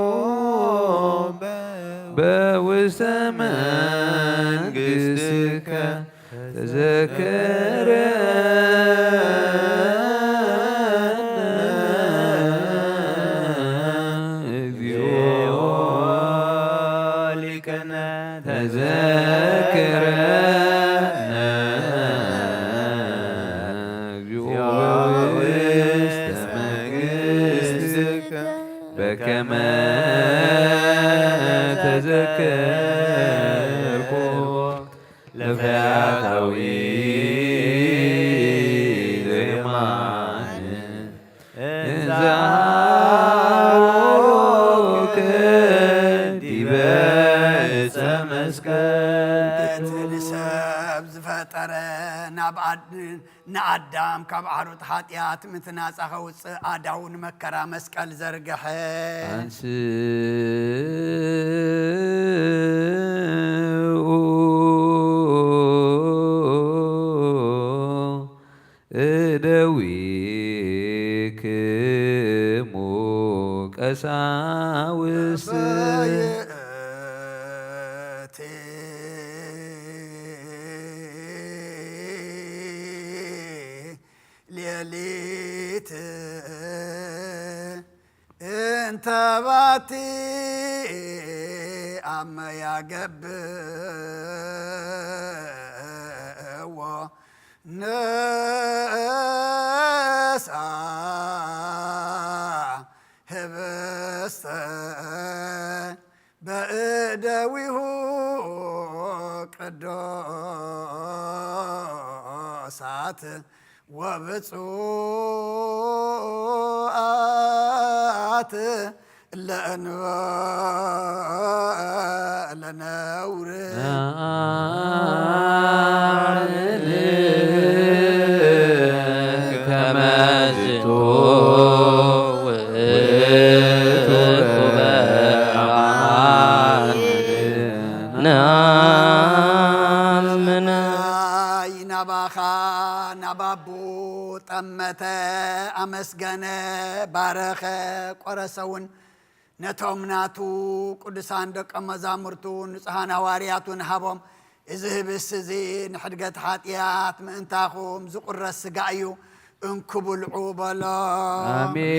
በውስተ መንግሥትከ። ተዘከረነ እግዚኦ ሊቀነ። ተዘከረነ እግዚኦ ውስተ መንግሥትከ በከመ ተዘከርኩ ለፈያታዊ ዘየማን እንዘ ዐርገ ዲበ ዕፀ መስቀል። ገጽ ንሰብ ዝፈጠረ ኣብ ኣድ-፣ ንኣዳም ካብ ዓሩጥ ሓጢኣት ምትናጻ ከውጽእ ኣዳው ንመከራ መስቀል ዘርግሐ። ኣንስኡ እደዊክሙ ቀሳውስት። በይእቲ ሌሊት እንተ ባቲ ኣመ ያገብእዎ ነሳ ህብስተ በእደዊሁ ቅዱሳት ወብፁዓት ለእንበ ለነውር። ከመ ዝንቱ ውእቱ በአማን ነአምን። ናባኻ ናብ ኣቦ ጠመተ፣ ኣመስገነ፣ ባረኸ፣ ቆረሰ እውን ነቶም ናቱ ቅዱሳን ደቀ መዛሙርቱ ንጹሓን ሃዋርያቱን ሃቦም። እዚ ህብስት እዚ ንሕድገት ሓጢኣት ምእንታኹም ዝቁረስ ስጋ እዩ፣ እንኩ ብልዑ በሎ። ኣሜን።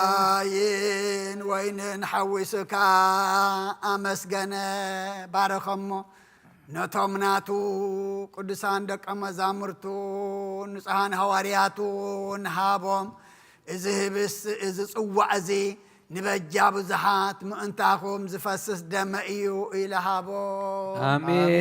ማይን ወይንን ሓዊሱካ ኣመስገነ፣ ባረኸሞ። ነቶም ናቱ ቅዱሳን ደቀ መዛሙርቱ ንጹሓን ሃዋርያቱ ንሃቦም። እዚ ህብስት፣ እዚ ጽዋዕ እዚ ንበጃ ብዙሓት ምእንታኹም ዝፈስስ ደመ እዩ ኢለ ሃቦ። ኣሜን።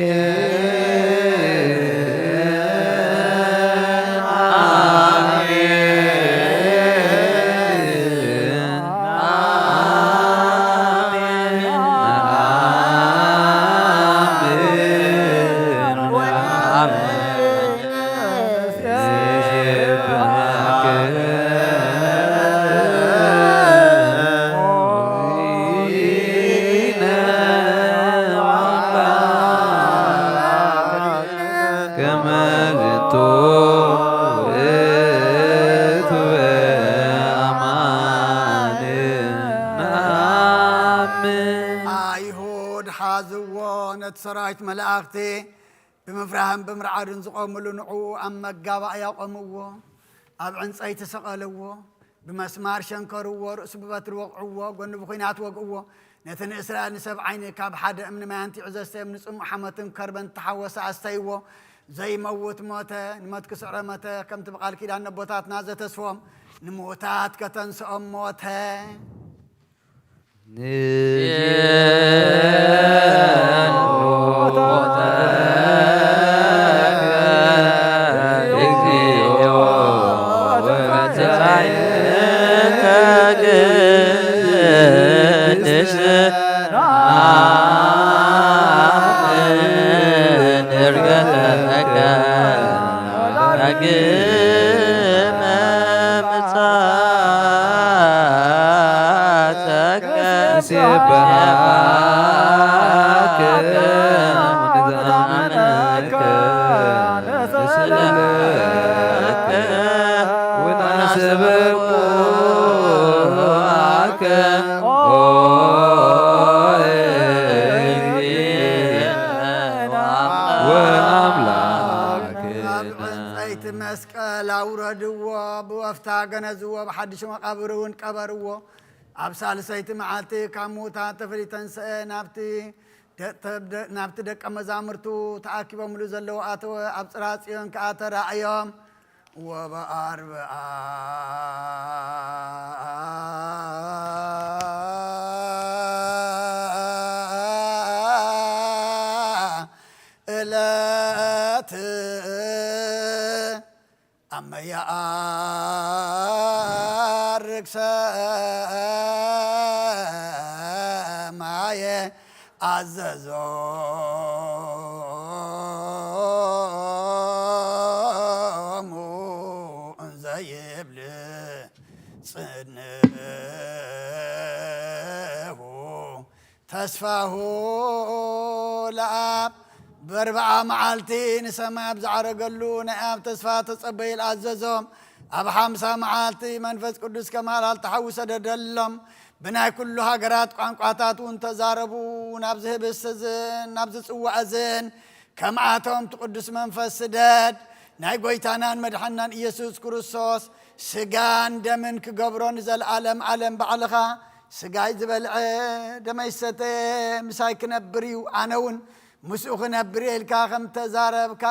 ከመ ዝንቱ ውእቱ በአማን ነአምን። ኣይሁድ ሓዝዎ፣ ነቲ ሰራዊት መላእኽቲ ብምፍራህን ብምርዓድን ዝቖምሉ ንዕኡ ኣብ መጋባእያ ቆምዎ፣ ኣብ ዕንጸይቲ ሰቐልዎ፣ ብመስማር ሸንከርዎ፣ ርእሱ ብበትሪ ወቕዕዎ፣ ጎኑ ብኲናት ወግእዎ። ነቲ ንእስራኤል ንሰብዓይን ካብ ሓደ እምኒ ማይ ኣንቲዑ ዘስተዮም፣ ንጽሙእ ሓመትን ከርበን ተሓወሰ ኣስተይዎ። ዘይመውት ሞተ፣ ንሞት ክስዕሮ ሞተ፣ ከምቲ ብቓል ኪዳን ነቦታትና ዘተስፎም፣ ንምዉታት ከተንስኦም ሞተ። ንዜኑ እቲ መስቀል ኣውረድዎ፣ ብወፍታ ገነዝዎ፣ ብሓድሽ መቓብር እውን ቀበርዎ። ኣብ ሳልሰይቲ መዓልቲ ካብ ምዉታት ተፈልዩ ተንስአ፣ ናብቲ ደ-፣ ተ-፣ ደ-፣ ናብቲ ደቀ መዛሙርቱ ተኣኪቦምሉ ዘለዉ ኣተወ። ኣብ ጽርሐ ጽዮን ከኣ ተራእዮም። ወበኣርብዓ ዕለት ኣመ የዐርግ ሰማየ ኣዘዞሙ እንዘ ይብል ጽንሁ ተስፋሁ ለኣብ። በርብዓ መዓልቲ ንሰማይ ኣብ ዝዓረገሉ ናይ ኣብ ተስፋ ተጸበዩ ኣዘዞም። ኣብ ሓምሳ መዓልቲ መንፈስ ቅዱስ ከማል ተሓዊ ሰደደሎም። ብናይ ኩሉ ሃገራት ቋንቋታት እውን ተዛረቡ። ናብዚ ህብስት እዝን ናብዚ ጽዋእ እዝን ከምኣቶም እቲ ቅዱስ መንፈስ ስደድ። ናይ ጐይታናን መድሓናን ኢየሱስ ክርስቶስ ስጋን ደምን ክገብሮ ንዘለኣለም ዓለም ባዕልኻ። ስጋይ ዝበልዐ ደመይ ዝሰተየ ምሳይ ክነብር እዩ፣ ኣነ እውን ምስኡ ክነብር እየ ኢልካ ከም ተዛረብካ።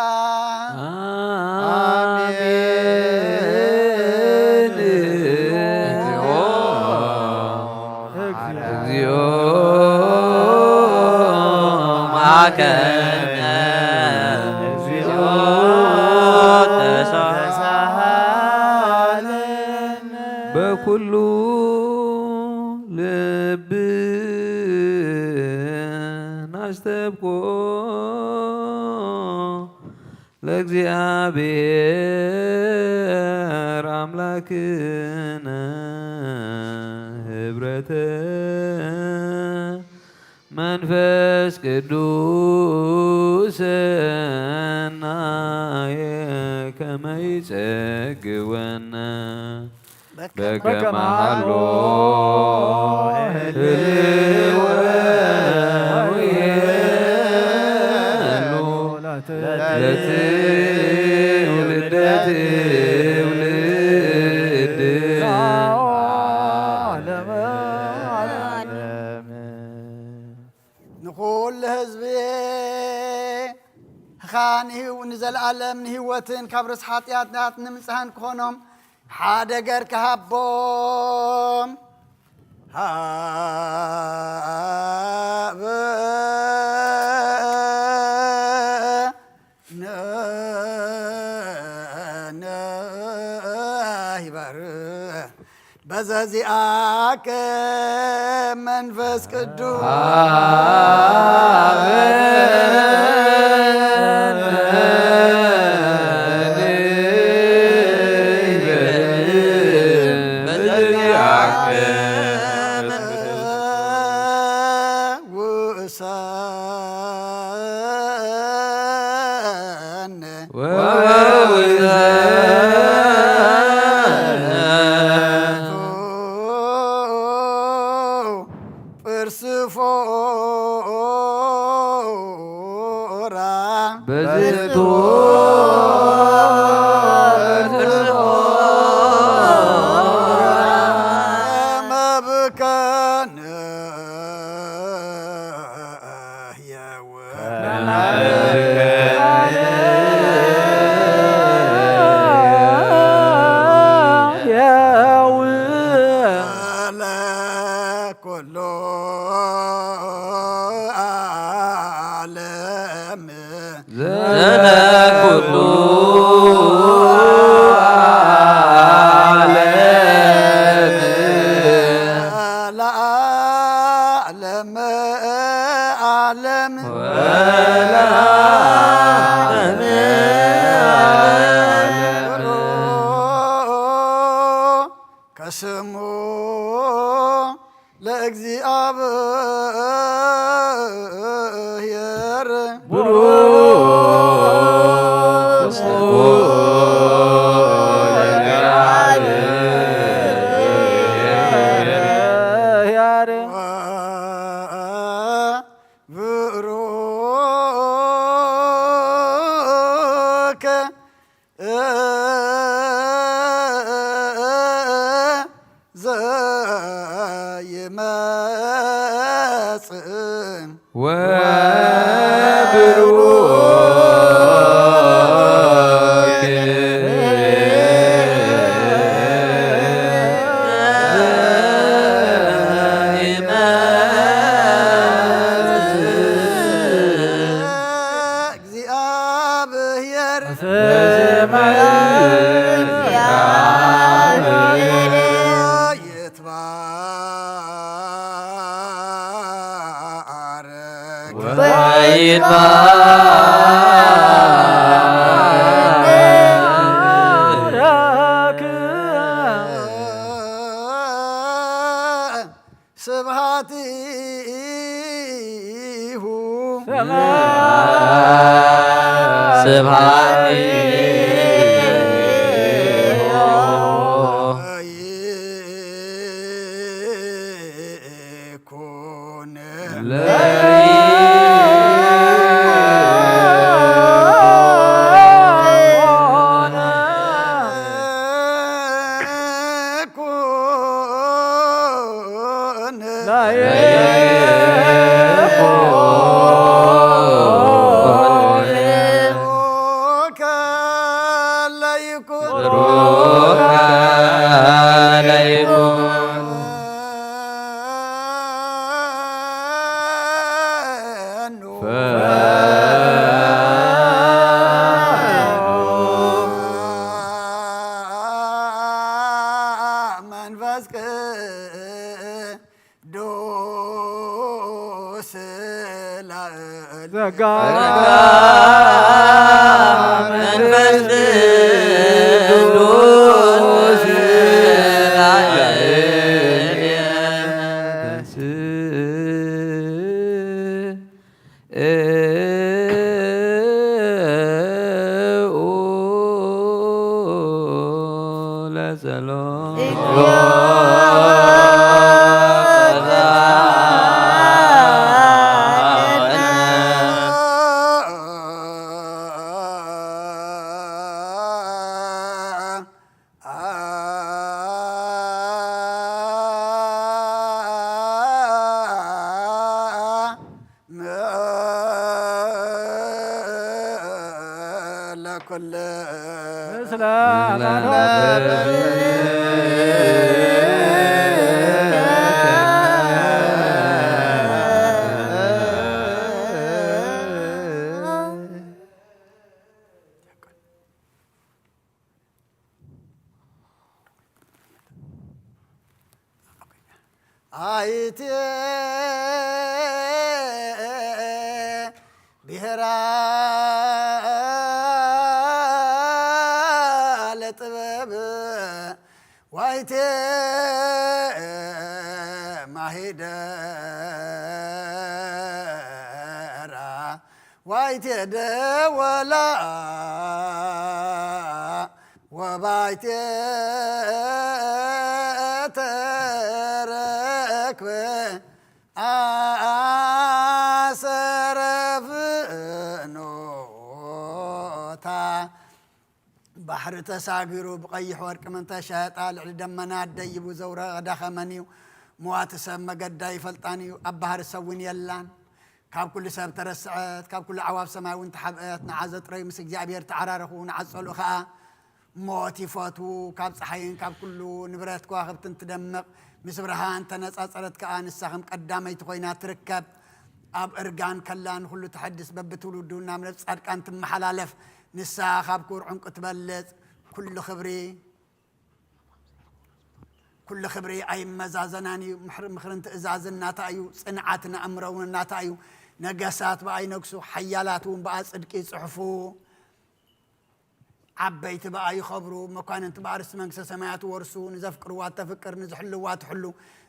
ኣሜን። እግዚኦ፣ እግዚኦ መሐረነ፣ እግዚኦ ተሳሃለነ። በኩሉ ልብና ኣስተብቆ ለእግዚኣብሔር ኣምላክነ ህብረተ መንፈስ ቅዱስ ሰናየ ከመ ይጸግወነ በከመ በከመ ሀሎ ሀሎ ህልወ ወይህሉ ለትውልደ ትውልድ። ንኹሉ ህዝቢ ኻ ንህው-፣ ንዘለኣለም ንህይወትን ካብ ርእሲ ሓጢኣታት ንምጽሃን ክኾኖም ሓደ ገር ክሃቦም። ሃበ ነ-፣ ነ-፣ ይበር። በዘዚኣከ መንፈስ ቅዱስ ውእሰ ኩሉ ዓለም ዘለ ኩሉ ዓለም ለዓለም ዓለም ወለዓለም ዓለም ከስሙ ለእግዚኣብሔር ብሩክ ብሩክ ዘይመጽእ ወብሩክ ዘይመጽእ እግዚአብሔር በሰማይ ይትባረክ ወይትባረክ ስብሐቲሁ ስብሐቲሁ ይኩን ለይኩን ለይኩን መንፈስ ቅዱስ ላዕል ዘጋ መንፈስ ቅዱስ ላዕል ለኩል ምስለ ኣይቴ ብሔራ ለጥበብ ዋይቴ ማሂደራ ዋይቴ ደወላ ወባይቴ ተረክበ ኣሰረ ፍኖታ ባሕሪ ተሳጊሩ ብቐይሕ ወርቂ መን ተሸጣ ልዕሊ ደመና ደይቡ ዘውረደ ኸመን እዩ። ምዋቲ ሰብ መገዳ ይፈልጣን እዩ፣ ኣብ ባህሪ ሰብ እውን የላን። ካብ ኩሉ ሰብ ተረስዐት፣ ካብ ኩሉ ኣዕዋፍ ሰማይ እውን ተሓብአት። ንዓ ዘጥረዩ ምስ እግዚኣብሔር ተዓራረኹ፣ ንዓ ዝጸልኡ ኸኣ ሞት ይፈትዉ። ካብ ጸሓይን ካብ ኩሉ ንብረት ከዋኽብትን ትደምቕ፣ ምስ ብርሃን ተነጻጸረት ከኣ ንሳ ከም ቀዳመይቲ ኮይና ትርከብ። ኣብ እርጋን ከላ ንኹሉ ተሐድስ፣ በብትውልዱ ናብ ነፍሲ ጻድቃን ትመሓላለፍ። ንሳ ካብ ክቡር ዕንቁ ትበልጽ። ኩሉ ክብሪ ኩሉ ክብሪ ኣይመዛዘናን እዩ። ምሕር-፣ ምኽርን ትእዛዝን ናታ እዩ። ጽንዓትን ኣእምሮ እውን ናታ እዩ። ነገሳት ብኣ ይነግሱ፣ ሓያላት እውን ብኣ ጽድቂ ይጽሕፉ። ዓበይቲ ብኣ ይኸብሩ፣ መኳንንቲ ብኣ ርስቲ መንግስተ ሰማያት ይወርሱ። ንዘፍቅርዋ ተፍቅር፣ ንዝሕልዋ ትሕሉ፣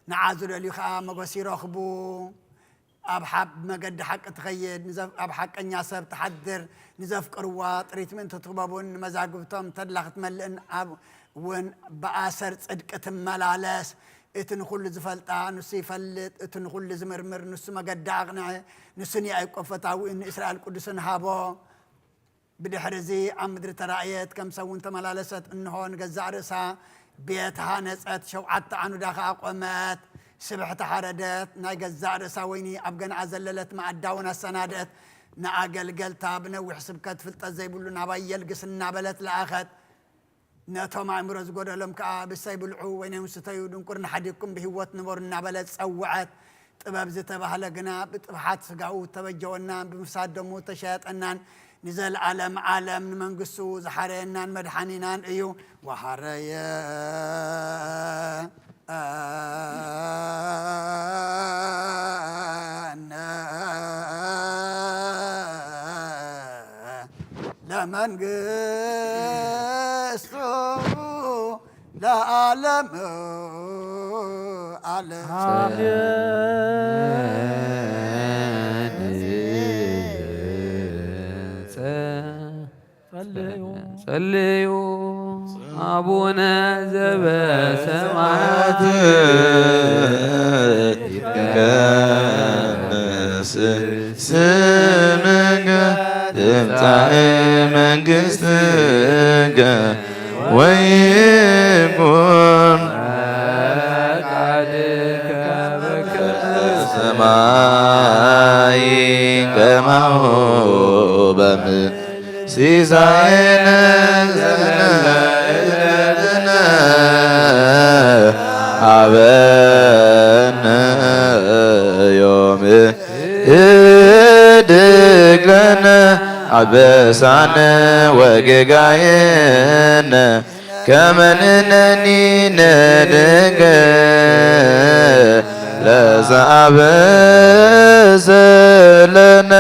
ንዓ ዝደልዩ ኸኣ መጎስ ይረኽቡ። ኣብ ሓ-፣ መገዲ ሓቂ ትኸይድ፣ ንዘፍ-፣ ኣብ ሓቀኛ ሰብ ትሓድር፣ ንዘፍቅርዋ ጥሪት ምእንቲ ትኽበቡን ንመዛግብቶም ተድላ ክትመልእን ኣብ እውን ብኣሰር ጽድቂ ትመላለስ። እቲ ንኹሉ ዝፈልጣ ንሱ ይፈልጥ፣ እቲ ንኹሉ ዝምርምር ንሱ መገዲ ኣቕንዐ። ንሱ ንያዕቆብ ፈታዊኡን ንእስራኤል ቅዱስን ሃቦ። ብድሕሪ እዚ ኣብ ምድሪ ተራእየት፣ ከም ሰብ እውን ተመላለሰት። እንሆ፣ ንገዛእ ርእሳ ቤት ሃነጸት፣ ሸውዓተ ዓኑዳ ኸኣ ቖመት። ስብሕቲ ሓረደት፣ ናይ ገዛእ ርእሳ ወይኒ ኣብ ገንኣ ዘለለት መኣዳ እውን ኣሰናድአት። ንኣገልገልታ ብነዊሕ ስብከት ፍልጠት ዘይብሉ ናባይ የልግስ እናበለት ለኣኸት። ነቶም ኣእምሮ ዝጎደሎም ከኣ፣ ብሰይ ብልዑ፣ ወይነይን ስተዩ፣ ድንቁርና ሓዲግኩም ብህይወት ንበሩ እናበለት ጸውዐት። ጥበብ ዝተባህለ ግና ብጥብሓት ስጋኡ ተበጀወናን ብምፍሳድ ደሙ ተሸየጠናን፣ ንዘለዓለም ዓለም ንመንግስቱ ዝሓረየናን መድሓኒናን እዩ። ወሓረየ ለመንግስቱ ለዓለም ዓለም። ጸልዩ። ጸልዩ። አቡነ ዘበሰማያት ይትቀደስ ስምከ ትምጻእ መንግስትከ ወይኩን ፈቃድከ በከመ በሰማይ ከማሁ በምድር። ሲሳየነ ዘለለ ዕለትነ ሀበነ ዮም። ህድግ ለነ አበሳነ ወጌጋየነ ከመ ንሕነኒ ንህድግ ለዘአበሰ ለነ።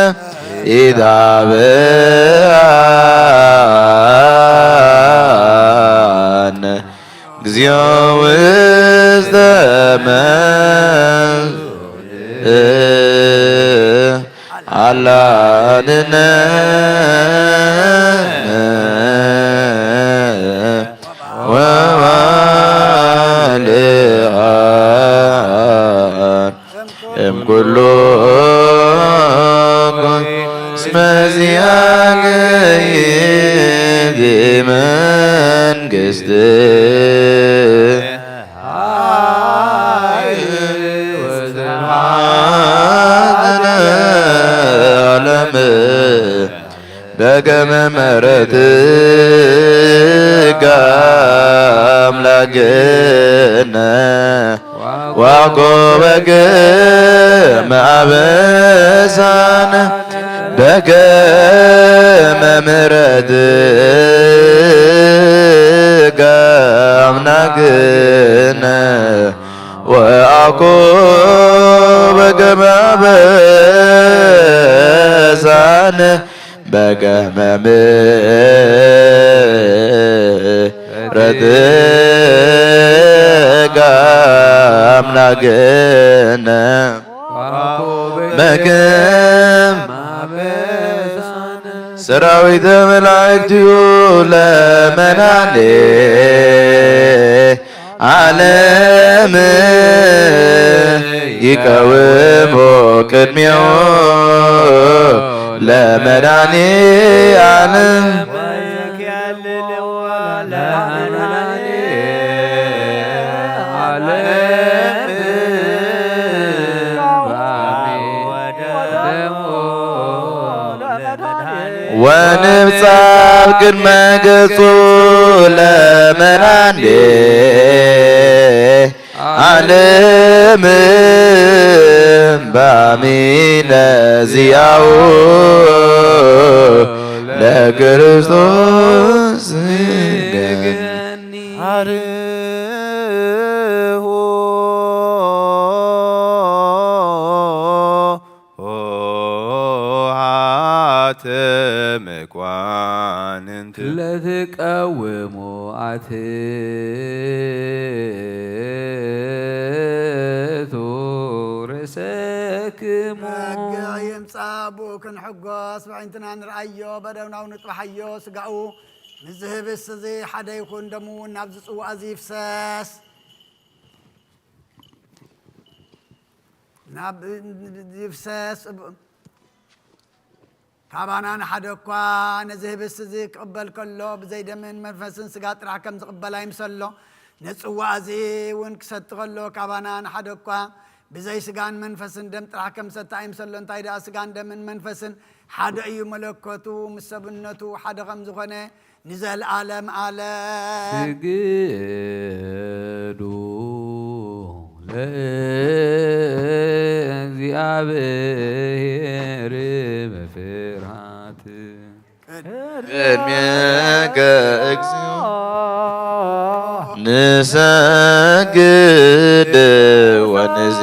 ኢታብአነ እግዚኦ ውስተ መንግሥት አላድነ ወባልዓን እምኩሉ ኩን። እስመ ዚአከ ይእቲ መንግስት ኃይል ወስብሐት ለዓለመ ዓለም። በከመ ምሕረትከ አምላክነ ወአኮ በከመ አበሳነ በከመ ምሕረትከ አምላክነ ወአኮ በከመ አበሳነ በከመ ምሕረትከ አምላክነ በከመ ሰራዊተ መላእክቲሁ ለመድኃኔ ዓለም ይቀውሞ ቅድሜሁ ለመድኃኔ ዓለም። ወንብጻሕ ቅድመ ገጹ ለመድኃኔ ዓለም በአሚነ ዚአሁ ለክርስቶስ ገኒ። ኄተ መኳንንት ለትቀውሙ አትቱ ርእሰክሙ። በግዕ ይምጻእ ኣቦኡ ክንሕጎስ፣ ብዕንትና ንርኣዮ፣ በደውናው ንጥባሓዮ፣ ስጋኡ ንዝህብስ እዚ ሓደ ይኹን፣ ደሙ እውን ናብዚ ጽዋእ እዚ ይፍሰስ። ናብ ይፍሰስ። ካባና ንሓደ እኳ ነዚ ህብስት እዚ ክቕበል ከሎ፣ ብዘይ ደምን መንፈስን ስጋ ጥራሕ ከም ዝቕበል ኣይምሰሎ። ነጽዋእ እዚ እውን ክሰቲ ከሎ፣ ካባና ንሓደ እኳ ብዘይ ስጋን መንፈስን ደም ጥራሕ ከም ዝሰቲ ኣይምሰሎ። እንታይ ደኣ፣ ስጋን ደምን መንፈስን ሓደ እዩ፣ መለኮቱ ምስ ሰብነቱ ሓደ ከም ዝኾነ ንዘለዓለም ዓለም። ስግዱ ለእግዚኣብሔር በፍርሃት። ቅድሜከ እግዚኦ ንሰግድ ወንዜ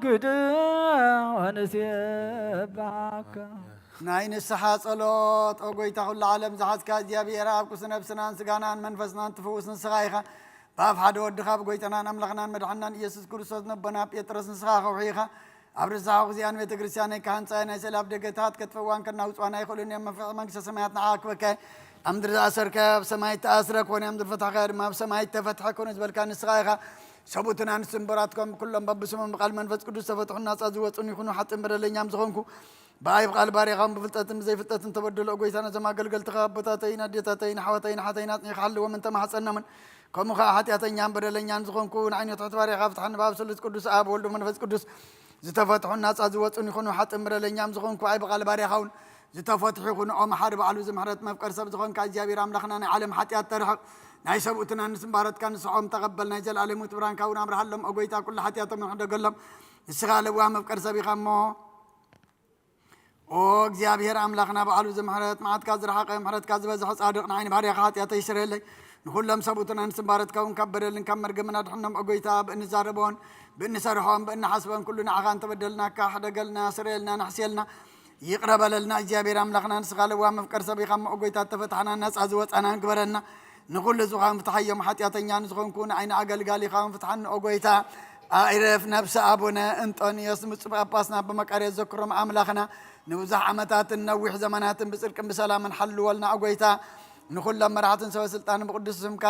ግድ ወንሴብሐከ። ናይ ንስሓ ጸሎት። ኦ ጎይታ ኩሉ ዓለም ዝሓዝካ እግዚኣብሔር፣ ኣብ ቁስ ነብስናን ስጋናን መንፈስናን ትፍውስ ንስኻ ኢኻ። ብኣፍ ሓደ ወድኻ፣ ብጎይታናን ኣምላኽናን መድሓናን ኢየሱስ ክርስቶስ፣ ነቦና ጴጥሮስ ንስኻ ከውሒ ኢኻ። ኣብ ርሳሕ ግዚኣን ቤተ ክርስቲያነይ ክሃንጻ ናይ ስእሊ ኣፍ ደገታት ከጥፍእዋን ከናውጽዋን ኣይኽእሉን እዮም። መፍትሒ መንግስተ ሰማያት ንዓኻ ክበካ እየ። ኣብ ምድሪ ዝኣሰርካዮ ኣብ ሰማይ ተኣስረ ኮነ፣ ኣብ ምድሪ ፈትሕካዮ ድማ ኣብ ሰማይ ተፈትሐ ኮነ ዝበልካ ንስኻ ኢኻ። ሰብኡትን ኣንስትን በራትኮም ኩሎም በብስሞም ብቓል መንፈስ ቅዱስ ተፈትሑን ናጻ ዝወጹን ይኹኑ። ሓጥን በደለኛም ዝኾንኩ ብኣይ ብቓል ባርያኻውን ብፍልጠትን ብዘይፍልጠትን ተበደሎ። ጎይታ ነዞም ኣገልገልትኻ ኣቦታተይ ንኣዴታተይ ንሓወተይ ንሓተይን ኣጽኒኻ ሓልዎም እንተማሕጸኖምን፣ ከምኡ ኸዓ ሓጢኣተኛን በደለኛን ዝኾንኩ ንዓይኒ ትሕት ባርያኻ ፍትሓኒ። ብኣብ ስሉስ ቅዱስ ኣብ ወልድ መንፈስ ቅዱስ ዝተፈትሑን ናጻ ዝወጹን ይኹኑ። ሓጥን በደለኛም ዝኾንኩ ብኣይ ብቓል ባርያኻውን ዝተፈትሑ ይኹኑ። ኦም ሓደ ባዕሉ ዝምሕረት መፍቀር ሰብ ዝኾንካ እግዚኣብሔር ኣምላኽና፣ ናይ ዓለም ሓጢኣት ተርሕቕ፣ ናይ ሰብኡትን ኣንስትን ባሮትካ ንስሖም ተቐበል። ናይ ዘለኣለም ውት ብርሃንካ እውን ኣብርሃሎም። ኦ ጎይታ ኩሉ ሓጢኣቶም ንሕደገሎም። ንስኻ ለዋህ መፍቀር ሰብ ኢኻ እሞ፣ ኦ እግዚኣብሔር ኣምላኽና፣ ባዕሉ ዝምሕረት፣ መዓትካ ዝረሓቐ፣ ምሕረትካ ዝበዝሐ፣ ጻድቕ ንዓይኒ ባርያኻ ሓጢኣተይ ስረየለይ። ንኹሎም ሰብኡትን ኣንስትን ባሮትካ እውን ካብ በደልን ካብ መርገምን ኣድሕኖም። ኦ ጎይታ፣ ብእንዛረቦን ብእንሰርሖን ብእንሓስቦን ኩሉ ንዓኻ እንተበደልናካ፣ ሕደገልና፣ ስረየልና፣ ንሕስየልና፣ ይቕረ በለልና። እግዚኣብሔር ኣምላኽና፣ ንስኻ ለዋህ መፍቀር ሰብ ኢኻ እሞ፣ ኦ ጎይታ፣ እተፈታሕናን ናጻ ዝወጻናን ግበረና። ንኹሉ ህዝብኻ እውን ፍትሓዮም። ሓጢኣተኛ ንዝኾንኩ ንዓይኒ ኣገልጋሊኻ እውን ፍትሓኒ ኦ ጎይታ። ኣዕርፍ ነብሲ ኣቡነ እንጦንዮስ ንብፁዕ ጳጳስና ኣቦ መቃርዮስ ዘክሮም ኣምላኽና፣ ንብዙሕ ዓመታትን ነዊሕ ዘመናትን ብጽድቅን ብሰላምን ሓልወልና ኦ ጎይታ። ንኹሎም መራሕትን ሰበ ስልጣንን ብቅዱስ ስምካ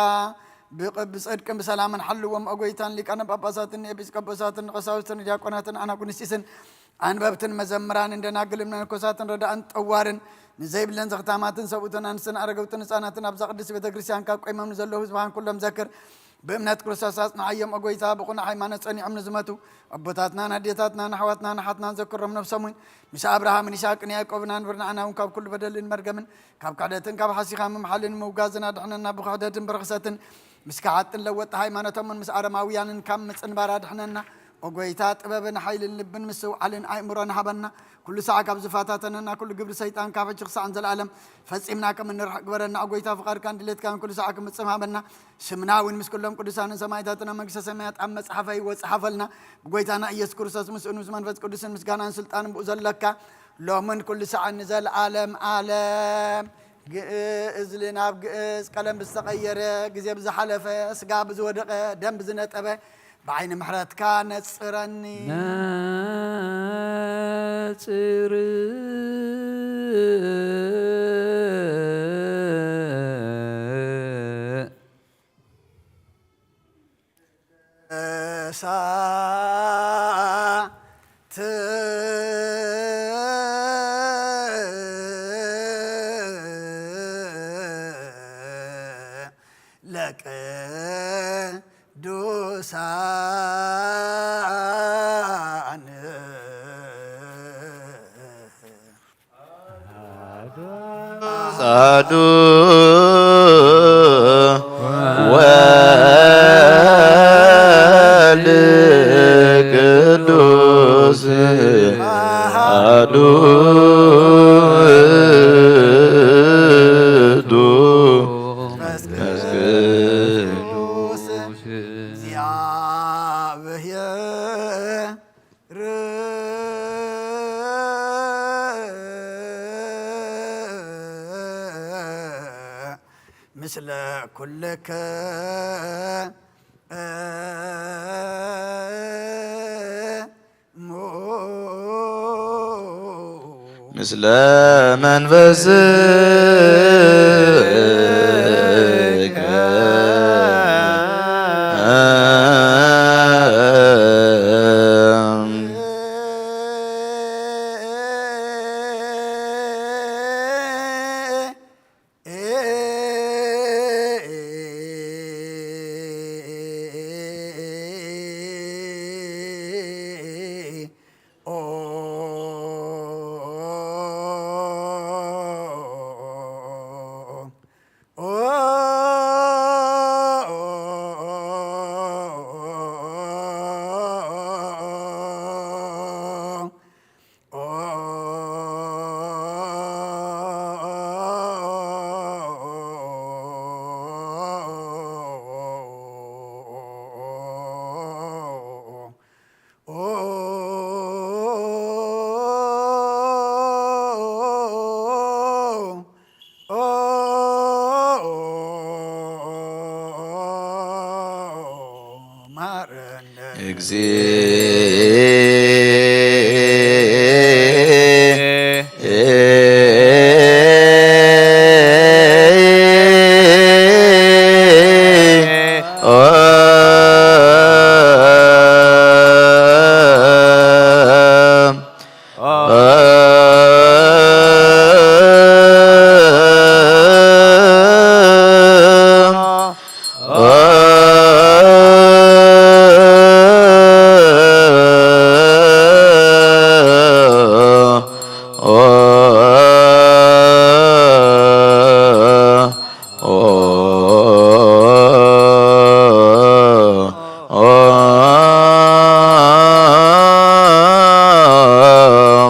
ብቅ-፣ ብጽድቅን ብሰላምን ሓልዎም ኦ ጎይታ። ንሊቃነ ጳጳሳትን ንኤጲስቆጶሳትን ንቀሳውስትን ንዲያቆናትን ኣናጉንስጢስን ኣንበብትን መዘምራንን ደናግልን መነኮሳትን ረዳእን ጠዋርን ንዘይብለን ዘኽታማትን ሰብኡትን ኣንስትን ኣረገውትን ህፃናትን ኣብዛ ቅድስት ቤተ ክርስቲያን ካብ ቆይሞም ንዘለዉ ህዝብኻን ኩሎም ዘክር። ብእምነት ክርስቶስ ኣጽንዓዮም ኦ ጎይታ። ብቕኑዕ ሃይማኖት ጸኒዖም ንዝመቱ ኣቦታትናን ኣዴታትናን ኣሕዋትናን ኣሓትናን ዘክሮም። ነፍሶም እውን ምስ ኣብርሃምን ይስሐቅን ያዕቆብን ኣንብር። ንዓና እውን ካብ ኩሉ በደልን መርገምን ካብ ክሕደትን ካብ ሓሲኻ ምምሓልን ምውጋዝን ኣድሕነና። ብክሕደትን ብርኽሰትን ምስ ከሓጥን ለወጥቲ ሃይማኖቶምን ምስ ኣረማውያንን ካብ ምጽንባር ኣድሕነና። ኦ ጎይታ፣ ጥበብን ሓይልን ልብን ምስትውዓልን ኣእምሮን ሃበና። ኩሉ ሳዕ ካብ ዝፈታተነና ኩሉ ግብሪ ሰይጣን ካብ ሕጂ ክሳዕ ንዘለኣለም ፈጺምና ከም እንርሕቕ ግበረና። ኦ ጎይታ፣ ፍቓድካን ድሌትካን ኩሉ ሳዕ ክምጽም ሃበና። ስምና እውን ምስ ኩሎም ቅዱሳንን ሰማዕታትን ኣብ መንግስተ ሰማያት ኣብ መጽሓፈ ህይወት ጸሓፈልና። ብጎይታና ኢየሱስ ክርስቶስ ምስኡን ምስ መንፈስ ቅዱስን ምስጋናን ስልጣንን ብኡ ዘለካ ሎምን ኩሉ ሳዕን ንዘለኣለም ኣለም። ግእዝ ሊ ናብ ግእዝ ቀለም ብዝተቐየረ፣ ግዜ ብዝሓለፈ፣ ስጋ ብዝወደቐ፣ ደም ብዝነጠበ፣ ብዓይኒ ምሕረትካ ነጽረኒ። ነጽር እሳት ለቅዱሳን ጻዱ ወልድ ቅዱስ አሐዱ ውእቱ መንፈስ ቅዱስ። እግዚአብሔር ምስለ ኩልክሙ ምስለ መንፈስከ እግዚእ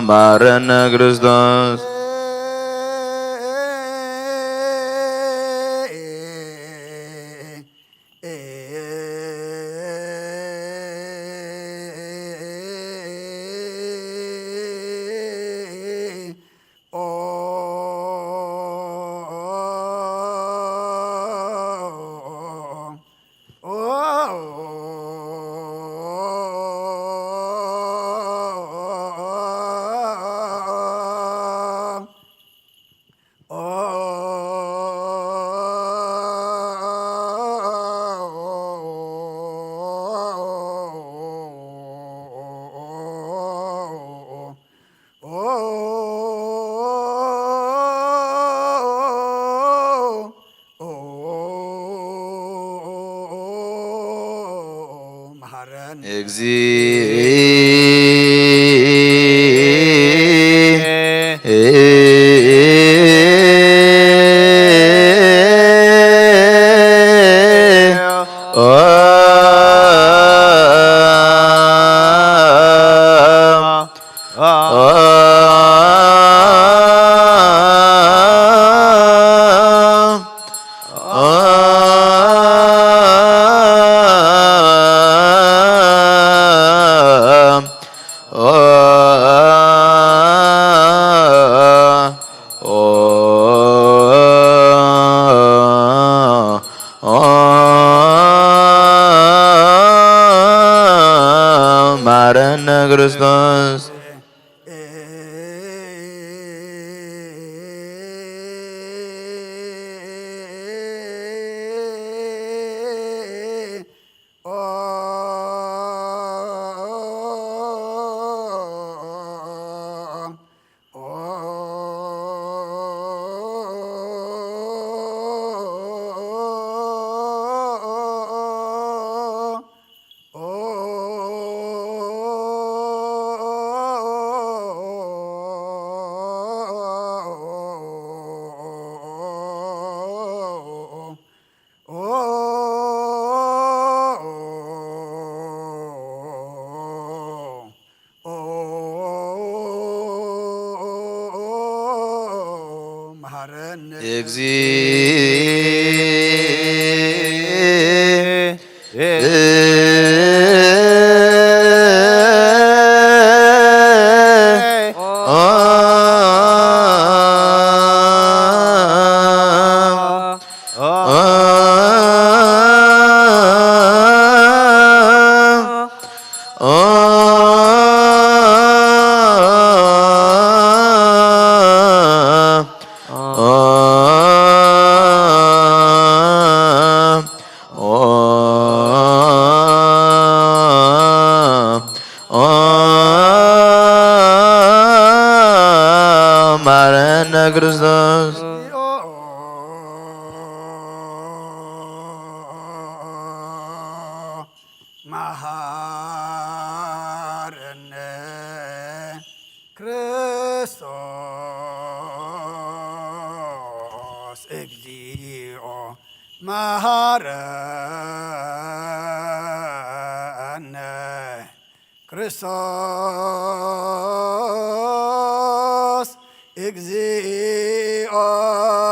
መሐረነ ክርስቶስ። መሐረነ። መሐረነ ክርስቶስ። መሐረነ። እግዚእ። መሐረነ ክርስቶስ። መሐረነ ክርስቶስ። እግዚኦ መሐረነ ክርስቶስ። እግዚኦ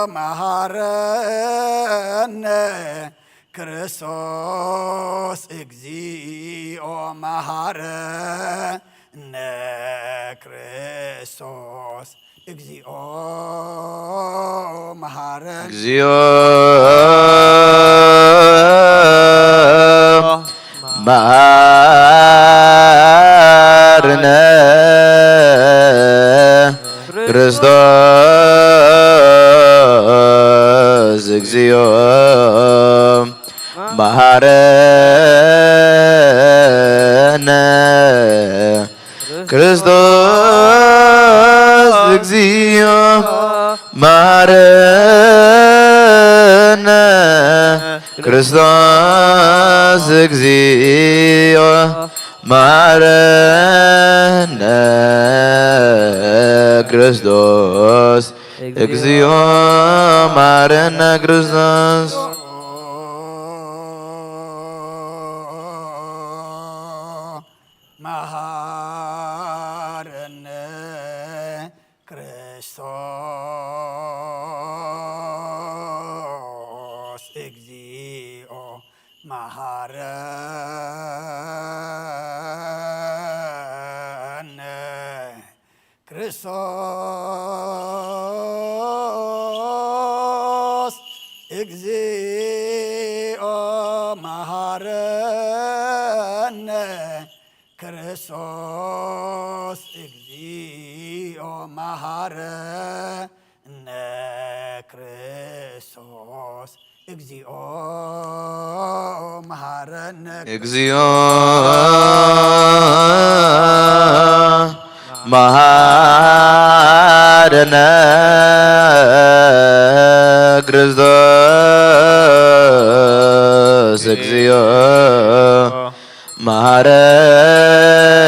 መሐረነ ክርስቶስ። እግዚኦ መሐረነ ክርስቶስ። እግዚኦ መሐረነ። እግዚኦ መሐ- ክርስቶስ እግዚኦ መሐረነ። ክርስቶስ እግዚኦ መሐረነ። ክርስቶስ እግዚኦ መሐረነ። ክርስቶስ እግዚኦ መሐረነ። ክርስቶስ መሐረነ። ክርስቶስ እግዚኦ መሐረነ። ክርስቶስ እግዚኦ መሐረነ። ክርስቶስ እግዚኦ መሐረነ። ክርስቶስ እግዚኦ መሐረነ። እግዚኦ መሐረነ። ክርስቶስ እግዚኦ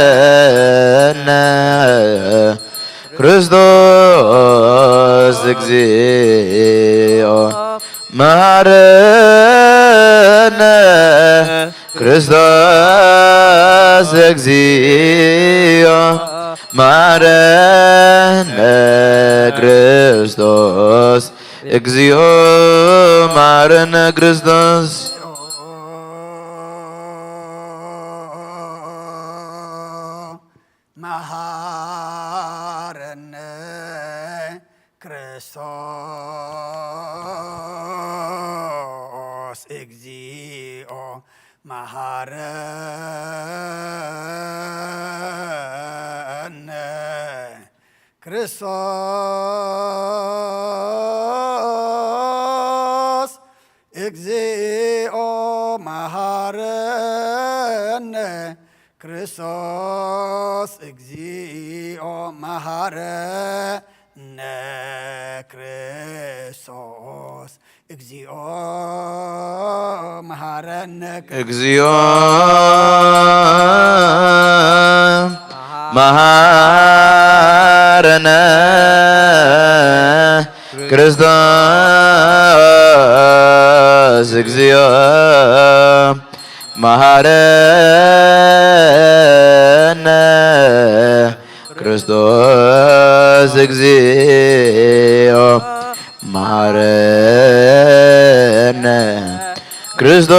መሐረነ። ክርስቶስ እግዚኦ መሐረነ። ክርስቶስ እግዚኦ መሐረነ። ክርስቶስ እግዚኦ መሐረነ። ክርስቶስ መሐረነ። ክርስቶስ እግዚኦ መሐረነ። ክርስቶስ እግዚኦ መሐረነ። ክርስቶስ እግዚኦ መሐረነ። ክርስቶስ እግዚኦ መሐረነ። እግዚኦ መሐረነ። ክርስቶስ እግዚኦ መሐረነ። ክርስቶስ እግዚኦ መሐረነ። ክርስቶስ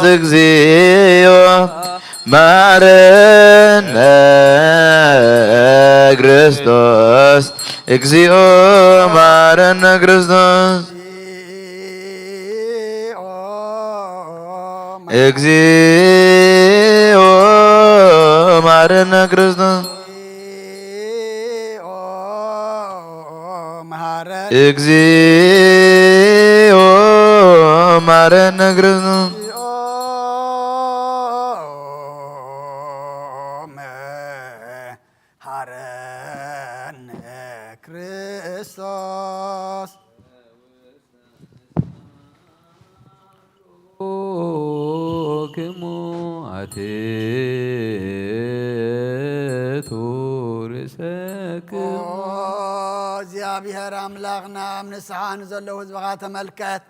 እግዚኦ መሐረነ። ክርስቶስ እግዚኦ መሐረነ። ክርስቶስ እግዚኦ መሐረነ። ክርስቶስ እግዚኦ መሐረነ። ክርስቶስ መሐረነ። ክርስቶስ ክሙ ኣትቱ ርእሰክሙ። ኦ እግዚኣብሔር ኣምላኽና፣ ኣብ ንስሓ ንዘለዉ ህዝብኻ ተመልከት።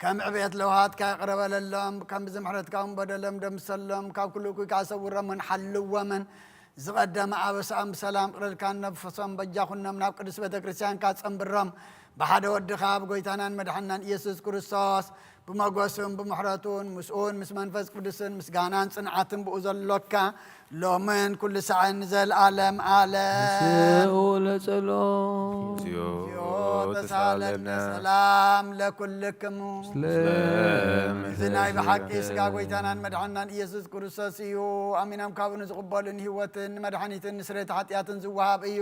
ከም ዕብየት ለውሃትካ ይቕረ በለሎም፣ ከም ብዚ ምሕረትካ እውን በደሎም ደምሰሎም፣ ካብ ኩሉ እኩይ ከዓ ሰውሮምን ሓልዎምን። ዝቐደመ ኣበሳኦም ብሰላም ቅረልካ፣ ነፍሶም በጃ ኩኖም፣ ናብ ቅዱስ ቤተ ክርስቲያንካ ጸንብሮም። ብሓደ ወድኻ ብጎይታናን መድሓንናን ኢየሱስ ክርስቶስ ብመጎስን ብምሕረቱን ምስኡን ምስ መንፈስ ቅዱስን ምስጋናን ጽንዓትን ብኡ ዘሎካ ሎምን ኩሉ ሳዕን ንዘለኣለም ኣለም። ስኡ ለጸሎም እግዚኦ ተሳለነ ሰላም ለኩልክሙ። ስለ እዚ ናይ ብሓቂ ስጋ ጎይታናን መድሓንናን ኢየሱስ ክርስቶስ እዩ። ኣሚኖም ካብኡ ንዝቕበሉ ንህይወትን ንመድሓኒትን ንስሬት ሓጢኣትን ዝወሃብ እዩ።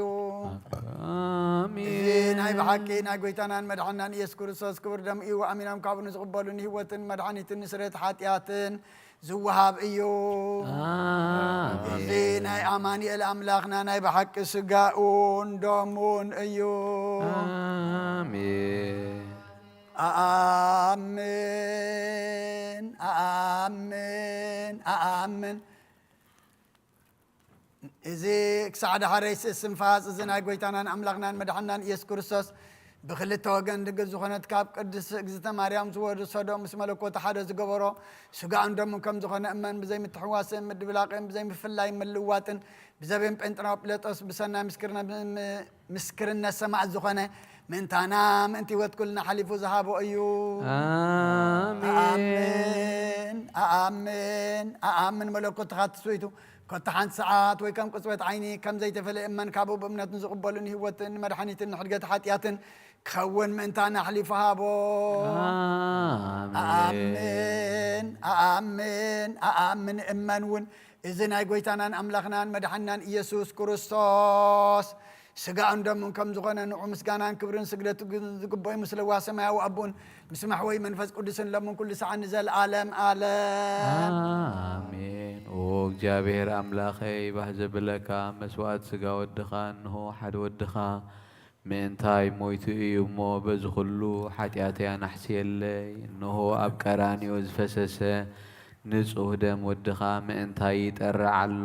እዚ ናይ ብሓቂ ናይ ጎይታናን መድሓንናን ኢየሱስ ክርስቶስ ክቡር ደም እዩ። ኣሚኖም ካብኡ ንዝቕበሉ ንህይወትን መድሓኒትን ንስሬት ሓጢኣትን ዝወሃብ እዩ። እዚ ናይ ኣማኑኤል ኣምላኽና ናይ ብሓቂ ስጋኡን ደሙን እዩ። ኣሜን። ኣኣምን ኣኣምን ኣኣምን። እዚ ክሳዕ ዳሕረይ ስእስንፋስ እዚ ናይ ጎይታናን ኣምላኽናን መድሓንናን ኢየሱስ ክርስቶስ ብክልተ ወገን ድንግል ዝኾነት ካብ ቅድስቲ እግዝእተ ማርያም ዝወሰዶ ምስ መለኮት ሓደ ዝገበሮ ስጋኡን ደሙን ከም ዝኾነ እመን። ብዘይምትሕዋስን ምድብላቕን ብዘይምፍላይ ምልዋጥን ብዘቤን ጴንጥናው ጲላጦስ ብሰናይ ምስክርነ ምስክርነት ሰማዕት ዝኾነ ምእንታና ምእንቲ ህይወት ኩልና ሓሊፉ ዝሃቦ እዩ። ኣኣምን ኣኣምን ኣኣምን መለኮትኻ ትስወይቱ ኮታ ሓንቲ ሰዓት ወይ ከም ቅጽበት ዓይኒ ከም ዘይተፈለየ እመን። ካብኡ ብእምነት ንዝቕበሉ ንህይወትን ንመድሓኒትን ንሕድገት ሓጢኣትን ክኸውን ምእንታና ኣሕሊፉ ሃቦ። ኣኣምን ኣኣምን ኣኣምን እመን እውን እዚ ናይ ጎይታናን ኣምላኽናን መድሓንናን ኢየሱስ ክርስቶስ ስጋኡን ደሙን ከም ዝኾነ ንዑ ምስጋናን ክብርን ስግደት ዝግበዩ ምስለዋ ሰማያዊ ኣቦን ምስ መሕወይ መንፈስ ቅዱስን ለምን ኩሉ ሰዓት ንዘለኣለም ኣለም። ኣሜን። ኦ እግዚኣብሔር ኣምላኸይ፣ ባህ ዘብለካ መስዋዕት ስጋ ወድኻ፣ እንሆ ሓደ ወድኻ ምእንታይ ሞይቱ እዩ እሞ፣ በዚ ኩሉ ሓጢኣተይ ኣናሕስየለይ። እንሆ ኣብ ቀራንዮ ዝፈሰሰ ንጹህ ደም ወድኻ ምእንታይ ይጠርዕ ኣሎ።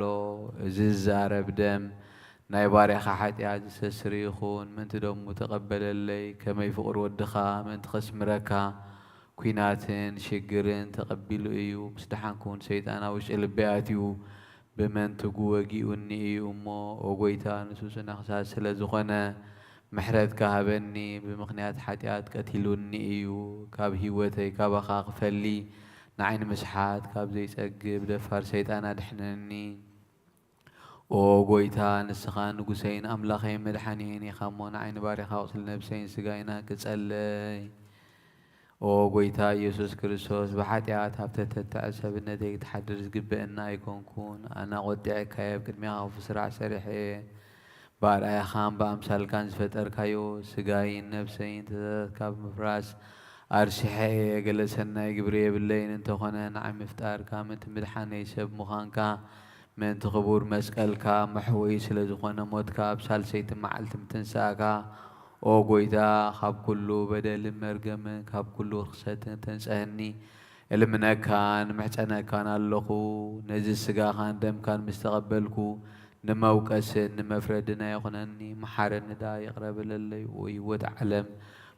እዚ ዝዛረብ ደም ናይ ባርያኻ ሓጢኣት ዝሰስር ይኹን። ምእንቲ ደሙ ተቐበለለይ። ከመይ ፍቕሪ ወድኻ ምእንቲ ከስምረካ ኲናትን ሽግርን ተቐቢሉ እዩ። ምስ ደሓንኩ እውን ሰይጣን ኣብ ውሽጢ ልበይ ኣትዩ ብመንትጉ ወጊኡኒ እዩ እሞ፣ ኦ ጐይታ፣ ንሱ ጽኑዕ ክሳድ ስለ ዝኾነ፣ ምሕረትካ ሃበኒ። ብምኽንያት ሓጢኣት ቀቲሉኒ እዩ። ካብ ህይወተይ ካባኻ ክፈሊ፣ ንዓይ ንምስሓት ካብ ዘይጸግብ ደፋር ሰይጣን ኣድሕነኒ። ኦ ጐይታ፣ ንስኻ ንጉሰይን ኣምላኸይን መድሓኒየይን ኢኻ እሞ፣ ንዓይ ንባርያኻ ቁስሊ ነብሰይን ስጋይን ኣንቅጸለይ። ኦ ጐይታ ኢየሱስ ክርስቶስ፣ ብሓጢኣት ኣብ ተተትዐ ሰብነተይ ክትሓድር ዝግበአኒ ኣይኮንኩን። ኣነ ቖጢዐካየ፣ ኣብ ቅድሜኻ ክፉእ ስራሕ ሰሪሐ እየ። ብኣርኣያኻን ብኣምሳልካን ዝፈጠርካዮ ስጋይን ነብሰይን ትእዛዛትካ ብምፍራስ ኣርሲሐ እየ። ገለ ሰናይ ግብሪ የብለይን፣ እንተኾነ ንዓይ ምፍጣርካ፣ ምእንቲ ምድሓነይ ሰብ ምዃንካ፣ ምእንቲ ክቡር መስቀልካ መሕወዪ ስለ ዝኾነ፣ ሞትካ ኣብ ሳልሰይቲ መዓልቲ ምትንሳእካ፣ ኦ ጐይታ፣ ካብ ኩሉ በደልን መርገምን ካብ ኩሉ ርኽሰትን ተንጸህኒ እልምነካን እምሕጸነካን ኣለኹ። ነዚ ስጋኻን ደምካን ምስ ተቐበልኩ፣ ንመውቀስን ንመፍረድን ኣይኹነኒ፣ መሓረኒ ደኣ ይቕረ በለለይ። ኦ ህይወት ዓለም፣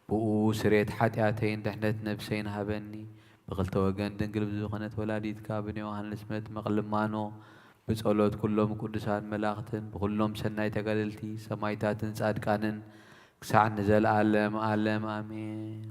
ብኡ ስርየት ሓጢኣተይን ድሕነት ነብሰይን ሃበኒ። ብኽልተ ወገን ድንግል ብዝኾነት ወላዲትካ ብንዮሃንስ መጥምቕ ልማኖ፣ ብጸሎት ኩሎም ቅዱሳን መላእኽትን ብኹሎም ሰናይ ተጋደልቲ ሰማይታትን ጻድቃንን ክሳዕ ንዘለኣለም ኣለም ኣሜን።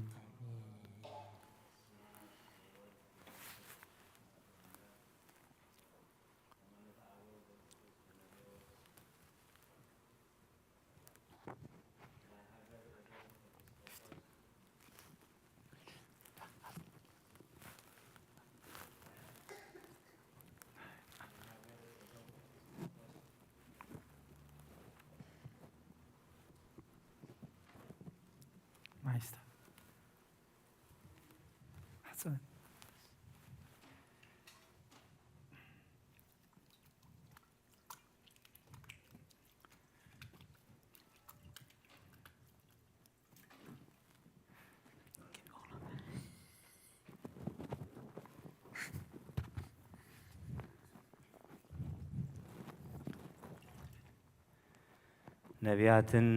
ነቢያትን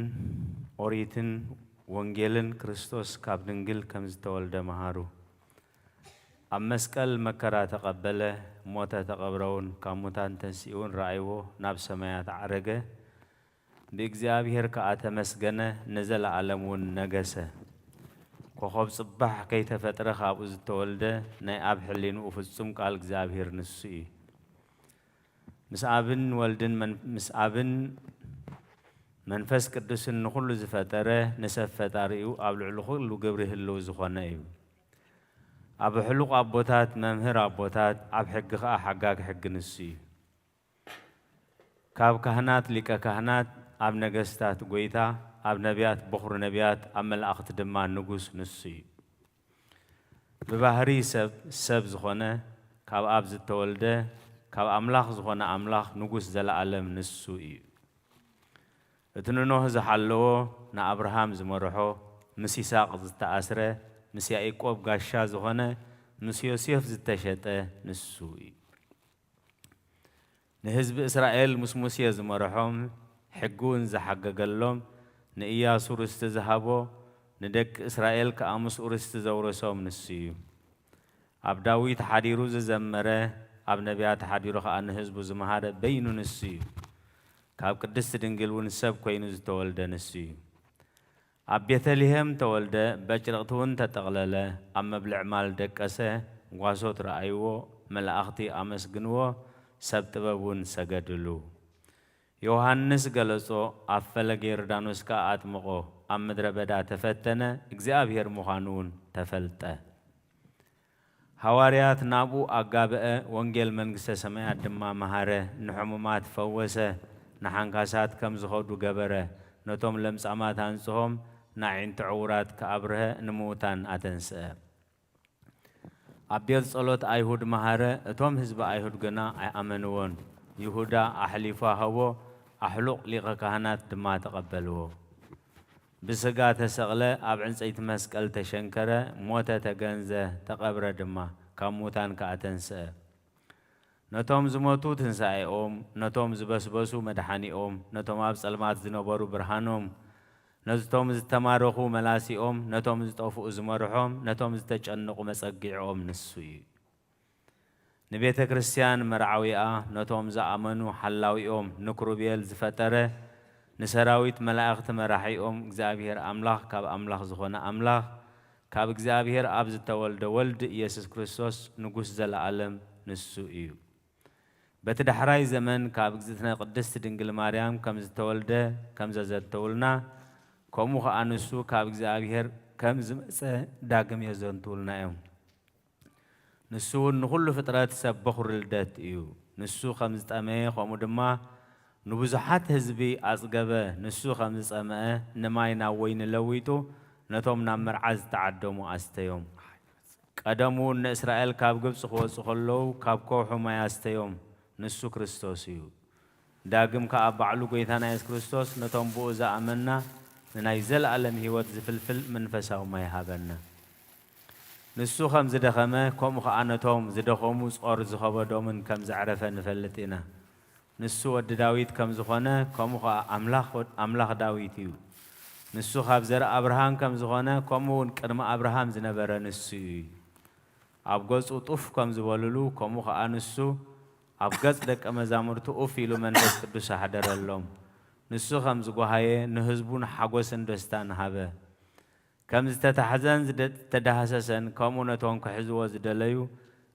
ኦሪትን ወንጌልን ክርስቶስ ካብ ድንግል ከም ዝተወልደ መሃሩ። ኣብ መስቀል መከራ ተቐበለ፣ ሞተ፣ ተቐብረ እውን፣ ካብ ሙታን ተንሲኡ እውን ረኣይዎ፣ ናብ ሰማያት ዓረገ። ብእግዚኣብሔር ከኣ ተመስገነ፣ ንዘለዓለም እውን ነገሰ። ኮኾብ ጽባሕ ከይተፈጥረ ካብኡ ዝተወልደ፣ ናይ ኣብ ሕሊንኡ ፍጹም ቃል እግዚኣብሔር ንሱ እዩ። ምስ ኣብን ወልድን መን-፣ ምስ ኣብን መንፈስ ቅዱስን ንኹሉ ዝፈጠረ፣ ንሰብ ፈጣሪኡ ኣብ ልዕሊ ኩሉ ግብሪ ህልው ዝኾነ እዩ። ኣብ ሕሉቕ ኣቦታት መምህር ኣቦታት፣ ኣብ ሕጊ ኸኣ ሓጋግ ሕጊ ንሱ እዩ። ካብ ካህናት ሊቀ ካህናት፣ ኣብ ነገስታት ጐይታ፣ ኣብ ነቢያት በኹሪ ነቢያት፣ ኣብ መላእኽቲ ድማ ንጉስ ንሱ እዩ። ብባህሪ ሰብ፣ ሰብ ዝኾነ፣ ካብ ኣብ ዝተወልደ፣ ካብ ኣምላኽ ዝኾነ ኣምላኽ ንጉስ ዘለዓለም ንሱ እዩ። እቲ ንኖህ ዝሓለዎ፣ ንኣብርሃም ዝመርሖ፣ ምስ ይስሐቅ ዝተኣስረ፣ ምስ ያዕቆብ ጋሻ ዝኾነ፣ ምስ ዮሴፍ ዝተሸጠ ንሱ እዩ። ንህዝቢ እስራኤል ምስ ሙሴ ዝመርሖም፣ ሕጊ እውን ዝሓገገሎም፣ ንእያሱ ርስቲ ዝሃቦ፣ ንደቂ እስራኤል ከኣ ምስኡ ርስቲ ዘውረሶም ንሱ እዩ። ኣብ ዳዊት ሓዲሩ ዝዘመረ፣ ኣብ ነቢያት ሓዲሩ ከኣ ንህዝቡ ዝመሃረ በይኑ ንሱ እዩ። ካብ ቅድስቲ ድንግል እውን ሰብ ኮይኑ ዝተወልደ ንሱ እዩ። ኣብ ቤተልሔም ተወልደ፣ በጭርቕቲ እውን ተጠቕለለ፣ ኣብ መብልዕ ማል ደቀሰ፣ ጓሶት ረኣይዎ፣ መላእኽቲ ኣመስግንዎ፣ ሰብ ጥበብ እውን ሰገድሉ። ዮሃንስ ገለጾ፣ ኣብ ፈለገ ዮርዳኖስ ከኣ ኣጥምቖ፣ ኣብ ምድረ በዳ ተፈተነ፣ እግዚኣብሔር ምዃኑ እውን ተፈልጠ። ሃዋርያት ናብኡ ኣጋብአ፣ ወንጌል መንግስተ ሰማያት ድማ መሃረ፣ ንሕሙማት ፈወሰ፣ ንሓንካሳት ከም ዝኸዱ ገበረ፣ ነቶም ለምጻማት ኣንጽሆም፣ ንኣዒንቲ ዕዉራት ከኣብርሀ፣ ንምዉታን ኣተንስአ። ኣብ ቤት ጸሎት ኣይሁድ መሃረ፣ እቶም ህዝቢ ኣይሁድ ግና ኣይኣመንዎን። ይሁዳ ኣሕሊፉ ሃቦ፣ ኣሕሉቕ ሊቐ ካህናት ድማ ተቐበልዎ። ብስጋ ተሰቕለ፣ ኣብ ዕንጸይቲ መስቀል ተሸንከረ፣ ሞተ፣ ተገንዘ፣ ተቐብረ ድማ፣ ካብ ሙታን ከኣ ተንስአ። ነቶም ዝሞቱ ትንሳኤኦም፣ ነቶም ዝበስበሱ መድሓኒኦም፣ ነቶም ኣብ ጸልማት ዝነበሩ ብርሃኖም፣ ነቶም ዝተማረኹ መላሲኦም፣ ነቶም ዝጠፍኡ ዝመርሖም፣ ነቶም ዝተጨነቑ መጸጊዕኦም ንሱ እዩ። ንቤተ ክርስቲያን መርዓዊኣ፣ ነቶም ዝኣመኑ ሓላዊኦም፣ ንክሩቤል ዝፈጠረ፣ ንሰራዊት መላእኽቲ መራሒኦም፣ እግዚኣብሔር ኣምላኽ ካብ ኣምላኽ ዝኾነ ኣምላኽ፣ ካብ እግዚኣብሔር ኣብ ዝተወልደ ወልድ ኢየሱስ ክርስቶስ ንጉስ ዘለዓለም ንሱ እዩ። በቲ ዳሕራይ ዘመን ካብ እግዝእትነ ቅድስት ድንግል ማርያም ከም ዝተወልደ ከም ዘዘተውልና፣ ከምኡ ኸኣ ንሱ ካብ እግዚኣብሔር ከም ዝመጸ ዳግም የዘንትውልና እዮም። ንሱ እውን ንኹሉ ፍጥረት ሰብ በኹሪ ልደት እዩ። ንሱ ከም ዝጠመየ፣ ከምኡ ድማ ንብዙሓት ህዝቢ ኣጽገበ። ንሱ ከም ዝጸምአ፣ ንማይ ናብ ወይኒ ለዊጡ፣ ነቶም ናብ መርዓ ዝተዓደሙ ኣስተዮም። ቀደሙ ንእስራኤል ካብ ግብጺ ክወጹ ከለዉ፣ ካብ ከውሒ ማይ ኣስተዮም። ንሱ ክርስቶስ እዩ። ዳግም ከኣ ባዕሉ ጐይታና የሱስ ክርስቶስ ነቶም ብኡ ዝኣመንና ንናይ ዘለኣለም ህይወት ዝፍልፍል መንፈሳዊ ማይ ሃበና። ንሱ ከም ዝደኸመ፣ ከምኡ ኸኣ ነቶም ዝደኸሙ ጾር ዝኸበዶምን ከም ዘዕረፈ ንፈልጥ ኢና። ንሱ ወዲ ዳዊት ከም ዝኾነ፣ ከምኡ ኸኣ ኣምላኽ ወድ-፣ ኣምላኽ ዳዊት እዩ። ንሱ ካብ ዘርኢ ኣብርሃም ከም ዝኾነ፣ ከምኡ እውን ቅድሚ ኣብርሃም ዝነበረ ንሱ እዩ። ኣብ ገጹ ጡፍ ከም ዝበሉሉ፣ ከምኡ ኸኣ ንሱ ኣብ ገጽ ደቀ መዛሙርቱ ኡፍ ኢሉ መንፈስ ቅዱስ ኣሕደረሎም። ንሱ ከም ዝጓሃየ፣ ንህዝቡ ንሓጎስን ደስታን ሃበ። ከም ዝተታሕዘን ዝደ-፣ ዝተዳህሰሰን፣ ከምኡ ነቶም ክሕዝዎ ዝደለዩ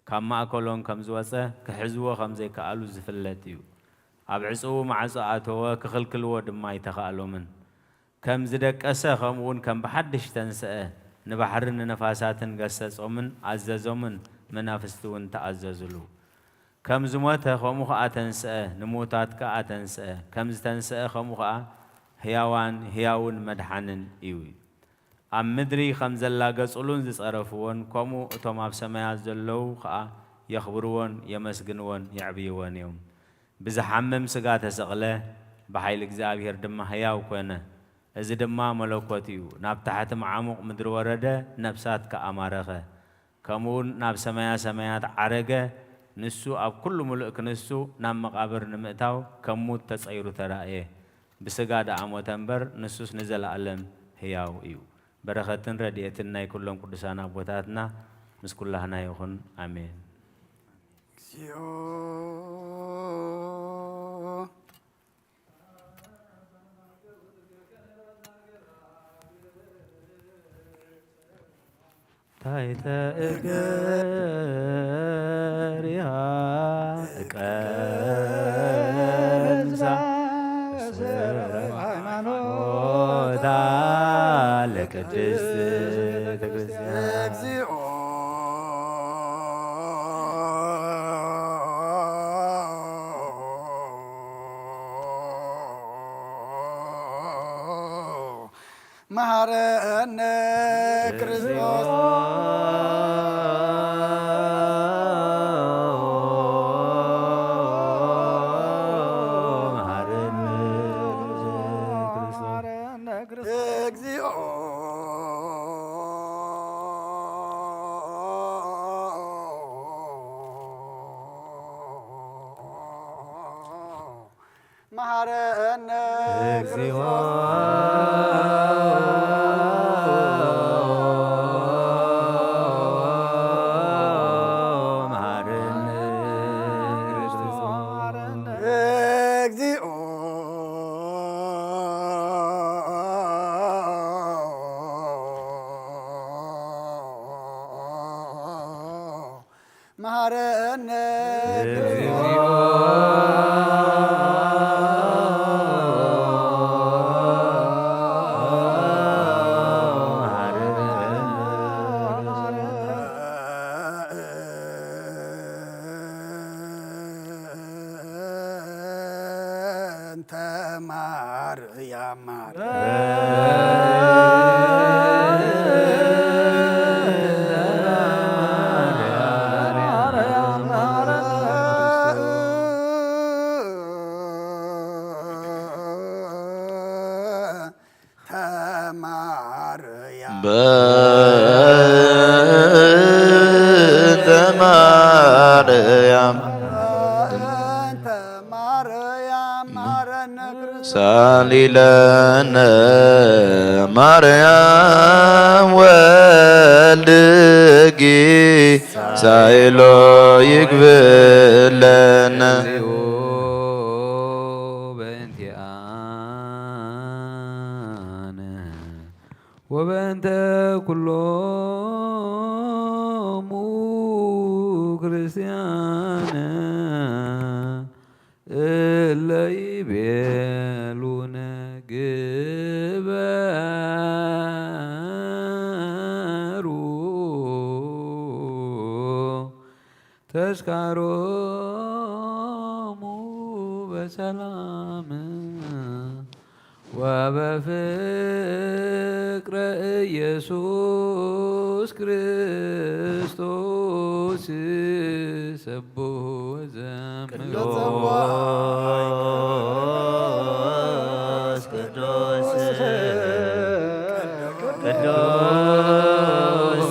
ካብ ማእከሎም ከም ዝወጸ፣ ክሕዝዎ ከም ዘይከኣሉ ዝፍለጥ እዩ። ኣብ ዕጽዉ ማዕጾ ኣተወ፣ ክኽልክልዎ ድማ ኣይተኻእሎምን። ከም ዝደቀሰ፣ ከምኡ እውን ከም ብሓድሽ ተንስአ፣ ንባሕርን ንነፋሳትን ገሰጾምን ኣዘዞምን፣ መናፍስቲ እውን ተኣዘዙሉ። ከም ዝሞተ፣ ከምኡ ኸኣ ተንስአ፣ ንምዉታት ከኣ ተንስአ። ከም ዝተንስአ፣ ከምኡ ኸኣ ህያዋን፣ ህያውን መድሓንን እዩ። ኣብ ምድሪ ከም ዘላ ገጹሉን ዝጸረፍዎን፣ ከምኡ እቶም ኣብ ሰማያት ዘለዉ ኸኣ የኽብርዎን፣ የመስግንዎን፣ የዕብይዎን እዮም። ብዝሓምም ስጋ ተሰቕለ፣ ብሓይሊ እግዚኣብሔር ድማ ህያው ኮነ። እዚ ድማ መለኮት እዩ። ናብ ታሕቲ መዓሙቕ ምድሪ ወረደ፣ ነፍሳት ከኣ ማረኸ። ከምኡውን ናብ ሰማያ ሰማያት ዓረገ። ንሱ ኣብ ኩሉ ምሉእ ክንሱ ናብ መቓብር ንምእታው ከም ሙት ተጸይሩ ተራእየ። ብስጋ ደኣ ሞተ እምበር፣ ንሱስ ንዘለኣለም ህያው እዩ። በረኸትን ረድኤትን ናይ ኩሎም ቅዱሳን ኣቦታትና ምስ ኩላህና ይኹን። ኣሜን። እግዚኦ። ታሕተ እግሪሃ ትቀንሳ ሃይማኖታ ለቅድስት ቤተክርስቲያን። እግዚኦ መሐረነ ክርስቶስ። እግዚኦ መሐረነ እግዚኦ መሐረነ እግዚኦ። መሐረነ እግዚኦ። እንተ ማርያም ተማርያም በእንተ ማርያም በእንተ ማርያም ማረነ ክርስቶስ። ሳሊ ለነ ማርያም ወልድኪ ሳይሎ ይግበለነ። በእንቲአነ ወበእንተ ኩሎሙ ክርስቲያን እለ ይቤሉነ ግበሩ ተስካሮሙ በሰላም ወበፍቅረ ኢየሱስ ክርስቶስ ሰብሖ ወዘምሮ። ቅዱስ ቅዱስ ቅዱስ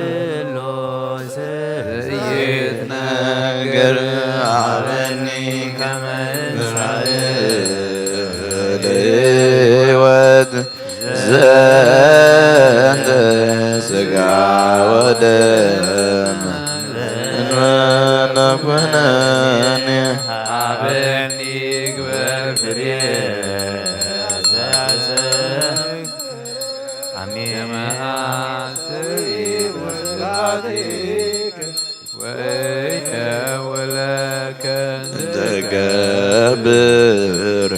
ስሉስ ይትነገር አበኒ ከመ እንሳኤ ለሕይወት ዘንተ ሥጋ ወደም እንበለ ኩነኔ አበኒ ግበር ፍሬ ዘዘ አሜን። ከመ ሐሰይት ወስብሐቲከ ወእየው ለከ እንተ ገብር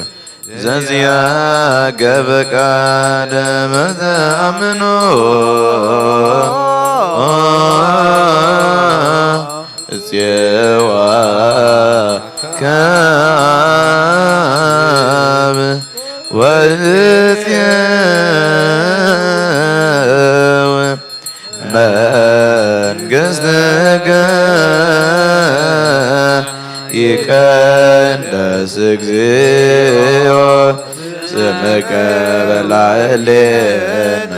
ዘዚአከ ፈቃደ በተአምኖ እፄዋ ካብ ወእፄው መንግሥትከ ይቀደስ እግዚኦ ስምከ በላዕሌነ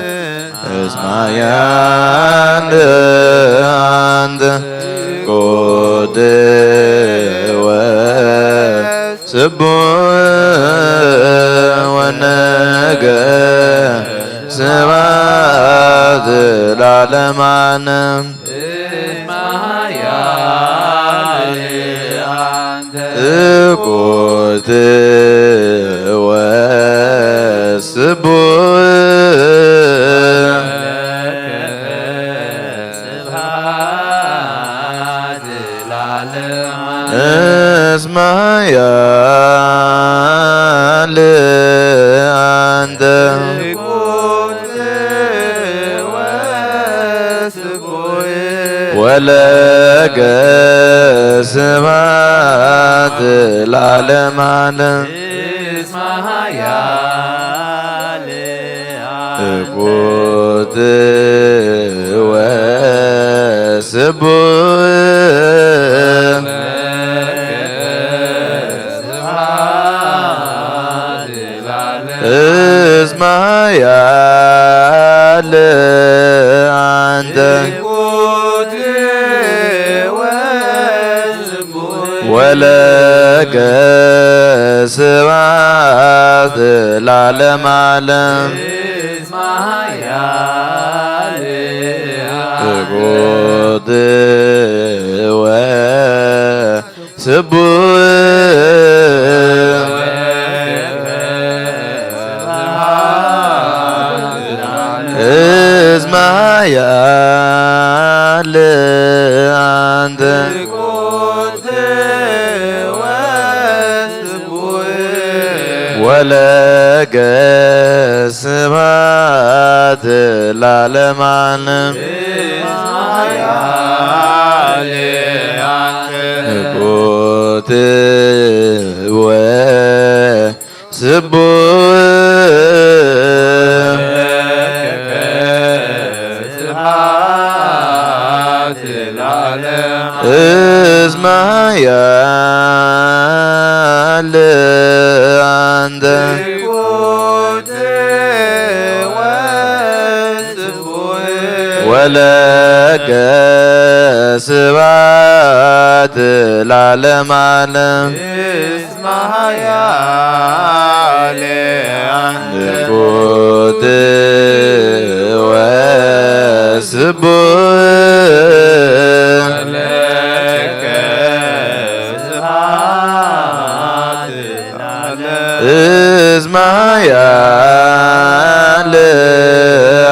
እስመ ኃያል አንተ ቅዱስ ወስቡሕ ወነገ ስብሐት ለዓለመ ዓለም። እስመ ኃያል አንተ ቅዱስ ወስቡሕ ወለከ ስብሐት ለዓለመ ዓለም። እስመ ኃያል እኩት ወስቡሕ። እስመ ኃያል አንተ ወለከ ስብሐት ለዓለመ ዓለም። እኩት ወስቡሕ። እስመ ኃያል አንተ ወለከ ስብሐት ለዓለመ ዓለም። እኩት ወስቡሕ። እስመ ኃያል አንተ ወለከ ስብሐት ለዓለመ ዓለም። እስመ ኃያል አንተ እኩት ወስቡሕ። እስመ ኃያል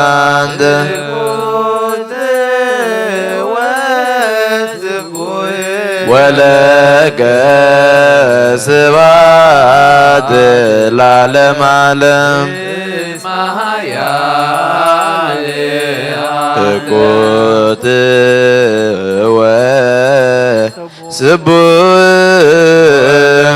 አንተ ወለከ ስብሐት ለዓለመ ዓለም። እኩት ወስቡሕ።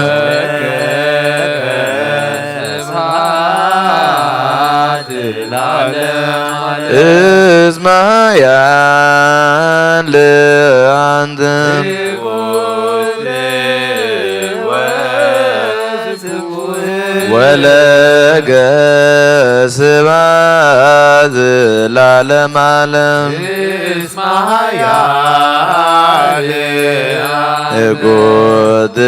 እስመ ኃያል አንተ ወለከ ስብሐት ለዓለመ ዓለም። እኩት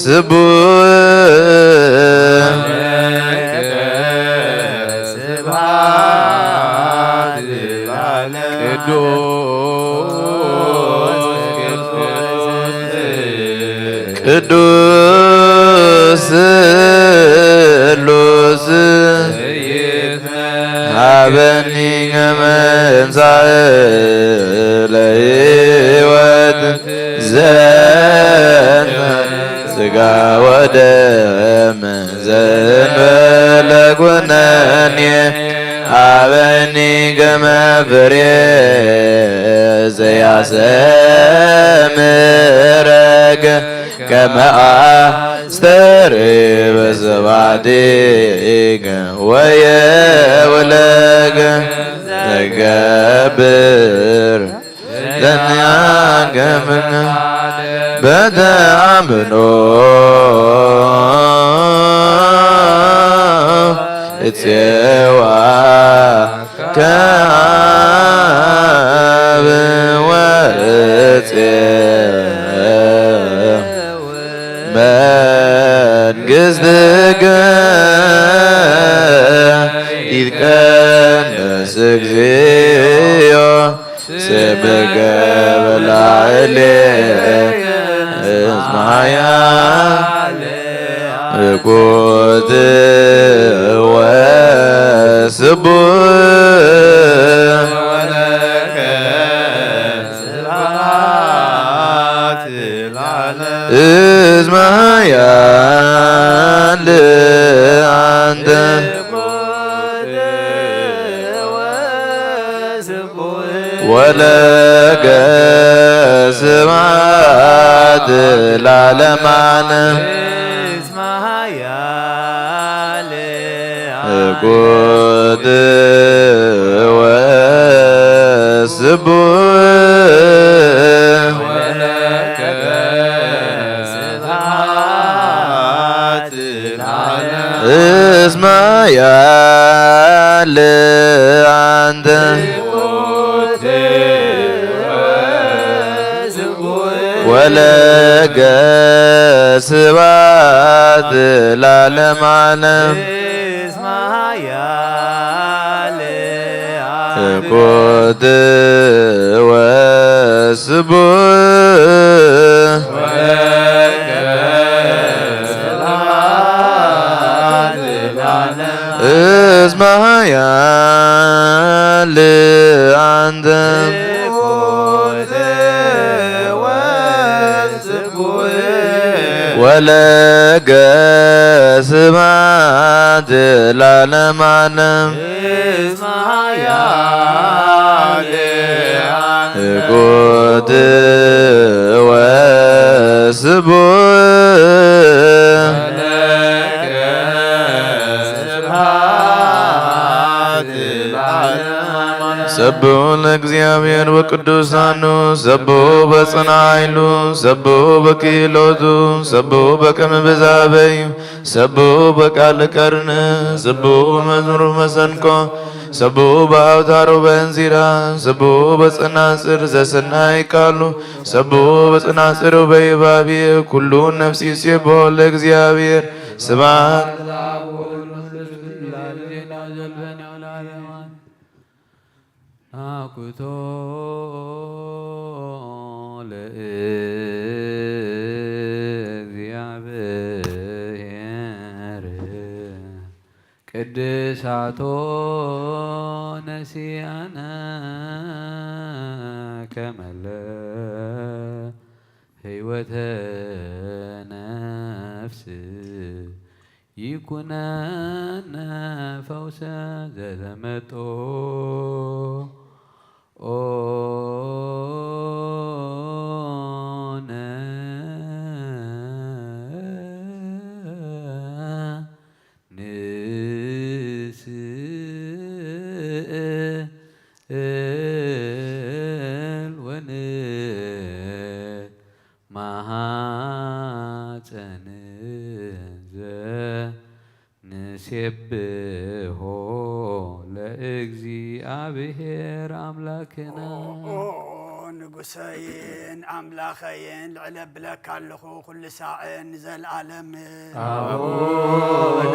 ወስቡሕ። ቅዱስ ስሉስ ሀበኒ ከመ እንሳእ ለሕይወት ዘንተ ሥጋ ወደም ዘእንበለ ኩነኔ ሀበኒ ከመ ፍሬ ዘያሰምረከ ከመ አስተርይ በስብሐቲከ ወየውለከ ዘገብር ዘንያገምነ በተአምኖ እፄዋ ከአብ ወእፄ መንግሥትከ ይትቀደስ እግዚኦ ስምከ በላዕሌነ እስመ ኃያል እኩት ወስቡሕ። እስመ ኃያል አንተ ወለከ ስብሐት ለዓለመ ዓለም። ሕጉት ወስቡሕ እስመ ያለ አንተ ወለከ ስብሐት ለዓለመ ዓለም። ሕጉት ወስቡሕ እስመ ያለ አንተ ወለከ ስብሐት ለዓለመ ዓለም። ሕጉት ወስቡሕ ስብሐት ለዓለመ ዓለም። ስብሑ ለእግዚኣብሔር በቅዱሳኑ፣ ስብሑ በጽንዓ ኃይሉ፣ ስብሑ በክህሎቱ፣ ስብሑ በከመ ብዝሃበዩ፣ ስብሑ በቃል ቀርነ፣ ስብሑ በመዝሙር መሰንቆ፣ ስብሑ በአውታሩ በእንዚራ፣ ስብሑ በጸናጽል ዘሰናይ ቃሉ፣ ስብሑ በጸናጽሉ በይባብየ ኩሉ ነፍሲ ይሴብሖ ለእግዚኣብሔር። ስብሐት አኩቶ ለእግዚአብሔር ቅድሳቶ ነሲአነ ከመለ ሕይወተ ነፍስ ይኩነነ ፈውሰ ዘተመጦ ኦነ ንስእል ወንማሃፀን ዘንሴብሖ ለእግዚኣብሔር ኣምላክና። ኦ ንጉሰይን ኣምላኸይን ልዕለ ብለካ ኣለኹ ኩሉ ሳዕን ንዘለኣለምን። ኣቡነ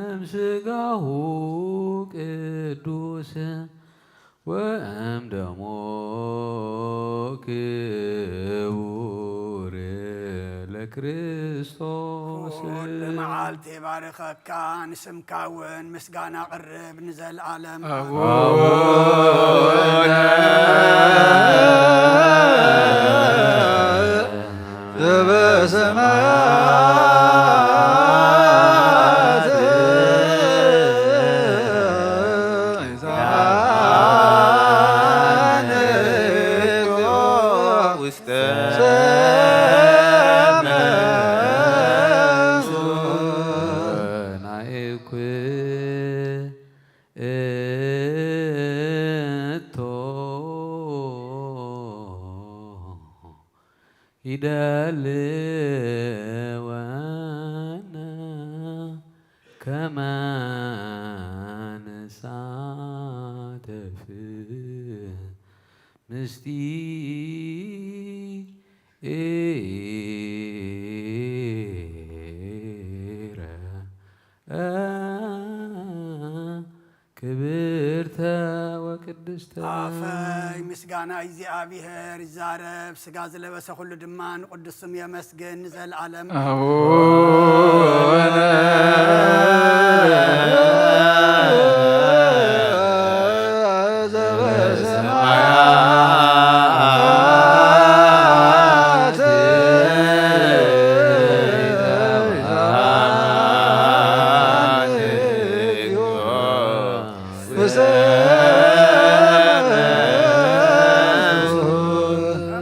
እምስጋሁ ቅዱስ ወእምደሞ ክቡር ለክርስቶስ። ኩሉ መዓልቲ ባርከካ፣ ንስምካ እውን ምስጋና ቅርብ ንዘለዓለም። ኣቡነ ዘበሰማያት ይትሐነጽ ውስተ ሰማይ። ይደልወነ ከመ ንሳተፍ ምስጢረ ኣፈይ ምስጋና እግዚኣብሔር ይዛረብ፣ ስጋ ዝለበሰ ኩሉ ድማ ንቅዱስ ስሙ የመስግን ንዘለዓለም።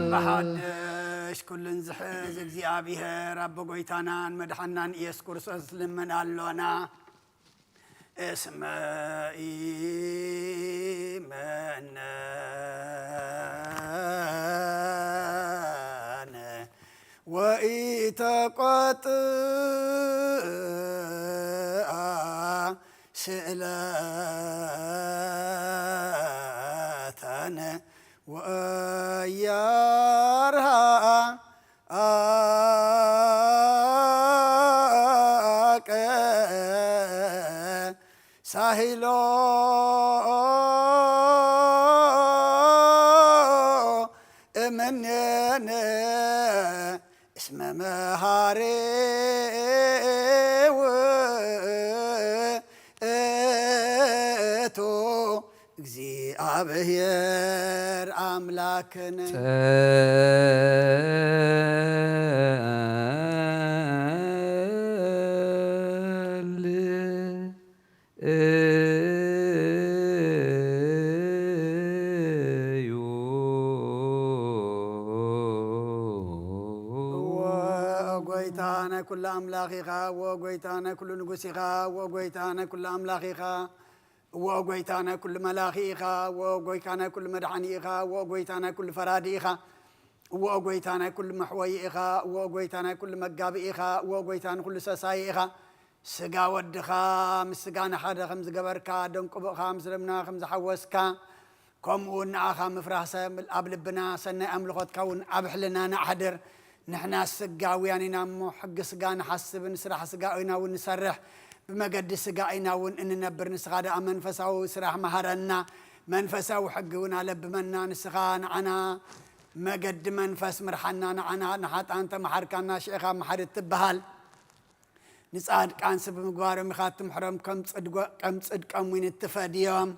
እምበሓድሽ ኩልን ዝሕዝ እግዚኣብሔር ኣቦ ጎይታናን መድሓናን ኢየሱስ ክርስቶስ ልመና ኣሎና። እስመ ኢመነን ወኢተቆጥኣ ስእለተን ወእያርሃ ቀሳሂሎ እምኔነ እስመ መሃሪ ውእቱ እግዚኣብሔር ኣምላክነ። ጸል እዩ። እወ ጎይታ ናይ ኩሉ ኣምላኽ ኢኻ፣ እወ ጎይታ ናይ ኩሉ ንጉስ ኢኻ፣ እወ ጎይታ ናይ ኩሉ ኣምላኽ ኢኻ፣ እወ ጎይታ ናይ ኩሉ መላኺ ኢኻ፣ እወ ጎይታ ናይ ኩሉ መድሓኒ ኢኻ፣ እወ ጎይታ ናይ ኩሉ ፈራዲ ኢኻ፣ እወ ጎይታ ናይ ኩሉ መሕወዪ ኢኻ፣ እወ ጎይታ ናይ ኩሉ መጋቢ ኢኻ፣ እወ ጎይታ ንኩሉ ሰሳዪ ኢኻ። ስጋ ወድኻ ምስ ስጋና ሓደ ከም ዝገበርካ፣ ደንቁብኻ ምስ ደምና ከም ዝሓወስካ፣ ከምኡ እውን ንኣኻ ምፍራህ ሰብ ኣብ ልብና፣ ሰናይ ኣምልኾትካ እውን ኣብ ሕልናና ኣሕድር። ንሕና ስጋውያን ኢና እሞ፣ ሕጊ ስጋ ንሓስብን ስራሕ ስጋ ኢና እውን ንሰርሕ። ብመገዲ ስጋ ኢና እውን እንነብር። ንስኻ ደኣ መንፈሳዊ ስራሕ መሃረና። መንፈሳዊ ሕጊ እውን ኣለብመና። ንስኻ ንዓና መገዲ መንፈስ ምርሓና። ንዓና ንሓጥኣን ተመሓርካና፣ ሽዕኻ መሓሪ ትበሃል። ንጻድቃንሲ ብምግባሮም ኢኻ ትምሕሮም፣ ከም ጽድቆ-፣ ከም ጽድቆም እውን እትፈድዮም።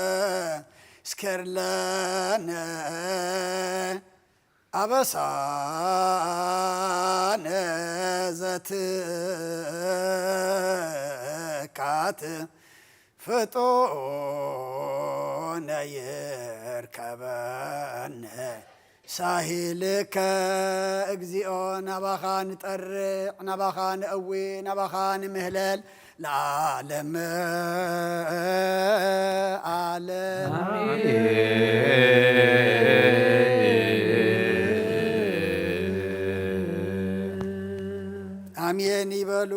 ኢትስከር ለነ ኣበሳነ ዘትካት ፍጡነ ይርከበነ ሳሂልከ። እግዚኦ፣ ናባኻ ንጠርዕ፣ ናባኻ ንእዊ፣ ናባኻ ንምህለል፣ ለዓለመ ዓለም። ኣሜን ይበሉ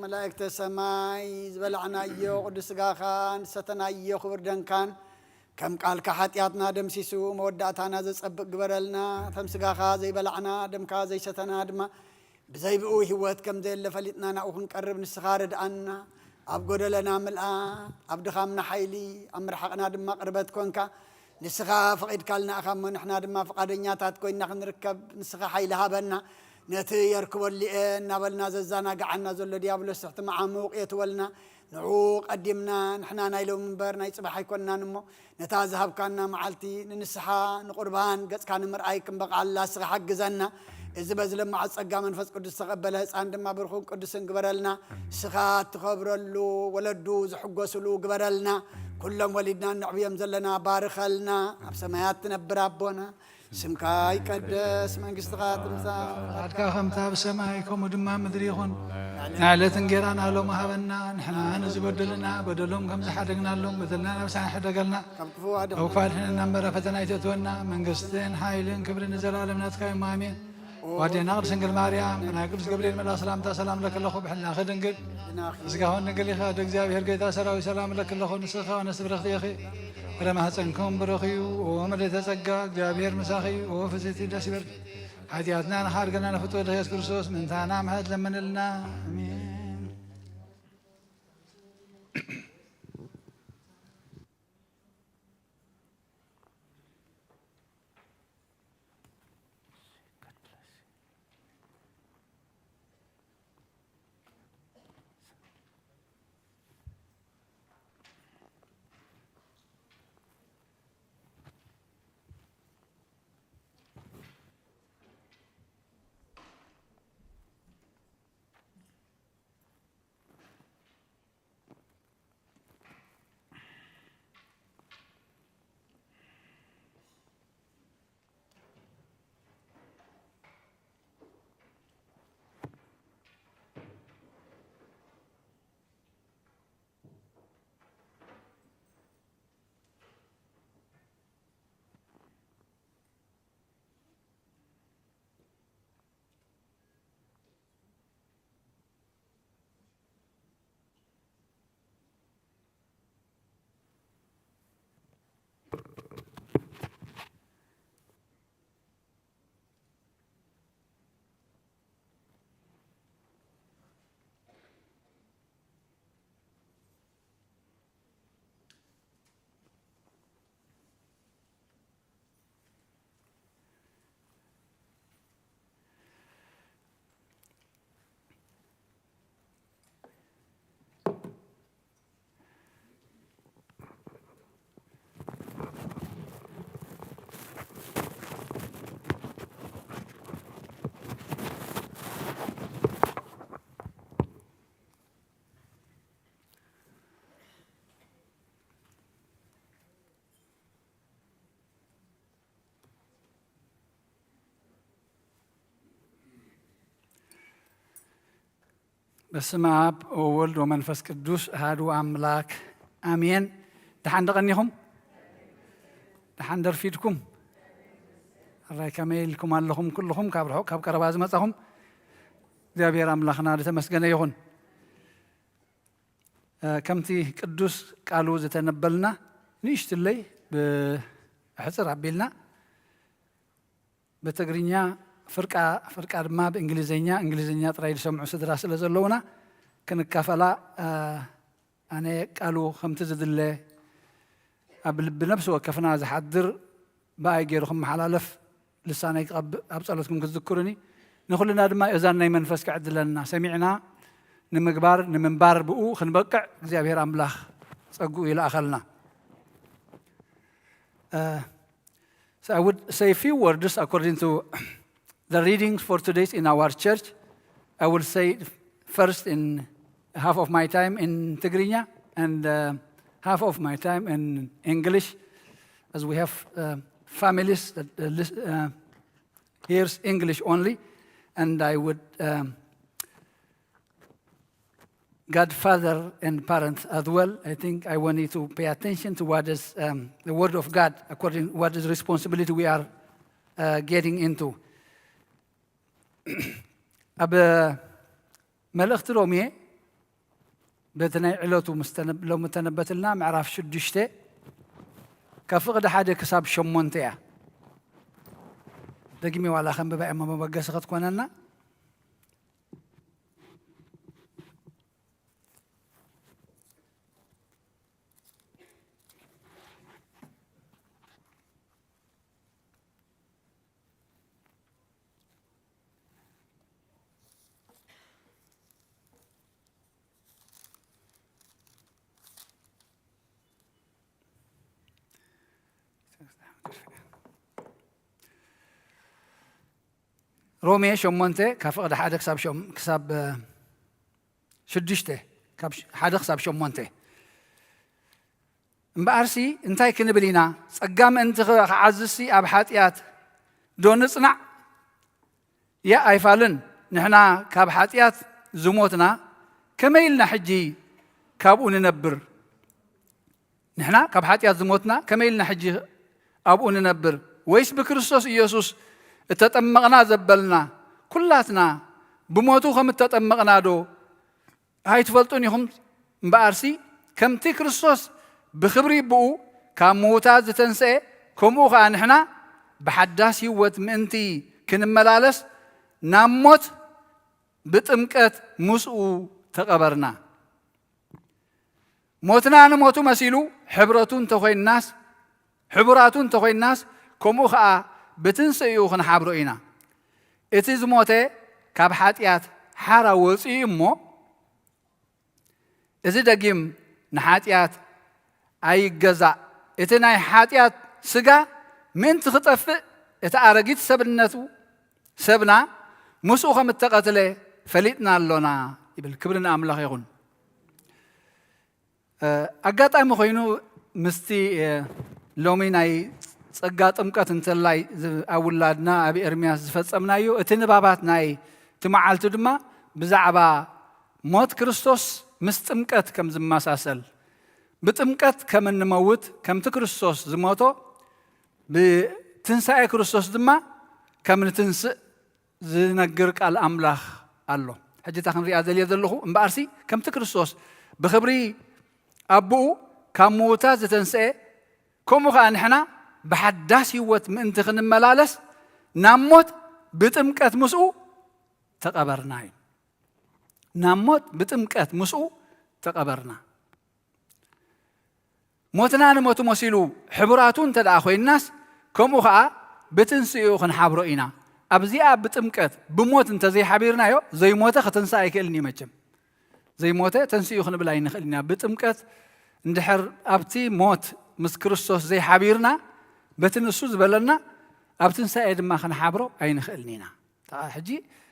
መላእክተ ሰማይ። ዝበላዕናዮ ቅዱስ ስጋኻን ዝሰተናዮ ክቡር ደምካን ከም ቃልካ ሓጢኣትና ደምሲሱ መወዳእታና ዘጸብቕ ግበረልና። ከም ስጋኻ ዘይበላዕና ደምካ ዘይሰተና ድማ ብዘይ ብኡ ህይወት ከም ዘየለ ፈሊጥና ናብኡ ክንቀርብ ንስኻ ርድኣና። ኣብ ጎደለና ምልኣት፣ ኣብ ድኻምና ሓይሊ፣ ኣብ ምርሓቕና ድማ ቅርበት ኮንካ። ንስኻ ፈቒድካልና ኢኻ እሞ ንሕና ድማ ፍቓደኛታት ኮይንና ክንርከብ ንስኻ ሓይሊ ሃበና። ነቲ የርክበሉ እየ እናበልና ዘዘናግዓና ዘሎ ዲያብሎስ ትሕቲ መዓሙቕ የእትወልና። ንዕኡ ቀዲምና ንሕና ናይ ሎሚ እምበር ናይ ጽባሕ ኣይኮንናን እሞ ነታ ዝሃብካና መዓልቲ ንንስሓ ንቁርባን ገጽካ ንምርኣይ ክንበቕዓላ ንስኻ ሓግዘና። እዚ በዚ ለማዖ ጸጋ መንፈስ ቅዱስ ዝተቐበለ ህጻን ድማ ብሩኽን ቅዱስን ግበረልና። ንስኻ እትኸብረሉ ወለዱ ዝሕጎስሉ ግበረልና። ኩሎም ወሊድና እነዕብዮም ዘለና ባርኸልና። ኣብ ሰማያት ትነብር ኣቦና ስምካ ይቀደስ፣ መንግስትኻ ትምጻእ። ፍቓድካ ከምታ ኣብ ሰማይ ከምኡ ድማ ኣብ ምድሪ ይኹን። ንዕለት እንጌራና ሎሚ ሃበና። ንሕና ንዝበደሉና በደሎም ከም ዝሓደግናሎም በደልና ናብሳና ሕደገልና። ካብ ክፉ ኣድሕነና። ካብ ክፉ ኣድሕነና እምበር ኣብ ፈተና ኣይተእትወና። መንግስትን ሓይልን ክብርን ንዘለኣለም ናትካ እዮም። ኣሜን። ዋዴና ቅድስት ድንግል ማርያም፣ ናይ ቅዱስ ገብርኤል መልኣክ ሰላምታ ሰላም ለኪ ኣለኹ፣ ብሕልናኺ ድንግል፣ ብስጋኺ እውን ድንግል ኢኺ። ወደ እግዚኣብሔር ጌታ ሰራዊት ሰላም ለኪ ኣለኹ፣ ንስኺ ከኣ ኣንስቲ ብርኽቲ ኢኺ፣ ፍረ ማህፀንኩም ብሩኽ እዩ። ኦ ምልዕተ ጸጋ፣ እግዚኣብሔር ምሳኺ እዩ። ኦ ፍስሕቲ ደስ ይበልኪ፣ ሓጢኣትና ንኻርገና ንፍቶ ኢየሱስ ክርስቶስ ምእንታና ምሕረት ለምንልና። ኣሜን። በስመ አብ ወወልድ ወመንፈስ ቅዱስ አሐዱ አምላክ አሜን። ደሓን ደቐኒኹም? ደሓን ደርፊድኩም? ኣራይ ከመይ ኢልኩም ኣለኹም? ኩልኹም ካብ ርሑቕ ካብ ቀረባ ዝመጻኹም እግዚኣብሔር ኣምላኽና ዝተመስገነ ይኹን። እ፣ ከምቲ ቅዱስ ቃሉ ዝተነበልና ንእሽትለይ ብሕጽር ኣቢልና ብትግርኛ ፍርቃ፣ ፍርቃ ድማ ብእንግሊዝኛ፣ እንግሊዝኛ ጥራይ ዝሰምዑ ስድራ ስለ ዘለዉና ክንካፈላ፣ እ፣ ኣነ ቃሉ ከምቲ ዝድለ ኣብ ልቢ ነፍሲ ወከፍና ዝሓድር ብኣይ ገይሩ ክመሓላለፍ ልሳነይ ክቐብእ ኣብ ጸሎትኩም ክትዝክሩኒ። ንኹልና ድማ እዛን ናይ መንፈስ ክዕድለና ሰሚዕና ንምግባር ንምንባር ብኡ ክንበቅዕ እግዚኣብሔር ኣምላኽ ጸግኡ ይልኣኸልና። Uh, so I would say a few words according to the readings for today's in our church. I will say first in half of my time in Tigrinya and uh, half of my time in English, as we have uh, families that uh, lis- uh, hears English only, and I would um, godfather and parents as well. I think I want you to pay attention to what is um, the word of God according what is responsibility we are uh, getting into. ኣብ መልእኽቲ ሮሜ በቲ ናይ ዕለቱ ምስ ተነ- ሎሚ ተነበትልና ምዕራፍ ሽዱሽተ ካብ ፍቕዲ ሓደ ክሳብ ሸሞንተ እያ። ደግሜ ዋላ ከንብባ እሞ መበገሲ ክትኮነና። ሮሜ ሸሞንተ ካብ ፍቕዲ ሓደ ክሳብ ሸም- ክሳብ እ፣ ሽዱሽተ ካብ ሽ- ሓደ ክሳብ ሸሞንተ። እምበኣርሲ እንታይ ክንብል ኢና? ጸጋ ምእንቲ ኸ- ክዓዝሲ ኣብ ሓጢኣት ዶ ንጽናዕ? ያ ኣይፋልን። ንሕና ካብ ሓጢኣት ዝሞትና ከመይ ኢልና ሕጂ ካብኡ ንነብር? ንሕና ካብ ሓጢኣት ዝሞትና ከመይ ኢልና ሕጂ ኣብኡ ንነብር? ወይስ ብክርስቶስ ኢየሱስ እተጠመቕና ዘበልና ኩላትና ብሞቱ ከም እተጠመቕና ዶ ኣይትፈልጡን ኢኹም? እምበኣርሲ ከምቲ ክርስቶስ ብኽብሪ ብኡ ካብ ምዉታት ዝተንስኤ፣ ከምኡ ኸኣ ንሕና ብሓዳስ ህይወት ምእንቲ ክንመላለስ ናብ ሞት ብጥምቀት ምስኡ ተቐበርና። ሞትና ንሞቱ መሲሉ ሕብረቱ እንተኾይንናስ፣ ሕቡራቱ እንተኾይንናስ፣ ከምኡ ኸኣ ብትንስእኡ ክንሓብሮ ኢና። እቲ ዝሞተ ካብ ሓጢኣት ሓራ ወፂኡ እሞ፣ እዚ ደጊም ንሓጢኣት ኣይገዛእ። እቲ ናይ ሓጢኣት ስጋ ምእንቲ ክጠፍእ፣ እቲ ኣረጊት ሰብነቱ፣ ሰብና ምስኡ ከም እተቐትለ ፈሊጥና ኣሎና ይብል። ክብሪ ንኣምላኽ ይኹን። እ፣ ኣጋጣሚ ኮይኑ ምስቲ፣ እ፣ ሎሚ ናይ ጸጋ ጥምቀት እንተላይ ዝ-፣ ኣብ ውላድና ኣብ ኤርምያስ ዝፈጸምናዮ፣ እቲ ንባባት ናይ እቲ መዓልቲ ድማ ብዛዕባ ሞት ክርስቶስ ምስ ጥምቀት ከም ዝመሳሰል፣ ብጥምቀት ከም እንመውት፣ ከምቲ ክርስቶስ ዝሞቶ፣ ብትንሳኤ ክርስቶስ ድማ ከም ንትንስእ ዝነግር ቃል ኣምላኽ ኣሎ። ሕጂ እታ ክንሪኣ ዘልየ ዘለኹ እምበኣርሲ፣ ከምቲ ክርስቶስ ብኽብሪ ኣቦኡ ካብ ምዉታት ዝተንስኤ፣ ከምኡ ኸኣ ንሕና ብሓዳስ ህይወት ምእንቲ ክንመላለስ ናብ ሞት ብጥምቀት ምስኡ ተቐበርና እዩ። ናብ ሞት ብጥምቀት ምስኡ ተቐበርና። ሞትና ንሞቱ መሲሉ ሕቡራቱ እንተ ደኣ ኮይንናስ፣ ከምኡ ኸኣ ብትንስኡ ክንሓብሮ ኢና። ኣብዚኣ ብጥምቀት ብሞት እንተ ዘይሓቢርናዮ፣ ዘይሞተ ክትንሳእ ኣይክእልን እዩ መቸም። ዘይሞተ ተንስኡ ክንብል ኣይንኽእልን ኢና። ብጥምቀት እንድሕር ኣብቲ ሞት ምስ ክርስቶስ ዘይሓቢርና፣ በቲ ንሱ ዝበለና ኣብ ትንሳኤ ድማ ክንሓብሮ ኣይንኽእልን ኢና። ሕጂ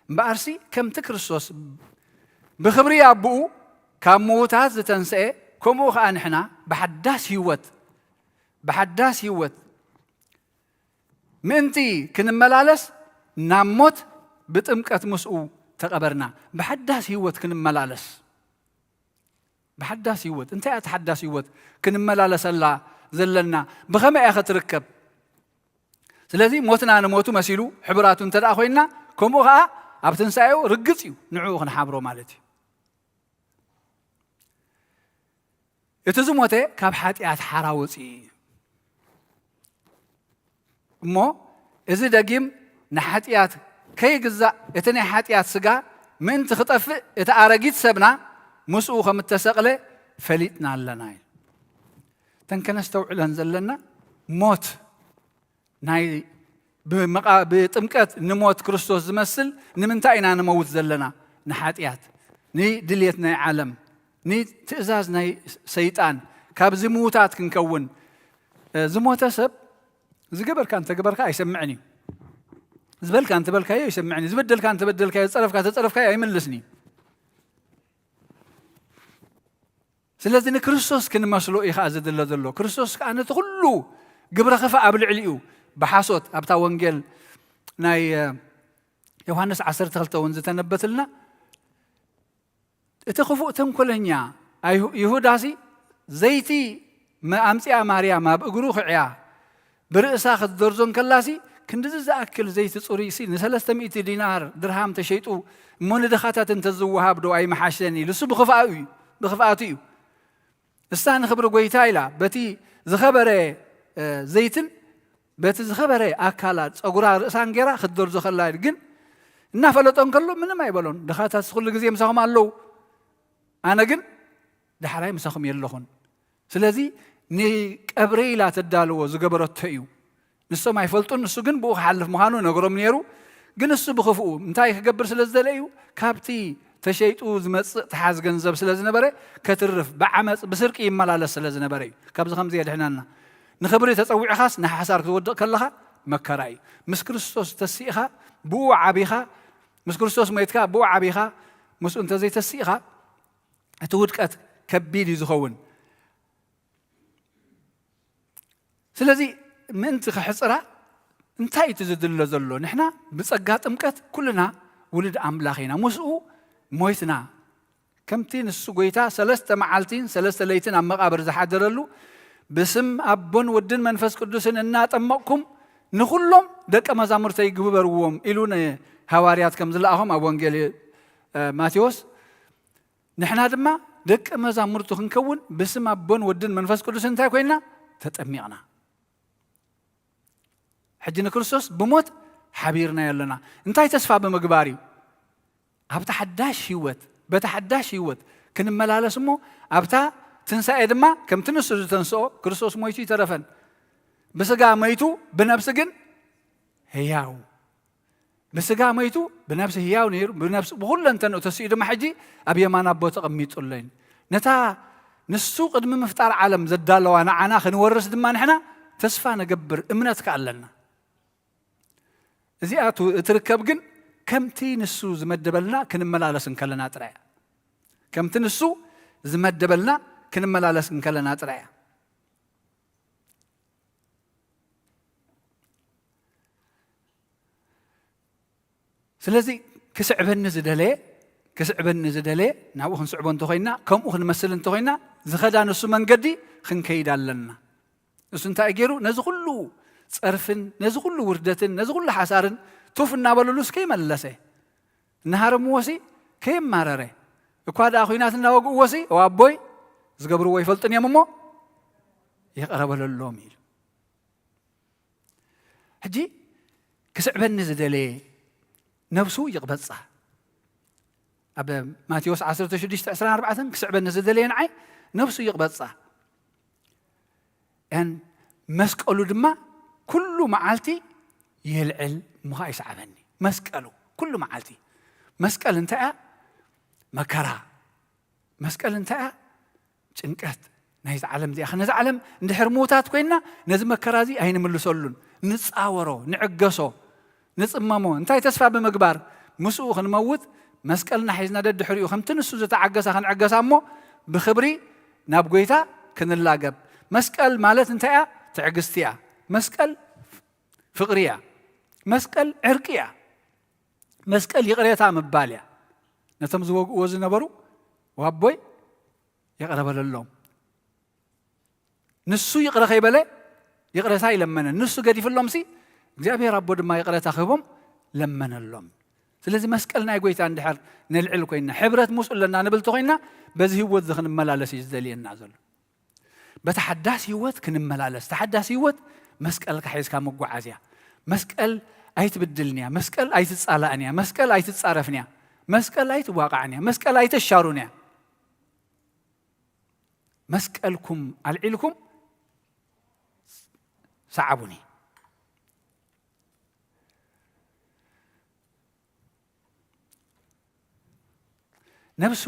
እምበኣርሲ ከምቲ ክርስቶስ ብኽብሪ ኣቦኡ ካብ ምዉታት ዝተንስኤ፣ ከምኡ ኸኣ ንሕና ብሓዳስ ህይወት፣ ብሓዳስ ህይወት ምእንቲ ክንመላለስ ናብ ሞት ብጥምቀት ምስኡ ተቐበርና። ብሓዳስ ህይወት ክንመላለስ። ብሓዳስ ህይወት። እንታይ እያ እቲ ሓዳስ ህይወት ክንመላለሰላ ዘለና? ብኸመይ እያ ኸትርከብ? ስለዚ ሞትና ንሞቱ መሲሉ ሕቡራቱ እንተ ደኣ ኮይንና፣ ከምኡ ኸኣ ኣብ ትንሳኤኡ ርግጽ እዩ ንዕኡ ክንሓብሮ ማለት እዩ። እቲ ዝሞተ ካብ ሓጢኣት ሓራ ወፂኡ እዩ። እሞ እዚ ደጊም ንሓጢኣት ከይግዛእ፣ እቲ ናይ ሓጢኣት ስጋ ምእንቲ ክጠፍእ፣ እቲ ኣረጊት ሰብና ምስኡ ከም እተሰቕለ ፈሊጥና ኣለና እዩ። እተን ከነስተውዕለን ዘለና ሞት ናይ ብመቓ-፣ ብጥምቀት ንሞት ክርስቶስ ዝመስል ንምንታይ ኢና ንመውት ዘለና? ንሓጢኣት፣ ንድልየት ናይ ዓለም፣ ንትእዛዝ ናይ ሰይጣን፣ ካብዚ ምዉታት ክንከውን። እ፣ ዝሞተ ሰብ ዝገበርካ እንተገበርካ ኣይሰምዕን እዩ። ዝበልካ እንተበልካዮ ኣይሰምዕን እዩ። ዝበደልካ እንተበደልካዮ፣ ዝጸረፍካ ተጸረፍካዮ ኣይምልስን እዩ። ስለዚ ንክርስቶስ ክንመስሎ እዩ ኸዓ ዝድለ ዘሎ። ክርስቶስ ከኣ ነቲ ኩሉ ግብረ ክፋእ ኣብ ልዕሊኡ ብሓሶት ኣብታ ወንጌል ናይ፣ እ፣ ዮሃንስ ዓሰርተ ክልተ እውን ዝተነበትልና፣ እቲ ክፉእ ተንኮለኛ ኣይሁ-፣ ይሁዳሲ ዘይቲ መ-፣ ኣምጺኣ ማርያም ኣብ እግሩ ክዕያ ብርእሳ ክትደርዞ እንከላሲ፣ ክንድዚ ዝኣክል ዘይቲ ጽሩይሲ ንሰለስተ ሚእቲ ዲናር ድርሃም ተሸይጡ እሞ ንድኻታት እንተዝወሃብ ዶ ኣይመሓሸን ኢሉ፣ እሱ ብኽፍኣኡ እዩ፣ ብኽፍኣቱ እዩ። እሳ ንኽብሪ ጐይታ ኢላ በቲ ዝኸበረ፣ እ፣ ዘይትን በቲ ዝኸበረ ኣካላ ጸጉራ ርእሳን ገይራ ክትደርዞ ከላ ግን እናፈለጦ እንከሎ ምንም ኣይበሎን። ድኻታትስ ኩሉ ግዜ ምሳኹም ኣለዉ፣ ኣነ ግን ዳሕራይ ምሳኹም የለኹን። ስለዚ ንቀብረይ ኢላ ተዳልዎ ዝገበረቶ እዩ። ንሶም ኣይፈልጡን፣ ንሱ ግን ብኡ ክሓልፍ ምዃኑ ነግሮም ነይሩ። ግን እሱ ብኽፍኡ እንታይ ክገብር ስለ ዝደለ እዩ? ካብቲ ተሸይጡ ዝመጽእ ተሓዝ ገንዘብ ስለ ዝነበረ፣ ከትርፍ፣ ብዓመጽ፣ ብስርቂ ይመላለስ ስለ ዝነበረ እዩ። ካብዚ ከምዚ የድሕነና። ንኽብሪ ተጸዊዕኻስ ንሓሳር ክትወድቕ ከለኻ መከራ እዩ። ምስ ክርስቶስ ተሲእኻ፣ ብኡ ዓቢኻ፣ ምስ ክርስቶስ ሞይትካ፣ ብኡ ዓቢኻ፣ ምስኡ እንተዘይተሲእኻ፣ እቲ ውድቀት ከቢድ እዩ ዝኸውን። ስለዚ ምእንቲ ከሕጽራ እንታይ እቲ ዝድለ ዘሎ? ንሕና ብጸጋ ጥምቀት ኩልና ውሉድ ኣምላኽ ኢና። ምስኡ ሞይትና። ከምቲ ንሱ ጐይታ ሰለስተ መዓልቲን ሰለስተ ለይትን ኣብ መቓብር ዝሓደረሉ፣ ብስም ኣቦን ወድን መንፈስ ቅዱስን እናጠመቕኩም ንኹሎም ደቀ መዛሙርተይ ግበርዎም ኢሉ ንሃዋርያት ከም ዝለኣኾም ኣብ ወንጌል፣ እ፣ ማቴዎስ፣ ንሕና ድማ ደቀ መዛሙርቱ ክንከውን ብስም ኣቦን ወድን መንፈስ ቅዱስን እንታይ ኮይንና? ተጠሚቕና። ሕጂ ንክርስቶስ ብሞት ሓቢርናዮ ኣለና። እንታይ ተስፋ ብምግባር እዩ? ኣብታ ሓዳሽ ህይወት፣ በታ ሓዳሽ ህይወት ክንመላለስ እሞ፣ ኣብታ ትንሳኤ ድማ ከምቲ ንሱ ዝተንስኦ፣ ክርስቶስ ሞይቱ ይተረፈን። ብስጋ መይቱ፣ ብነብሲ ግን ህያው። ብስጋ መይቱ፣ ብነብሲ ህያው ነይሩ፣ ብነብሲ፣ ብኹለንተንኡ ተሲኡ ድማ ሕጂ ኣብ የማን ኣቦ ተቐሚጡ ኣሎ። ነታ ንሱ ቅድሚ ምፍጣር ዓለም ዘዳለዋ ንዓና ክንወርስ ድማ ንሕና ተስፋ ነገብር፣ እምነት ከኣ ኣለና። እዚኣ ቱ-፣ እትርከብ ግን ከምቲ ንሱ ዝመደበልና ክንመላለስ እንከለና ጥራይ እያ። ከምቲ ንሱ ዝመደበልና ክንመላለስ እንከለና ጥራይ እያ። ስለዚ ክስዕበኒ ዝደለየ፣ ክስዕበኒ ዝደለየ ናብኡ ክንስዕቦ እንተኾይና፣ ከምኡ ክንመስል እንተኾይና፣ ዝኸዳ ንሱ መንገዲ ክንከይድ ኣለና። እሱ እንታይ ገይሩ? ነዚ ኩሉ ጸርፍን፣ ነዚ ኩሉ ውርደትን፣ ነዚ ኩሉ ሓሳርን ቱፍ እናበሉሉስ ከይመለሰ፣ እናሃረምዎሲ ከየማረረ፣ እኳ ደኣ ኹናት እናወግእዎሲ፣ "ኦ ኣቦይ፣ ዝገብርዎ ይፈልጡን እዮም እሞ ይቕረ በለሎም" ኢሉ። ሕጂ ክስዕበኒ ዝደለየ ነብሱ ይቕበጻ። ኣብ ማቴዎስ ዓሰርተ ሽዱሽተ ዕስራን ኣርባዕተን፣ "ክስዕበኒ ዝደለየ ንዓይ ነብሱ ይቕበጻ፣ እን መስቀሉ ድማ ኩሉ መዓልቲ ይልዕል እሞ ኸኣ ይስዓበኒ።" መስቀሉ ኩሉ መዓልቲ። መስቀል እንታይ እያ? መከራ። መስቀል እንታይ እያ? ጭንቀት ናይዚ ዓለም እዚኣ። ነዚ ዓለም እንድሕር ምዉታት ኮይንና፣ ነዚ መከራ እዚ ኣይንምልሰሉን። ንጻወሮ፣ ንዕገሶ፣ ንጽመሞ። እንታይ ተስፋ ብምግባር? ምስኡ ክንመውት፣ መስቀልና ሒዝና ደድሕሪኡ ከምቲ ንሱ ዝተዓገሳ ክንዕገሳ እሞ፣ ብኽብሪ ናብ ጐይታ ክንላገብ። መስቀል ማለት እንታይ እያ? ትዕግስቲ እያ። መስቀል ፍቕሪ እያ። መስቀል ዕርቂ እያ። መስቀል ይቕሬታ ምባል እያ። ነቶም ዝወግእዎ ዝነበሩ፣ "ዋቦይ፣ ይቕረ በለሎም።" ንሱ ይቕረ ከይበለ ይቕሬታ ኣይለመነን። ንሱ ገዲፍሎምሲ፣ እግዚኣብሔር ኣቦ ድማ ይቕሬታ ክህቦም ለመነሎም። ስለዚ መስቀል ናይ ጐይታ እንድሕር ነልዕል ኮይንና፣ ሕብረት ምስኡ ኣለና ንብል ተኾይንና፣ በዚ ህይወት እዚ ክንመላለስ እዩ ዝደልየና ዘሎ። በታ ሓዳስ ህይወት ክንመላለስ። እታ ሓዳስ ህይወት መስቀልካ ሒዝካ ምጓዓዝ እያ። መስቀል ኣይትብድልን እያ። መስቀል ኣይትጻላእን እያ። መስቀል ኣይትጻረፍን እያ። መስቀል ኣይትዋቃዕን እያ። መስቀል ኣይተሻሩን እያ። መስቀልኩም ኣልዒልኩም ሰዓቡኒ። ነብሱ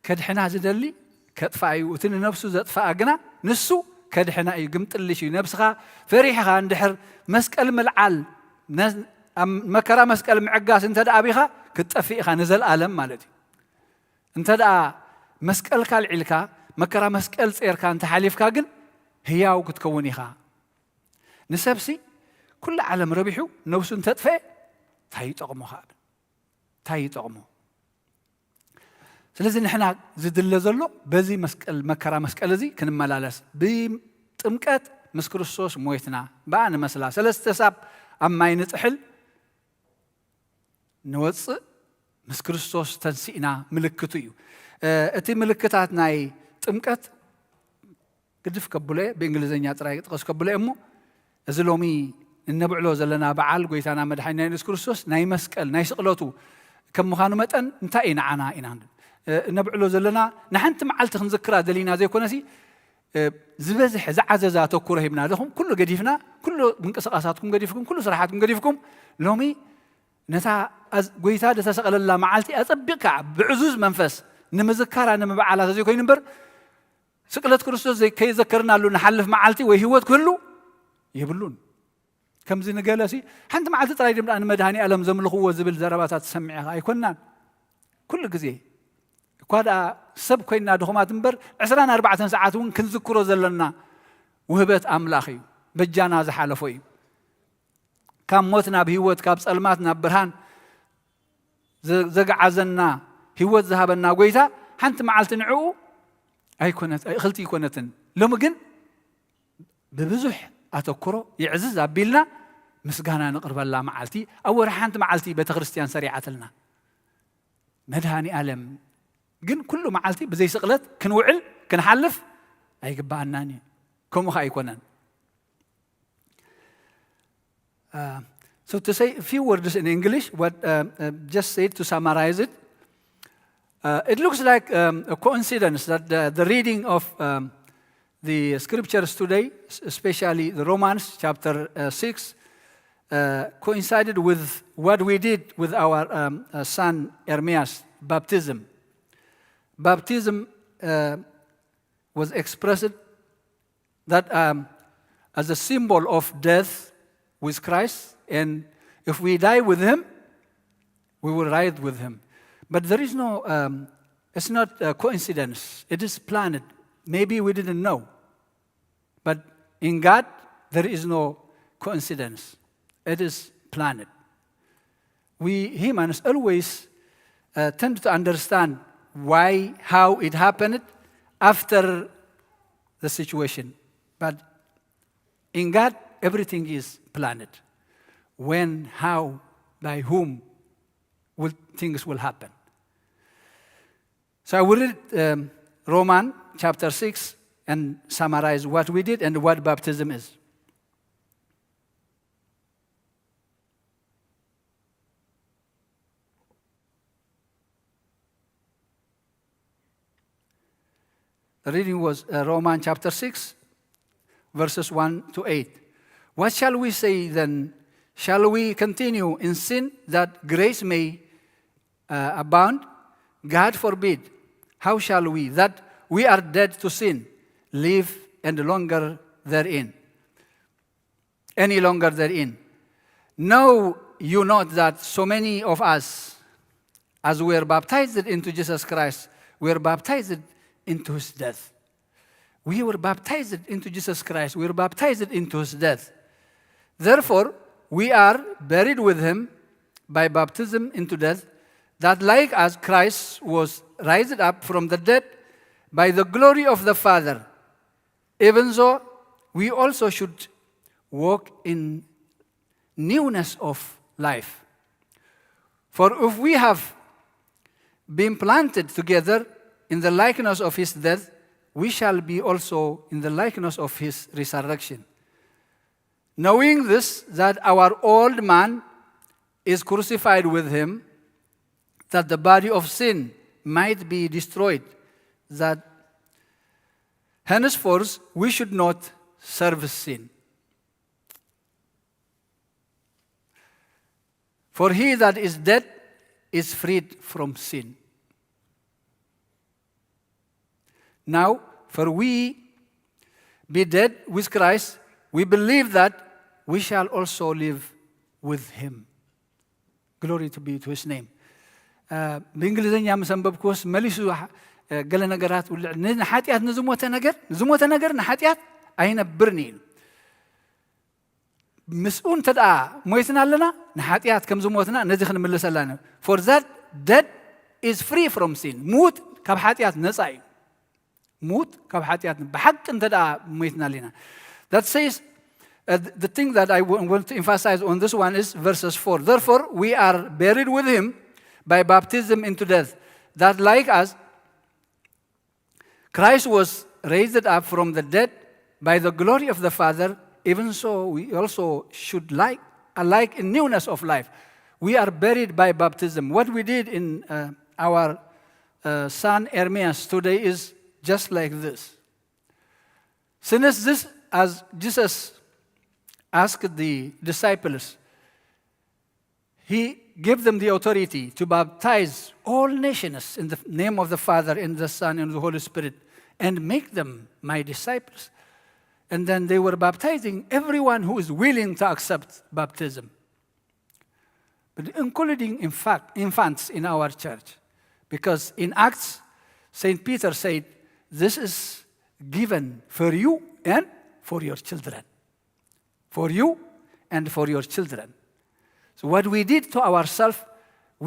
ከድሕና ዝደሊ ከጥፍኣ እዩ። እቲ ንነብሱ ዘጥፍኣ ግና ንሱ ከድሕና እዩ። ግምጥልሽ እዩ። ነብስኻ ፈሪሕኻ እንድሕር መስቀል ምልዓል፣ ነ-፣ ኣብ መከራ መስቀል ምዕጋስ እንተ ደኣ ኣቢኻ ክትጠፍእ ኢኻ ንዘለኣለም ማለት እዩ። እንተ ደኣ መስቀልካ ኣልዒልካ፣ መከራ መስቀል ጼርካ እንተ ሓሊፍካ ግን ህያው ክትከውን ኢኻ። ንሰብሲ ኩሉ ዓለም ረቢሑ ነብሱ እንተጥፍአ እንታይ ይጠቕሞ ከኣ? እንታይ ይጠቕሞ? ስለዚ ንሕና ዝድለ ዘሎ በዚ መስቀል፣ መከራ መስቀል እዚ ክንመላለስ፣ ብጥምቀት ምስ ክርስቶስ ሞይትና፣ ብኣ ንመስላ። ሰለስተ ሳብ ኣብ ማይ ንጥሕል፣ ንወጽእ፣ ምስ ክርስቶስ ተንሲእና ምልክቱ እዩ። እ፣ እቲ ምልክታት ናይ ጥምቀት ግድፍ ከብሎ እየ፣ ብእንግሊዝኛ ጥራይ ጥቐስ ከብሎ እየ እሞ፣ እዚ ሎሚ እነብዕሎ ዘለና በዓል ጐይታና መድሓኒና የሱስ ክርስቶስ ናይ መስቀል፣ ናይ ስቕለቱ ከም ምዃኑ መጠን እንታይ እዩ ንዓና ኢና እ፣ እነብዕሎ ዘለና? ንሓንቲ መዓልቲ ክንዝክራ ደሊና ዘይኮነሲ፣ እ፣ ዝበዝሐ ዝዓዘዘ ኣተኩሮ ሂብና፣ ደኹም ኩሉ ገዲፍና፣ ኩሉ ምንቅስቓሳትኩም ገዲፍኩም፣ ኩሉ ስራሓትኩም ገዲፍኩም፣ ሎሚ ነታ ኣዝ-፣ ጐይታ ዝተሰቕለላ መዓልቲ ኣጸቢቕካ ብዕዙዝ መንፈስ ንምዝካራ ንምብዓላ ተዘይኮይኑ እምበር፣ ስቅለት ክርስቶስ ዘይ-፣ ከይዘከርናሉ ንሓልፍ መዓልቲ ወይ ህይወት ክህሉ የብሉን። ከምዚ ንገለሲ፣ ሓንቲ መዓልቲ ጥራይ ድም ደኣ ንመድሃኒ ኣለም ዘምልኽዎ ዝብል ዘረባታት ዝሰምዕ ኢኻ ኣይኮናን። ኩሉ ግዜ እኳ ደኣ ሰብ ኮይንና ድኹማት እምበር፣ ዕስራን ኣርባዕተን ሰዓት እውን ክንዝክሮ ዘለና ውህበት ኣምላኽ እዩ። በጃና ዝሓለፎ እዩ። ካብ ሞት ናብ ህይወት፣ ካብ ጸልማት ናብ ብርሃን ዘ-፣ ዘግዓዘና፣ ህይወት ዝሃበና ጐይታ፣ ሓንቲ መዓልቲ ንዕኡ ኣይኮነት-፣ እኽልቲ ኣይኮነትን። ሎሚ ግን ብብዙሕ ኣተኩሮ ይዕዝዝ ኣቢልና ምስጋና ንቕርበላ መዓልቲ፣ ኣብ ወርሒ ሓንቲ መዓልቲ ቤተ ክርስቲያን ሰሪዓትልና። መድሃኒ ኣለም ግን ኩሉ መዓልቲ ብዘይ ስቕለት ክንውዕል ክንሓልፍ ኣይግብኣናን እዩ። ከምኡ ኸኣ ኣይኮነን። አ፣ So to say a few words in English, what uh, uh, just said to summarize it, uh, it looks like um, a coincidence that the, the reading of um, the scriptures today, s- especially the Romans chapter uh, six, uh, coincided with what we did with our um, uh, son Ermias' baptism. Baptism uh, was expressed that um, as a symbol of death with Christ, and if we die with him, we will rise with him. But there is no, um, it's not a coincidence. It is planned. Maybe we didn't know. But in God, there is no coincidence. It is planned. We humans always uh, tend to understand why, how it happened after the situation. But in God, everything is planned. When, how, by whom will things will happen. So I will read um, Roman chapter six and summarize what we did and what baptism is. The reading was uh, Roman chapter six, verses one to eight. What shall we say then? Shall we continue in sin that grace may uh, abound? God forbid. How shall we, that we are dead to sin, live and longer therein? Any longer therein? Know you not that so many of us, as we were baptized into Jesus Christ, we were baptized into his death. We were baptized into Jesus Christ. We were baptized into his death. Therefore, we are buried with him by baptism into death, that like as Christ was raised up from the dead by the glory of the Father, even so we also should walk in newness of life. For if we have been planted together in the likeness of his death, we shall be also in the likeness of his resurrection. Knowing this, that our old man is crucified with him, that the body of sin might be destroyed, that henceforth we should not serve sin. For he that is dead is freed from sin. Now, for we be dead with Christ, we believe that we shall also live with him. Glory to be to his name. ብእንግሊዝኛ ምስ ኣንበብክዎስ መሊሱ ገለ ነገራት ውልዕ ንሓጢኣት ንዝሞተ ነገር ንዝሞተ ነገር ንሓጢኣት ኣይነብርን እዩ ኢሉ። ምስኡ እንተ ደኣ ሞይትና ኣለና ንሓጢኣት ከም ዝሞትና ነዚ ክንምልሰላ ነ for that dead is free from sin። ሙት ካብ ሓጢኣት ነፃ እዩ። ሙት ካብ ሓጢኣት ብሓቂ እንተ ደኣ ሞይትና ኣለና። That says uh, the thing that I want to emphasize on this one is verses four. Therefore we are buried with him by baptism into death, that like as Christ was raised up from the dead by the glory of the Father, even so we also should like alike in newness of life. We are buried by baptism. What we did in uh, our uh, son Ermias today is just like this. Since this, as Jesus asked the disciples, he gave them the authority to baptize all nations in the name of the Father, and the Son, and the Holy Spirit, and make them my disciples. And then they were baptizing everyone who is willing to accept baptism, but including in fact, infants in our church. Because in Acts, Saint Peter said, this is given for you and for your children. For you and for your children. So what we did to ourselves,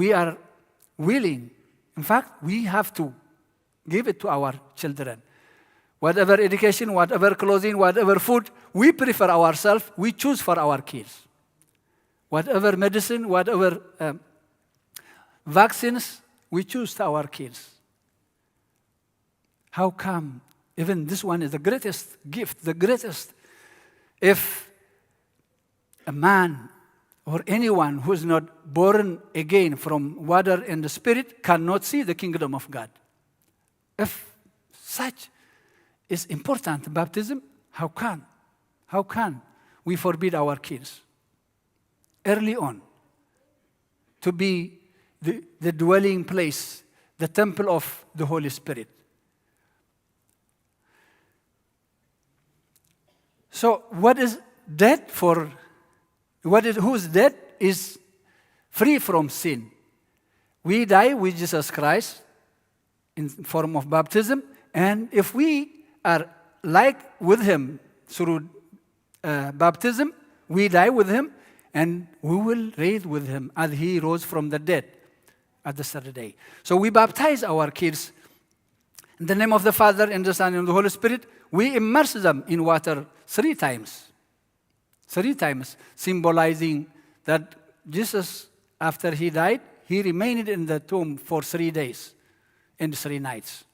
we are willing. In fact, we have to give it to our children. Whatever education, whatever clothing, whatever food, we prefer ourselves, we choose for our kids. Whatever medicine, whatever um, vaccines, we choose to our kids. How come? Even this one is the greatest gift, the greatest. If a man or anyone who is not born again from water and the Spirit cannot see the kingdom of God. If such is important, baptism, how can? How can we forbid our kids early on to be the, the dwelling place, the temple of the Holy Spirit? So, what is dead for, what is, who's dead is free from sin. We die with Jesus Christ in form of baptism, and if we are like with him through uh, baptism, we die with him, and we will reign with him as he rose from the dead at the third day. So we baptize our kids in the name of the Father, and the Son, and the Holy Spirit. We immerse them in water three times. Three times, symbolizing that Jesus, after he died, he remained in the tomb for three days and three nights.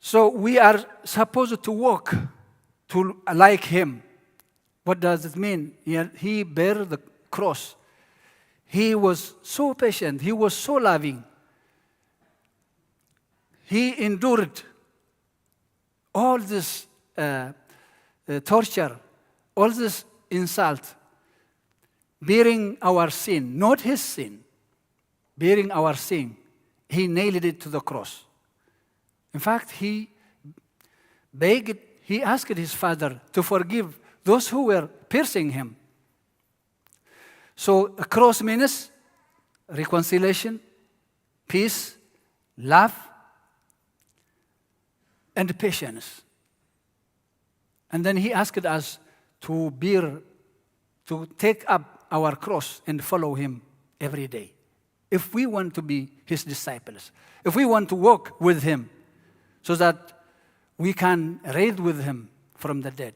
So we are supposed to walk to like him. What does it mean? He, he bear the cross. He was so patient. He was so loving. He endured all this uh, uh, torture, all this insult, bearing our sin, not his sin, bearing our sin. He nailed it to the cross. In fact, he begged, he asked his Father to forgive those who were piercing him. So a cross means reconciliation, peace, love, and patience. And then he asked us to bear, to take up our cross and follow him every day. If we want to be his disciples, if we want to walk with him so that we can reign with him from the dead.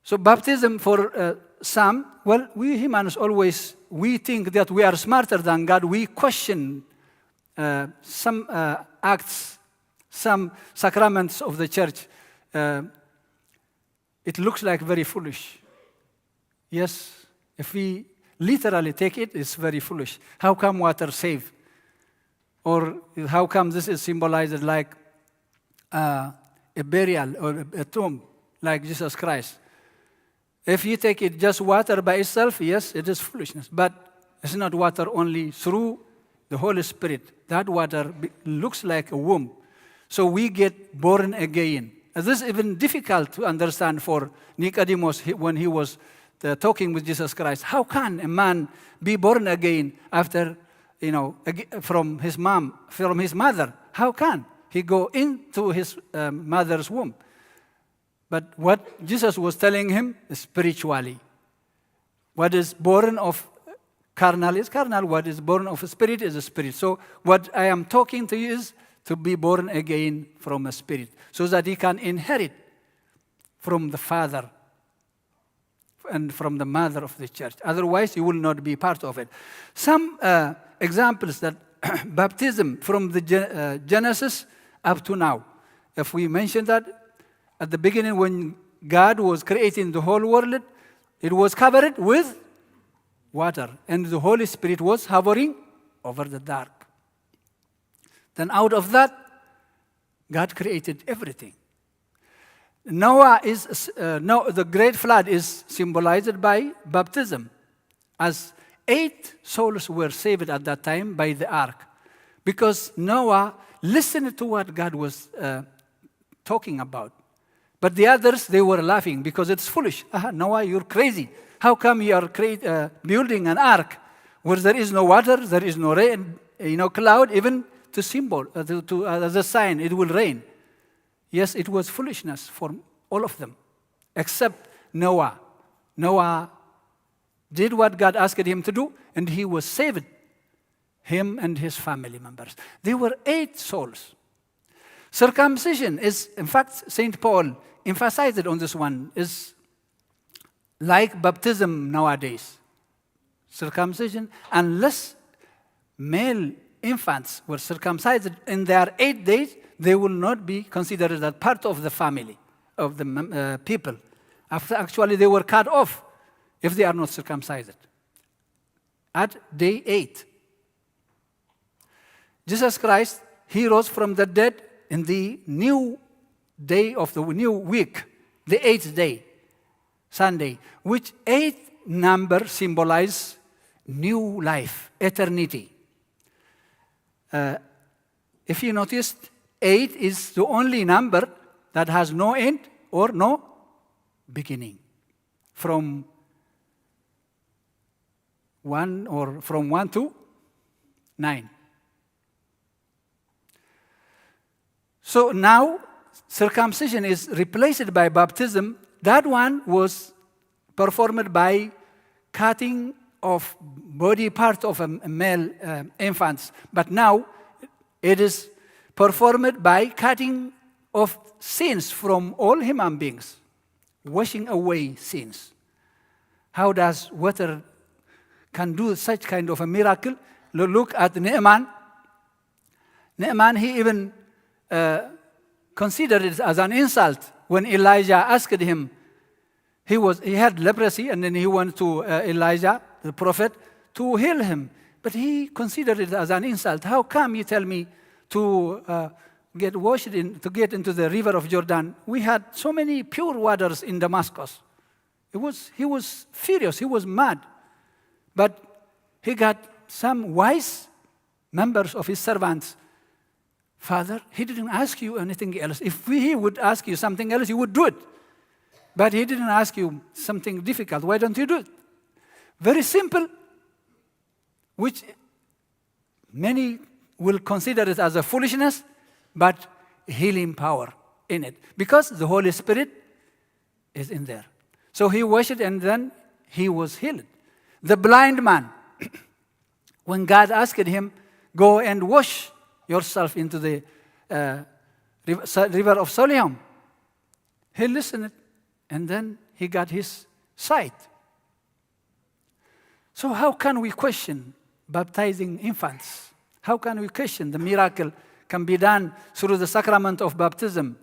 So baptism for uh, some, well, we humans always, we think that we are smarter than God. We question uh, some uh, acts, some sacraments of the church. Uh, it looks like very foolish. Yes, if we literally take it, it's very foolish. How come water save? Or how come this is symbolized like uh, a burial or a tomb like Jesus Christ? If you take it just water by itself, yes, it is foolishness. But it's not water only, through the Holy Spirit. That water be- looks like a womb. So we get born again. And this is even difficult to understand for Nicodemus he- when he was uh, talking with Jesus Christ. How can a man be born again after, you know, ag- from his mom, from his mother? How can he go into his um, mother's womb? But what Jesus was telling him is spiritually. What is born of carnal is carnal, what is born of spirit is spirit. So what I am talking to you is to be born again from a spirit, so that he can inherit from the Father and from the mother of the church. Otherwise, you will not be part of it. Some uh, examples that baptism from the Gen- uh, Genesis up to now. If we mention that at the beginning, when God was creating the whole world, it was covered with water, and the Holy Spirit was hovering over the dark. Then out of that, God created everything. Noah is uh, no, the great flood is symbolized by baptism, as eight souls were saved at that time by the ark, because Noah listened to what God was uh, talking about. But the others, they were laughing because it's foolish. Ah, Noah, you're crazy. How come you are create, uh, building an ark where there is no water, there is no rain, you know, cloud, even to symbol, uh, to, to, uh, as a sign, it will rain. Yes, it was foolishness for all of them, except Noah. Noah did what God asked him to do, and he was saved, him and his family members. They were eight souls. Circumcision is, in fact, Saint Paul emphasized on this one, is like baptism nowadays. Circumcision, unless male infants were circumcised in their eight days, they will not be considered as part of the family, of the mem- uh, people. After, actually, they were cut off if they are not circumcised. At day eight, Jesus Christ, he rose from the dead in the new day of the new week, the eighth day, Sunday, which eight number symbolize new life, eternity. Uh, if you noticed, eight is the only number that has no end or no beginning. From one or from one to nine. So now circumcision is replaced by baptism. That one was performed by cutting of body part of a male uh, infants. But now it is performed by cutting of sins from all human beings, washing away sins. How does water can do such kind of a miracle? Lo- Look at Naaman. Naaman, he even uh, considered it as an insult when Elijah asked him. He was he had leprosy, and then he went to uh, Elijah, the prophet, to heal him. But he considered it as an insult. How come you tell me to uh, get washed in, to get into the river of Jordan? We had so many pure waters in Damascus. It was, he was furious, he was mad. But he got some wise members of his servants. Father, he didn't ask you anything else. If we, he would ask you something else, you would do it. But he didn't ask you something difficult. Why don't you do it? Very simple, which many will consider it as a foolishness, but healing power in it. Because the Holy Spirit is in there. So he washed and then he was healed. The blind man, when God asked him, "Go and wash yourself into the uh, riv- Sa- river of Siloam," he listened and then he got his sight. So how can we question baptizing infants? How can we question the miracle can be done through the sacrament of baptism?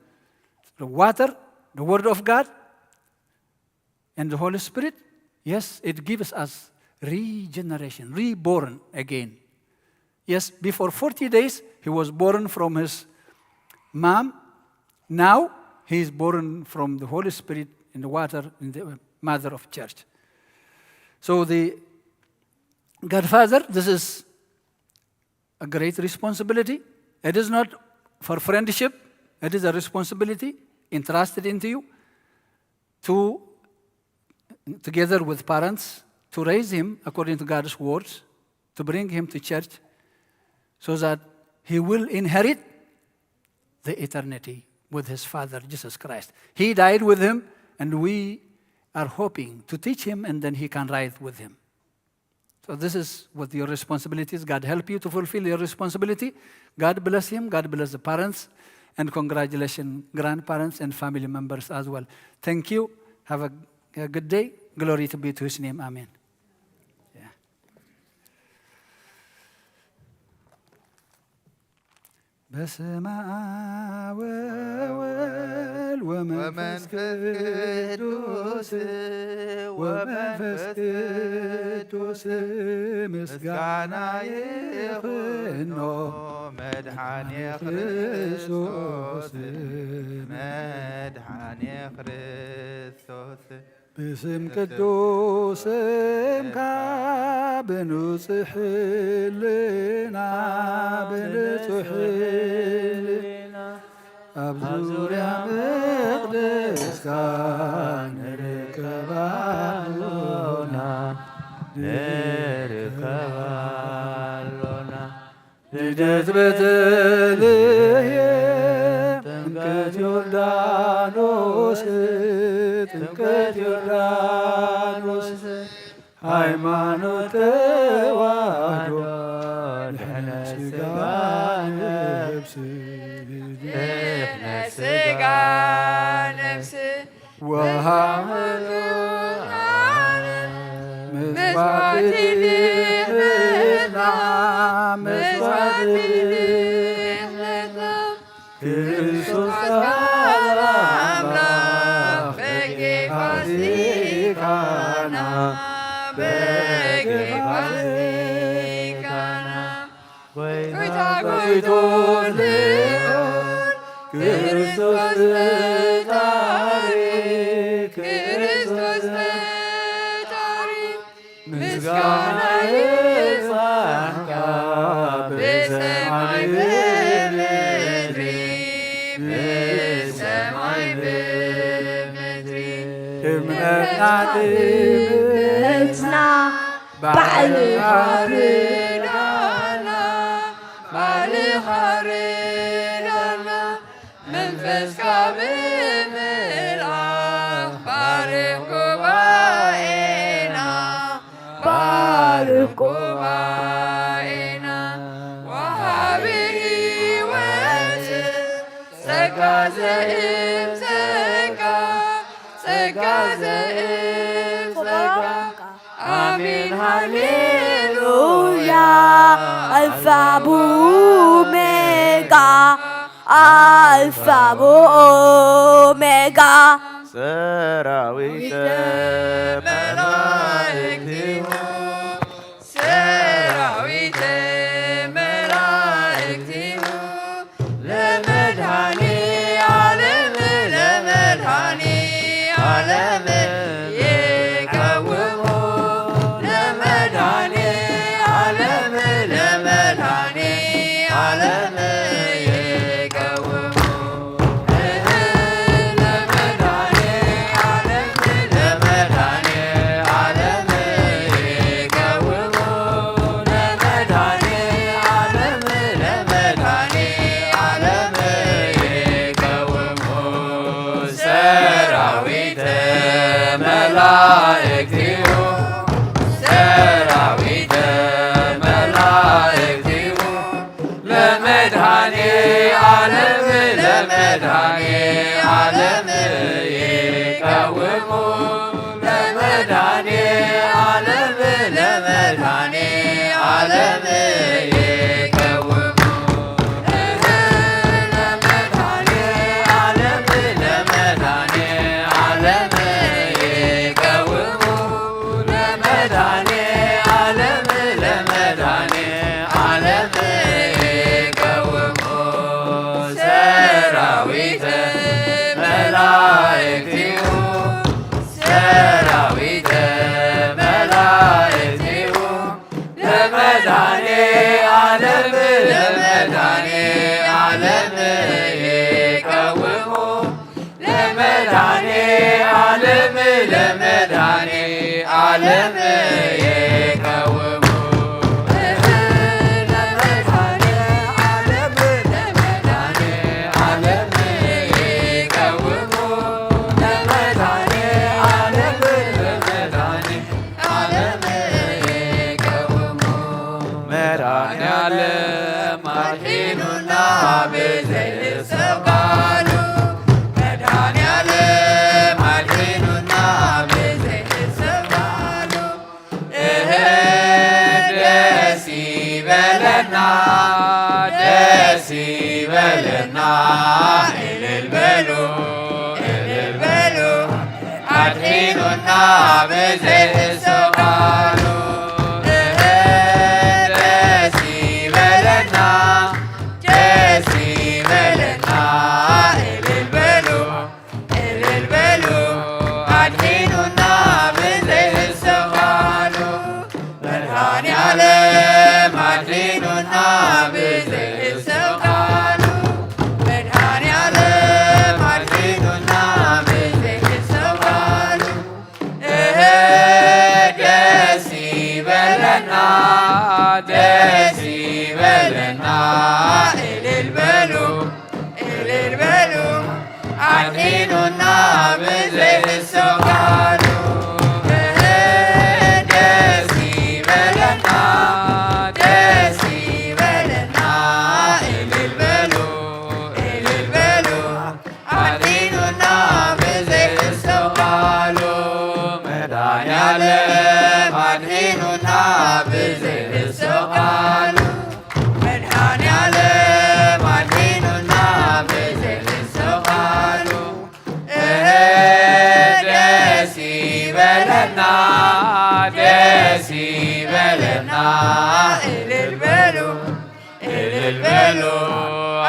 The water, the word of God, and the Holy Spirit, yes, it gives us regeneration, reborn again. Yes, before forty days, he was born from his mom. Now, he is born from the Holy Spirit in the water, in the mother of church. So the Godfather, this is a great responsibility. It is not for friendship. It is a responsibility entrusted into you to, together with parents, to raise him according to God's words, to bring him to church, so that he will inherit the eternity with his Father, Jesus Christ. He died with him, and we are hoping to teach him, and then he can ride with him. So this is what your responsibility is. God help you to fulfill your responsibility. God bless him. God bless the parents. And congratulations, grandparents and family members as well. Thank you. Have a, a good day. Glory to be to his name. Amen. Yeah. በስመ አብ ወወልድ ወመንፈስ ቅዱስ ወመንፈስ ቅዱስ ምስጋና ይኹኖ መድኃኔ ክርስቶስ መድኃኔ ክርስቶስ ብስም ቅዱስ ስምካ ብንጹሕ ሕልና ብንጹሕ ሕልና ኣብ ዙርያ መቕደስካ ንርከብ ኣሎና ንርከብ ኣሎና። ልደት ቤተልሔም ጥምቀት ዮርዳኖስ ጥምቀት ዮርዳኖስ ሃይማኖት ተዋህዶ ድሕነ ስጋ ነፍስ ድሕነ ስጋ ነፍስ ወሃመ መስዋዕት ድሕነትና መስዋዕት ክርስቶስ ቃል ኣምላኽ በጌ ፋሲካና፣ በጌ ፋሲካና፣ ጎይታ ጎይቶት ልዑል ክርስቶስ ፈጣሪ፣ ክርስቶስ ፈጣሪ፣ ምስጋና ይብጻሕካ ብሰማይ ብምድሪ፣ ብሰማይ ብምድሪ። እምነትና ትምህርትና ባዕልኻ ርዳና፣ ባዕልኻ ርዳና። መንፈስካ ብምልኣኽ ባርኽ ጉባኤና፣ ባርኽ ጉባኤና። ወሃቢ ህይወት ጸጋ ዘእም ጸጋ፣ ጸጋ ዘእም ጸጋ። ኣሜን ሃሌሉያ። ኣልፋ ብኦሜጋ፣ ኣልፋ ብኦሜጋ። ሰራዊተ መላእክቲሁ፣ ሰራዊተ መላእክቲሁ፣ ለመድኃኔ ዓለም፣ ለመድኃኔ ዓለም ይቀውሙ፣ ለመድኃኔ ዓለም፣ ለመድኃኔ ዓለም ይቀውሙ። ሰራዊተ መላእክቲሁ፣ ሰራዊተ መላእክቲሁ፣ ለመድኃኔ ዓለም፣ ለመድኃኔ ዓለም ይቀውሙ፣ ለመድኃኔ ዓለም፣ ለመድኃኔ ዓለም ይቀውሙ። ለመድኃኔ ዓለም፣ ለመድኃኔ ዓለም ይቀውሙ፣ ለመድኃኔ ዓለም፣ ለመድኃኔ ዓለም ይቀውሙ። ሰራዊተ መላእክቲሁ፣ ሰራዊተ መላእክቲሁ፣ ለመድኃኔ ዓለም፣ ለመድኃኔ ዓለም ይቀውሙ፣ ለመድኃኔ ዓለም፣ ለመድኃኔ ዓለም ይቀውሙ። ለመድኃኔ ዓለም፣ ለመድኃኔ ዓለም ይቀውሙ፣ ለመድኃኔ ዓለም፣ ለመድኃኔ ዓለም ይቀውሙ። መድኃኔዓለም አድሒኑና ብዘይሕሰብ ቃሉ፣ መድኃኔዓለም አድሒኑና ብዘይሕሰብ ቃሉ፣ እህ ደስ ይበለና፣ ደስ ይበለና፣ እልል በሉ፣ እልል በሉ። አድሒኑና ብዘይሕሰብ ቃሉ፣ እህ ደስ ይበለና፣ ደስ ይበለና፣ እልል በሉ፣ እልል በሉ። አድሒኑና ብዘይሕሰብ ቃሉ፣ መድኃኔዓለም አድሒኑና ብዘይሕሰብ ቃሉ፣ መድኃኔዓለም አድሒኑና ብዘይሕሰብ ቃሉ፣ እህ ደስ ይበለና፣ ደስ ይበለና፣ እልል በሉ፣ እልል በሉ። አድሒኑና ብዘይሕሰብ ቃሉ፣ እህ ደስ ይበለና፣ ደስ ይበለና፣ እልል በሉ፣ እልል በሉ። አድሒኑና ብዘይሕሰብ ቃሉ፣ መድኃኔዓለም አድሒኑና ብዘይሕሰብ ቃሉ፣ መድኃኔዓለም አድሒኑና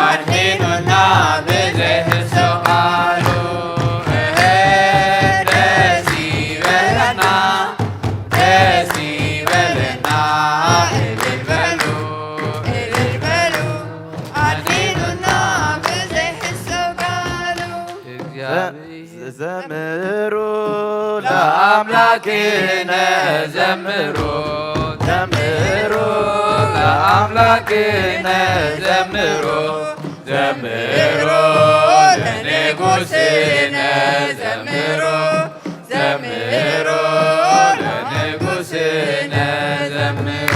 ኣድሒኑና ብዘይሕሰብ ቃሉ፣ እህ፣ ደስ ይበለና፣ ደስ ይበለና፣ እልል በሉ፣ እልል በሉ፣ ኣድሒኑና ብዘይሕሰብ ቃሉ። እግዚኣብሔር ዘምሩ ለአምላክነ ዘምሩ፣ ዘምሩ ለአምላክነ ዘምሩ፣ ዘምሩ ለንጉስነ ዘምሩ፣ ዘምሩ ለንጉስነ ዘምሩ፣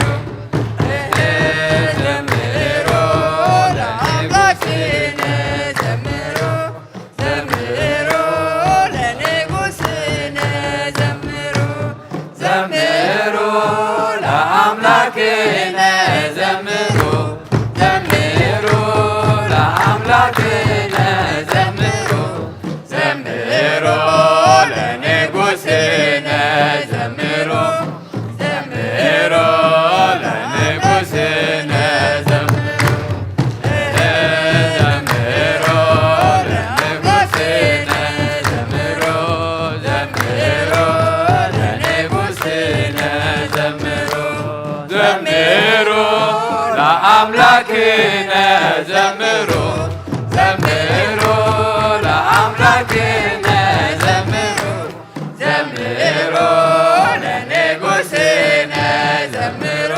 ዘምሩ ለንጉስነ ዘምሩ። ዘምሩ ለንጉስነ ዘምሩ፣ ዘምሩ ለአምላክነ ዘምሩ፣ ዘምሩ ለአምላክነ ዘምሩ፣ ዘምሩ ለንጉስነ ዘምሩ። ዘምሩ ለንጉስነ ዘምሩ፣ ዘምሩ ለንጉስነ ዘምሩ፣ ዘምሩ ለንጉስነ ዘምሩ፣ ዘምሩ ለአምላክነ ዘምሩ፣ ዘምሩ ለአምላክነ ዘምሩ። ዘምሩ ለንጉስነ ዘምሩ፣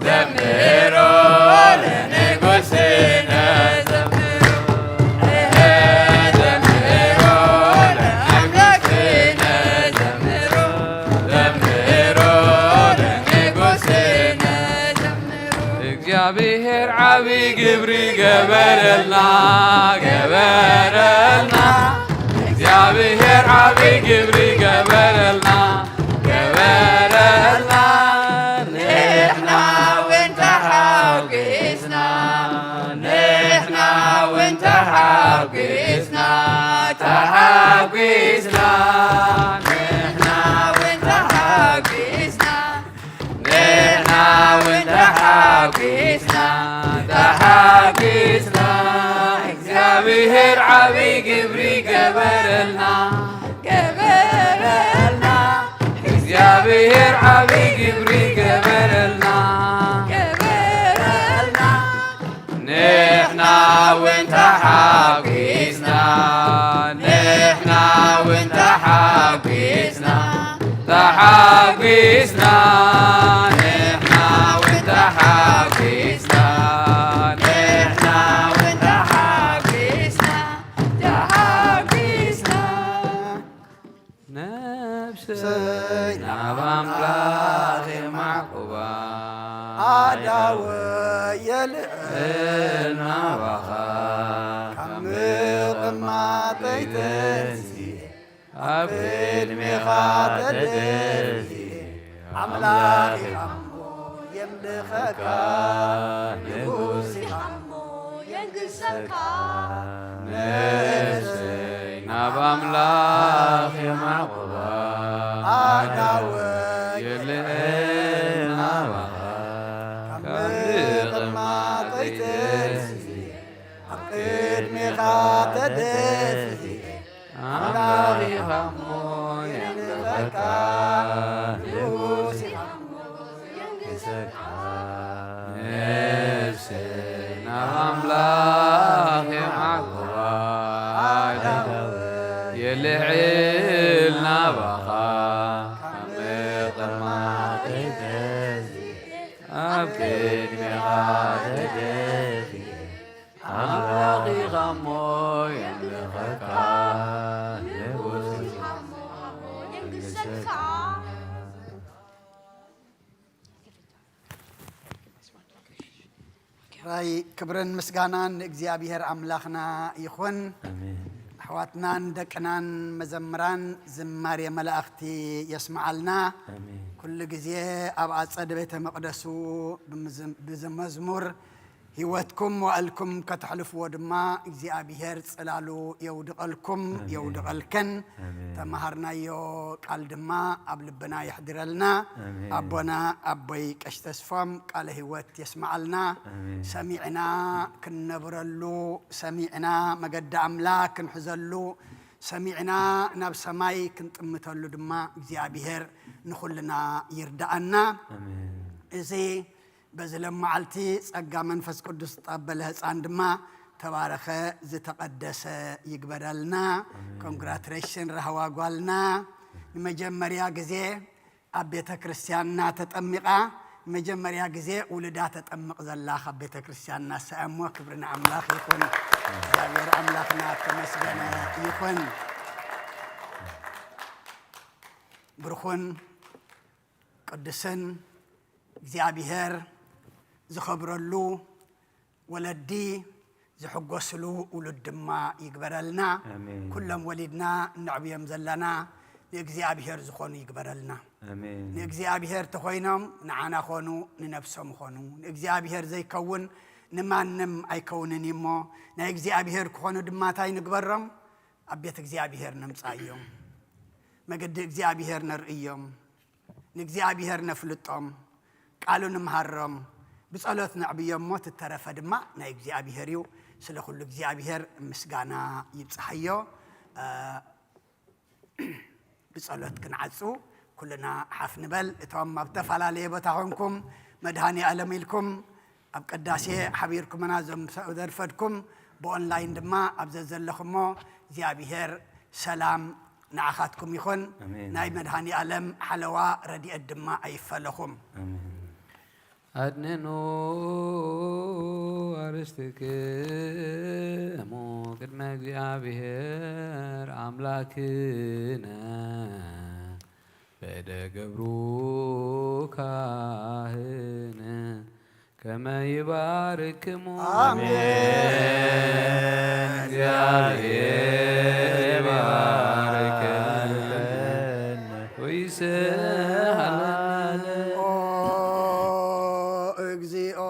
ዘምሩ ለንጉስነ ዘምሩ። እህ፣ ዘምሩ ለአምላክነ ዘምሩ፣ ዘምሩ ለንጉስነ ዘምሩ። እግዚኣብሔር ዓቢ ግብሪ ገበረልና፣ ገበረልና። እግዚኣብሔር ዓቢ ግብሪ ገበረልና፣ ገበረልና። ንሕና እውን ተሓጒስና፣ ንሕና እውን ተሓጒስና፣ ተሓጒስና። ንሕና እውን ተሓጒስና፣ ንሕና እውን ተሓጒስና፣ ተሓጒስና። እግዚኣብሔር ዓቢ ግብሪ ገበረልና፣ ገበረልና። እግዚኣብሔር ዓቢ ግብሪ ገበረልና፣ ገበረልና። ንሕና እውን ተሓጒስና፣ ንሕና እውን ተሓጒስና፣ ተሓጒስና። ንሕና እውን ተሓጒስና፣ ንሕና እውን ተሓጒስና፣ ተሓጒስና። ነፍሰይ ናብ ኣምላኽ የማዕቁባ፣ ኣዳወየ ልዕል ናባኻ፣ ካብ ምቕማጠይ ተንሲኤ፣ ኣብ ቅድሜኻ ተደፊኤ፣ ኣምላኽ ኢኻ እሞ የምልኸካ፣ ንጉስ ኢኻ እሞ የንግሰካ። ነፍሰይ ናብ ኣምላኽ የማዕቁባ፣ ኣዳወየ ልዕል ናባኻ፣ ካብ ምቕማጠይ ተንሲኤ፣ ኣብ ቅድሜኻ ተደፊኤ፣ ኣምላኽ ኢኻ እሞ የምልኸካ፣ ንጉስ ኢኻ እሞ የንግሰካ። ነፍሰይ ናብ ኣምላኽ የማዕቁባ፣ ኣዳወየ ልዕል ናባኻ፣ ካብ ምቕማጠይ ተንሲኤ፣ ኣብ ቅድሜኻ ተደፊኤ፣ ኣምላኽ ኢኻ እሞ የምልኸካ፣ ንጉስ ኢኻ እሞ የንግሰካ። ራይ ክብርን ምስጋናን ንእግዚኣብሔር ኣምላኽና ይኹን። ኣሜን። ኣሕዋትናን ደቅናን መዘምራን ዝማሬ መላእኽቲ የስምዓልና። ኣሜን። ኩሉ ግዜ ኣብ ኣጸደ ቤተ መቕደሱ ብምዝ-፣ ብዝመዝሙር ህይወትኩም መዋእልኩም ከተሕልፍዎ ድማ እግዚኣብሔር ጽላሉ የውድቐልኩም፣ ኣሜን። የውድቐልከን። ኣሜን። ተመሃርናዮ ቃል ድማ ኣብ ልብና የሕድረልና። ኣሜን። ኣቦና ኣቦይ ቀሽ ተስፎም ቃለ ህይወት የስምዓልና። ኣሜን። ሰሚዕና ክንነብረሉ፣ ሰሚዕና መገዲ ኣምላኽ ክንሕዘሉ፣ ሰሚዕና ናብ ሰማይ ክንጥምተሉ ድማ እግዚኣብሔር ንኹልና ይርድኣና። ኣሜን። እዚ በዚ ሎም መዓልቲ ጸጋ መንፈስ ቅዱስ ዝጠበለ ህጻን ድማ ተባረኸ ዝተቐደሰ ይግበረልና። ኣሜን። ኮንግራትሬሽን ራህዋ ጓልና። ንመጀመርያ ግዜ ኣብ ቤተ ክርስቲያንና ተጠሚቓ፣ ንመጀመርያ ግዜ ውሉዳ ተጠምቕ ዘላ ካብ ቤተ ክርስቲያንና ሰ እሞ ክብሪ ንኣምላኽ ይኹን። እግዚኣብሔር ኣምላኽና ተመስገነ ይኹን። ብሩኹን ቅዱስን እግዚኣብሔር ዝኸብረሉ፣ ወለዲ ዝሕጎስሉ ውሉድ ድማ ይግበረልና። ኣሜን። ኩሎም ወሊድና እነዕብዮም ዘለና ንእግዚኣብሔር ዝኾኑ ይግበረልና። ኣሜን። ንእግዚኣብሔር ተኾይኖም ንዓና ኾኑ፣ ንነብሶም ኾኑ። ንእግዚኣብሔር ዘይከውን ንማንም ኣይከውንን እዩ እሞ፣ ናይ እግዚኣብሔር ክኾኑ ድማ እንታይ ንግበሮም? ኣብ ቤት እግዚኣብሔር ነምጻዮም። መገዲ እግዚኣብሔር ነርእዮም። ንእግዚኣብሔር ነፍልጦም። ቃሉ ንምሃሮም። ብጸሎት ነዕብዮም እሞ፣ ትተረፈ ድማ ናይ እግዚኣብሔር እዩ። ስለ ኩሉ እግዚኣብሔር ምስጋና ይብጽሓዮ። እ፣ ብጸሎት ክንዓጹ ኩልና ሓፍ ንበል። እቶም ኣብ ዝተፈላለየ ቦታ ኾንኩም መድሃኔ ኣለም ኢልኩም ኣብ ቅዳሴ ሓቢርኩምና፣ እዞም ዘርፈድኩም ብኦንላይን ድማ ኣብ ዘዘለኹሞ እግዚኣብሔር ሰላም ንዓኻትኩም ይኹን። ኣሜን። ናይ መድሃኔ ኣለም ሓለዋ ረድኤት ድማ ኣይፈለኹም። ኣሜን። ኣድንኑ ኣርስትክሙ ቅድመ እግዚኣብሔር ኣምላክነ በደ ገብሩ ካህን ከመ ይባርክሙ። ኣሜን። እግዚኣብሔር ይባርክን ወይስሃለን። ኦ እግዚኦ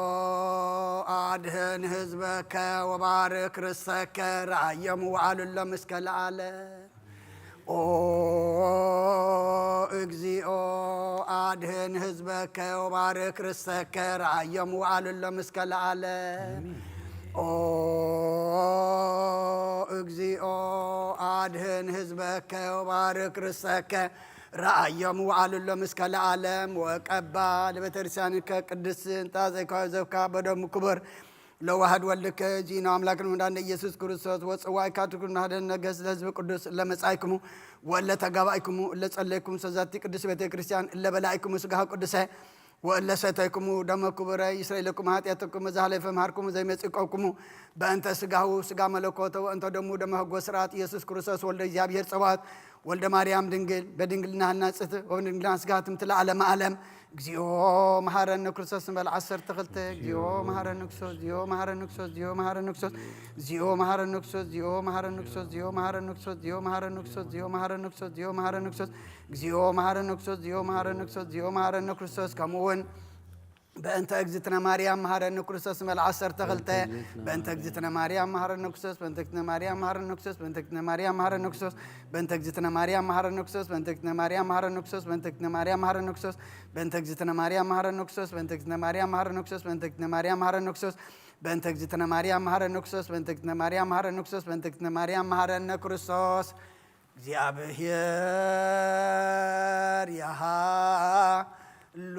አድህን ህዝበከ ወባርክ ርሰከ ረአዮም ወአሉሎም እስከ ለዓለም። ኦ እግዚኦ አድህን ህዝበከ ወባርክ ርሰከ ረአዮም ወአሉሎም እስከ ለዓለም። ኦ እግዚኦ አድህን ህዝበከ ወባርክ ርሰከ ረአዮም ወአሉሎም እስከ ለዓለም። ወቀባ ለቤተክርስቲያንከ ቅድስት እንጣ ዘይከዋዘብካ በደሙ ክቡር ለዋህድ ወልድከ ዚእነ አምላክን ወዳንደ ኢየሱስ ክርስቶስ ወጽዋይ ካትኩን ናህደን ነገስ ለህዝብ ቅዱስ ለመጻይክሙ ወለ ተጋባይክሙ እለ ጸለይኩም ሰዛቲ ቅዱስ ቤተ ክርስቲያን እለ በላይክሙ ስጋሁ ቅዱሰ ወእለ ሰተይክሙ ደመ ክቡረ ይስረይ ለኩም ኃጢአተኩም መዛህለፈ መሃርኩም ዘይመጽእ ቀውክሙ በእንተ ስጋሁ ስጋ መለኮተ ወእንተ ደሙ ደመ ህጎ ስርዓት ኢየሱስ ክርስቶስ ወልደ እግዚኣብሔር ጸባኦት ወልደ ማርያም ድንግል በድንግልና ህናጽት ወበድንግልና ስጋ ትምትለ ዓለመ ዓለም። እግዚኦ መሐረነ ክርስቶስ ንበል ዓሰርተ ክልተ። እግዚኦ መሐረነ ክርስቶስ፣ እግዚኦ መሐረነ ክርስቶስ፣ እግዚኦ መሐረነ ክርስቶስ፣ እግዚኦ መሐረነ ክርስቶስ፣ እግዚኦ መሐረነ ክርስቶስ፣ እግዚኦ መሐረነ ክርስቶስ፣ እግዚኦ መሐረነ ክርስቶስ፣ እግዚኦ መሐረነ ክርስቶስ፣ እግዚኦ መሐረነ ክርስቶስ፣ እግዚኦ መሐረነ ክርስቶስ፣ እግዚኦ መሐረነ ክርስቶስ። ከምኡ እውን በእንተ እግዝእትነ ማርያም መሐረነ ክርስቶስ ንበል ዓሰርተ ክልተ። በእንተ እግዝእትነ ማርያም መሐረነ ክርስቶስ፣ በእንተ እግዝእትነ ማርያም መሐረነ ክርስቶስ፣ በእንተ እግዝእትነ ማርያም መሐረነ ክርስቶስ፣ በእንተ እግዝእትነ ማርያም መሐረነ ክርስቶስ፣ በእንተ እግዝእትነ ማርያም መሐረነ ክርስቶስ፣ በእንተ እግዝእትነ ማርያም መሐረነ ክርስቶስ፣ በእንተ እግዝእትነ ማርያም መሐረነ ክርስቶስ፣ በእንተ እግዝእትነ ማርያም መሐረነ ክርስቶስ፣ በእንተ እግዝእትነ ማርያም መሐረነ ክርስቶስ፣ በእንተ እግዝእትነ ማርያም መሐረነ ክርስቶስ፣ በእንተ እግዝእትነ ማርያም መሐረነ ክርስቶስ፣ በእንተ እግዝእትነ ማርያም መሐረነ ክርስቶስ። እግዚኣብሔር ያሃሉ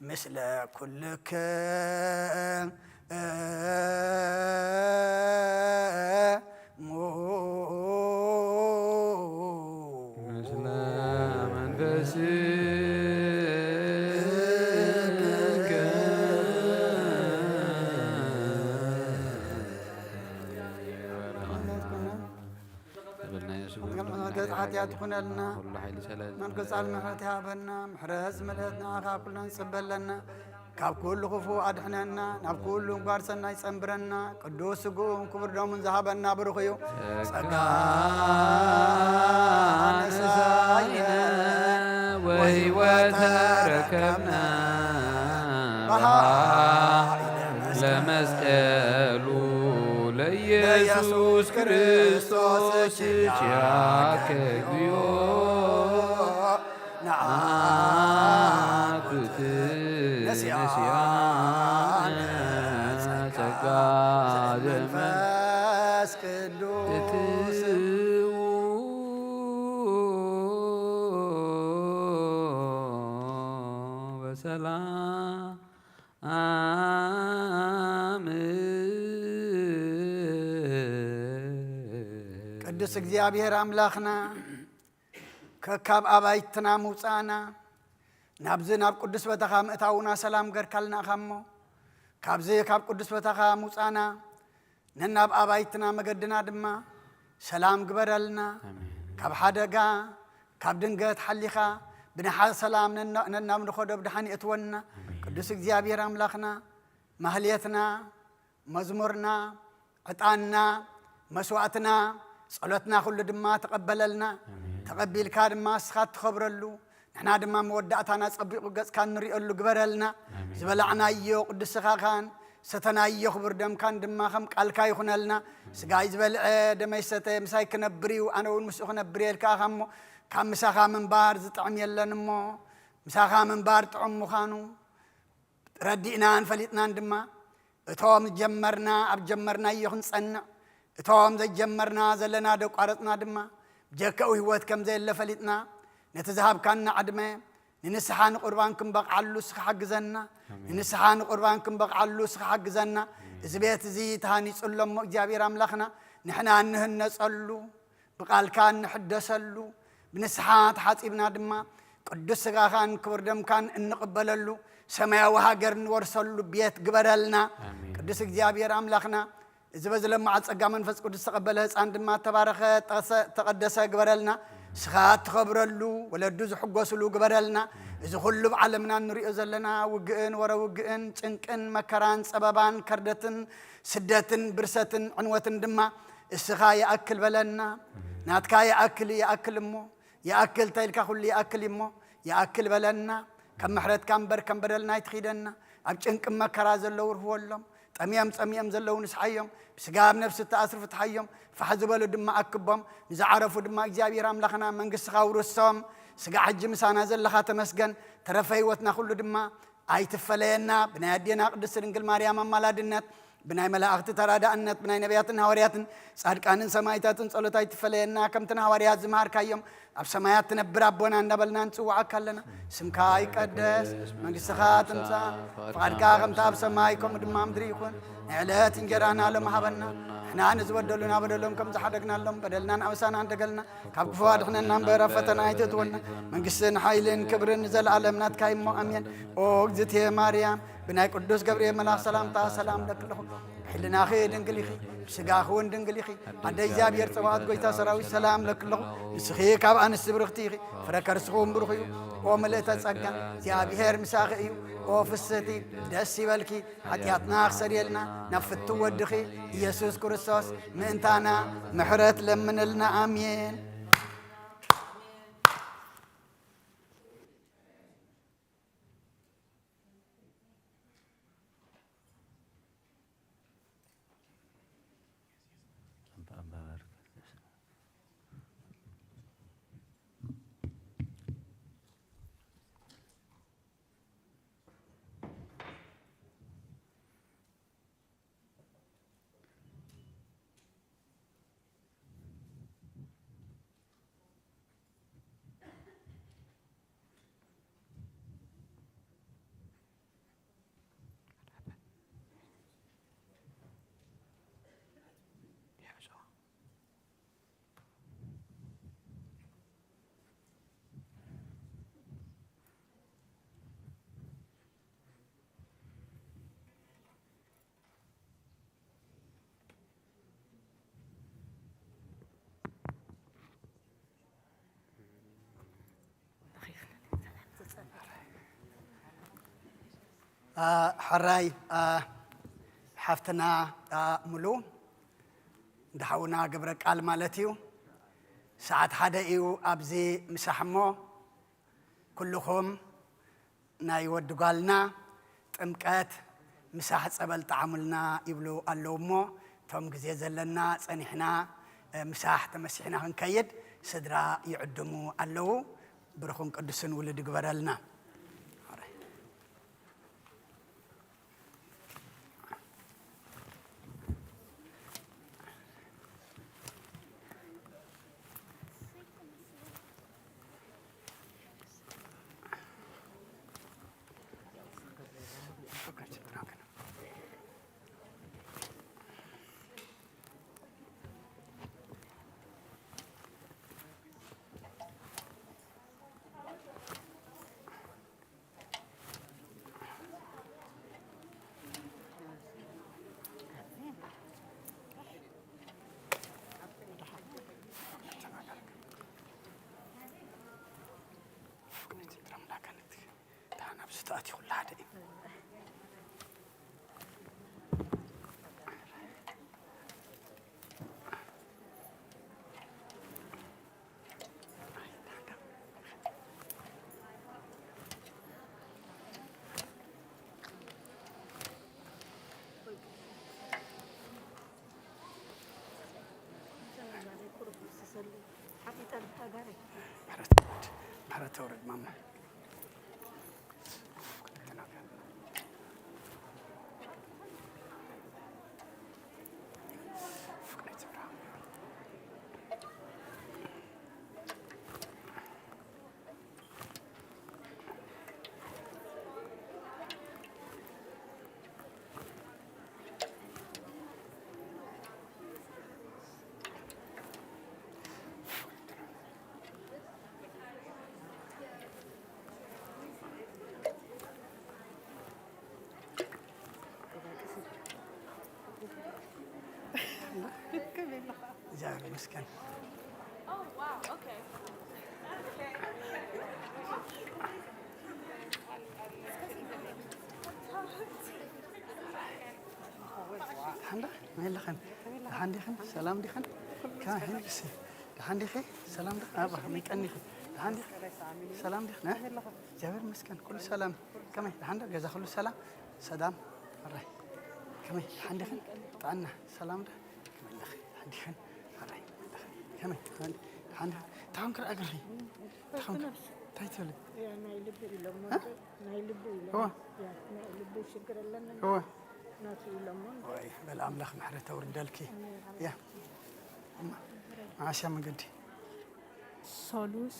ምስለ ኩልክሙ። ምስለ መንፈስከ። ተበልናዮ ስሙ። ገጽ ኃጢአት ይኹነልና። ኩሉ ኃይሊ ሰላም መንፈስ ጻል ምሕረት ይሃበና። ምሕረት ዝመልአት ንኣኻ ኩልና ንጽበ ኣለና። ካብ ኩሉ ክፉእ ኣድሕነና፣ ናብ ኩሉ ምግባር ሰናይ ጸንብረና። ቅዱስ ስግኡን ክቡር ደሙን ዝሃበና ብሩኽ እዩ። ጸጋ ነሳኢነ ወሕይወት ተረከብነ በኃይለ መስቀሉ ለኢየሱስ ክርስቶስ ኪያከ እግዚኦ ነአኩት ነሲአነ ጸጋ ዘመንፈስ ቅዱስ። በሰላም ቅዱስ እግዚኣብሔር ኣምላኽና ከካብ ኣባይትና ምውፃእና ናብዚ ናብ ቅዱስ ቦታኻ ምእታውና ሰላም ገርካልና ኢኻ እሞ፣ ካብዚ ካብ ቅዱስ ቦታኻ ምውፃእና ነናብ ኣባይትና መገድና ድማ ሰላም ግበረልና። ኣሜን። ካብ ሓደጋ ካብ ድንገት ሓሊኻ ብንሓ ሰላም ነና- ነናብ ንኸዶ ብድሓን የእትወና። ኣሜን። ቅዱስ እግዚኣብሔር ኣምላኽና ማህሌትና መዝሙርና፣ ዕጣንና፣ መስዋእትና፣ ጸሎትና ኩሉ ድማ ተቐበለልና። ኣሜን። ተቐቢልካ ድማ እስኻ እትኸብረሉ፣ ንሕና ድማ መወዳእታና ጸቢቑ ገጽካ እንሪኦሉ ግበረልና። ኣሜን። ዝበላዕናዮ ቅዱስ ስጋኻን ሰተናዮ ክቡር ደምካን ድማ ከም ቃልካ ይኹነልና። ስጋይ ዝበልዐ ደመይ ዝሰተ ምሳይ ክነብር እዩ፣ ኣነ እውን ምስኡ ክነብር እየ ኢልካ ኢኻ እሞ፣ ካብ ምሳኻ ምንባር ዝጥዕም የለን እሞ፣ ምሳኻ ምንባር ጥዑም ምዃኑ ረዲእናን ፈሊጥናን ድማ፣ እቶም ጀመርና ኣብ ጀመርናዮ ክንጸንዕ፣ እቶም ዘይጀመርና ዘለና ደቋረጽና ድማ፣ ብጀካኡ ህይወት ከም ዘየለ ፈሊጥና፣ ነቲ ዝሃብካና ዕድመ ንንስሓ ንቁርባን ክንበቕዓሉ እስኻ ሓግዘና። ኣሜን። ንንስሓ ንቁርባን ክንበቕዓሉ እስኻ ሓግዘና። ኣሜን። እዚ ቤት እዚ ተሃኒጹ ኣሎ እሞ እግዚኣብሔር ኣምላኽና ንሕና እንህነጸሉ፣ ብቃልካ እንሕደሰሉ፣ ብንስሓ ተሓጺብና ድማ ቅዱስ ስጋኻን ክቡር ደምካን እንቕበለሉ ሰማያዊ ሃገር እንወርሰሉ ቤት ግበረልና። ኣሜን። ቅዱስ እግዚኣብሔር ኣምላኽና፣ እዚ በዚ ለማዓት ጸጋ መንፈስ ቅዱስ ዝተቐበለ ህፃን ድማ ተባረኸ፣ ጠሰ-፣ ተቐደሰ ግበረልና። ስኻ እትኸብረሉ፣ ወለዱ ዝሕጎስሉ ግበረልና። እዚ ኩሉ ኣብ ዓለምና እንሪኦ ዘለና ውግእን ወረ ውግእን፣ ጭንቅን መከራን፣ ጸበባን ከርደትን፣ ስደትን ብርሰትን ዕንወትን ድማ እስኻ ይኣክል በለና። ናትካ ይኣክል ይኣክል እሞ፣ ይኣክል ተኢልካ ኩሉ ይኣክል እሞ፣ ይኣክል በለና። ከም ምሕረትካ እምበር ከም በደልና ኣይትኺደና። ኣብ ጭንቂ መከራ ዘለዉ ርህወሎም፣ ጠምዮም ጸሚኦም ዘለዉ ንስሓዮም። ብስጋ ኣብ ነፍሲ እተኣስሩ ፍትሓዮም። ፋሕ ዝበሉ ድማ ኣክቦም፣ ንዝዓረፉ ድማ እግዚኣብሔር ኣምላኽና መንግስትኻ ውርሶም። ስጋ ሕጂ ምሳና ዘለኻ ተመስገን። ተረፈ ህይወትና ኩሉ ድማ ኣይትፈለየና። ብናይ ኣዴና ቅድስት ድንግል ማርያም ኣማላድነት፣ ብናይ መላእኽቲ ተራዳእነት፣ ብናይ ነቢያትን ሃዋርያትን ጻድቃንን ሰማዕታትን ጸሎት ኣይትፈለየና። ከምቲ ንሃዋርያት ዝመሃርካዮም፣ ኣብ ሰማያት ትነብር ኣቦና እንዳበልና ንጽውዓካ ኣለና። ስምካ ይቀደስ፣ መንግስትኻ ትምጻእ፣ ፍቓድካ ከምቲ ኣብ ሰማይ ከምኡ ድማ ምድሪ ይኹን። ናይ ዕለት እንጀራና ሎም ሃበና። ንሕና ንዝበደሉና በደሎም ከም ዝሓደግናሎም በደልናን ኣበሳናን ደገልና ካብ ክፉ ኣድሕነና እምበር ኣብ ፈተና ኣይተእትወና። መንግስትን ሓይልን ክብርን ንዘለኣለም ናትካ እሞ ኣሜን። ኦ እግዝእትየ ማርያም፣ ብናይ ቅዱስ ገብርኤል መልኣኽ ሰላምታ ሰላም ለክለኹ። ብሕልናኺ ድንግል ኢኺ፣ ብስጋኺ እውን ድንግል ኢኺ። ኣደ እግዚኣብሔር ጸባኦት ጎይታ ሰራዊት ሰላም ለክለኹ። ንስኺ ካብ ኣንስቲ ብርኽቲ ኢኺ፣ ፍረ ከርስኺ እውን ብሩኽ እዩ። ኦ ምልእተ ጸጋ፣ እግዚኣብሔር ምሳኺ እዩ። ኦ ፍስህቲ፣ ደስ ይበልኪ። ሓጢኣትና ክሰድየልና ናብ ፍትው ወድኺ ኢየሱስ ክርስቶስ ምእንታና ምሕረት ለምንልና። ኣሜን። አ፣ ሕራይ፣ አ፣ ሓፍትና፣ አ፣ ሙሉ፣ እንዳ ሓውና ገብረ ቃል ማለት እዩ። ሰዓት ሓደ እዩ ኣብዚ ምሳሕ እሞ፣ ኩልኹም ናይ ወዲ ጓልና ጥምቀት ምሳሕ ጸበል ጣዕሙልና ይብሉ ኣለዉ እሞ፣ እቶም ግዜ ዘለና ጸኒሕና፣ እ፣ ምሳሕ ተመሲሕና ክንከይድ ስድራ ይዕድሙ ኣለዉ። ብሩኽን ቅዱስን ውሉድ ይግበረልና። ምሕረት፣ ምሕረት ተውረድ ማማ። እግዚኣብሔር ይመስገን። ደሓን ዶ? መለኸን። ደሓን ዲኽን? ሰላም ዲኽን? ከመይ ሕንክሲ? ደሓን ዲኺ? ሰላም ዲኺ? ኣባ፣ መይቀኒኺ? ደሓን ዲኺ? ሰላም ዲኺ? ነ? እግዚኣብሔር ይመስገን፣ ኩሉ ሰላም። ከመይ? ደሓን ዶ? ገዛ ኩሉ ሰላም? ሰላም? ኣራይ። ከመይ? ደሓን ዲኽን? ጥዕና? ሰላም ዶ? ከመይ ኣለኺ? ደሓን ዲኽን? ኣራይ። ከመይ? ደሓን ዲኽን? ደሓን ዲኽን? ታንክር ኣግርኺ? ታንክር? እንታይ ትብሊ? ያ፣ ናይ ልቢ ኢሎም እ? ናይ ልቢ ኢሎም። እወ። ያ፣ ናይ ልቢ ሽግር ኣለና። እወ። ናቱ ኢሎሞ። ወይ፣ በል ኣምላኽ ምሕረት ኣውርደልኪ። ኣሜን። ያ። እማ፣ ዓሻ መገዲ። ሰሉስ።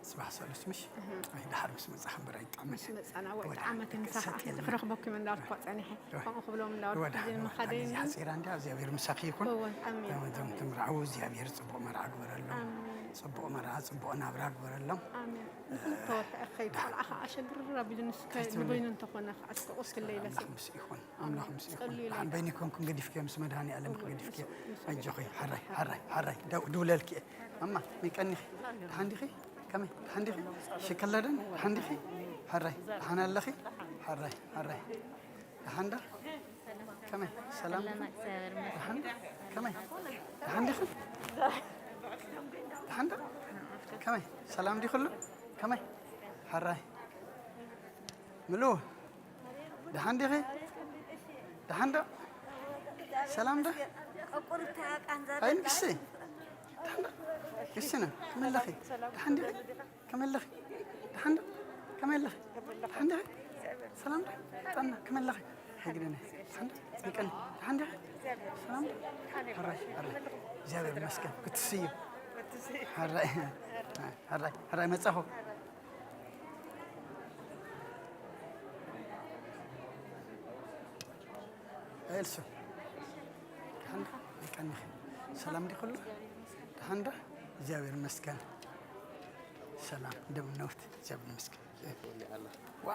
ጽባሕ ሰሉስ ምሽ? እህ። ኣይ፣ ደሓር ምስ መጻኺ እምበር ኣይጣዕምን። ምስ መጻና ወይ ወደ ጣዕመት ምሳኺ ሰጥ ኣትየ ኢልና። ክረኽበኩም እንዳበልኩ ጸኒሐ። እወ። ከምኡ ክብሎም እንዳበልኩ እወ፣ ሕጂ ደሓር ንምኻደይ እዚ እዩ። ሓጺራ እንድያ፣ እግዚኣብሔር ምሳኺ ይኹን። እወ፣ ኣሜን። እዞም ኣሜን። ትምርዓዉ እግዚኣብሔር ጽቡቕ መርዓ ግበረሎም። ኣሜን። ጽቡቕ መርዓ፣ ጽቡቕ ናብራ ግበረሎም። ኣሜን። ንኹሉ ተወታኢ ክኸይድ፣ ቆልዓ ኸዓ ሸግር ኣቢሉ ንሱ ከ-፣ እንታይ ትብሊ? ንበይኑ እንተኾነ ኸዓ እስከ ቁስል ለይለስ። ኣምላኽ ምስ ይኹን፣ ኣምላኽ ምስ ይኹን። ጸልዩ ደሓን ለይለ። በይኒ ኮንኩን ገዲፍክዮ፣ ምስ መድሃኒ ዓለም እወ፣ ገዲፍክዮ። ምስ፣ ምስ ኣጆኺ፣ ሓራይ፣ ሓራይ፣ ሓራይ። ደው፣ ድውለልኪ እየ። እማ፣ መይቀኒኺ? ደሓን ዲኺ? ከመይ? ደሓን ዲኺ? ሽከለደን? ደሓን ዲኺ? ሓራይ፣ ደሓን ኣለኺ? ሓራይ፣ ሓራይ። ደሓን ዶ? ከመይ? ሰላም ዶ? ደሓን ዶ? ከመይ? ደሓን ዲኺ? ደሓን ዶ? ከመይ? ሰላም ዲኹሉ? ከመይ? ሓራይ። ምሉ፣ ደሓን ዲኺ? ደሓን ዶ? ሰላም ዶ? ኣይ፣ ንግስቲ። ደሓን ዶ? ንግስቲ ነ፣ ከመይ ኣለኺ? ደሓን ዲኺ? ከመይ ኣለኺ? ደሓን ዶ? ከመይ ኣለኺ? ደሓን ዲኺ? ሰላም ዶ? ጥዕና፣ ከመይ ኣለኺ? ሕግደነ፣ ደሓን ዶ? ይቀኒ፣ ደሓን ዲኺ? ሰላም ዶ? ሕራይ፣ ሕራይ። እግዚኣብሔር ይመስገን። ክትስዩ። ሕራይ፣ ሕራይ፣ ሕራይ፣ መጻኹ። ኤልሱ፣ ደሓን ዶ? ይቀኒኺ። ሰላም ዲኹሉ? ደሓን ዶ? እግዚኣብሔር ይመስገን። ሰላም፣ እንደምን ነዎት? እግዚኣብሔር ይመስገን። ዋ፣